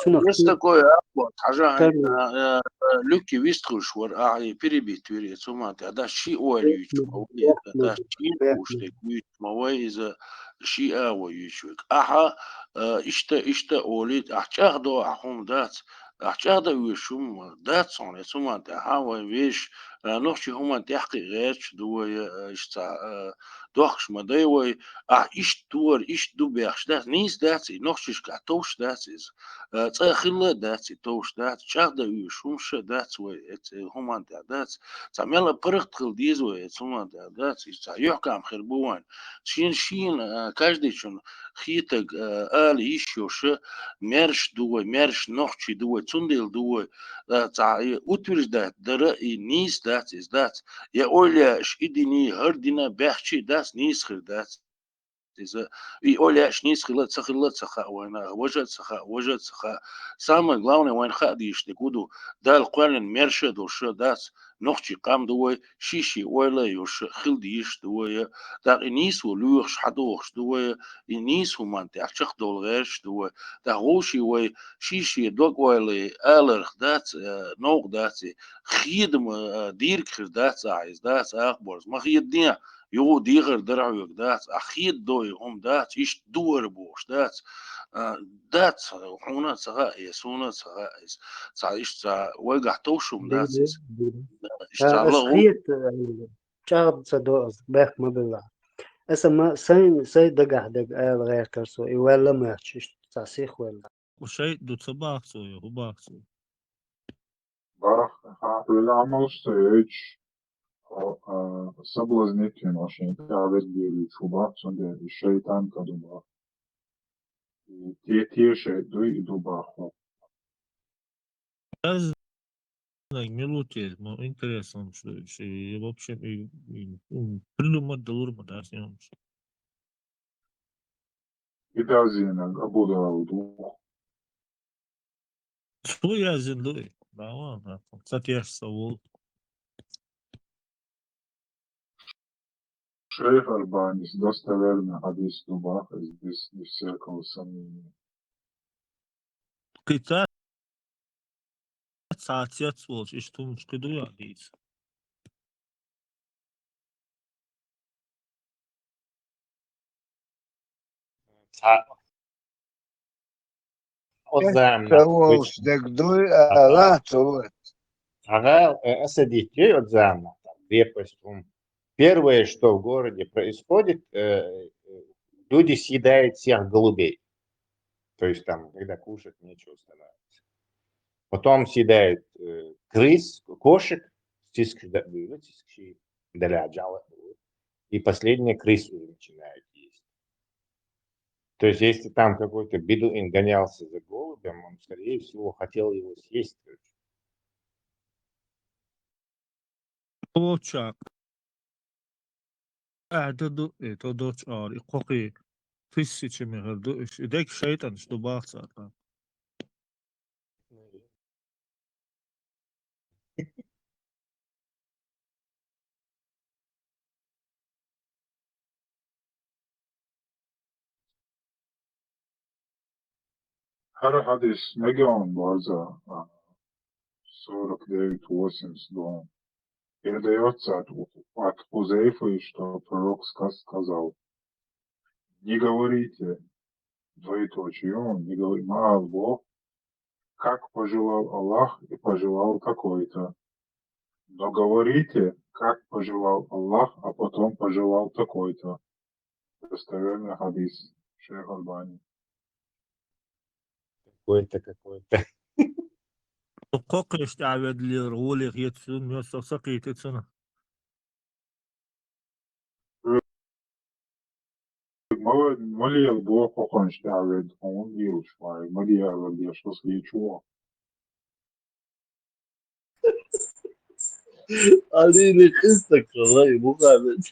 Цунах есть такое, а, вот, хьажа хьайна, э, э, Люки вистхуьлуш вара, а, и перебить вира, и цу ма тӀе, да, ши ойла юьйцуш ма вай, да, ши уьш тӀе юьйцуш ма вай, иза ши а вай юьйцуш вай. Ахьа, э, иштта, иштта олий, ахь чӀагӀдо, ахь хӀума дац, ахь чӀагӀдан оьшуш хӀума дац хьуна, я цу ма тӀе, ахьа вай веш, э, нохчий хӀуманна тӀехкхиъ гӀерташ ду вай, э, иштта, э, дохкуш ма дай вай, ахь иштта дора, иштта ду бехаш дац, нийса дац и, нохчашка товш дац иза. Э, цкъа хилла а дац и, товш дац, чӀагӀдан оьшуш хӀумаш а дац вай, э, хӀуманна тӀехь дац. Цхьа мел а паргӀат хила деза вай, э, хӀуманна тӀехь дац, иза цхьа юьхькӀам хир бу вайн. Шен, шена, э, каждыйчун хетаг, э, ала йиш йолуш, маьрша ду вай, маьрша нохчий ду вай, цундела ду вай, э, цхьа и утверждать дара, и нийса дац, иза дац. Я ойла еш и дина, хӀара дина баьхча а дац, нийса хир дац. Иза, и ойла еш нийса хилла, ца хилла ца хаьа вайна, важа а ца хаьа, важа а ца хаьа. Самое главное, вайна хаа дезаш дерг хӀун ду, Дала кхоьллина маьрша а долуш дац, нохчий къам ду вай, ший-ший ойла а йолуш хила дезаш ду вай, тӀаккха и нийсо лоьхуш, хьадохуш ду вай, и нийса хӀуманна тӀехь чекхдовла гӀерташ ду вай. ТӀаккха вовший вай ший-ший дог-ойла аларх дац, э, новкъа дац и, хедама, э, дийриг хир дац ахьа иза, дац, акха борз. Ма хедадехьа, юха а дехар дара хьоьга, дац, ахьа хедадо и хӀума, дац, иштта ду хӀара бохуш, дац. А, дац, хьуна а ца хаьа, я суна а ца хаьа иза. Цхьа иштта цхьа вайгахь товш хӀума дац иза. Иштта цхьа аса лагӀа хета, э, чӀагӀда ца до аса, бехк ма билла. Аса ма сайн, сайн дагахь дерг ала гӀертара со, и ваьлла моьттуш, иштта цхьа сих ваьлла. Ва шайтӀа ду ца боху цо, я хӀун боху цо? Бах, хьан хьуьлла Ӏамалш ца йойтуш, хьо, а, соблазнить вина, хьо шен тӀехь верг лелийча хӀун боху, цундела и шайтӀан кӀа ду боху. И те, те шайтӀа дуй, и ду боху. Аз милуте, ма интересно, что, что, и вообще, и, и, м, придумать далур ма дац, я вам скажу. И дазина, Абу Дауд. Цо яздина ду и? Да ладно, кстати, я ж савол. Шейх Албанис достоверный хьадис ду боху иза без, без всякого сомнения. Кхин цхьа цецволуш иштта хӀуманаш кхин ду яа дийца? Цхьа оцу заманахь ца волуш дерг дуй, ала, ца вуй. Цхьа гӀала, э, аса дитт йой оцу заманахь, там, крепость, хӀума. Первое, что в городе происходит, э, э, люди съедают всех голубей. То есть там, когда кушать нечего становится. Потом съедают, э, крыс, кошек, цискаш да-, ну, цискаш и даля джала. И последние крыс уже начинают есть. То есть, если там какой-то бедуин гонялся за голубем, он, скорее всего, хотел его съесть, короче. Очак. Э, да ду, э, то доч ар, и кхокхи тысячами хар ду, и дек шайтанаш ду бахца. ХӀара хьадис мегион база, а, сорок девять восемьдесят два. Передаётся от, от Хузейфы, что пророк сказ-, сказал: «Не говорите, двоеточие, не говори, ма ала боху, как пожелал Аллах и пожелал такой-то. Но говорите, как пожелал Аллах, а потом пожелал такой-то». Достоверный хьадис, шейх Албани. Какой-то, какой-то. Кхокхеш тӀаьхьаведалера гӀоле хеташ, мёсса сакхийта цунах. Мала, малел бо кхокхеш тӀаьхьаведа, хьуна дилаш вай, малел деш хас лечуа. Алини къистак хала и Мухаммед.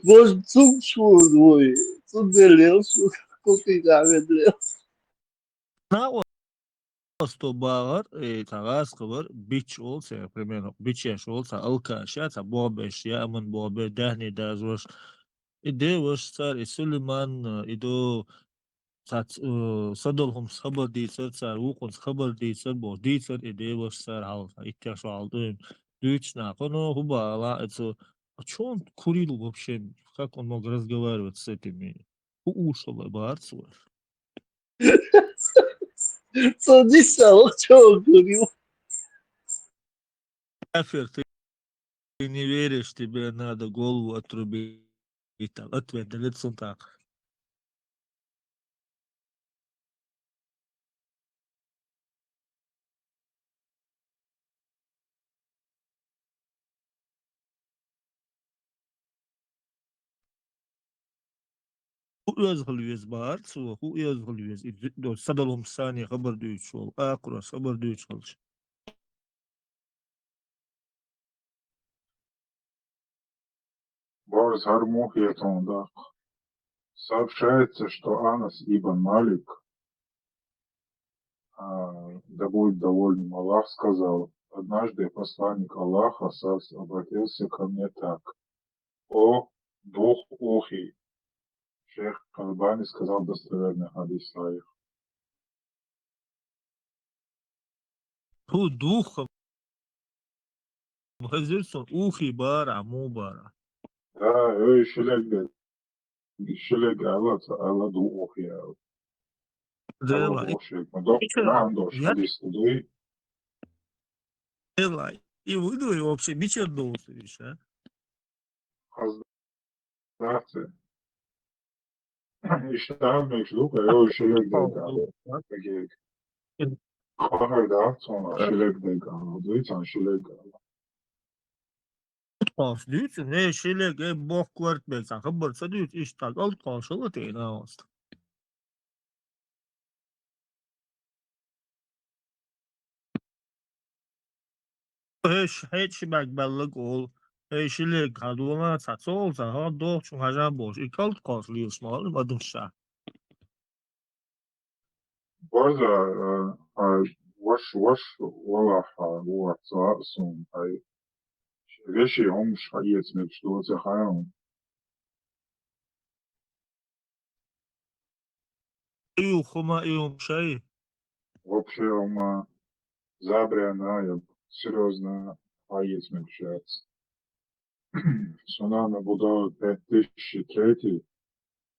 Вож цуг шур вой. Цуг де лел шур. Кукъи Ахмед лел. На осто багӀар, э, тагӀас хабар, бич ол, ца, примерно, бичеш ол, ца, алкаш, я, ца, бобеш, я, аман бобе, дяхни дажваш. И деваш цар, и Сулейман, и до, ца, э, садал хумс хабар дийцар, цар вукхунс хабар дийцар, бо дийцар, и деваш цар хьал, ца, иттеш хьал дуйм. Дуйч на, коно хуба ала, это, а чё он курил вообще? Как он мог разговаривать с этими? Ху ушала барц ваш. Цо дисал, чё он курил? Афер, ты не веришь, тебе надо голову отрубить. Там, ответ на лицо так. Ху оьзхал вез баар цо, ху оьзхал вез. И ду-, садалум сани хабар дуьйцуш вол, акхурас хабар дуьйцуш хилча. Барз хӀара муха хетон даккха. Сообщается, что Анас ибн Малик, а, да будет доволен им Аллах, сказал: «Однажды посланник Аллаха, сас, обратился ко мне так: „О, дух ухи“». Шейх Албани сказал: «Достоверный хадис, сахих». Ху духам. Хазир сон ухи бара, му бара. Да, ой, шилег де. Шилег ала, ца ала ду ухи ала. Дела, Ала ду шилег. Ма док, Ича, нам дош, я- хадис дуй. дела. И выдуй вообще бичер доусу, видишь, а? Хаз дахце. Иштам мекш лука, ой, шилег де. Кагег. Кахар дахцона, шилег де. Дуй цан шилег. Хош, дуйцу, не шилег, э, бох кварт бек, сан хабар ца дуйцу, иштал, алт хош, ала те, на ост. Эш, хеч бак баллаг ол. Эш, шилег, хадула, ца цол, ца ха, дох, чу хажан бош. И калт хош, лиус мал, мадуша. Барза, э, а, ваш, ваш, валаха, ваца, сум, ай, веши, ум, шаец, мек, что, ца, хаям. Иу хума, иу шай. Вообще, ума, забряна, я серьезно, хаец, мек, шаец. Сунан Абу Дауд пять тысяч третий.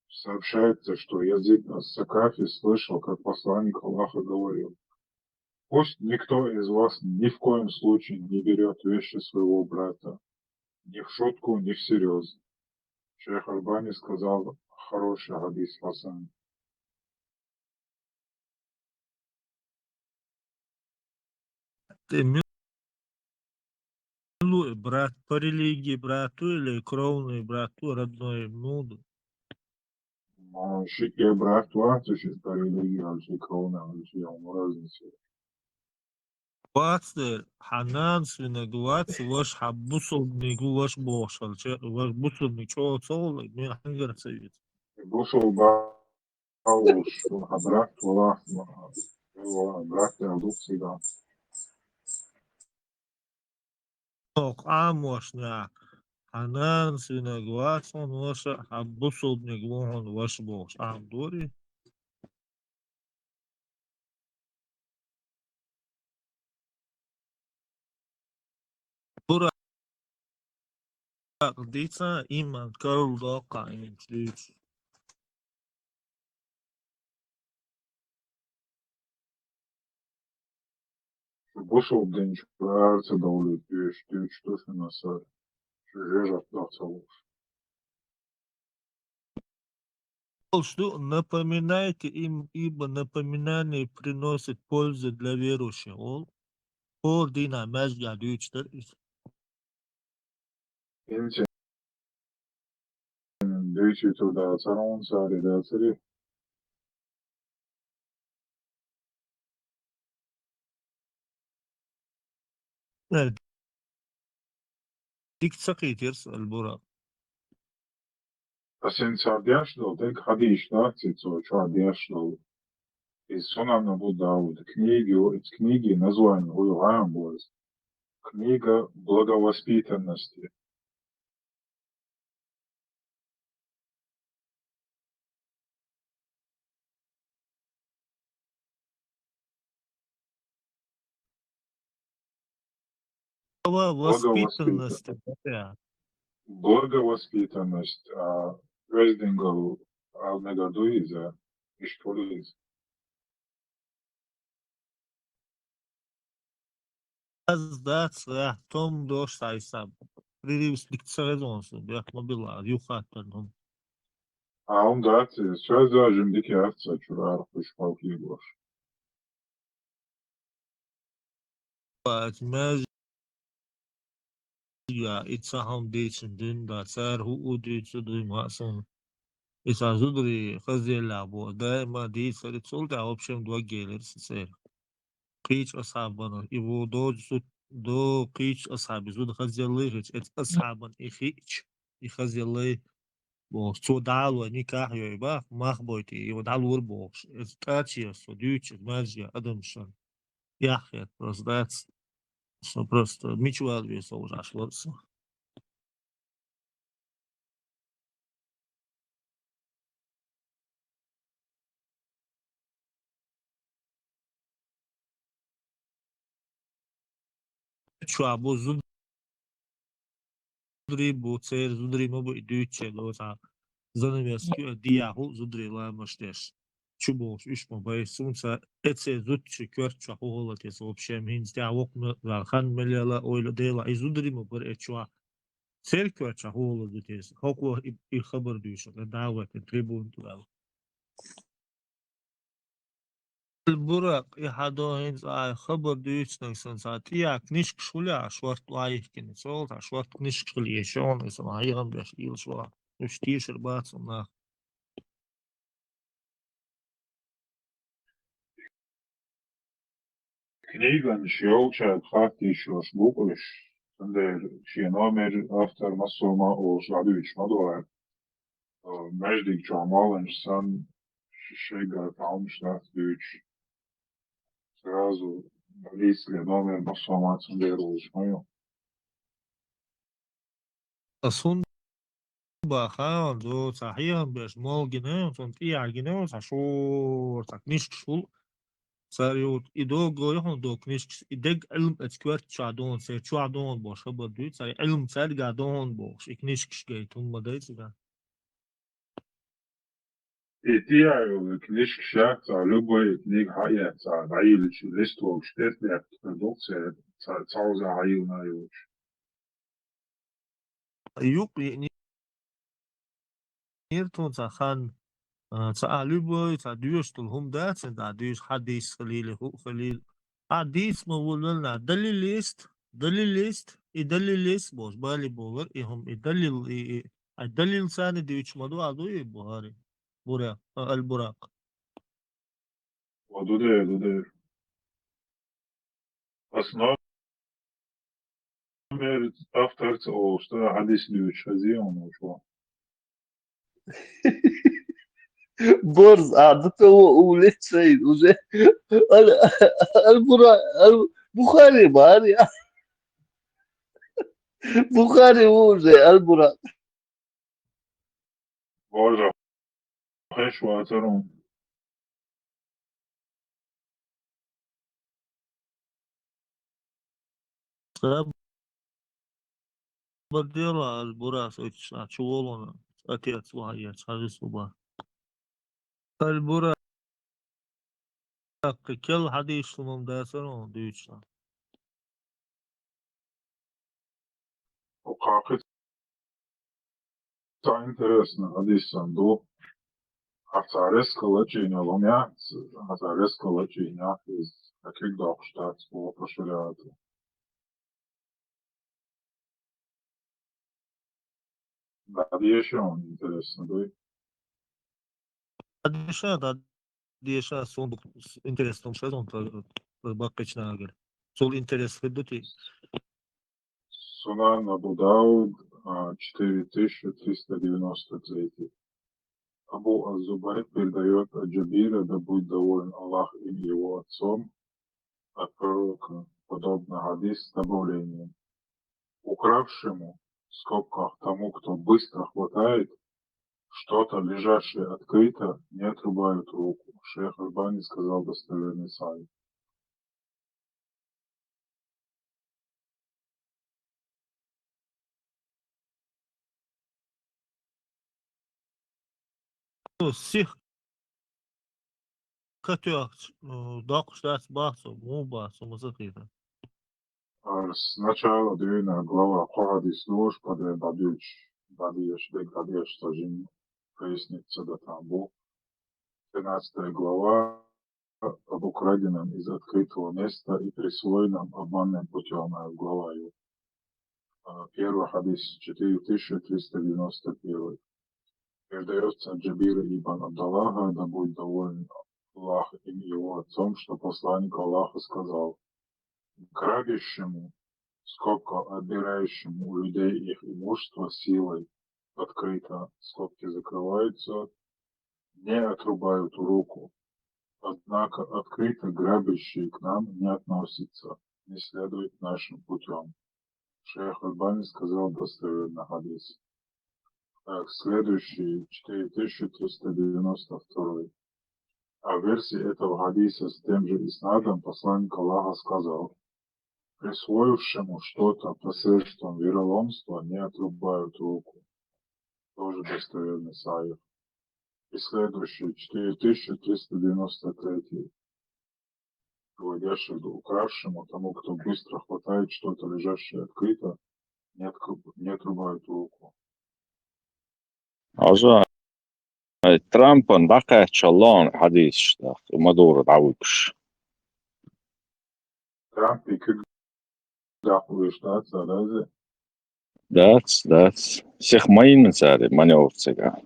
Сообщается, что Язид ас-Сакафи слышал, как посланник Аллаха говорил: «Пусть никто из вас ни в коем случае не берет вещи своего брата, ни в шутку, ни всерьез». Шейх Албани сказал: «Хороший хадис, хасан». Ты милуй брат по религии брату или кровный брату, родной муду? Шике брат вац, ши по религии, а ши кровный, а ши, ему разница. Вац дер, хьанан свинаг вац, ваш хьа бусулбниг ваш бохшалча, ваш бусулбниг чо цол, мир хангар цавит. Бусул ба Аллаш, а брат вала, вала, брат я дух всегда. Ох, амошна. Хьанан свинаг вац, он ваша, хьа бусулбниг вон ваш бохш. Ам дори. Буракъ дица иман карл докъа инчлюч. Бусулбдинч арца довлю тюш, тюш, тюш на сар. Чужер атдахцалуш. Олуш ду, напоминайте им, ибо напоминание приносит пользу для верующих. Ол хӀора дийнахьа маьждигехь дуьйцуш дара иза. ХӀинца дуьйцуьйтур дацара хьуна, цара дацара. Э, дика ца кхийтира ас, Аль-Буракъ. Ас хӀинца цара деш долу, дерг хьадийш дац, и цо чохь деш долу. Иза Сунан Абу Дауд книга ю, иза книгин название хӀун ю гӀан бу аса. Книга благовоспитанности. Ва-, воспитанность. Благовоспитанность, а, вездингал ал мегар ду иза, иштта хӀума иза. Аз дац, а, том дош схьайса. Прерывистик ца хезон со, бех ма билла, юхаттар хӀума. А, хӀума дац, иза чаза жим дика яц ца чура арахуш халкъе гош. Бац, мез я, и ца хьалм дийцина дуьйна дац, цара хӀуъу дуьйцу дуй ма суна. И сан зударий хазъеллехь боху, даима дийцара, цул тӀаьхьа вообще дог елира сан церан. Кхечу асхьабана, и ву дозу зу-, до кхечу асхьаби зуда хазъеллий хилча, эцу асхьабана и хиъча, и хазъеллий бохуш, цо дӀа а лой, никахь а йой бах, мах бойтий, и дӀалора бохуш. Эцу тӀачех со дуьйцу, эцу маьждиге адамашна. Яххьера просто дац. Со просто мича вала веза олуш Ӏаш вара со. Чохь бу зуд-, зударий бу, церан зударий ма бу и дуьйцучеран, цхьа занавеска ю, дехьа хӀу зударий ламаш деш. Чу бохуш уьш ма бай, суна ца эццехь зудчу коьрта чохь хӀун хӀалла тесна, вообще, хӀинца тӀехь воккха ма-, хан мел яла, ойла Дела, и зударий ма бара эцу чохь. Церан коьрта чохь хӀун хӀалла ду тесна, хӀокхо и, и хабар дуьйцуш, дӀа а ваьккхина трибуна тӀе ваьлла. Буракъ, и хьан до хӀинца ахь хабар дуьйцунарг санна, цхьа тӀехь книжкаш хуьлу ахь шорта охьайихкина, цул цхьа шорта книжкаш хила еза шуна, и санна хьехам беш ийлаш вахана. Уьш тешар бац хьуна нах. Книганаш йолчаьрга хатта йиш йолуш бу-кх уьш, цундела шен номер автор массо а ма олуш дӀадуьйцуш ма ду аьлла. Э, маьждиг чохь молланаш санна, ш-, шайгара тхьамаш дац дуьйцуш. Сразу листке номер массо а ма цундела волуш ма ю. Ас хӀунда баха, цо цхьа хьехам беш, молла гина, цунна тӀехьа гина, цхьа шура, цхьа книжкаш хуьлу. Цара юха и доггой хьуна до книжкаш, и дерг Ӏилма эцу коьрта чохь дохана, церан чохь дохана бохуш хабар дуьйцу, цара Ӏилма цаьрга дохана бохуш, и книжкаш гайта хӀумма ма дай цигахь. И тӀехь йолу книжкаш яц, цхьа любой книга хьаэца, цхьа дӀайиллича, листочка тӀе а тӀетта, дукха ца, ца, цхьа оза хьайиллина йолуш. Юкъ йиънера тхуна цхьа хан, а, цхьа а любой, цхьа доьшуш долу хӀума дац, цхьа дӀа дуьйцу хьадис хилийла, хӀуъа хилийла. Ахь дийца ма волавелла, далил есть, далил есть, и далил есть бохуш, бале болар, и хӀума, и далил, и, и, а далил царна дуьйцуш ма ду, а ду и Бухари, Буракъ, а, Аль-Буракъ. Ва ду дер, ду дер. Ас номер автор ца олуш, ца хьадис дуьйцуш хезий хьуна ву чохь? Борз, а, ду тӀе во уллехь шайн уже. Ал-, Аль-Бура-, Аль-, Бухари бара, я. Бухари ву уже, Аль-Бура. Боже, хеш вацарун. Сабар дела, Аль-Бурас, ойтуш а чу волуна, отец вахьа еш, хазис уба. Аль-Бурас, кхин кел хьадийш хӀумам дацара хьуна дуьйцуш. Окхакхи цхьа интересно хьадис сан ду. Ацареска лачийня ломяц, ацареска лачийня из акиг докуштац по шариату. Да, ещё интересно, да? Адиша, да, адиша, сундук интересно, что он бакычнагер. Сул интерес хыдути. Сунан Абу Дауд, а, четыре тысячи триста девяносто третий. Абу Аз-Зубайр передаёт от Джабира, да будет доволен Аллах им и его отцом, от пророка, подобно хадис с добавлением: «Укравшему, в скобках тому, кто быстро хватает, что-то, лежащее открыто, не отрубают руку». Шейх Албани сказал: «Достоверный сахих». Сих катёх, э, докуштац бахсо, му бахсо, маза хита. А, сначала двенадцатая глава, кхо хадис лош, паде бадюч, бадюч, бек бадюч, сажин, поясница да там бу. Тринадцатая глава, об украденном из открытого места и присвоенном обманным путём, а, глава его. А, первый хадис, четыре тысячи триста девяносто первый. Передаётся от Джабира ибн Абдаллаха, да будет доволен Аллах им и его отцом, что посланник Аллаха сказал: «Грабящему, скобка, отбирающему у людей их имущество силой, открыто, скобки закрываются, не отрубают руку. Однако открыто грабящий к нам не относится, не следует нашим путём». Шейх Албани сказал: «Достоверный хадис». Так, следующий, четыре тысячи триста девяносто второй. А в версии этого хадиса с тем же иснадом посланник Аллаха сказал: «Присвоившему что-то посредством вероломства не отрубают руку». Тоже достоверный сахих. И следующий, четыре тысячи триста девяносто третий. Говорящий: «Укравшему, тому, кто быстро хватает что-то, лежащее открыто, не откру-, не отрубают руку». Аза, ай, Трампан дакъаччаллан хадис штах, мадур давукш. Трампи куг дакъуш дац, а, разе? Дац, дац. Сих майна цари манёвр цега.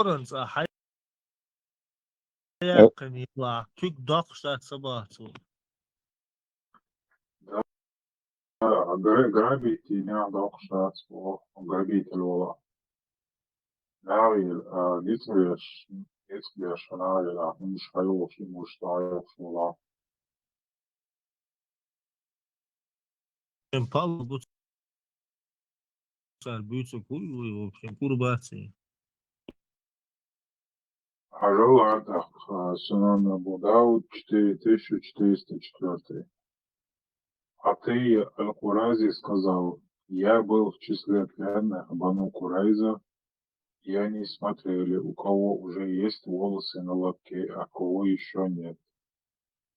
Франца хай-, Э. Яхъин йила, куг дакъуш дац сабацу. Да, гра-, грабить и не дакъуш дац, о, грабитель вала. Навил, а, лицвеш, лицвеш, навил, а, хумш хайош, хумш хайош вала. Чем пал бу цар бу цу ку-, в общем, курбаци. Хьажал Ардах, а, Сунан Абу Дауд, четыре тысячи четыреста четвёртый. Атыя Аль-Курази сказал: «Я был в числе пленных Бану Курайза, и они смотрели, у кого уже есть волосы на лобке, а кого ещё нет.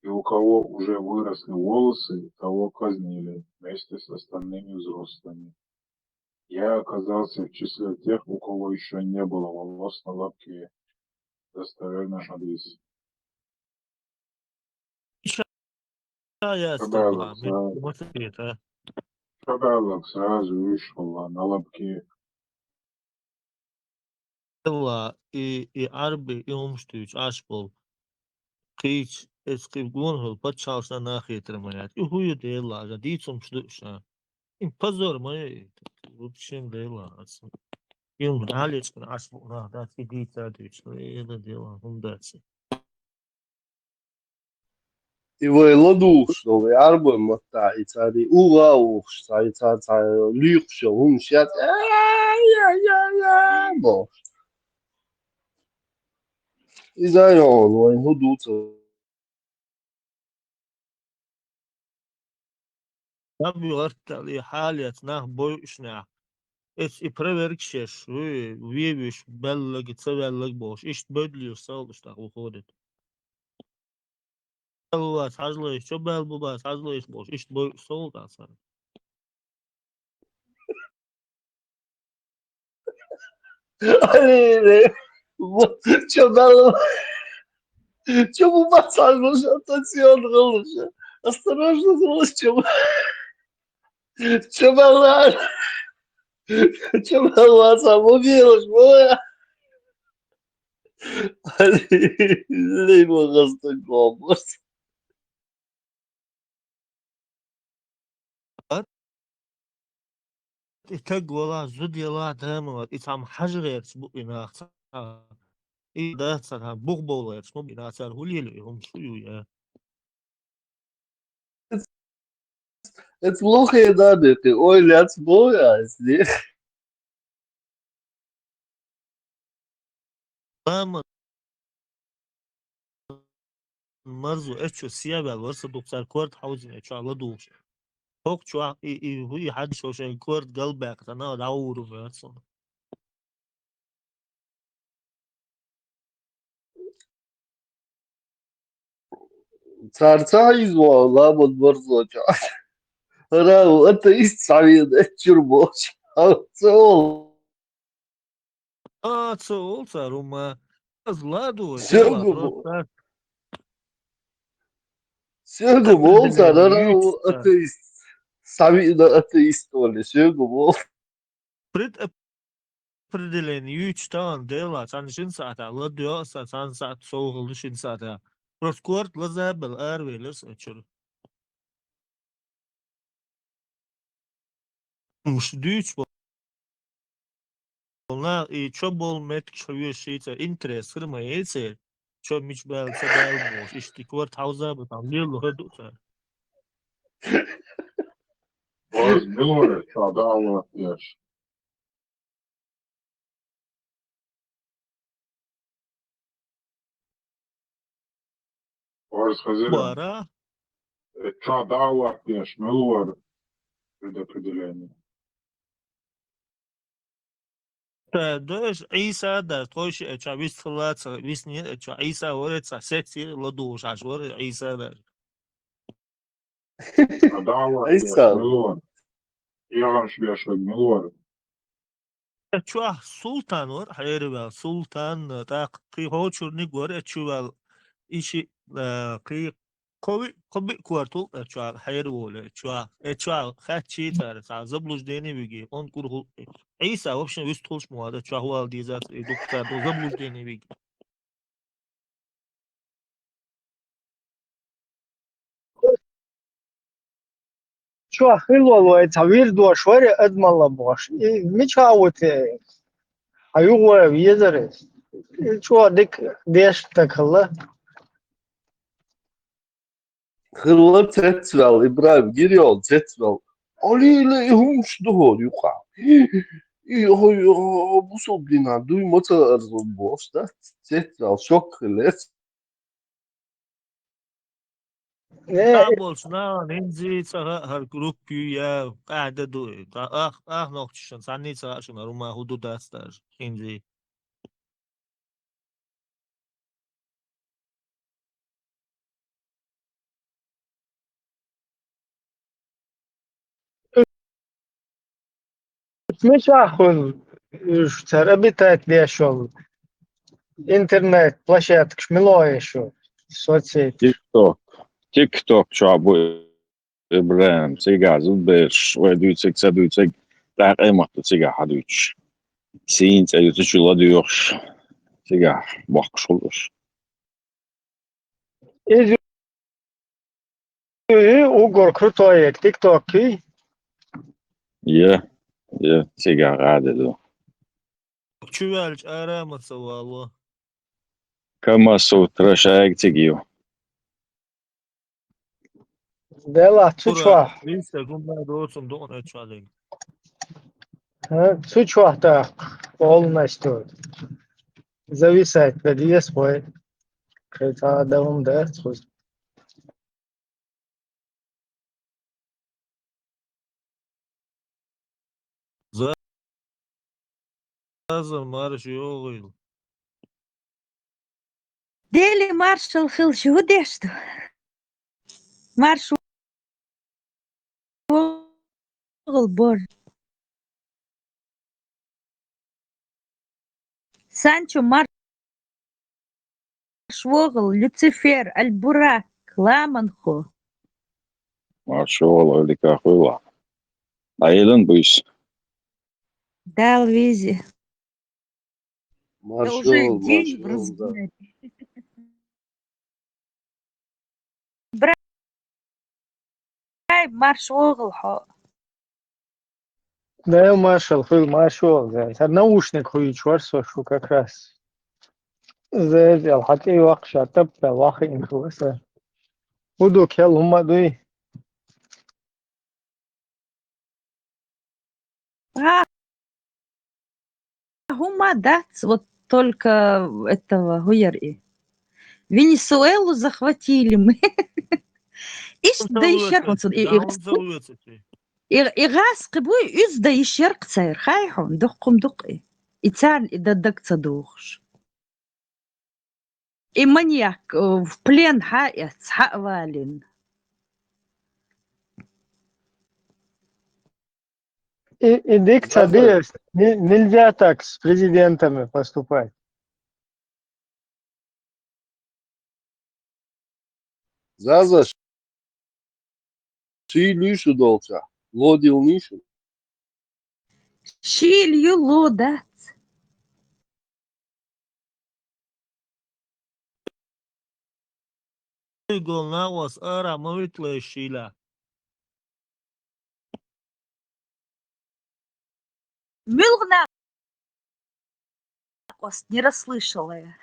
И у кого уже выросли волосы, того казнили вместе с остальными взрослыми. Я оказался в числе тех, у кого ещё не было волос на лобке». Достоверный хадис. Ша-, я Шабалак сказал, сразу. Мусафета. Шабалак сразу вышел на лобке. Дела, и, и арби, и умштуч, ашбол. Кыч, эс кыв гун хул, пачалшна нахетра маят. И хую дела, жа дицум шдуша. Им позор, мое, в общем, дела. Им алечкан ашбол, на, да, и дица дыч, это дела, умдачи. И вай ладугъуш, вай арбой матта, и цари угъа ухш, цари ца-, ца-, луьйхуш, хумш яц, я-я-я-я, бохш. И зайон, вай худуца. Таби гъартали хьалец нах бойшнях. Эс и проверкаш еш, вуй, веваш, баьллаг, ца ваьллаг бохуш, иштта бевлла йолуш ца хилла уьш тӀаккха выходит. Баьлла вац хьажалаш, чо баьлла бу бац хьажалаш бохуш, иштта бевлла йолуш ца хилла царна. Ай, чо баьлла, чо бу бац хьажалаш, атtenzione хилалаш. Осторожно хилалаш, чо бу-, чо баьлла, чо баьлла вац хьо, ма белаш, ма. Ай, лей ма гӀаздан гомбас. И таг вала, зуда яла, дама вала, и цхьамма хьажа гӀерташ бу и нах цхьа. И дац цхьа, бух бовла гӀерташ ма бу и нах, цара хӀун лело и хӀума шу ю я. Эц лохе да декъи, ой, ляц бо я, эс дехи. Мама, марзо, эс чу сия ваьлла вара са дукха цара корта хьовзина, чохь ладугӀуш. ХӀокху чохь и, и, хӀу, и хьаьдда шо шайн корта галбаьккха, ца нах дӀагӀур ву моьтту суна. Цара ца хьийза вахана ламаз марзо чохь. ХӀара ву атеист схьавеана эцчуьра бохуш. Ца олу. А, ца олу цара хӀума. Аз ладо, Сего бо-, просто. Сего боху цара, хӀара ву атеист. Схьавеана атеист олий, сего боху. Предопределение юьйцуш тахана Дела, цхьана шина сахьтехь ладоьгӀу аса, цхьана сахьт совгӀат шина сахьтехь. Просто корта лазабелла аравелира аса чуьра. Уьш дуьйцуш болу нах, и чо болу меттигаш хьоьжуш шийца интерес хир ма яцара, чо мича баьлла, ца баьлла бохуш, иштта и корта хьовза а бу, там лело хир ду цара. Оз мила вара, чохь дӀа а вахтеш. Оз хазира. Бара. Э, чохь дӀа а вахтеш, мила вара предопределение. Ша дош Ӏийса а дац, тхойша а чохь вист хилла ца, висне а чохь Ӏийса вара, цхьа сецира, ладугӀуш Ӏаш вара Ӏийса а дац. Ӏийса. Мила вара. Ягаш беш вара, мила вара. Чохь Султан вара, хьераваьлла Султан, тӀаккха кхин хӀокху чуьрниг вара, э, чу ваьлла. И ши, э, кхин кхо-, кхо-биъ кортал, э, чохь хьераволу, э, чохь. Э, чохь хаьттича цара, цхьа заблуждение виги, он курхул. Ӏийса вообще вистхуьлуш ма вада, чохь вала дезац, и дукха цара ду заблуждение виги. Чохь хилла вай цхьа вирдош вара адамалла бохуш. И мичахь а ву те? Хьан юха вай везара? И чохь дика деш стаг хилла. Хилла цецваьлла, Ибрахим, гира йолу цецваьлла. Алила и хӀумаш ду хӀора юкъахь. И, хӀой, хӀо, бусалба динан дуй ма ца арзун бохуш, да? Цецваьлла, шок хилла. Э, Цхьа болчу нахана хӀинца ца хаьа хӀара группа ю я къаьхьа ду. Ах, ах нохчашна цхьанний ца хаьа шуна хӀара хӀума хӀун ду дац даже хӀинца. Мичахь хуьлу уьш, цара обитать деш йолу интернет-площадкаш мила ю шу, соцсеташ? ТикТок. ТикТок чохь бу, Ибрахим, цигахь зудабераш, вай дуьйцург, ца дуьйцург, тӀаккха ма ду цигахь хьан дуьйцуш. Сийна цӀе ю цу чу ладоьгӀуш, цигахь боккхуш хуьлуш. Иза уггар крутой, тиктокий. Я, я, цигахь гӀада ду. Чу ваьлча ара ма ца вало. Камасутра шайга цига ю. Дела, цу чохь. Инстаграм доцун дукъна чохь. Цу чохь тӀаккха полностью зависать дан деза вай. Кхин цхьа а дан хӀума дац кхуза. Заза, марш йогӀийла. Дели маршал хилча, хӀу деш ду? Марш вогӀал, Бор. Санчо, марш вогӀал, Люцифер, Аль-Бурак, ламанхо. Марш вогӀал, Алика хуйла. Айлан буйс. Дал визи. Марш Это уже вогӀал, день марш в вогӀал, да. разгаре. Брай, марш вогӀал хьо. Да, маршал хуйла, марш вогӀал, да. Цар наушник хуйчу вар со шу как раз. Зазал хьатӀе ваккха, таппа вахиъна хила аса. ХӀу ду, кел хӀума дуй? А, хӀума дац, вот только этого, хӀу яр и. Венесуэлу захватили мы. Иштта да и шеркъ ца, и, и, и, и гӀаскхи буй, уьзда и шеркъ цайр, хай хьуна, дуккхум дуккхи. И царна и дан даг ца духуш. И маньяк, э, в плен хьаэц, хьа а валин. И, и дика ца Заза. Диас, не-, нельзя так с президентами поступать. Заза, шийла ю шу долча, ло дилла ю шу. Шийла ю, ло дац. Гол нагӀос ара ма витлай шийла. Муьлха накъост, не расслышала я.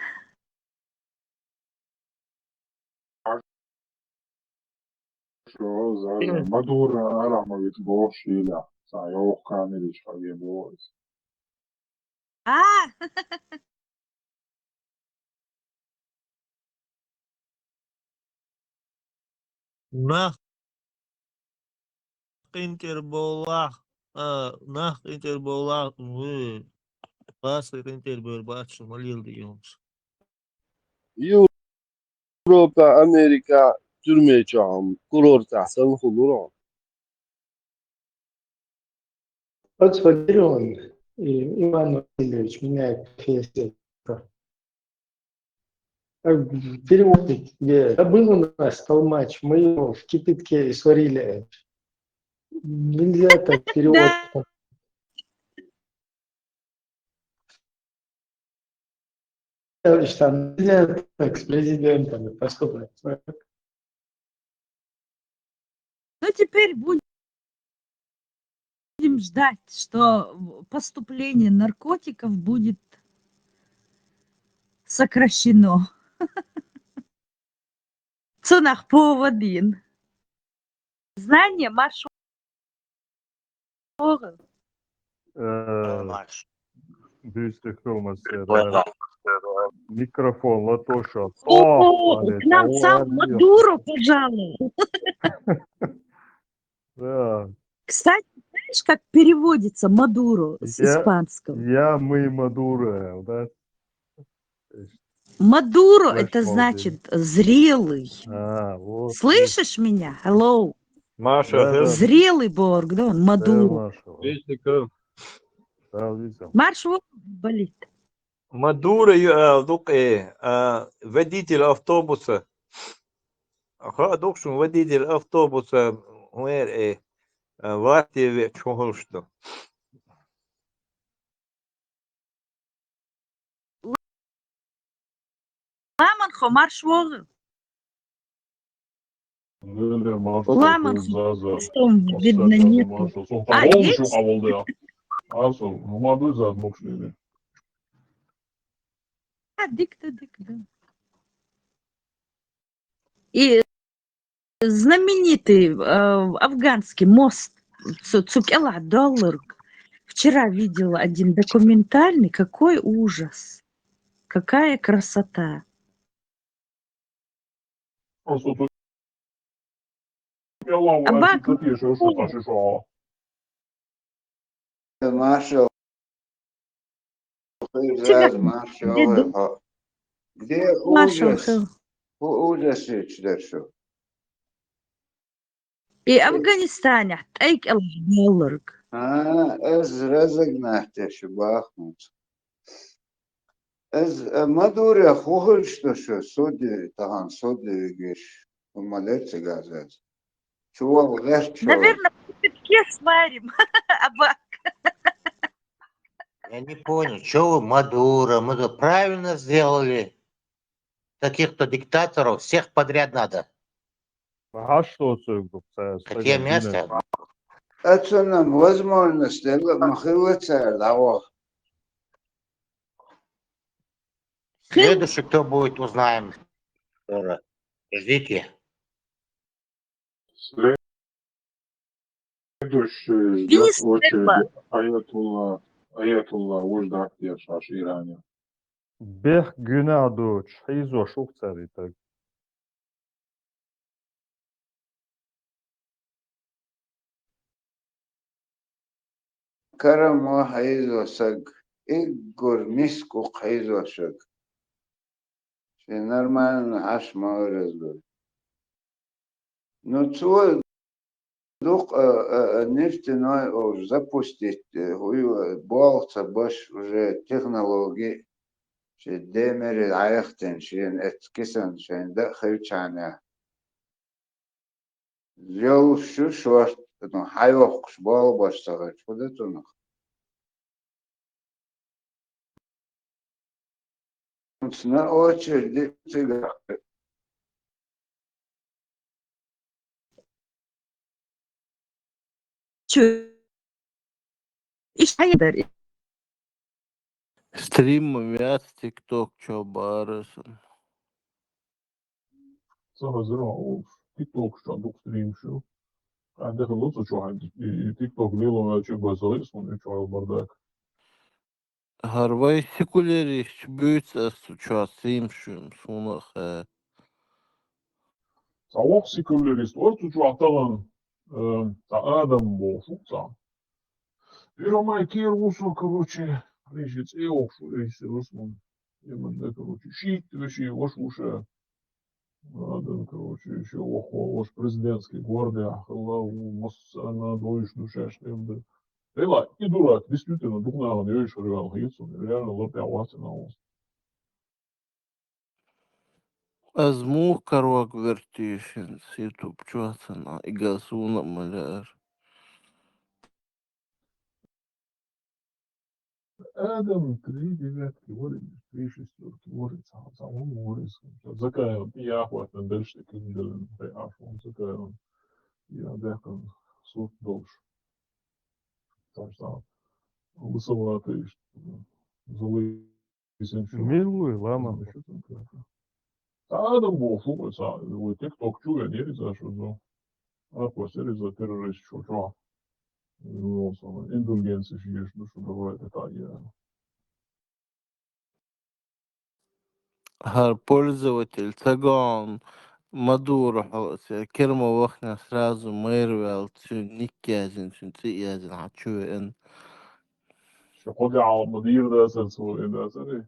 Шо, Заза, Мадуро ара ма витла боху шийла. Сан йоху камеричу хьо вен боху иза. А! Нах къинтӀера бовлахь, а, нах къинтӀера бовлахь, вуй, басхий къинтӀера бевр бац шу, ма леладе хӀумаш. Европа, Америка, тюрьме чохь, курортехь санна хуьлура хьо. Вот смотри, он, и Иван Васильевич меняет профессию. Как переводит, где, а был у нас толмач, мы его в кипятке и сварили. Нельзя так переводить. Товарищ, там нельзя так с президентами поступать. Ну, теперь будем ждать, что поступление наркотиков будет сокращено. Цунах повод йина. Знание марш вогӀал. Э, Бюстик Томас, э, да. Микрофон, Латоша. О, О, к нам сам Мадуро пожаловал. Да. Кстати, знаешь, как переводится Мадуро с Я- испанского? Я мы Мадуро, да? Мадуро — Флеш это молодец. Значит зрелый. А, вот. Слышишь меня? Hello. Маша, Да, да. Зрелый борг, да, он, Да, Мадуро. Маша. Да, видел. Марш вогӀал, болит. Мадуро ю а дукъе, а, водитель автобуса. Ха дукшун водитель автобуса, вер э, а, ватте ве чухулшто. Ламанхо, марш вогӀал. Ламанхо, что видно, нету. А, есть? А, дик да, дик да. И знаменитый, э, афганский мост, цу-, цу кӀелахь долларг. Вчера видела один документальный, какой ужас, какая красота. Абак. Маршал. Цигара заз маршо де ду. Где маршо ужас? Ху ужас ичдер шу. И Афганистанехь тӀайкӀелаш болларг. А, эз разогнать шу бахмут. Эз, э, Мадуре хухуьлш ду шу суд, тахан суд гиш. Ху ма лер цигара заз. Чувал гӀерташ. Наверное, кес варим. Абак. Я не понял, что вы, Мадуро, мы же правильно сделали. Таких-то диктаторов всех подряд надо. Ма хьаш со цуьнга, цаьрца. Хотя место. Ацунам возможность делла ма хилла цара дӀаваха. Следующий, кто будет, узнаем скоро. Ждите. Следующий ждёт очереди Аятулла, Аятулла Вождак деш аш Иране. Бехк гуьнахь доцуш, хьийзош ву-кх цара и таг. Карам ва хьийзо саг, иггур миска ву-кх хьийзо саг. Шен нормально хьаш ма варазлур. Ну, цо дукха, а, а, а, нефтяной уж запустить, э, хӀуй, э, болх ца баш уже технологи, шен де мери дӀаяхтина шена эцу кисан шайн дан а хилчахьана. Йолуш шу шорта, ну, хьайоккхуш болх баш ца хилча, хӀун дан цунах? Цуьнан очереди цигахь. Чу. Иштта хьайдар. Стрим ма вац, тикток чохь бара сан. Ца хазар ма ву, тикток чохь дукха стрим шу. Ахьа дехар ло цу чохь, и, и тикток лело ваьлча база гӀирс хӀуна и чохь бардак. ХӀара вай секуляристаш буьйцу ас цу чохь стрим шу, суна а хаьа. Цхьа воккха секулярист вара цу чохь тахана, э, цхьа Адам бохуш ву цхьа. Вира май кера ву со, короче, веши цӀе йохуш ву, веши русман. Иман да, короче, шийтта веши ваша ву ша. Адам, короче, ещё вахо, ваша президентский гвардия хилла ву, массарна дойуш ду шаьш тӀемда. Эла, и дурак, действительно, дукха нахана йойуш хир ваьлла хеташ, реально лартӀехь вацина ву. Ас муха карок вертийшинца ютуб чохь цхьана, и ган суна а ма лаьара. Адам три девятки вара, три шестёрки вара, цхьа, цхьа хӀума вара иза. Закаевна, и яхватан белш тӀе куьг делан, хай Ӏаш вон Закаевна. Я дехкан сурт долуш. Цхьа, цхьа, лысоватый, залый. Мила вуй, ламан? Цхьа адам бохуш ву, цхьа, вай тикток чу вен ерриг а шу зо. Акхвас ерриг а террорист шу чохь. Ну, со индульгенцеш еш ду шу, давай, это я. ХӀара пользователь ца гоьгӀна ма дура хьо, церан кира ма вахана сразу майра ваьлла, цуьнан ник яздина, цуьнан цӀе а яздина, хьан чу веана. Шу кхо де Ӏалма дийр дацара цо, вен дацара?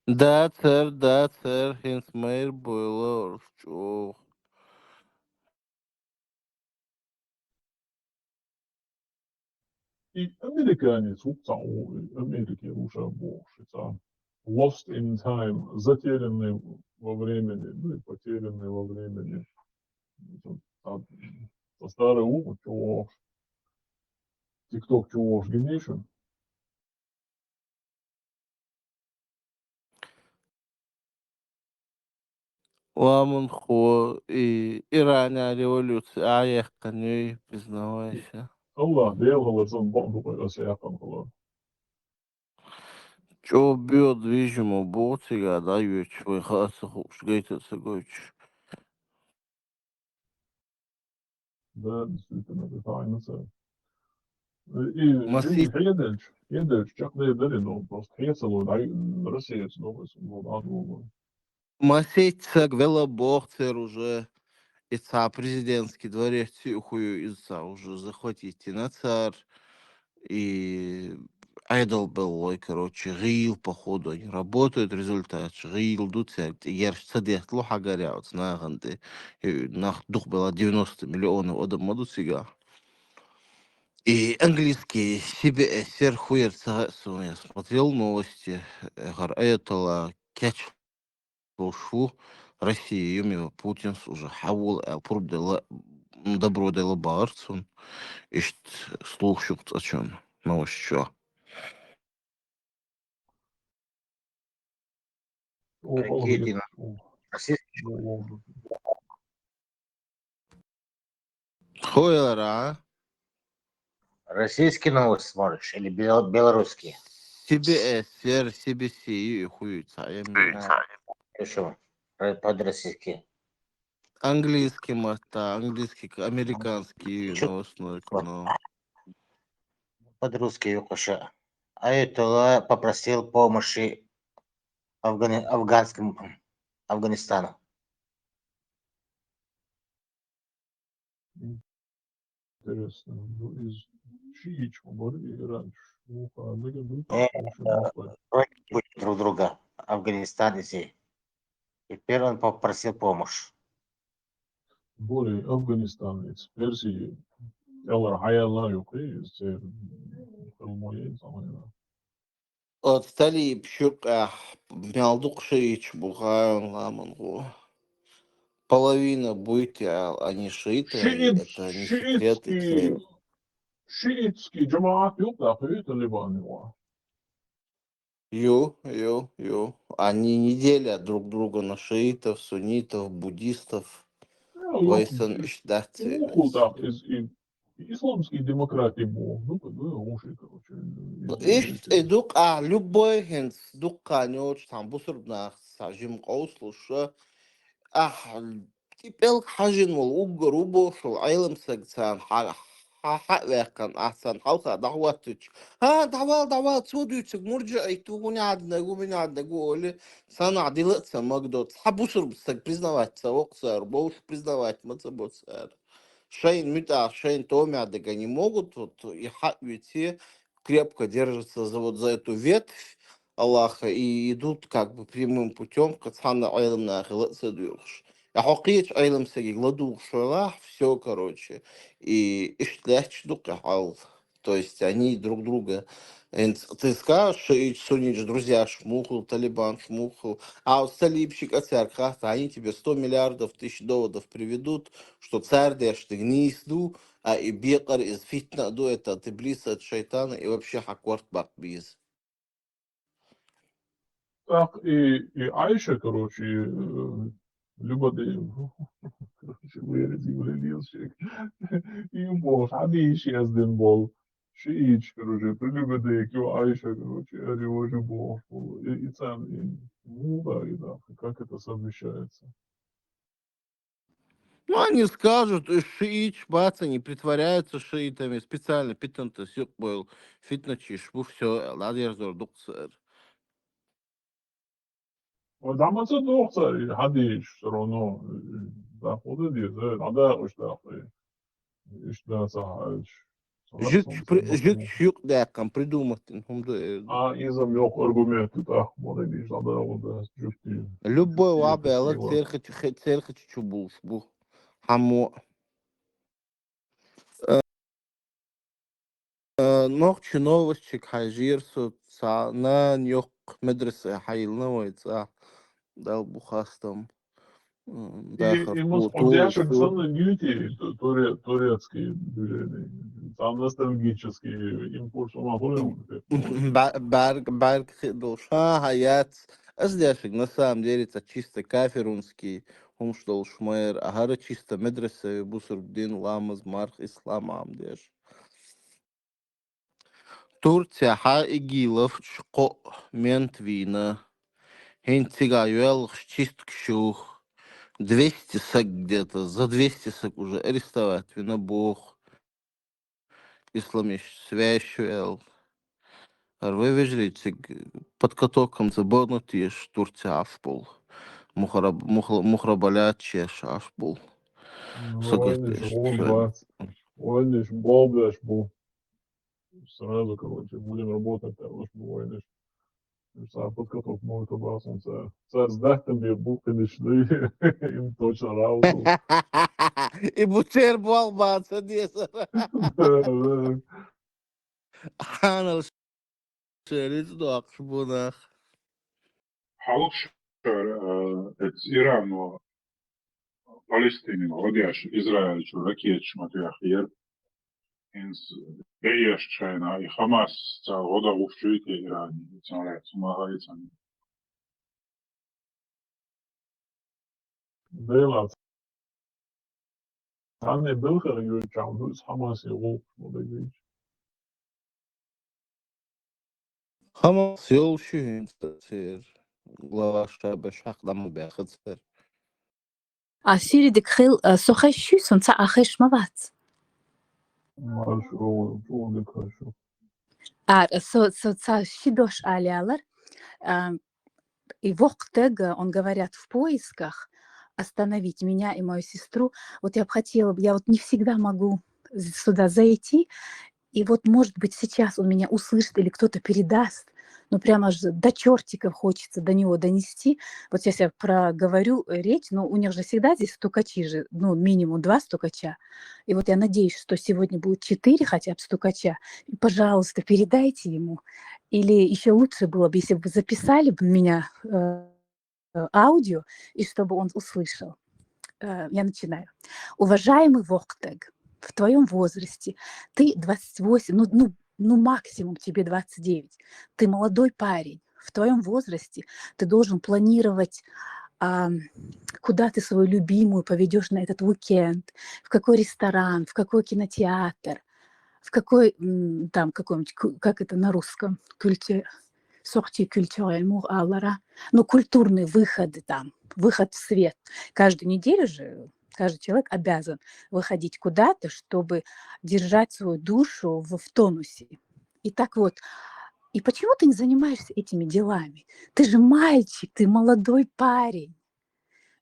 Дацара, дацара, хӀинца майра бойла чӀогӀа. И американец ву цхьа, Америке ву ша бохуш, цхьа Lost in Time, затерянный во времени, ну и потерянный во времени. Цхьа, цхьа старый ву, чу вохуш. Тикток чу вохуш гинийша? Ламанхо, и Иранехь революци а яьккхина юй, признавайся. Аллах, Дела хилар, сан бакъ ду-кх аса яьккхина хилар. ЧӀогӀа боьха движимо бу цигахь дӀайоьдуш, вайн хаа ца хууш, гайта а ца гойтуш. Да, действительно, это тайна ца. И масийтта хьеделча, хьеделча чекхдер дара, но просто хьецало дай Россияца новость, вот, а, ну, масийтта саг вела боху церан уже, и цхьа президентский дворец а хуьйу, иза цхьа уже захватить йина цара, и Ӏедал беллалой, короче, гӀийла, походу, они работают, результат гӀийла ду церг, цӀигерш ца детталу хьагарехь оцу нахана тӀе. Э, нах дукха белла, девяносто миллионов адам ма ду цигахь. И английский си би эс эр хуер ца хаьа суна, я смотрел новости, э, хӀара Аятолла кеч луш ву, Россия юмио Путинс уже хьавола аьлла, пурба делла, м, добро делла бахара цунна. Иштта слух ю цкъачунна, новости чохь. Какие ты на-, российский? Хойла ра. Российский новости смотришь или бел-, белорусский? Си би эс, сер, си би си, и хуй, цаем. А, хорошо. Ра-, под российский. Английский матта, английский, к-, американский Чё? Новостной канал. Под русский юкъаша. Аятолла попросил помощи Афгани-, афганским, Афганистану. Интересно. Ну, из шиитов, говорили, раньше. Ну, а мы не будем Э, так, в общем, э, наступать. Вроде бы друг друга. Афганистан и Сирия. Теперь он попросил помощь. Более Афганистан из Персии. Элар хьаяла юкъе, из цер хӀумма яйна самайна. Оцу талиб шуьркъехь мел дукха шииташ бу хаан ламан гӀо. Половина буйти аьлла, они шииты, Шиит-, это не секрет, и шиитский, шиитский джамаат юкъа хуьлу Талибан юкъа. Ю, ю, ю. Они не делят друг друга на шиитов, суннитов, буддистов. Ну, вай сан иштта дац. Мухул так из, и исламский демократии бу. Ну, как бы, лучше, короче, из, иштта из, и дукха, любой хӀинца дукха ночь там бусурбнах са жим къовслуша. Ахь, тӀе пӀелг хьажина волу уггар ву бохуш, Ӏелам саг царна хьа-, хьа-, хьа а ваьккхина, ахь царна хьалха дӀахӀоттича: «ХӀа, дӀавала, дӀавала, цо дуьйцург мурджиӀит ву, хӀун яьхьнарг ву, мин яьхьнарг ву», — олий, санна дила а ца магадо. Цхьа бусурба стаг признавать ца во-кх цара, бовш признавать ма ца бо цара. Шайна муьтӀахь, шайна томехь дерг они могут, вот, и хьаъ вице, крепко держатся за, вот за эту ветвь Аллаха и идут как бы прямым путём, кхин цхьанна Ӏелам нахе ла а ца доьхуш. Я хьо кхечу Ӏелам сагиг ладугӀуш велахь, всё, короче. И иштта лаьтташ ду кхин хьал. То есть они друг друга, эн ц-, ты скажешь, шииташ, сунниташ друзьяш мухул, талибанаш мухул. А вот талиб ши кӀа цаьрга хатта, они тебе сто миллиардов тысяч доводов приведут, что цара дешниг нийса ду, а и бекъар иза фитна а ду, это от иблиса, от шайтана, и вообще хьан корта баккха беза. Так и, и Айша, короче, э, Любодеев, короче, вырезали лилчик. И боху, хьадийш яздина болу. Шииташ, короче, прелюбодеек ю Айша, короче, ари вожа боху. И, и царна, и, ну да, и да, как это совмещается? Ну, они скажут, э, шииташ бац, они притворяются шиитами, специально питанта сюкъ бойл, фитначиш бу, всё, ладерзор дукха цара. Ва дӀа ма ца доху цара, и хьадийш, всё равно, э, дӀахо дан деза, э, дӀадакъуш даккха, э, иштта ца хьаьжча. Жуьгташ при-, жуьгташ юкъадаьккхина, придумать дина хӀума ду, э. А, иза-м йоккха аргумент ду тӀаккха, ма дан деза, дӀадакъу дан жуьгтийн. Любой ваб аьлла, церхачу, хе-, церхачу чу булуш бу. Хьаммо. Э, э, нохчи новостчик хьайжийра со, цхьа нана йоккха медресе хьайиллина вай цӀа. Дала бу хастам. М, и, дахар и ту-, мас ту-, поддержка ту-, санна гюти, ту-, туре-, турецкий движение. Там ностальгический импульс, ума хуем. Ба-, баьрг-, баьрг хи долуш. Ха, ха, яц. Ас дешиг, на самом деле, ца чисто кафирунский хӀумаш долуш ма яра, а хӀара чисто медресе, бусург дин, ламаз, марх, ислам Ӏамдеш. Турцехьа ИГИЛовч кхоъ мент вийна. ХӀинца цигахь йоьллуш чисткаш ю. Двести саг где-то, за двести саг уже арестовать вина боху. Исламист связь вел. ХӀара вай вежарий цига под катоком ца бахана теша Турцехь Ӏаш болу. Мухара-, мухла-, мухрабалят шеш Ӏаш болу. Ну, сагатдеш вайнаш гӀур бац. Вайнаш болбеш бу. сразу, короче, будем работать, короче, бывает. Цар подготовка может обрасываться. Цар сдать там бе бу, конечно, да, им точно работу. И бу цер буал баца деза. Да, да. Ханал шерит докш бунах. Халух шер, э, эц Иран ва Палестина, одяш Израиль чу ракеташ ма тяхир. Инс бейеш чайна, и Хамас ца года гуфчуйте Иран, ца ма гайцан. Дела. Царна белхар юрчам, дуц Хамас и гуф, ма бегич. Хамас йол шуьхин цер. Глава шаба шахлама бяхацер. А сиридик хил, э, сохеш шуьсун ца ахеш ма вац. Машу, чундик хашу. А, со, со, ца шидош алялар. А, и вохтег, он, говорят, в поисках остановить меня и мою сестру. Вот я бы хотела, я вот не всегда могу з-, сюда зайти. И вот, может быть, сейчас он меня услышит или кто-то передаст. Ну, прямо аж до чертиков хочется до него донести. Вот сейчас я проговорю, э, речь, но у них же всегда здесь стукачи же, ну, минимум два стукача. И вот я надеюсь, что сегодня будет четыре хотя бы стукача. И, пожалуйста, передайте ему. Или еще лучше было бы, если бы вы записали бы меня, э, э, аудио, и чтобы он услышал. Э, я начинаю. Уважаемый Вохтег, в твоем возрасте, ты двадцать восемь, ну, ну, ну, максимум тебе двадцать девять. Ты молодой парень. В твоем возрасте ты должен планировать, а, куда ты свою любимую поведёшь на этот уикенд, в какой ресторан, в какой кинотеатр, в какой, м, там, какой-нибудь, ку-, как это на русском, культи-, сохти культурель мур алара, ну, культурные выходы там, выход в свет. Каждую неделю же каждый человек обязан выходить куда-то, чтобы держать свою душу в, в тонусе. И так вот, и почему ты не занимаешься этими делами? Ты же мальчик, ты молодой парень.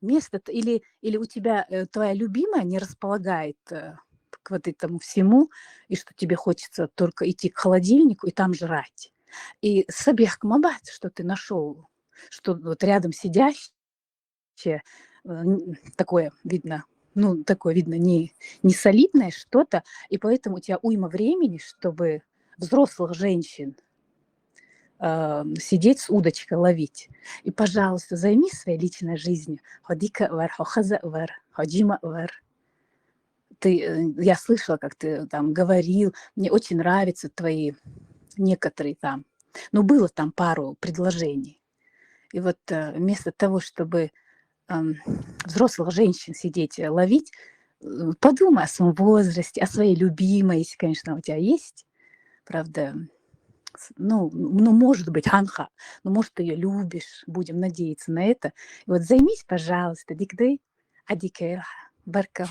Место т-, или, или у тебя, э, твоя любимая не располагает, э, к вот этому всему, и что тебе хочется только идти к холодильнику и там жрать. И сабех ма бац, что ты нашёл, что вот рядом сидящий, э, н-, такое видно, ну, такое видно не, не солидное что-то, и поэтому у тебя уйма времени, чтобы взрослых женщин, э, сидеть с удочкой ловить. И, пожалуйста, займись своей личной жизнью. Ходика вар, хохаза вар, ходжима вар. Ты, э, я слышала, как ты там говорил, мне очень нравятся твои некоторые там, ну, было там пару предложений. И вот, э, вместо того, чтобы, ам, взрослых женщин сидеть, э, ловить, э, подумай о своём возрасте, о своей любимой, если, конечно, у тебя есть. Правда, с-, ну, ну, может быть, ханха, ну, может, ты её любишь, будем надеяться на это. И вот займись, пожалуйста, дигдей, адикейл, баркал.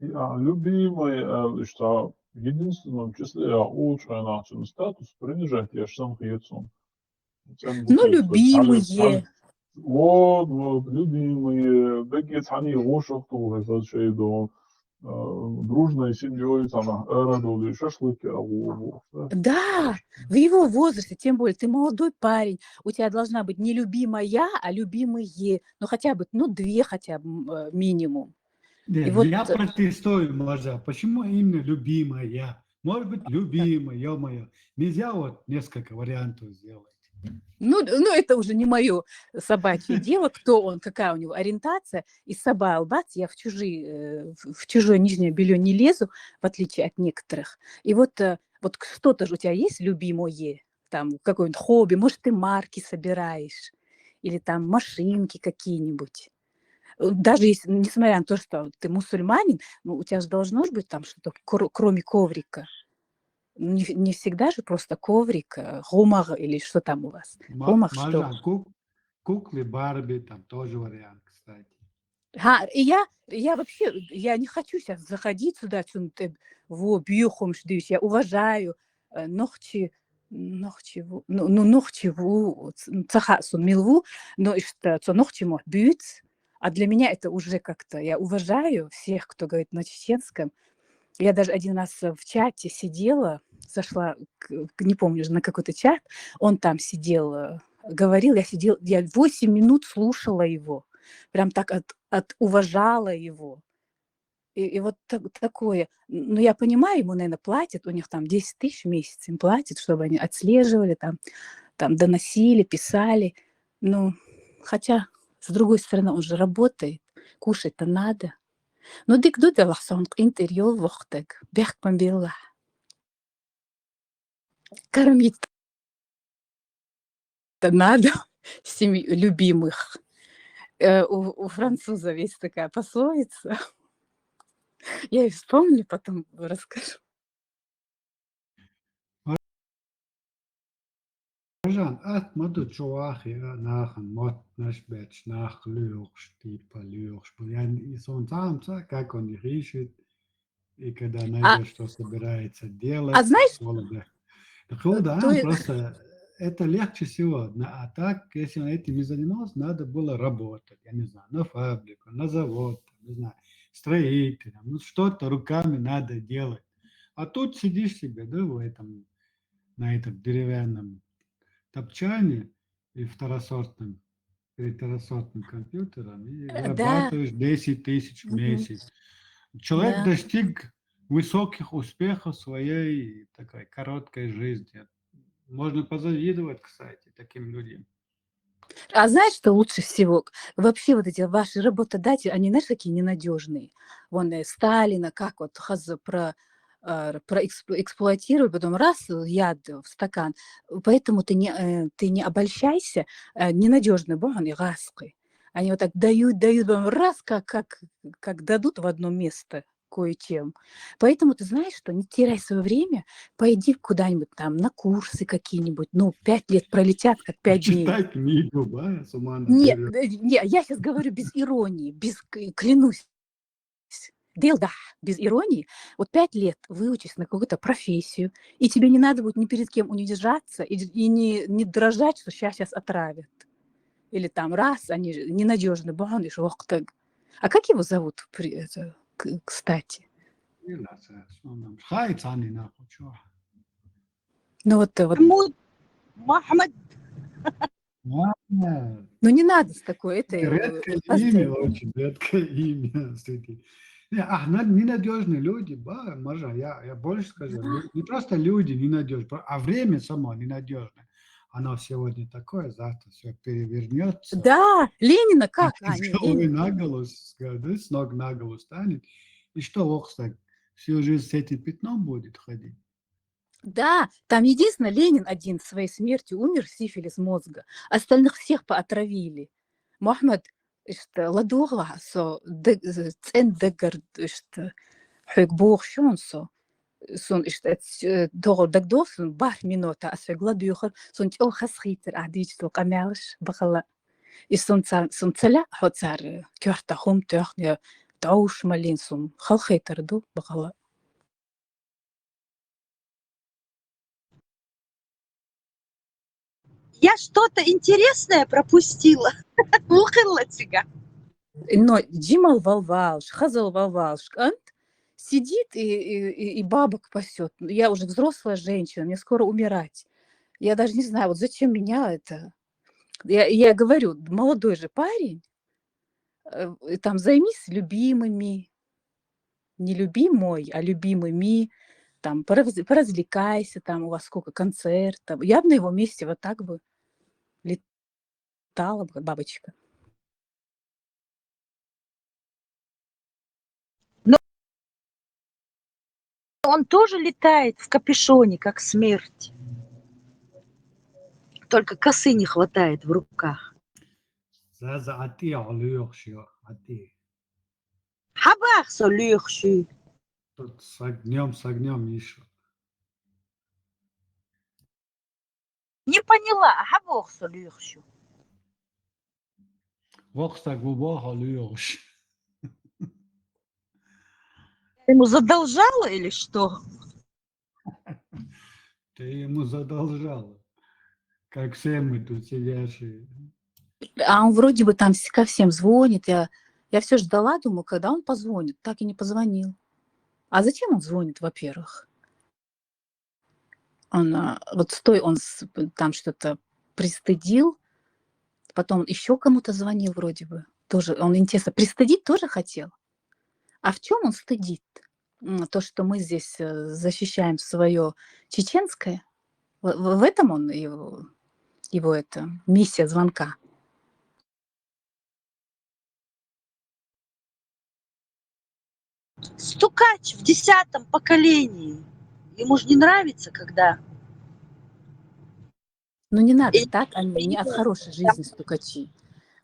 Я любимый, э, что в единственном числе я улучшаю нацию статус, принижать я сам хьецун. Ну, любимые. Вот, вот, любимые, бегет они лошадь, то, это шейдо, э, дружной семьёй, там, радовали шашлыки, а, во, во, да. Да, в его возрасте, тем более, ты молодой парень, у тебя должна быть не любимая, а любимые, ну, хотя бы, ну, две хотя бы, м, э, минимум. Нет, и вот, я, э, протестую, Маржа. Почему именно любимая? Может быть, любимая, ё-моё. Нельзя вот несколько вариантов сделать? Ну, д-, ну, это уже не моё собачье дело, кто он, какая у него ориентация. И саба албац, я в чужие, э, в, в чужое нижнее бельё не лезу, в отличие от некоторых. И вот, э, вот к-, что-то же у тебя есть любимое, там, какое-нибудь хобби, может, ты марки собираешь, или там машинки какие-нибудь. Э, даже если, несмотря на то, что ты мусульманин, ну, у тебя же должно же быть там что-то, кро-, кроме коврика. Не в-, не всегда же просто коврик, э, гумаг или что там у вас. Ма-, Гумаг, что? Маржан, кук-, куклы Барби, там тоже вариант, кстати. Ха, и я, я вообще, я не хочу сейчас заходить сюда, чё-нибудь, э, во, бьёхом, что я уважаю, э, нохчи, нохчи ву, ну, ну, нохчи ву, ц-, цаха сун мил ву, но и что, цо нохчи мо бюц, а для меня это уже как-то, я уважаю всех, кто говорит на чеченском, Я даже один раз в чате сидела, зашла, к- к- не помню уже на какой-то чат, он там сидел, э, говорил, я сидела, я восемь минут слушала его, прям так от, от уважала его. И, и вот так- такое. Ну, я понимаю, ему, наверное, платят, у них там десять тысяч в месяц им платят, чтобы они отслеживали, там, там доносили, писали. Ну, хотя, с другой стороны, он же работает, кушать-то надо. Ну, дик ду делахь сон къинтӀера йол вахтаг, бехк ма беллахь. Кормить надо семью любимых. Э, у, у французов есть такая пословица. Я ее вспомню, потом расскажу. Жан, ат ма ду чу вахи, а, нахана мотт наш бетш, нах луьйхуш, типа луьйхуш. Бу ян и сон цамца, как он их ищет, и когда найдёт, что собирается делать, А знаешь, молодо. Так вот, да, то есть- просто это легче всего. На- А так, если он этим не занимался, надо было работать, я не знаю, на фабрику, на завод, там, не знаю, строителем, ну что-то руками надо делать. А тут сидишь себе, да, в этом, на этом деревянном топчане и второсортным, перед второсортным компьютером и Э, да. зарабатываешь десять тысяч в Мгм. месяц. Человек Да. Достиг высоких успехов в своей такой короткой жизни. Можно позавидовать, кстати, таким людям. А знаешь, что лучше всего? Вообще вот эти ваши работодатели, они, знаешь, какие ненадежные. Вон э, Сталина, как вот хаза про э, проэксплуатировать, потом раз, э, яд в стакан. Поэтому ты не, э, ты не обольщайся, э, ненадежный бу хьуна и гӀаскхи. Они вот так дают, дают, потом раз, как, как, как дадут в одно место кое-чем. Поэтому ты знаешь что, не теряй свое время, пойди куда-нибудь там на курсы какие-нибудь, ну, пять лет пролетят, как пять дней. Читай книгу, да, с ума Не, наперёд. э, не, я сейчас говорю без иронии, без, к- клянусь. Делдах, без иронии. Вот пять лет выучись на какую-то профессию, и тебе не надо будет ни перед кем унижаться, и, и не, не дрожать, что сейчас, сейчас отравят. Или там раз, они же ненадежный бу хьуна и вахтаг. А как его зовут, при- это, к- кстати? Хай цани нахуй, чё? Ну вот, э, вот. Махмуд, Махмад. А, Ну не надо с такой этой э, Редкое постоянно. Имя, очень редкое имя. С этой- Не, а, на- ненадежные люди, ба, Маржа, я, я больше скажу, лю- не просто люди ненадежные, про- а время само ненадежное. Оно сегодня такое, завтра все перевернется. Да, Ленина как? С А, не, головы Ленина. На голову, с- да, с ног на голову станет. И что, вахтаг, всю жизнь с этим пятном будет ходить? Да, там единственное, Ленин один своей смертью умер, сифилис мозга. Остальных всех поотравили. Мухаммад, ишта, ладугла со, д- цен дагар, ишта, хьуг бух шун со. Сун ишта, э, догор дагдо сун, бар минута, ас хьуг ладугар, сун чо хас хитер, а дичту камялш, бахала. И сун цар, сун цаля, хо цар, кёрта хум тёхне, дауш малин сун, хал хитер ду, бахала. Я что-то интересное пропустила. Ухилла цига. Но Джимал валвалш, хазал валвалш, кӀант сидит и, и, и, и бабок пасет. Я уже взрослая женщина, мне скоро умирать. Я даже не знаю, вот зачем меня это. Я, я говорю, молодой же парень, э, и там займись любимыми, не любимой, а любимыми, там, пораз- поразвлекайся, там у вас сколько концертов. Я бы на его месте вот так бы летала бы, как бабочка. Он тоже летает в капюшоне, как смерть. Только косы не хватает в руках. Заза атия алуёхшё, атия. Хабах со лёхши. Тут с огнём, с огнём ещё. Не поняла, а хабах со лёхши. Вахтаг ву баха лёхш. Ему задолжала или что? Ты ему задолжала. Как все мы тут сидящие. А он вроде бы там с- ко всем звонит. Я, я все ждала, думаю, когда он позвонит. Так и не позвонил. А зачем он звонит, во-первых? Он, а, вот стой, он с- там что-то пристыдил, потом еще кому-то звонил вроде бы. Тоже, он, интересно, пристыдить тоже хотел? А в чем он стыдит? М, То, что мы здесь э, защищаем свое чеченское? В, в- в этом он, его, его это, миссия звонка? Стукач в десятом поколении. Ему же не нравится, когда... Ну, не надо И- так, они не от и- хорошей жизни стукачи.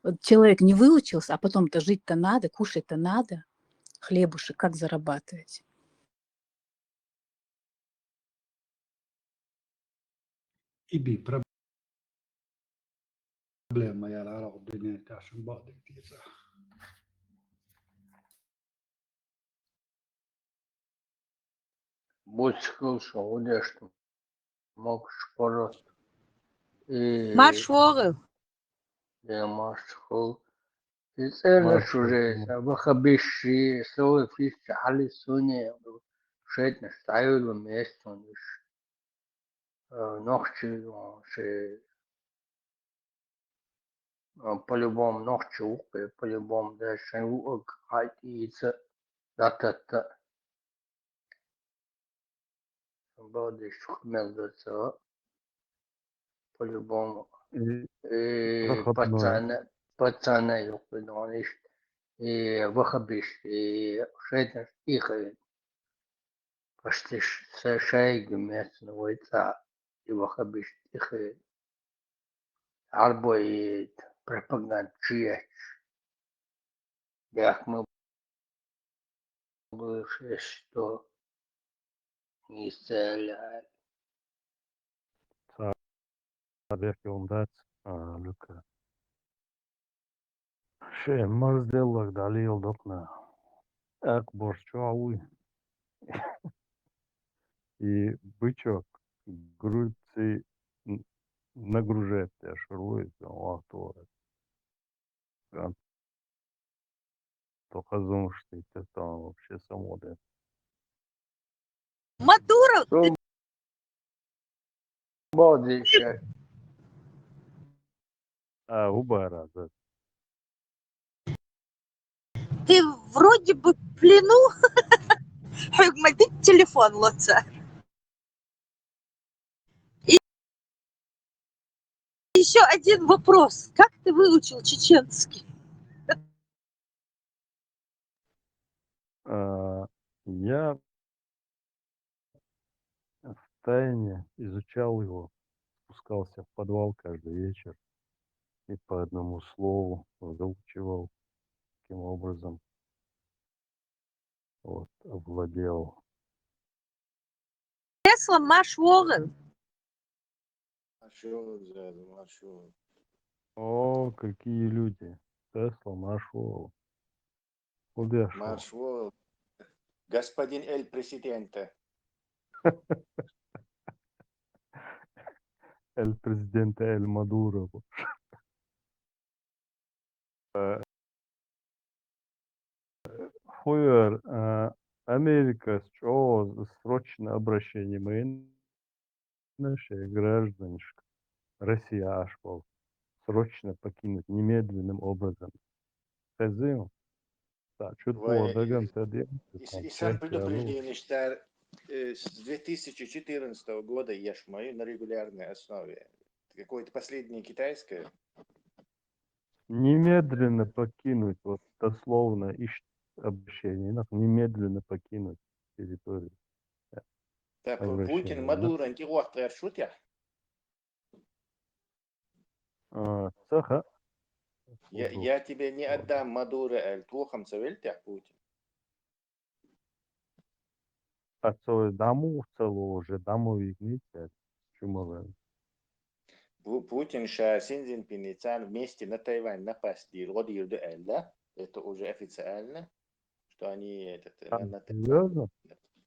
Вот человек не выучился, а потом-то жить-то надо, кушать-то надо. Хлебушек как зарабатывать? Иби проблема яла арахь дуьнен тӀехь шун бакъдерг деза. Бусикал шо гӀо деш ду? Могуш, пожалуйста. И Марш вогӀу. Я марш хул. И цӀернаш уже са вахабиш, и салафиш хьали суни, шайтӀанаш дӀайолу местунаш. Э, нохчи, э, ши, э, по-любому нохчи ву, э, по-любому даже шайн ву аг хьайтӀийца дататта. Бадиш мел даца. По-любому. И И проходной. пацана, пацана юкъе дониш. И вахабиш, и шайтӀанаш ихай. Почти ш- са шайги местный вайца. И вахабиш ихай. Арбоид пропаганда чуяч. Бяхма бывшее, что не исцеляет. Цхьа бехке хӀума дац, а, Люка. Шен марзделлаг дӀалийла доккхана. Акъ борш чохь вуй. И бычок грудцы н- нагружать деш вуй, вахтора. Прям то хазумаш ты там вообще самоде. Мадуров, Что ты, Бадиша? А, убара, да. Ты вроде бы в плену. Хьуьга ма дика телефон лоца. И еще один вопрос. Как ты выучил чеченский? А, я в тайне изучал его, спускался в подвал каждый вечер и по одному слову выучивал, таким образом вот, овладел. Тесла марш вогӀу. Марш вогӀу, Заза, марш вогӀу. О, какие люди. Тесла марш вогӀу. Удеш. Марш вогӀу. Господин Эль Президенте. Эль Президенте Эль Мадуро. Э, хӀу яра, э, Америкас чӀогӀа срочно обращение ма йина шен гражданашка, Россия Ӏаш болу, срочно покинуть немедленным образом. Хезий хьуна? Цхьа чу Вай, тӀо даган и, ца де, и, и сам предупреждение, что, э, с две тысячи четырнадцатого года еш ма ю на регулярной основе. Какое-то последнее китайское. Немедленно покинуть, вот дословно иш обращение, нах, немедленно покинуть территорию. Так, Обращение, Путин да? Мадуран кӀи вахтар шу тя? А, ца хаьа. Я, я тебе не отдам Мадуро, Эль, тохам ца вель тя Путин? А цо дӀа муха ца ло уже, дӀа ма вигнийта, чу ма ваьлла. Пу-, Путин ша Си Цзиньпинница вместе на Тайвань напасть дийр, гӀо дийр ду аьлла. Это уже официально, что они этот, э, А, на, на Тайвань. серьёзно?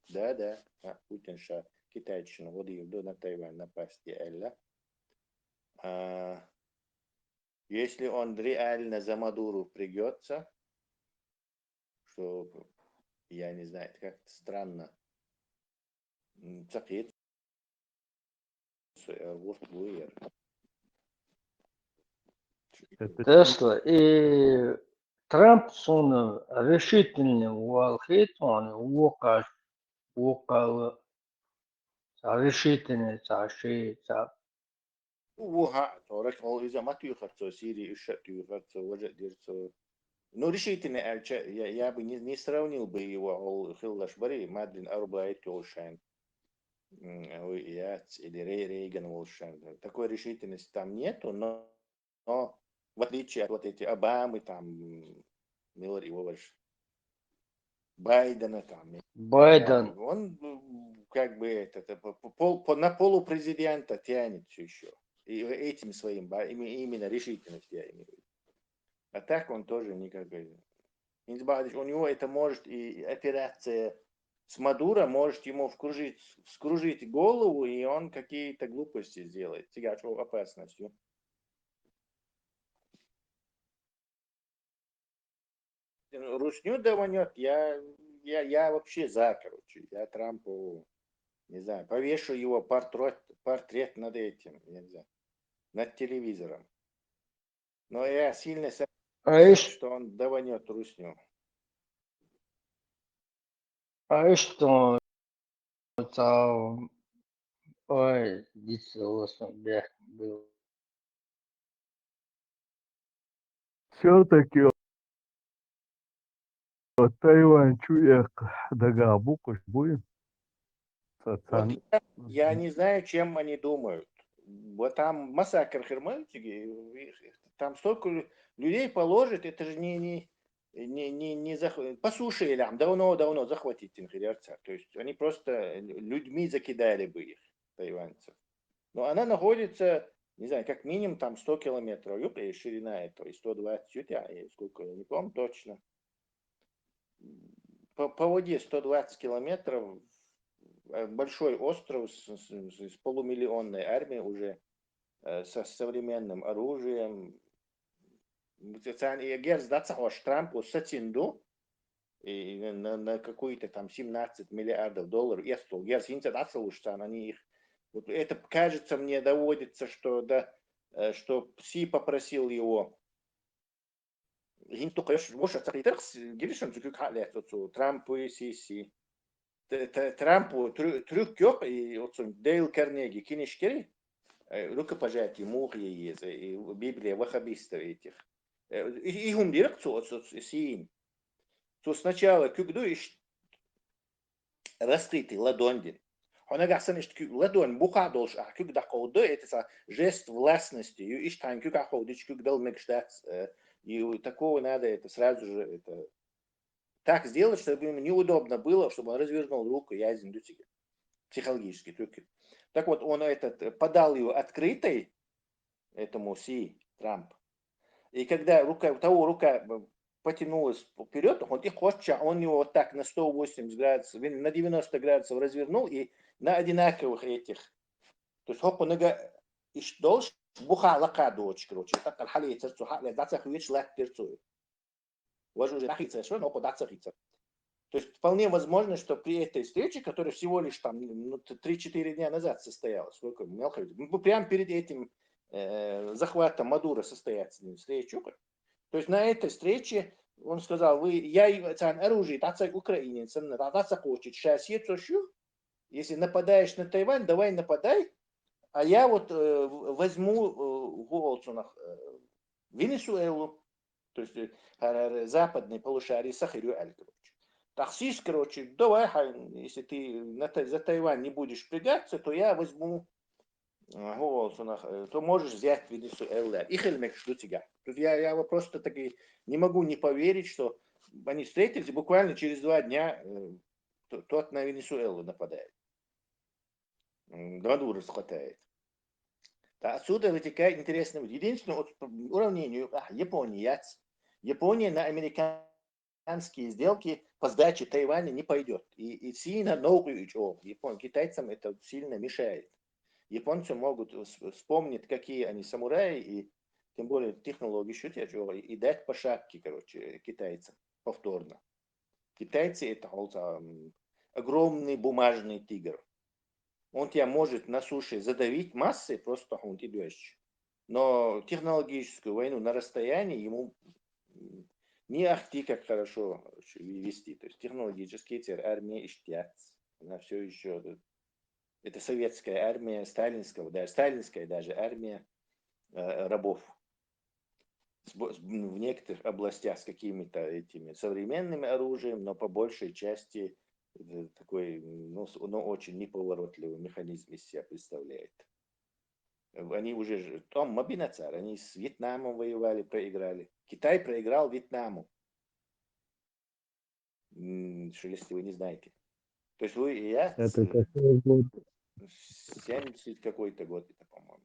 Да, да. А, Путин ша китайцашна гӀо дийр ду на Тайвань напасть де аьлла. А, если он реально за Мадуру впрягётся, что Я не знаю, это как-то странно. М, ца кхета со, э, гӀурт бу ер. Тесла, и Трамп суна решительный вал хетуни, вокхаш, вокхала, ца решительный, ца ши, ца. Ву хьа, торак ол иза ма туьйхар цо, Сири уьш а туьйхар цо, важа а дир цо. Ну, решительный аьлча, я, я бы не, не сравнил бы его, ол хиллаш бари, Мадлен Албрайт йолча шайна. М, ой, яц, или Рей-, Рейган волча шайна. Такой решительности там нету, но, но в отличие от вот эти Обамы, там, м, Миллер и Уоллер, Байдена там, я не Байден. знаю, он, м, как бы это, это по, по пол-, по, на полупрезидента тянет все еще. И этим своим, ба-, ими-, именно решительность я имею в виду. А так он тоже никакой. Инзбадыч, у него это может и операция с Мадуро может ему вкружить, вскружить голову, и он какие-то глупости сделает. Цига чӀоагӀа опасность ю. Русню даванет, я, я, я вообще за, короче. Я Трампу, не знаю, повешу его портрет, портрет над этим, я не знаю, над телевизором. Но я сильно сомневаюсь, А иш, что он даванет русню. а иш то, ца, ой, дица лосан бех был. Все-таки Тайвань чу эккха дагахь бу-кх уьш, буй? Ца Вот царна. я, я не знаю, чем они думают. Вот там массакр хир ма ю цига, там столько лю-, людей положат, это же не, не, не, не, не зах-, по суше или там давно-давно захватить хир яр цар. То есть они просто людьми закидали бы их, тайваньцев. Но она находится, не знаю, как минимум там сто километров юкъе, ширина этого, и сто двадцать, чуть, а, и сколько, я не помню точно. По, по воде сто двадцать километров, э, большой остров с, с, с полумиллионной армией уже, э, со современным оружием. Царна и герз дац хьожаш, Трампо сацийна ду, и на, на, на какую-то там семнадцать миллиардов долларов, я стол, герз хӀинца дац луш царна, они их. Вот это, кажется, мне доводится, что да, э, что Си попросил его. ХӀинца дукха йош, вуша ца кхийтарх, гиришан цу куьг хьа а лаьцна цу Трампу, Сиси. Т-, т-, Трампу трю-, трюк йокъ, и оцу Дейл Карнеги кинишкери, э, рукопожатие муха е еза, и Библия ваххабистов этих. Э, и, и хӀума диракх цу, оцу, оцу Сийна. Цу сначала куьг ду, иш раскрытый ладонь дина. Хьо нагахь санна иштта куьг, ладонь бухахь долуш ахь куьг дӀакховдадо, это са жест властности ю, иштта хьайн куьг хьакховдийча куьг дала мегаш дац, э, и такого надо это сразу же, это, так сделать, чтобы ему неудобно было, чтобы он развернул руку, яздина ду цига. Психологический трюк. Так вот, он этот, э, подал его открытой, этому Си, Трамп. И когда рука, у того рука, э, потянулась вперёд, он и хочет, он его вот так на сто восемьдесят градусов, или на девяносто градусов развернул и на одинаковых этих. То есть хӀокху нага иш долуш, бухахь лакха доцуш, короче, тӀаккха хьалийцар цо, хьале дӀа ца хьоьцуш латтира цо. Важа уже дӀахийцар, всё равно хӀокху дӀа ца хийцар. То есть вполне возможно, что при этой встрече, которая всего лишь там, ну, т-, три-четыре дня назад состоялась, сколько, мелко, ну, прямо перед этим, э, захватом Мадуро состоится встреча. То есть на этой встрече он сказал, вы, я и цан оружие, дӀа ца Украине, цан, дӀа ца кхочуьйту, ша сецо шу, если нападаешь на Тайвань, давай нападай, а я вот, э, в-, возьму, э, хӀу олу цунах, э, Венесуэлу, то есть, э, хӀара, хӀара западный полушарие сахир ю аьлла, короче. ТӀаккха Сис, короче, давай, хьайн, если ты на Тай-, за Тайвань не будешь впрягаться, то я возьму, а, хӀу олу цунах, э, то можешь взять Венесуэлу. И хила мегаш ду цигахь. Тут я, я вот просто таки не могу не поверить, что они встретились, и буквально через два дня, э, т-, тот на Венесуэлу нападает. М, Мадуро хватает. Да, отсюда вытекает интересный вывод. Единственное, вот, по уравнению, а, Япония, яц. Япония на американские сделки по сдаче Тайваня не пойдёт. И, и сильно новкъа ю и чӀогӀа. Япон-, китайцам это сильно мешает. Японцы могут вс-, вспомнить, какие они самураи, и тем более технологии шут я чӀогӀа, и, и дать по шапке, короче, китайцам повторно. Китайцы — это хьалца, м, огромный бумажный тигр. Он тебя может на суше задавить массой, просто хьуна тӀадоьжча. Но технологическую войну на расстоянии ему, м, не ахти как хорошо вести. То есть технологически церан армия иштта яц. Она все еще, это советская армия сталинского, даже сталинская даже армия, э, рабов. С бо-, с, м, в некоторых областях с какими-то этими современными оружием, но по большей части, э, такой, ну, с-, ну, очень неповоротливый механизм из себя представляет. Э, они уже же, там мобинацар, они с Вьетнамом воевали, проиграли. Китай проиграл Вьетнаму. М, что, если вы не знаете. То есть вы и я, Это с-, какой год? семьдесят какой-то год это, по-моему.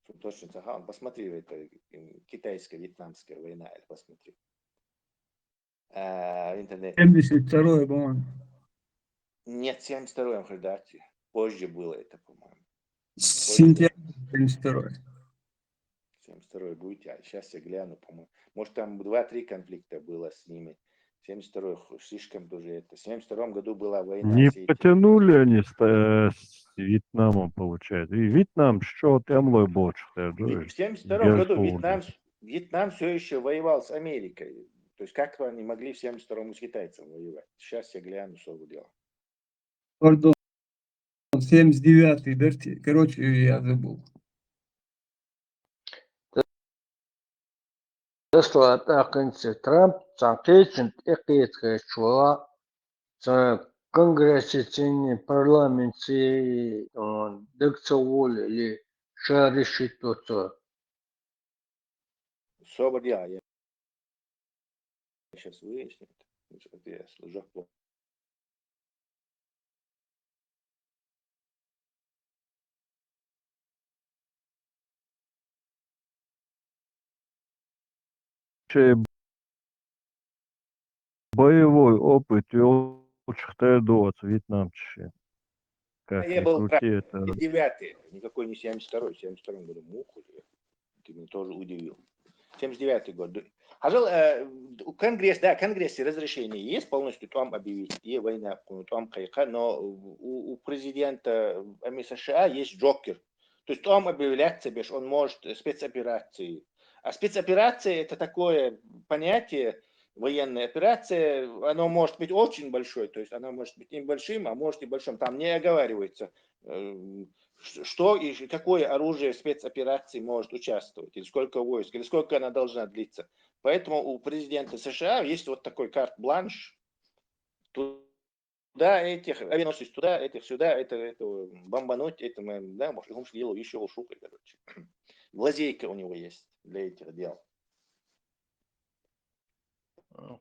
Тут точно ца хаам, посмотри, это, м, китайско-вьетнамская война, или посмотри. А, в интернете. Семьдесят второй, по-моему. Нет, в семьдесят втором, хрен, да, позже было это, по-моему. Сентябрь семьдесят второй. Семьдесят второй будет, а сейчас я гляну, по-моему. Может, там два-три конфликта было с ними. Семьдесят второй х-, слишком тоже это. В семьдесят втором году была война Не Осетии. Потянули они с, э, с Вьетнамом, получается. И Вьетнам, что там лой больше, В семьдесят втором году Вьетнам, с- Вьетнам все еще воевал с Америкой. То есть как они могли в семьдесят втором с китайцем воевать? Сейчас я гляну, что дело. Пардон, семьдесят девятый, дайте. Короче, я забыл. Тесла тӀаккха Трамп цхьа кхечант эккхетхечула, цхьа конгрессе цӀинни парламентсе, а, даг ца волили, ша решить до цо. Собар дело, я сейчас выясню. Это я служу. Вообще боевой опыт йолчух тӀе доцу вьетнамчашна. Как Я ни был крути, это Девятый, никакой не семьдесят второй, семьдесят втором году муха. Ты меня тоже удивил. Семьдесят девятый год. Хьажал, э, у Конгресс, да, Конгрессе разрешение есть полностью тӀом объявить, и война, ну, тӀом кхайкха, но у, у президента, э, М С Ш А есть джокер. То есть тӀом объявлять ца беш, он может спецоперации. А спецоперация — это такое понятие, военная операция, оно может быть очень большой, то есть оно может быть небольшим, а может и большим. Там не оговаривается, э, ш-, что и какое оружие в спецоперации может участвовать, или сколько войск, или сколько она должна длиться. Поэтому у президента С Ш А есть вот такой карт-бланш. Туда этих авианосец, туда этих, сюда, это, это бомбануть, это мы, да, может, ему дело еще ушухай, короче. Лазейка у него есть для этих дел.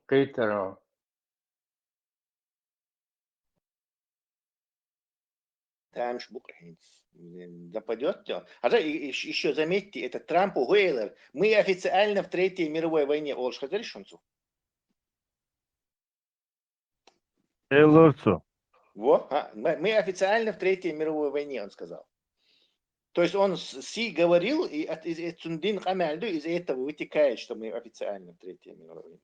Кейтеро. Там ж буквально нападет. Хьажа, и, и ещё заметьте, это Трампу гуэйлер. Мы официально в Третьей мировой войне, олуш хезира шуна цо? Элларцу. Во, а, мы, мы официально в Третьей мировой войне, он сказал. То есть он с- си говорил, и от, из, из цун дина къамел ду, из этого вытекает, что мы официально в Третьей мировой войне.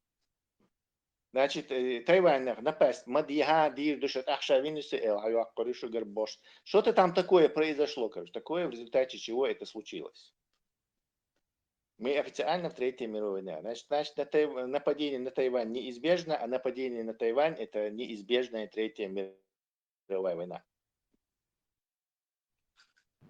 Значит, э, Тайваньнах напасть ма дехьа, дийр ду ша, тӀаккха ша Венесуэла хьайоккхур ю шугара бохуш. Что-то там такое произошло, короче, такое, в результате чего это случилось. Мы официально в Третьей мировой войне. Значит, значит, на Тайв- нападение на Тайвань неизбежно, а нападение на Тайвань — это неизбежная Третья мировая война.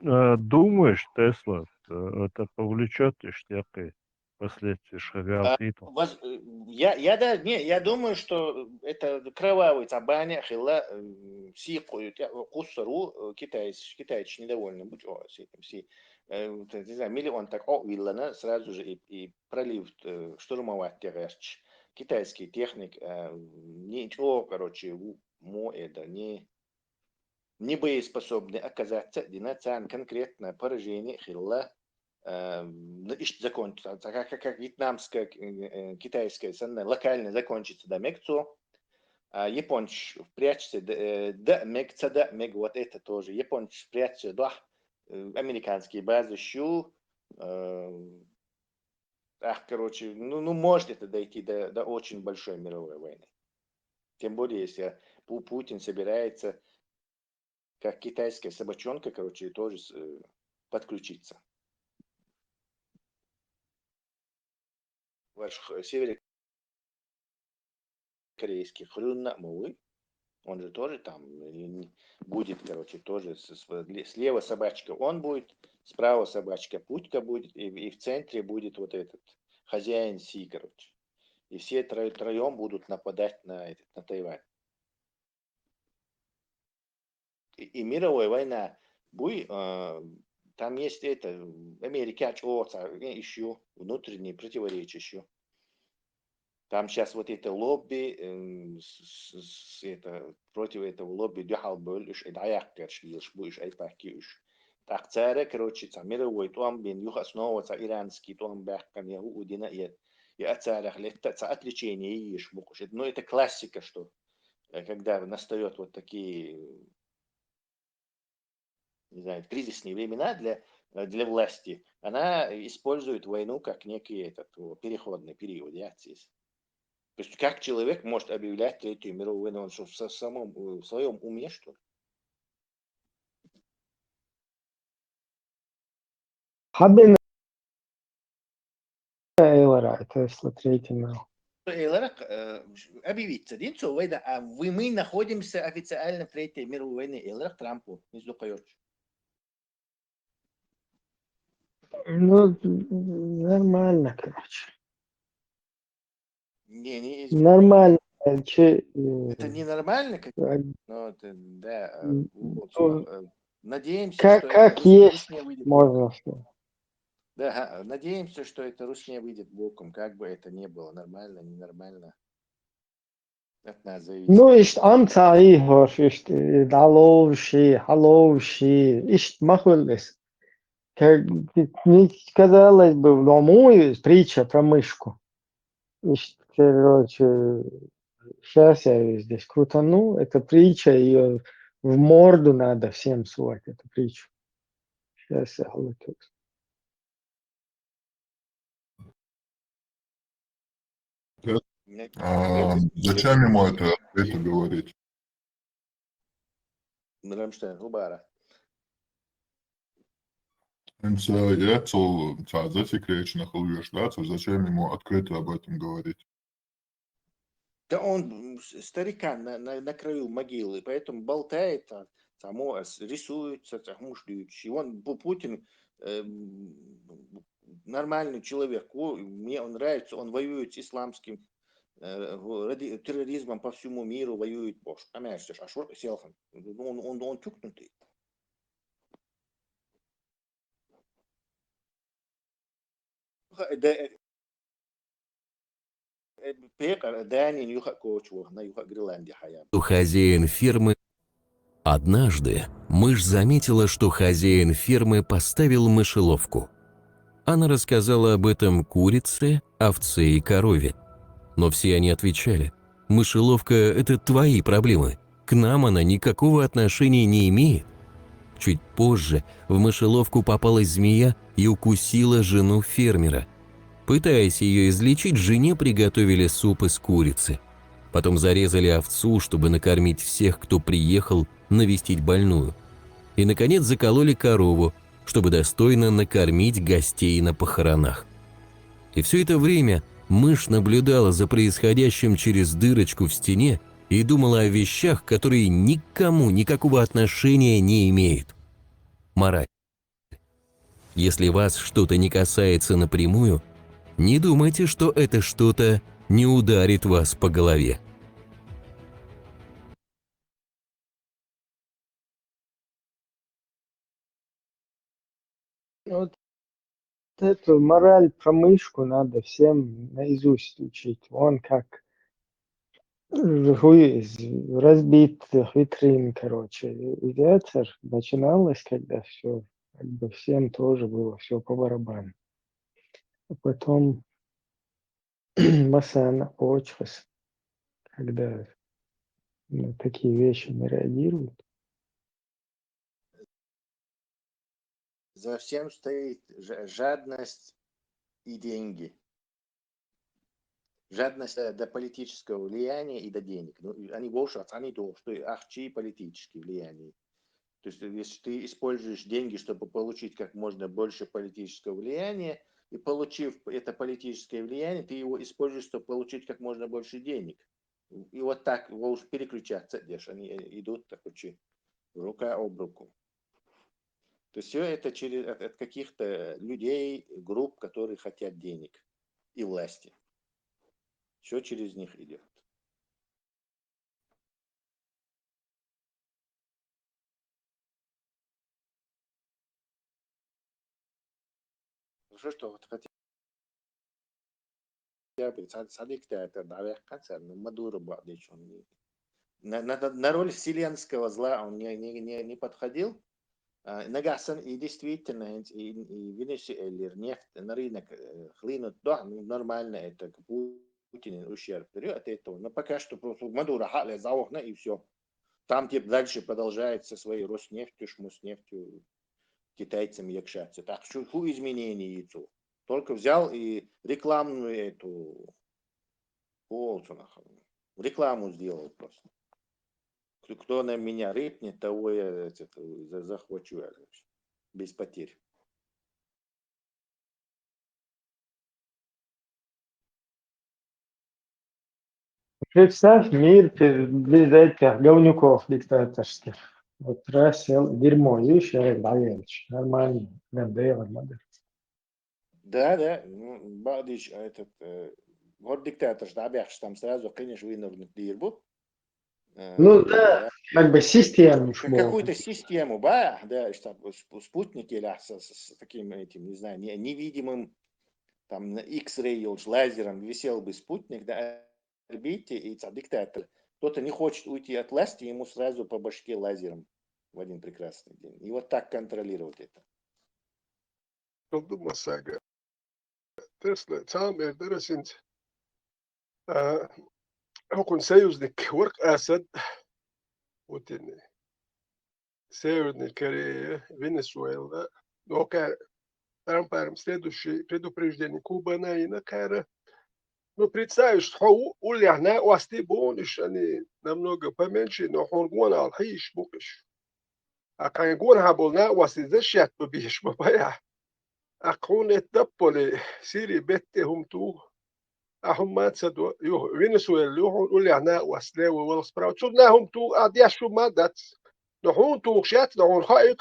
Э, Думаешь, Тесла, э, это повлечет иштякъи последствия, шхавиал А, титул? воз- э, я, я, да, не, я думаю, что это кровавый цхьа бане хилла, э, си ку- тя- куссару, э, китайс, китайцы недовольны будь, о, с этим си, э, вот, не знаю, миллион так, о, виллана, сразу же и, и пролив, э, штурмовать те герч. Китайский техник, э, не, о, короче, у- мо это, не, не боеспособны оказаться, дина царна конкретно поражение хилла, э, ну, ишт закончится, как, как, как вьетнамская, э, э, китайская санна локально закончится, да, мег цо. А японч прячется, да, э, да, мег, ца да, мег, вот это тоже. Японч прячется, да, э, американские базы щу, э, ах, короче, ну, ну, может это дойти до, до очень большой мировой войны. Тем более, если Пу- Путин собирается, как китайская собачонка, короче, тоже с- э, подключиться. Ваш х- северокорейский хрюна мой, он же тоже там э, не- будет, короче, тоже с- с- ле- слева собачка он будет, справа собачка Путька будет, и, и в центре будет вот этот хозяин Си, короче. И все тро- троем будут нападать на, этот, на Тайвань. И, и мировая война будет, а, там есть это, Америка чего-то, э, еще внутренние противоречия еще. Там сейчас вот это лобби, эм, с- с- с- это, против этого лобби дюхал бөл, уж это аяк керш, лиш бу, уж ай паки, уж. Так царе, короче, ца мировой туам бин, юха снова ца иранский туам бяхкан, я у дина, я, я царах летта, ца отвлечение еш мукуш. Это- Ну, это классика, что э, когда настает вот такие, не знаю, кризисные времена для, э, для власти, она использует войну как некий этот, о, переходный период, я здесь. То есть как человек может объявлять Третью мировую войну? Он что, в со- самом, э, в своем уме, что ли? Хабин эйлара, это смотрите на. Эйлара, э, объявиться. Дин цо вайда, а вы, мы находимся официально в Третьей мировой войне. Эйлара Трампу, не знаю, кайорч. Ну, нормально, короче. Не, не, Нормально. Че, э, это ненормально, как а, Ну, это, да, э, м, вот, ну, э, надеемся, как, что это как рус- есть, русские выйдет. Можно что. Да, ага, надеемся, что это русские выйдет боком, как бы это ни было, нормально, ненормально. От нас зависит. Ну, ишт амцаи хош, ишт даловши, халовши, ишт махуллис. Как, мне казалось бы, в дому притча про мышку. Ишт, короче, сейчас я её здесь крутану, эта притча, ее в морду надо всем сувать, эту притчу. Сейчас я вот тут. Мне- А, зачем ему это, это говорить? Рамштайн, Убара. Эн ца яцул ца зацикречна хылвеш, да, ца зачем ему открыто об этом говорить? Да он м, с- старикан на, на, на краю могилы, поэтому болтает, а, само а, с- рисуется, цахмуш дючи. Он Пу- Путин э, м, нормальный человек, о, мне он нравится, он воюет с исламским э, в- ради- терроризмом по всему миру, воюет Бош. А меня что ж, а шо селхан? Он, он, он чукнутый. Юха- да, э, э, пекъар, Данин юха коч вохна, юха Гренландия хая. Хозяин фермы. Однажды мышь заметила, что хозяин фермы поставил мышеловку. Она рассказала об этом курице, овце и корове. Но все они отвечали: «Мышеловка — это твои проблемы. К нам она никакого отношения не имеет». Чуть позже в мышеловку попалась змея и укусила жену фермера. Пытаясь ее излечить, жене приготовили суп из курицы. Потом зарезали овцу, чтобы накормить всех, кто приехал навестить больную. И, наконец, закололи корову, чтобы достойно накормить гостей на похоронах. И все это время мышь наблюдала за происходящим через дырочку в стене и думала о вещах, которые никому никакого отношения не имеют. Мораль. Если вас что-то не касается напрямую, не думайте, что это что-то не ударит вас по голове. Вот эту мораль про мышку надо всем наизусть учить. Он как э, хуй из- разбит витрин, короче. И это начиналось, когда все, как бы всем тоже было все по барабану. А потом масана очхас, когда на такие вещи не реагируют. За всем стоит жа- жадность и деньги. Жадность, э, до политического влияния и до денег. Ну, и они вовши, они то, что и ахчи политические влияния. То есть, если ты используешь деньги, чтобы получить как можно больше политического влияния, и получив это политическое влияние, ты его используешь, чтобы получить как можно больше денег. И вот так вовши переключаться, дальше они, э, идут так вот рука об руку. То есть все это через, от, от каких-то людей, групп, которые хотят денег и власти. Все через них идет. Хорошо, что вот хотя бы цадик театр, да, вяхкан, ну, Мадуро бадичун. На, на, на роль вселенского зла он не, не, не, не подходил. А, нагасан и действительно, и, и Венесуэллер нефть на рынок, э, хлынут, да, ну, нормально это, Путин ущерб берёт от этого. Но пока что просто Мадуро хали заохна и все. Там типа дальше продолжает со своей Роснефтью, Шмуснефтью, китайцами якшаться. Так что ху изменений яйцо. Только взял и рекламную эту, полцу нахуй. Рекламу сделал просто. Кто, кто на меня рыпнет, того я, этот, за-, захвачу, я говорю, без потерь. Представь, мир пе-, без этих говнюков диктаторских. Вот раз сел, дерьмо, видишь, я говорю, боец. Нормально. Да, да, нормально. Да, да, ну, бадиш, а этот, э, вот диктатор, да, бяхш там сразу, конечно, вынужден дирбу. Э, Ну да, да, как бы система как-, ушло. Какую-то систему, ба, да, что сп-, спутник или с, с, с таким этим, не знаю, не-, невидимым, там, на X-ray или лазером висел бы спутник, да, орбите, и ца-, диктатор. Кто-то не хочет уйти от власти, ему сразу по башке лазером в один прекрасный день. И вот так контролировать это. Кылдым масага. Тесла, цаам эрдересинц. А, хокун союзник ворк Асад, вот ини. Северная Корея, Венесуэла. Но ка-, там парим следующее предупреждение Куба на и на кара. Ну, представишь, хо у-, улляхна уасти бониш, они намного поменьше, но хон гон ал хиш букиш. А кан гон хабол на уасти защищать побиш бабая. А кун это поле, Сири бетте хум ту. А хум ма цадо, ю, Венесуэла, ю, хун улляхна уас лево вал справа. Цудна хум ту, а дяшу ма дац. Но хун ту шат, но хун ха ит,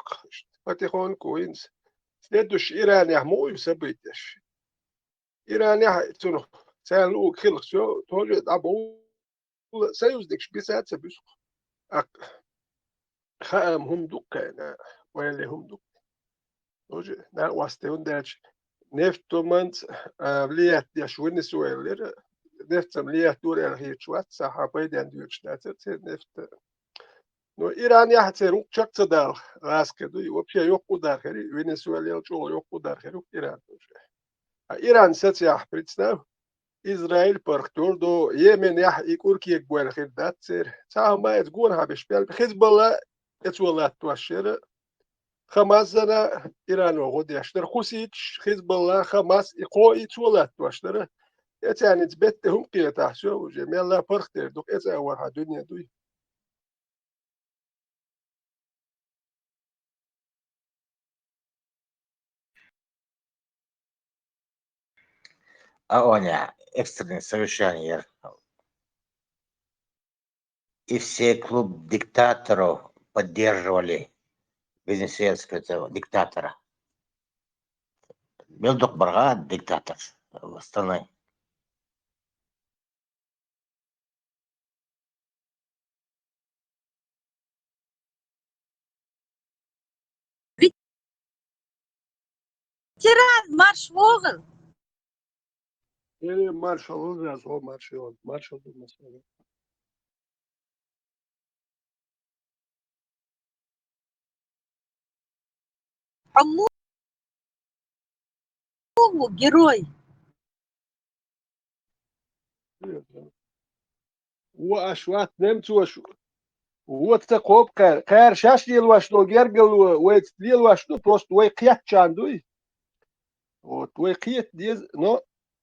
потихоньку инс. Следующий Иран я мой события. Иран я цунух, цайл у хилх всё, тоже абу союзникш бисаца биск. Ак, хаам хум дуккайна, вайле хум дук. Тоже на уасте ундач нефть туманц, а, влиять деш Венесуэллер, нефть сам влиять дур эр хич ват, саха пайдан дюрч нацер, цер нефть. Но Иран я цер ук чак цадал, ласка дуй, вообще ёк удар хери, Венесуэллер чул ёк удар хери, Иран тоже. А Иран сацях представь, Израиль парктор до Йемен я и куркиек буэр хир датцер. Цаха ма эц гон хабеш пял, Хизбалла эц уолат туашер. Хамас зана Иран ого деш. Дар Хусич, Хизбалла, Хамас и ко и цуолат туашер. Эц анец бетте хум киета, всё, уже мелла парктер, дук эц авар ха дунья дуй. А, Оня, экстренное совещание. И все клуб диктаторов поддерживали венесуэльского этого диктатора. Белдук барға диктатор в стране. Ветеран марш оғыл. Э, маршал ылза, сол маршал, маршал болмаса. Аму герой. Уа ашват немцу ашу. Уа ца коп кар. Кар шаш лил ваш до гергал уа, уа лил ваш до, просто уа кьят чан дуй. Вот, уа кьят диз, но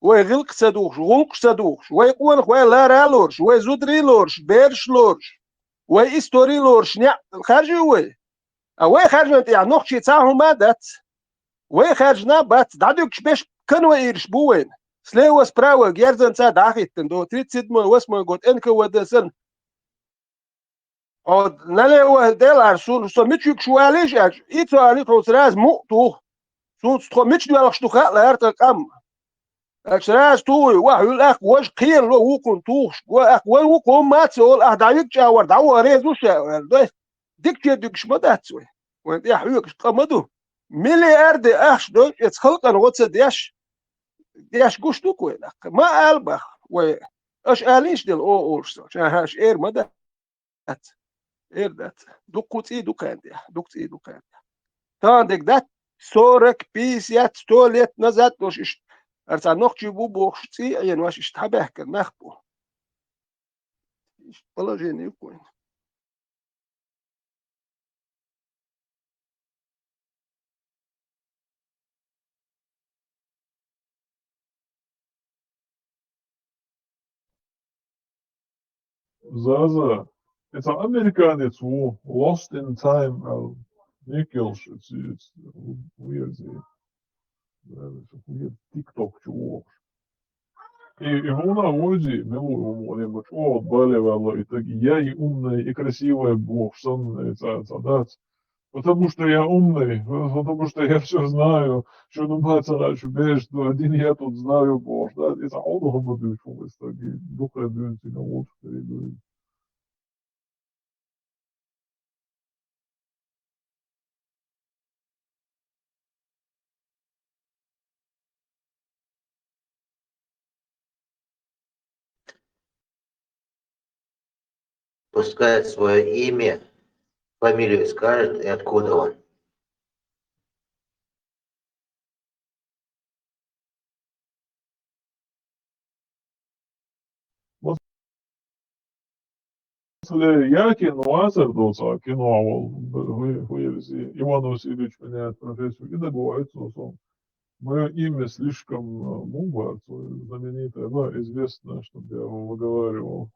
вай гӀиллакх ца духуш, гӀуллакхаш ца духуш, вай къонах, вай лара лоруш, вай зударий лоруш, бераш лоруш, вай истори лоруш, неӀ хаьржа ю вай. А вай хаьржина тӀехь нохчий цхьа хӀума а дац. Вай хаьржина а бац, дӀадуьгуш берш конвоирш бу вайна. Слева, справа, герзанца дӀахӀиттина ду, тридцать седьмой, восьмой год, Н К В Д сан. Хьо налево делахь, суна со мичуьгаш валийша аьлча, и ца алий, тхо сразу мукъа туху. Суна тхо мича доьлхуш ду хаа лаьара тхан къам. Аьлча сразу тухий, ваха хьуьлла ахь важа кхерало вукхунна тухуш, го ахь ван вукху хӀумма а ца олу, ахь дӀавигча а вара, дӀавоха реза ву ша, аьлла, дой. Дикаче дуьгуш ма дац вай. Вайн тӀехь хьоьгуш къа ма ду. Миллиарде ахча дой, эца халкъана гӀо ца деш, деш гуш ду-кх вай нах. Ма ала бах, вай, аша алийша дела о олуш со, ша аша эр ма дац. Эр дац. Дуккха цӀий ду кхаьнтӀехь, дукха цӀий ду кхаьнтӀехь. Тахана дерг дац, сорок, пятьдесят, сто лет назад долуш иштта. Ара цхьа нохчий бу бохуш цӀий а Ӏенош иштта хьабаьхкина нах бу. Иштта положение ю-кх вайн. Заза, иза американец ву, Lost in Time, аьлла, ник йолуш, иза, иза, ву, ву, иза, ву, иза, TikTok чу ву. И, и хӀунда ву иза, мила ву, и ма чӀогӀа бале ваьлла и стаг, я и умная, и красивая бохуш санна, и цӀа, цӀа дац. Потому что я умный, потому что я всё знаю, шуна ма ца хаьа, шу бераш ду, один я тут знаю бохуш, да, иза хьо ду хӀума дуьйцу, хӀума стаг, и дукха дуьйцу, и волчу карий дуьйцу. Пускай своё имя, фамилию скажет и откуда он. После я кино, а сардоца кино, а вол, ху-, хуевзи, Иван Васильевич меняет профессию, и договорится он. Моё имя слишком, э, мугвар, знаменитое, да, известное, чтобы я его выговаривал.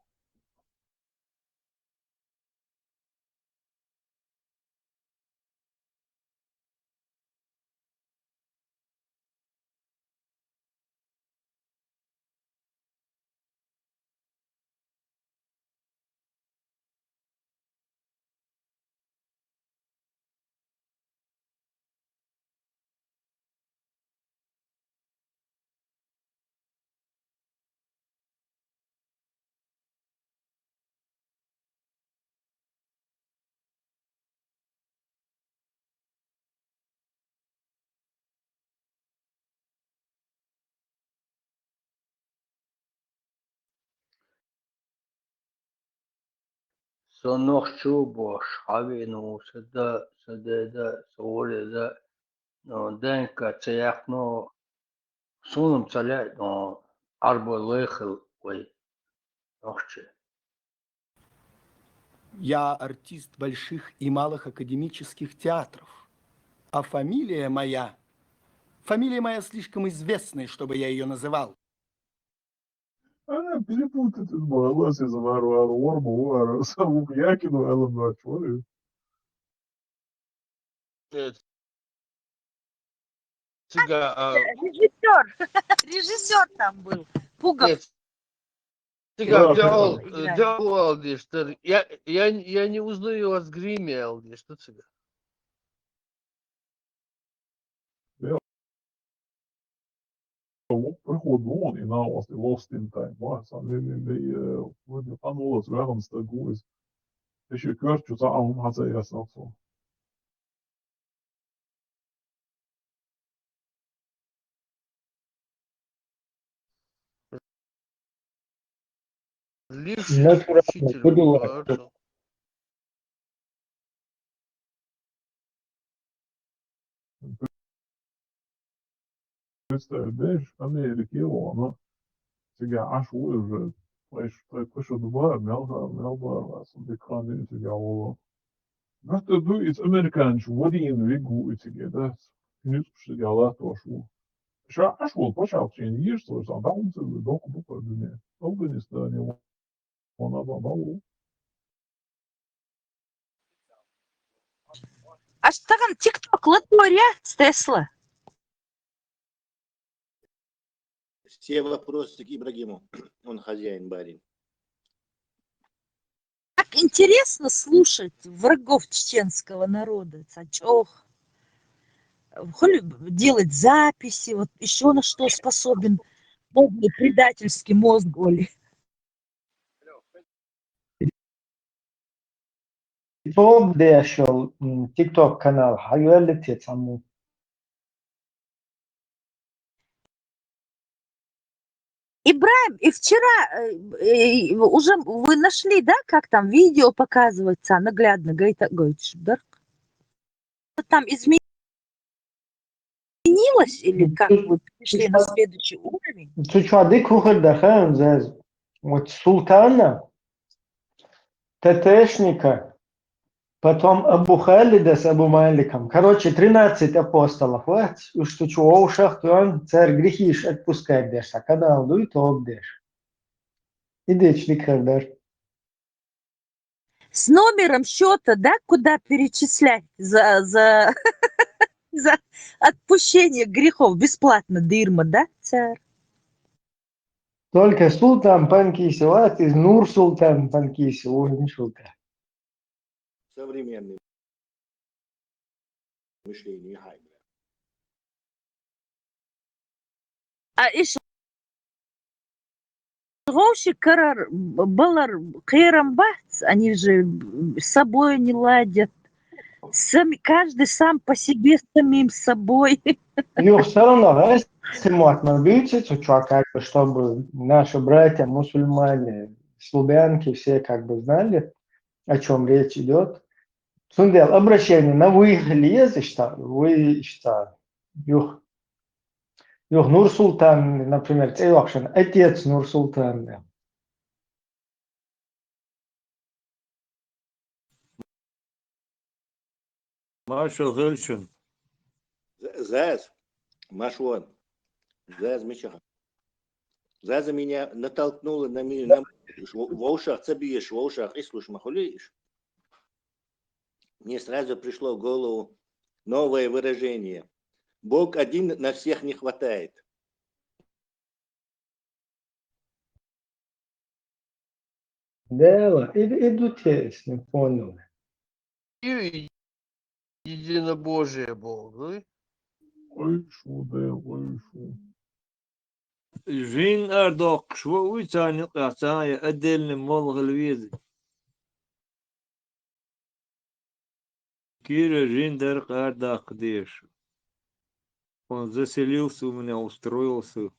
Со нохчо бохуш хьавеана ву, сан да, сан деда, сан вореда, но Д Н К ца яьккхина, суна-м ца лаьа, но Ӏарбой лай хила вай нохчий. Я артист больших и малых академических театров. А фамилия моя... Фамилия моя слишком известная, чтобы я её называл. Ана перепутать бу, Аллас иза вар, вар, вар бу, вар, савук якину Аллан вач вар. Э, цига, а, режиссёр. Режиссёр там был. Пугов. Э, цига, да, Джаул, да. Джаул, Алдиш, ты, я, я, я не узнаю вас в гриме, Алдиш, ты цига. Приходит вон и на вас и Lost in Time. Ва, сан ле, ле, ле, э, вроде канулас ваьхна стаг ву иза. Эши коьртачу цхьа а хӀума хьан ца ясна цо. Лиш Натурально, читер куда? Барцу. Представь, беш, Америке вона. Цига Ӏаш ву уже. Пайш, пай паша дуба, мелха, мелба, сан дикханин цига воло. Махта ду, из американч вадин вигу и циге, да? Нюцкуш цига латош ву. Ша аш вол пачхьалкх шен езаш ца вар, сан дӀа хӀума ца вуй, доккха буква дуьне. Афганистане вон а бан бан ву. Аш тахан TikTok латвор я, Тесла? Все вопросы к Ибрагиму. Он хозяин, барин. Так интересно слушать врагов чеченского народа, цачох. Хули делать записи, вот еще на что способен подлый предательский мозг, Оли. Топ дешал, м, TikTok канал, хьайоьллите цхьаммо. Ибрагим, и вчера, э, э, уже вы нашли, да, как там видео показывается наглядно, гайта гойтш, да? Там изменилось или как вы перешли на следующий уровень? Цу чу дика хӀу хир дар хаьа, Заз? Вот Султана, ТТшника, потом Абу Халидас, Абу Маликом. Короче, тринадцать апостолов вац, уж цу чу вовшах тоьхна, цар грехиш отпускать деш, цхьа канал дуй, топ деш. И дечу дика хир дар. С номером счета, да, куда перечислять за, за, за отпущение грехов? Бесплатно дийр ма дац цара. Только Султан Панкиси вац, из Нур-Султан Панкиси ву, хӀинца Султан. Современный мышление хьайбра. А иш гӀовши карар балар кхерам бац, они же с собой не ладят. Сами, каждый сам по себе с самим собой. Юха, всё равно, гӀайсса мотт ма буьйцу цу чу, как бы, чтобы наши братья мусульмане, славянки все как бы знали, о чём речь идёт. Цундела обращение на вы хила еза иштта, вы иштта. Юха, юха Нур-Султан, например, цӀе йоккхуш, отец Нур-Султан. Маршал хилчун. З-, Заз, Машвон, Заз мичахь. Заза меня натолкнула на ми-, на ш-, вовшах ца беш, вовшах ислуш ма хуьлий иш. Мне сразу пришло в голову новое выражение. Бог один, на всех не хватает. Дела, и, и ду те, если понял. И единобожие Бога. Ой, шу, да, ой, шу. Жин ардоккхуш ву, уй царна юкъахь цхьа а отдельный молла хила веза. Кира жин дара къардаккха дезаш. Он заселился у меня, устроился.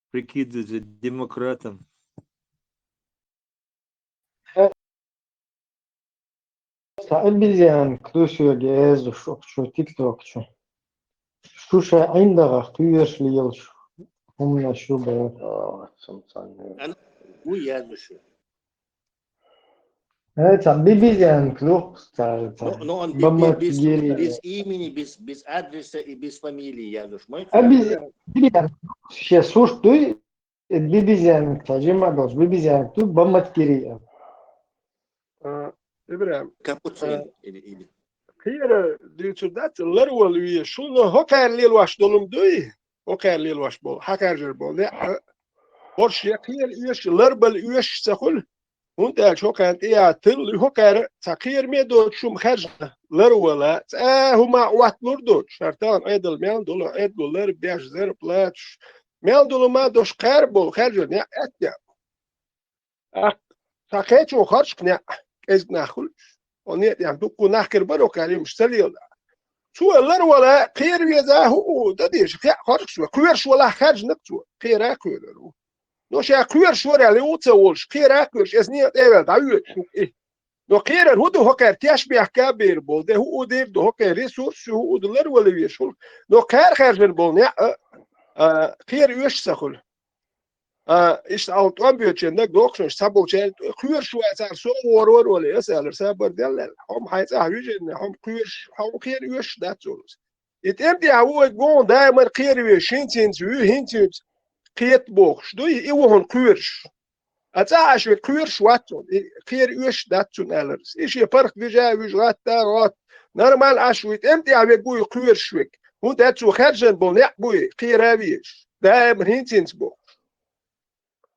Прикидывается демократом. Цхьа обезьянка ду соьга езаш оха чу, TikTok чу. Шу ша ӀиндагӀах кхоьруш лелаш хӀуманаш ю боху. Ана, хӀун язду шу? Э, цхьа бибизянка ду, цхьа, цхьа Ну, ну, он бе-, бе-, без, бамат гири. Без имени, без, без адреса и без фамилии язду шу. Мой А бибизянка, шен сурт дуй, бибизянка, цхьа жима долуш, бибизянка ду, бамат гири. А, Ибрахим, Капуцин а, или, или. Кхера дуьйцур дац, ларвала везаш ву, но хӀокхара лелош долу дуй, хӀокхара лелош болу, хьан хаьржар болу неӀ, а, хӀорш я кхера оьшуш, ларбала оьшуш ца хуьлу, хӀунда аьлча хӀокхарна тӀеятталла, хӀокхара цхьа кхераме а доцуш хӀума хаьржина, ларвала, цкъа а хӀума отталур доцуш, хӀара тахана Ӏедал мел долу, Ӏедало лар беш, зарп лацуш, мел долу ма дош кхаьра болу, хаьржар неӀ аьттехьа. Ах, сан кхечо харчах неӀ, кӀезиг нах хуьлуш. Оне тӀехь дуккха нах кхир бара, кхаьримаш ца лела. Цо ларвала кхера веза, хӀу у дан деза, кхеа харчах цо, кхоьруш валахь хаьржина цо, кхера а кхоьрур ву. Но ша кхоьруш вара аьлла, хӀу ца волуш, кхера а кхоьруш, эс некъа тӀе а ваьлла, дӀавоьдуш ву и. Но кхерар хӀу ду хӀокхара теш бехка а бер болу, де хӀу у дийр ду хӀокхара ресурс, хӀу у ду ларвала везаш хуьлу. Но кхара хаьржина болу неӀ а, а, кхера оьшуш ца хуьлу. А, иштта хьалха тӀом боьдучеран дагадогӀу шуна, цхьаболчеран кхоьруш вац, цара со гӀорор олий, аса аьллера, сабар делла, хьо-м хьайн цӀахь вижина, хьо-м кхоьруш, хьо-м кхера оьшуш дац олуш. И тӀем тӀехь вуйг вон даимар кхера веш, хӀинцинца вуй, хӀинцинца кхета бохуш дуй, и ву хьуна кхоьруш. А цӀа Ӏаш верг кхоьруш вац цунна, и кхера оьшуш дац цунна аьлларас. И шен паргӀат вижа а вижа, гӀатта а гӀотта. Нормально Ӏаш вуй, тӀем тӀехь верг вуй кхоьруш верг. ХӀунда аьлча цо хаьржина болу некъ буй, кхера а везаш. Даимар хӀинцинца бохуш.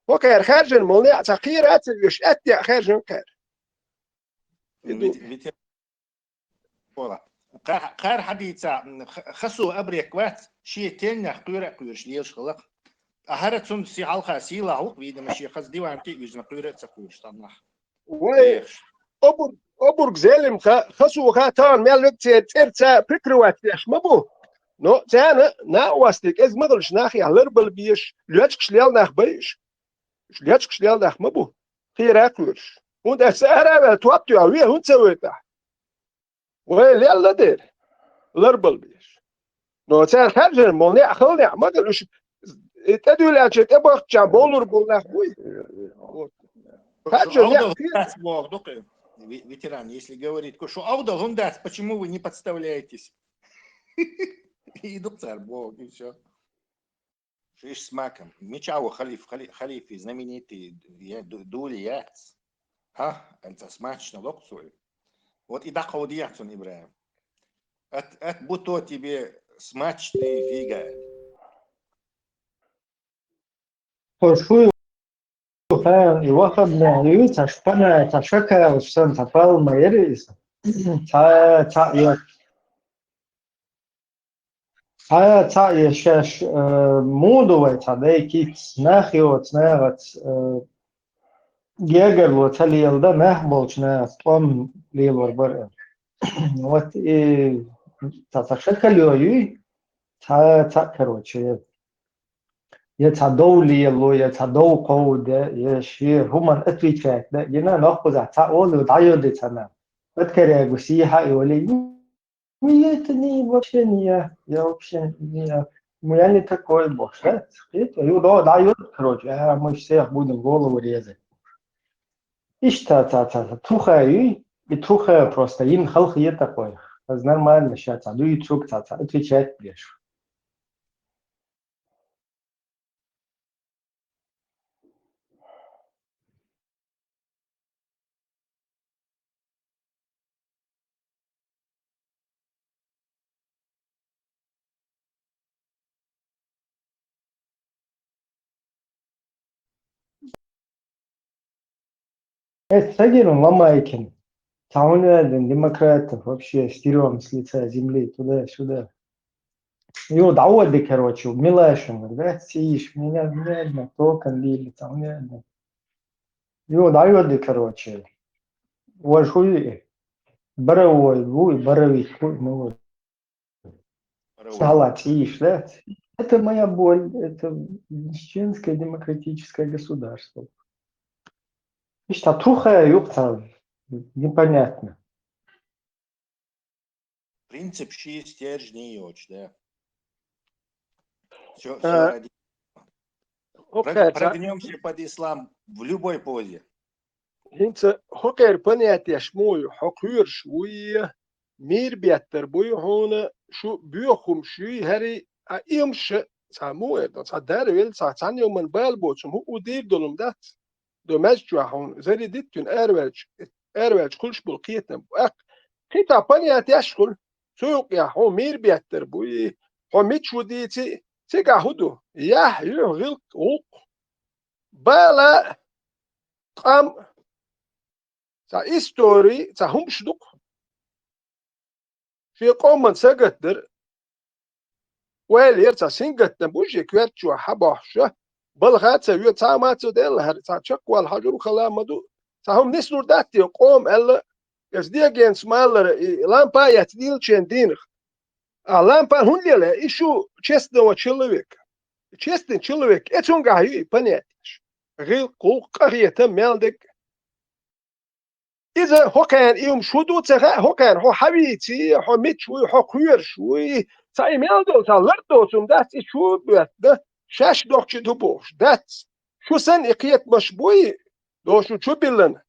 ХӀокхара хаьржина болу некъ цхьа кхера а ца оьшуш, аьттехьа хаьржина кхара. И ду. Вит-, вит-, Ола. Кха-, кхара хьадийца, м, х-, хасо абрек вац, шен теннех кхоьра а кхоьруш лелаш хилла-кх. Ткъа хӀара цунна се хьалха сийлахь ву-кх, видимо, шен хаза диван тӀе а уьзна кхоьра а ца кхоьруш цхьаннах. Вай, обур-, обург зелимха, хасоха тахана мел вега церан цӀерца прикрывать деш ма бу. Но царна накъостий кӀезиг ма хилча нах яхь ларбала безаш, лечкъаш лел нах бай уьш. Уьш лечкъаш лел нах ма бу. Кхера а кхоьруш. ХӀунда аьлча ара а ваьлла топ тоьхна вен хӀунда ца войтахь? Вай лелла дера, ларбала безаш. Но цара хаьржина болу некъ хала некъ ма дара, уьш, э, тӀедуьйлаьлча тӀебахча бовлур болу нах буй. Вот. Шу Хаьржина некъ Ӏовдал хӀунда дац боху ду-кх, ви-, ветеран, если говорить, ку шу Ӏовдал хӀунда дац, почему вы не подставляетесь? И ду-кх цара боху, и всё. Шу иштта смакам. Мича ву халиф-, хали-, халифи знаменитый, я, ду-, дуьйла яц? Хьа? Аьлла, цхьа смачно локху цо и. Вот и дӀакховдийхьа цунна, ИбрахӀим. От, от буто тебе смачный фига. Хо шу ю, ха, и вахабна, и цхьа шпана, цхьа шакал, сан, цхьа палма яра иза. Цхьа, цхьа йо. Цхьа, цхьа а шаьш, э, муха ду вай, цхьа дай киц, нах йоцу нахаца, э, гергарло ца леладан, нах болчу нахаца тӀом лелор бара. Вот и цхьа, цхьа шакал йо юй, цхьа, цхьа, короче, я цхьа дов лело, я цхьа дов кховда, я шен хӀуманна отвечать дан гина, нохча кхузахь цхьа олу, дӀайоьду цхьана. Откорягу сийхьа а йолий, Ну, я это не, вообще не я. Я вообще не я. Ну, я не такой, бохуш, да? Хета, ю, да, да, ю, короче, а мы всех будем голову резать. Иштта ца, ца, ца, тухай, и тухай просто, им халха ета кой. Аз нормально ща ца, дуй цук ца, ца, отвечать будешь. Э, сагирун ламайкин. Цхьа хӀун аьлла, демократов вообще стерём с лица земли туда-сюда. Ю, дӀаводи, короче, Милашин, да, цийш, меня, меня, током били, цхьа хӀун аьлла. Ю, дӀайоди, короче. Вай шу и Боровой ву, и Боровик ву, ну вот. Сала цӀийш, да? Это моя боль, это чеченское демократическое государство. Иштта тухая юкъа непонятно. Принцип ши стержни йоцуш, да. Всё, всё А, ради. Окей, Прог-, ца- прогнёмся под ислам в любой позе. ХӀинца хӀокхеран понятеш муха ю, хьо кхоьруш вуй, мийра беттар буй хьуна, шу боьха хӀумаш юй, хӀара а имша, цхьа муха эр ду, цхьа дарвелла, цхьа цхьана юман бала боцу хӀума хӀуъу дийр долу дац. До маьжчохь хьуна заридиттина араваьлча, араваьлча хуьлуш болу кхетам бу. Аккха, кхин цхьа понятеш хуьлу, цу юкъехь хьо мийра беттар буй, хьо мича ву дийци, цигахь хӀун ду? Яхь, юьхь, гӀиллакх, гӀуллакх. Бала, къам, цхьа истори, цхьа хӀумаш ду-кх. Шен къоман сагатдар, ойла яр цхьа сингаттам бу шен коьртачохь хьан бохьуша, балха а ца ве, цхьа а ма ца делла, хӀара цхьа чекхвала хьажур хала ма ду, цхьа хӀума нислур дац те, къома аьлла, эс дегенца ма аллара, и лампа а эцна дийла шен дийнах. А лампа хӀунда лела? И шу честного человека. Честный человек, э, цуьнгахь ю и понятеш. ГӀиллакх, гӀуллакх, къахетам, мел дерг. Иза хӀокхарна и хӀума шу ду ца хаьа, хӀокхарна хьо хьан вийци, хьо мича вуй, хьо кхоьруш вуй, цхьа и мел долу, цхьа лар доцу хӀума дац, и чу а боьттина, шаьш дохчи ду бохуш дац. Шу санна и кхетамаш буй, до шу чу биллина.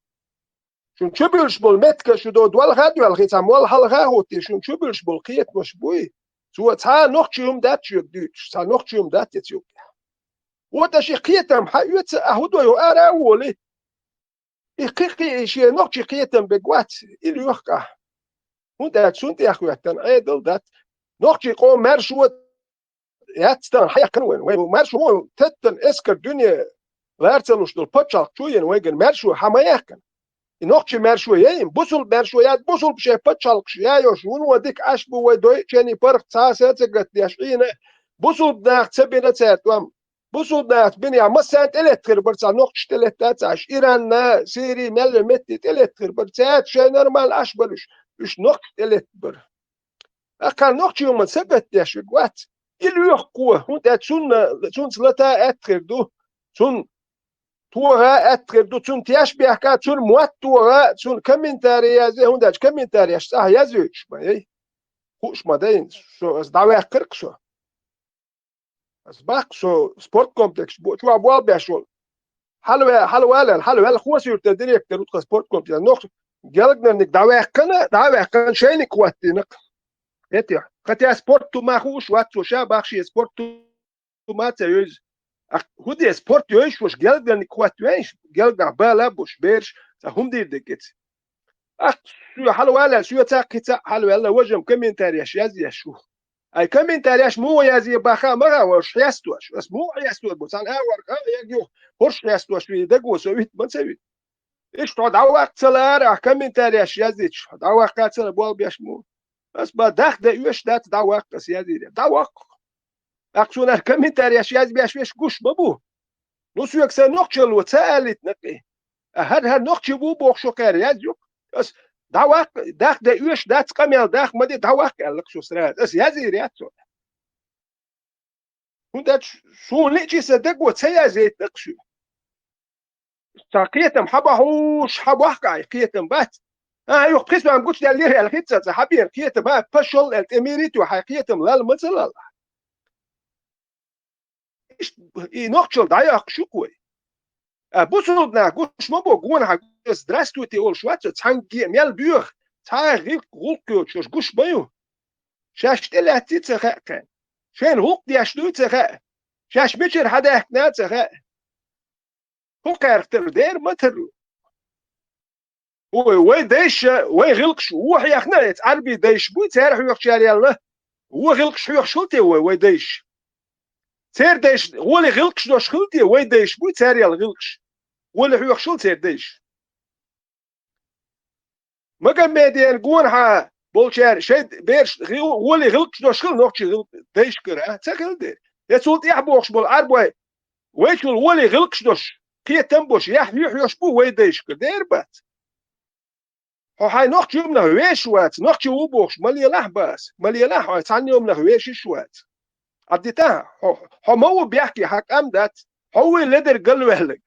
Шун чу буьллуш болу меттигаш шу до долха а доьлхий, цхьа молла хьалха а хӀуттий, шун чу буьллуш болу кхетамаш буй. Цо цхьа нохчий хӀума дац шуьга дуьйцуш, цхьа нохчий хӀума дац я цуьнга. Вот аш и кхетам хьаоьца, а хӀу дой хьо ара а волий. И кхи-, кхи-, и шен нохчий кхетам бег вац, и лоьху ахь. ХӀунда аьлча цунна тӀехӀоьттина Ӏедал дац. Нохчий къоман маьршо яц тахана хьаяккхана вайна. Вай маьршо теттан эскар дуьне лар ца луш долу пачхьалкх чу а йина вайгара маьршо хьа ма яьккхина. И нохчий маьршо яйина, бусулба маьршо яц, бусулба шайн пачхьалкхаш яйош, вуно дика Ӏаш бу вай дойченний паргӀат цхьа а са а ца гатдеш Ӏийна, бусулба наха ца бина цаьрга тӀом. Бусулба нахаца бина яхь массарна тӀелетта хир бара цхьа, нохчаш тӀелетта ца Ӏаш, Иранна, Сири, мел йолу метте тӀелетта хир бара, цаьрца шайн нормально Ӏаш бара уьш, уьш нохчаш тӀелетта бара. Аккха нохчий хӀуманна сагатдеш верг вац. И лоьху кхо, хӀунда аьлча цунна, цунца лата а аьтта хир ду, цунна тоха а аьтта хир ду, цунна теш бехка, цунна мотт тоха, цунна комментарий язъе, хӀунда аьлча комментареш цӀахь язйойтуш ма яй. Хууш ма дайна, со аса дӀаваьккхира-кх со. Ас баккха со спорткомплекс бу-, чохь болх беш волу. Хьалаве-, хьалавалал, хьалаваьлла Хосуьртан директор ву тхан спорткомплекс. Нохча гелгнарниг дӀаваьккхина, дӀаваьккхина, шайниг хӀоттийна-кх. Эти, хотя спорт хӀума хууш вац цо, ша бахча шен спорт хӀума ца йовза. Ах, хӀун де спорт йойш ваш гелгнарниг хӀоттавейш, гелгнах бала а буш, бераш, цхьа хӀума дийр дерг эца. Ах, соь хьалавалал, соьца а кхица а хьалаваьлла, важам комментареш язъеш ву. Ай, комментареш муха язъе баха а ма хаьа, хӀорш хьестош. Ас муха хьестор бу? Цхьана агӀор хан а ягъ юха, хӀорш хьестош вий, даго со вит ма ца вит. Иштта хьо дӀаваккха ца лаара, ахь комментареш язйича, хьо дӀаваккха ца лаара, болх беш муха. Ас бан дахде оьшуш дац, дӀаваккха ас язйийра. ДӀаваккха. Аккха суна комментареш язбеш веш гуш ма бу. Ну, соьга сайн нохчалло ца алийтина кхин. А хӀара, хӀара нохчи ву бохуш хӀокхара язйо-кх. Ас дӀаваккха, дахде оьшуш дац, къамел даха ма де, дӀаваккха аьлла-кх со сразу. Ас язйийр яц цо. ХӀунда аьлча суна лиъчий сан даго ца язйийтина-кх соь. Цхьа кхетам хьан бахьуш, хьан бохкахь, кхетам бац. А, юха пхи сом гучудаьллера аьлла хӀинца а ца хьан бен кхетам, а, пошёл аьлла тӀе мийрийта хьайн кхетам лала ма ца лала. Иштта и нохчалла дӀайоккхуш ю-кх вай. А бусулба нах гуш ма бу, гонахьа гуш, здравствуйте олуш вац, цхьаьнгге а мел боьха, цхьа а гӀиллакх, гӀуллакх йоцуш гуш ма ю. Шаьш тӀелаьцций ца хаьа кхаьн. Шайна гӀуллакх деш дуй ца хаьа. Шаьш мичара хьадаьхкина а ца хаьа. ХӀун кхаьрхтар дера ма тара. Ой, вай дайша, вай гӀиллакхаш вон хьехна, эца Ӏарбий дайша буй, цара хьоьхучара яьлла. Вон гӀиллакхаш хьоьхуш хила те вай, вай дайша? Церан дайша, гӀоле гӀиллакхаш дош хила те, вай дайша буй, цара яьлла гӀиллакхаш? ГӀоле хьоьхуш хила церан дайша? Магомеден гонахьа болчара шайн бераш гӀи-, гӀоле гӀиллакхаш дош хила нохчий гӀил-, дайшкара, а? Ца хила дера. Я цул тӀаьхьа бохуш болу Ӏарбой, вайчул гӀоле гӀиллакхаш дош, кхетам бош, яхь юьхьош бу вай дайшкара, дера бац. Хьо хьайн нохчий хӀуманах вешаш вац, нохчи ву бохуш, ма лелахь бац, ма лелахь хьо цхьанна хӀуманах вешаш вац. Ӏадитахьа, хьо, хьо ма ву бехке, хьан къам дац, хьо вуй ледар галваьлларг.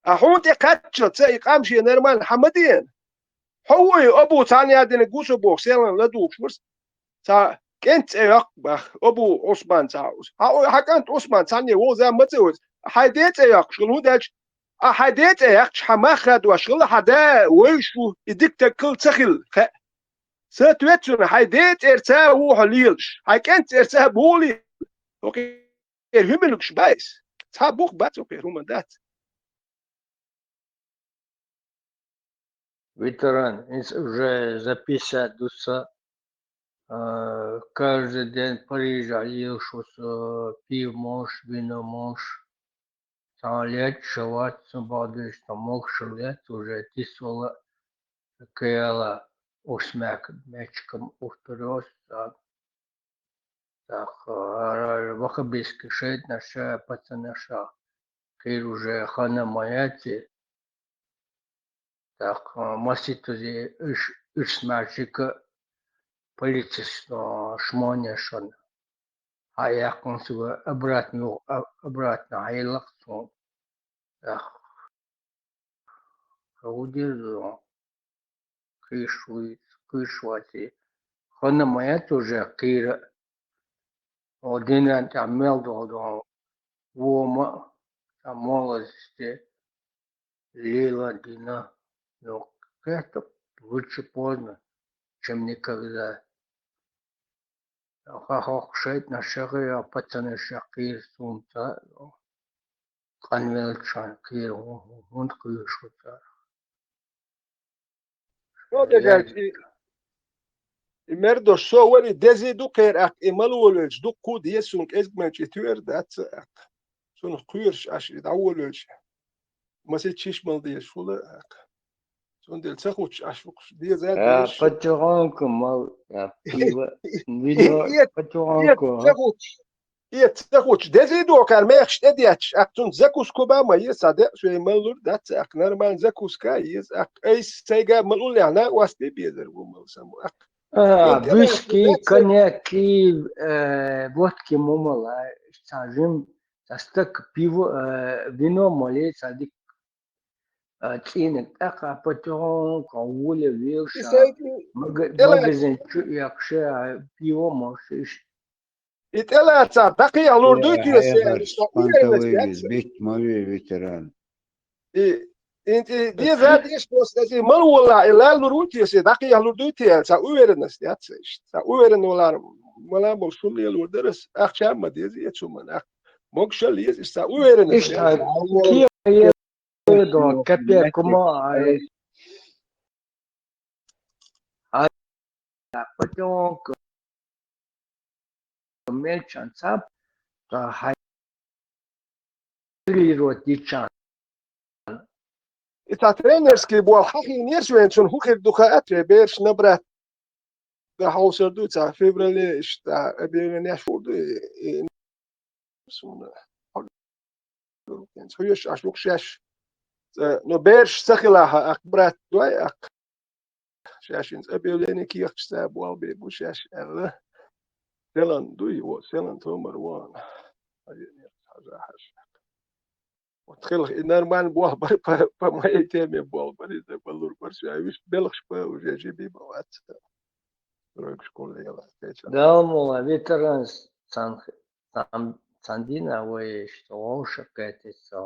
А хьуна тӀе кхаччалца и къам шен нормально хьан ма деана. Хьо вуй, абу цхьанна ядинарг ву со боху, селхан ладугӀуш вара. Цхьа кӀентан цӀе йоккху бах, абу Ӏусман цхьа а. Хьан, хьан кӀант Ӏусман цхьанне вовза ма ца ваза. Хьайн ден цӀе йоккхуш хила, хӀунда аьлча а хьайн ден цӀе яьккхича, хьан мах хадош хила, хьан да вевзаш ву, и дика стаг хила ца хила, хаьа. Соответственно, хьайн ден цӀерца а ву хьо лелаш, хьайн кӀентан цӀерца а болий. ХӀокхера хӀуьмилгаш бац. Цхьа бух бац хӀокхера, хӀума дац. Ветеран, из уже за пятьдесят дуса. А, каждый день Парижа лелаш ву со, пиво молуш, вино молуш. Цхьа лет шават сан бадуьйш, сан могуш лет уже тисвала каяла уш мягким мячиком уж перёс, а. Так, а, ваххабистский шайтӀанаш, пацанаш, а, кхийра уже ханна ма яций. Так, а, масийтаза уьш, уьш смачика полицейского шмоне шуна. Хьаяьккхина цуьнга обратно, а, обратно хьаеллакх цо. Так. Хьо хӀун деза? Кхийраш вуй, кхийраш ваций. Ханна ма яц уже кхийра. О, динан тӀехь мел долу, долу вома, цхьа молодости лела дина. Но кхетта, лучше поздно, чем никогда. Ха хохк шайтӀа шагӀа я пацанаш я кхийра сунца. Къанвелчан кхийра хӀун-, хӀун-, хӀунда кхуьйш ву цара. Со дегайчи, и мердош со вари дези ду кхер акх, и мала волвелча дуккху деза сун кӀезгманчи туьр дац акх. Сунах кхуьрш аш и дӀаволвелча. Масит шиш мал дезаш хула акх. Цундела ца хуччу аш вукхуш деза. А, дезаш. Патагонка мал, а, пиво, вино, и, и, патагонка, и, а? Ца хуччу. И ца хуччу дезий докар мехаш тӀедетташ, акх цунна закуска ба ма еза, ца декъ шоай маллур дац, акх нормально закуска еза, акх айс сайга малуллехь накъостий безар ву мал само, акх. А, виски, коньяки, э, водки мумала, ца жим, ца стак пиво, э, вино мали, ца дик, э, цӀийнаг тӀаккха патагонка, вуля вилша, мага-, магазин чу якша, э, пиво мошиш. И тӀелаца дӀакхехьалур дуй те, хьехар, уверенность яц. Битт ма ве, ветеран. И, и, и деза деш просто, и мала волла, и лаллур ву те, се дӀакхехьалур дуй те, ца уверенность яц иштта. Ца уверен волар, мала бо шум лелур дарас, ахча ма деза, я чу ман, ах, могшал еза, ца уверенность иштта яц. Ки-, до капекума, ай. Ай, патёнка. Мелчан цап, та хай-, тренировать дичан. И та тренерский бол хьахийнера шоьн, цунна хӀун хир ду хаьа, бераш набрать да хьовсар ду, ца феврале иштта объявление фур ду, и, и, суна. Хьоьш аш лук шаьш. Э, но бераш ца хила хьа, акх брат дуй, акх. Шаьш инца объявление кехача ца буал бе бу шаьш аьлла. Селан дуй, вот, селан томар вон. Хьажа, хьажа. Вот хилах, и нормально буал бар, по, по моей теме буал бар, иза балур бар, всё, а виш белхаш па уже жиби бавац. Стройка школа ела, теча. Далмула, ветеран сан-, сан-, сандина, вай, что, вовша катится,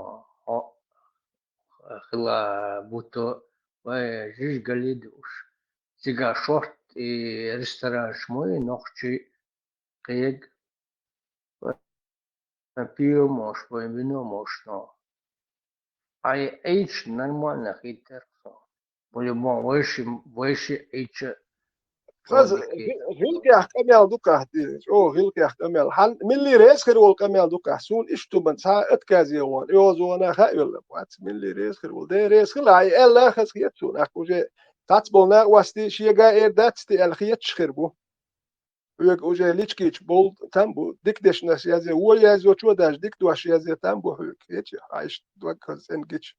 о, хила буто, вай, жиж галид уж. Цига шорт и ресторанш мой, нохчи кег. Пиво мош, вай, вино мош, но. Ай, эйч нормально хитер. По-любому, вайши, вайши эйч. Хаз, гӀи-, гӀилкъех къамел дукха, о, гӀилкъех къамел. Хьан, милли реза хир вол къамел дукха. Сун иштта бан, ца отказе вон, и оз вона ха велла, вац, милли реза хир вол. Де реза хила, ай, элла хаз хет сун, ах, уже тац бол накъости, шега эр дац ти, эл хетш хир бу. Хьоьга уже личкийча бол там бу, дика дешнаш язъе, вон язъечо даже дика дош язъе там бу хьоьга. Эчи, айш дог хаза цӀен гича.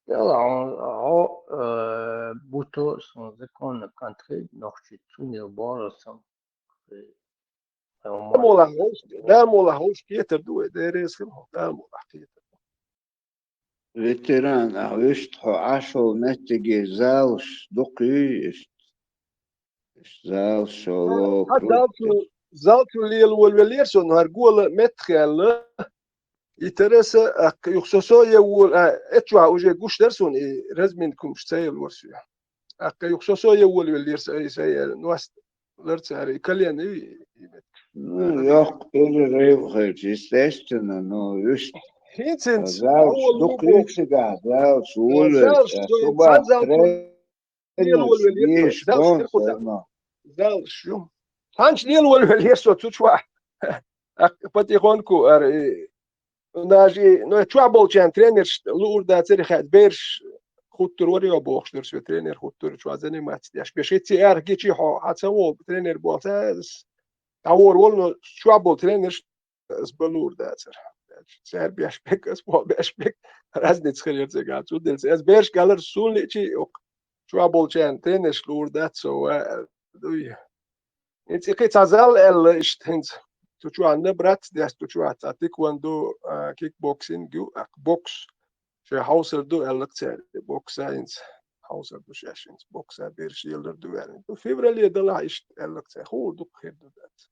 Яла, о, о, э, буто сон законно контроль нохчи цунил боросом. Э, Дамола ховш, дамола ховш кетар ду, э, дерес хил, дамола кетар. Ветеран, а вуьшта хьо Ӏаш волу меттиге залаш дукха юй иштта? Иштта залаш шоло, хьан залчу, залчу лела волавеллера со, ну, хӀара гола меттахъяьлла. И терраса, а, юха со, со е вола, а, эцчохь уже гуш дара суна, и разминка хӀумаш ца елла вара соьга. ТӀаккха юха со, со е волавеллера са, и са, е, ност лар цара, и колено, и, и меттиг. Ну, йоккха перерыв хилча, естественно, но вуьшта. ХӀинца, хӀинца, залш дукха юй цигахь, залш волавелча, залш, цхьа залш, тренерш, лела волавеллера, деш, залш дон дира кхуза. Зал шу. Цхьанчу лела волавеллера со цу чохь. ТӀаккха потихоньку ара, и, нажи, ну, чохь болчарна тренерш луур дацара хаьа, бераш хуттур вара йо бохуш дара соьга, тренер хуттур чохь заниматься деш. Беш хӀетте арахь гичи хьо, хьан ца волу тренер боху, ца, дӀавора волу, но чохь болу тренерш ас балур дацара. Цара беш бек, ас боху беш бек, разница хир яра цигахь. Цундела ас бераш галар суна лиъчи, чохь болчарна тренерш луур дац со, ва, дуй. ХӀинца и кхин цхьа зал аьлла иштта хӀинца. Цу чохь набраться деш, цу чохь цхьа тиквондо, а, кикбоксинг ю, а, бокс. Шайн хьовсар ду аьлла цара, бокса хӀинца. Хьовсар ду шаьш хӀинца, бокса бераш лелар ду аьлла. Ду феврале далахь иштта аьлла цара. Хуур дукха хир ду дац.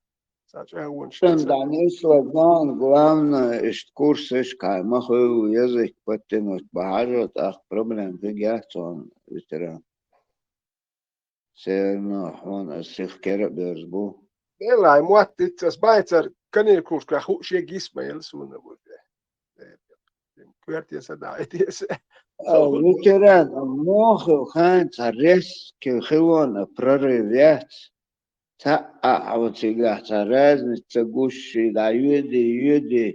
Цхьа чӀагӀонаш дан дац. Дан исла дан, главное, иштта курсаш кхай ма хуьлу, язык подтянуть бахьажо, тӀаккха проблема хир яц хьуна, ветеран. Серно хьона ас сих кера а берз бу. Делай, мотт иццас байцар, каникулшка ху шег йисма ел суна вурде. Коьрте сада этес. Ветеран, моху хайн ца рес, ке хилон а прорыв яц. Ца а хьо цигахь ца разница гуш ши да йоди, йоди.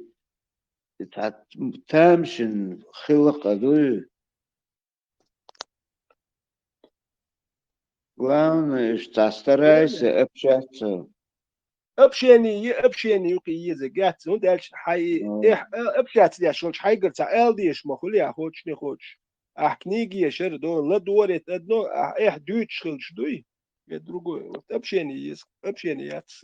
Ца тамшин хилакъа дуй. Главное, что старайся общаться. Общение, общение юкъе еза гяц, ну дальше хай, Ну. Эх, общаться деш шолч хай гар ца эл деш ма хули а хоч не хоч. А книги я шер до, ла дворит одно, а эх дюч хилч дуй. Я другое. Вот общение есть, общение яц.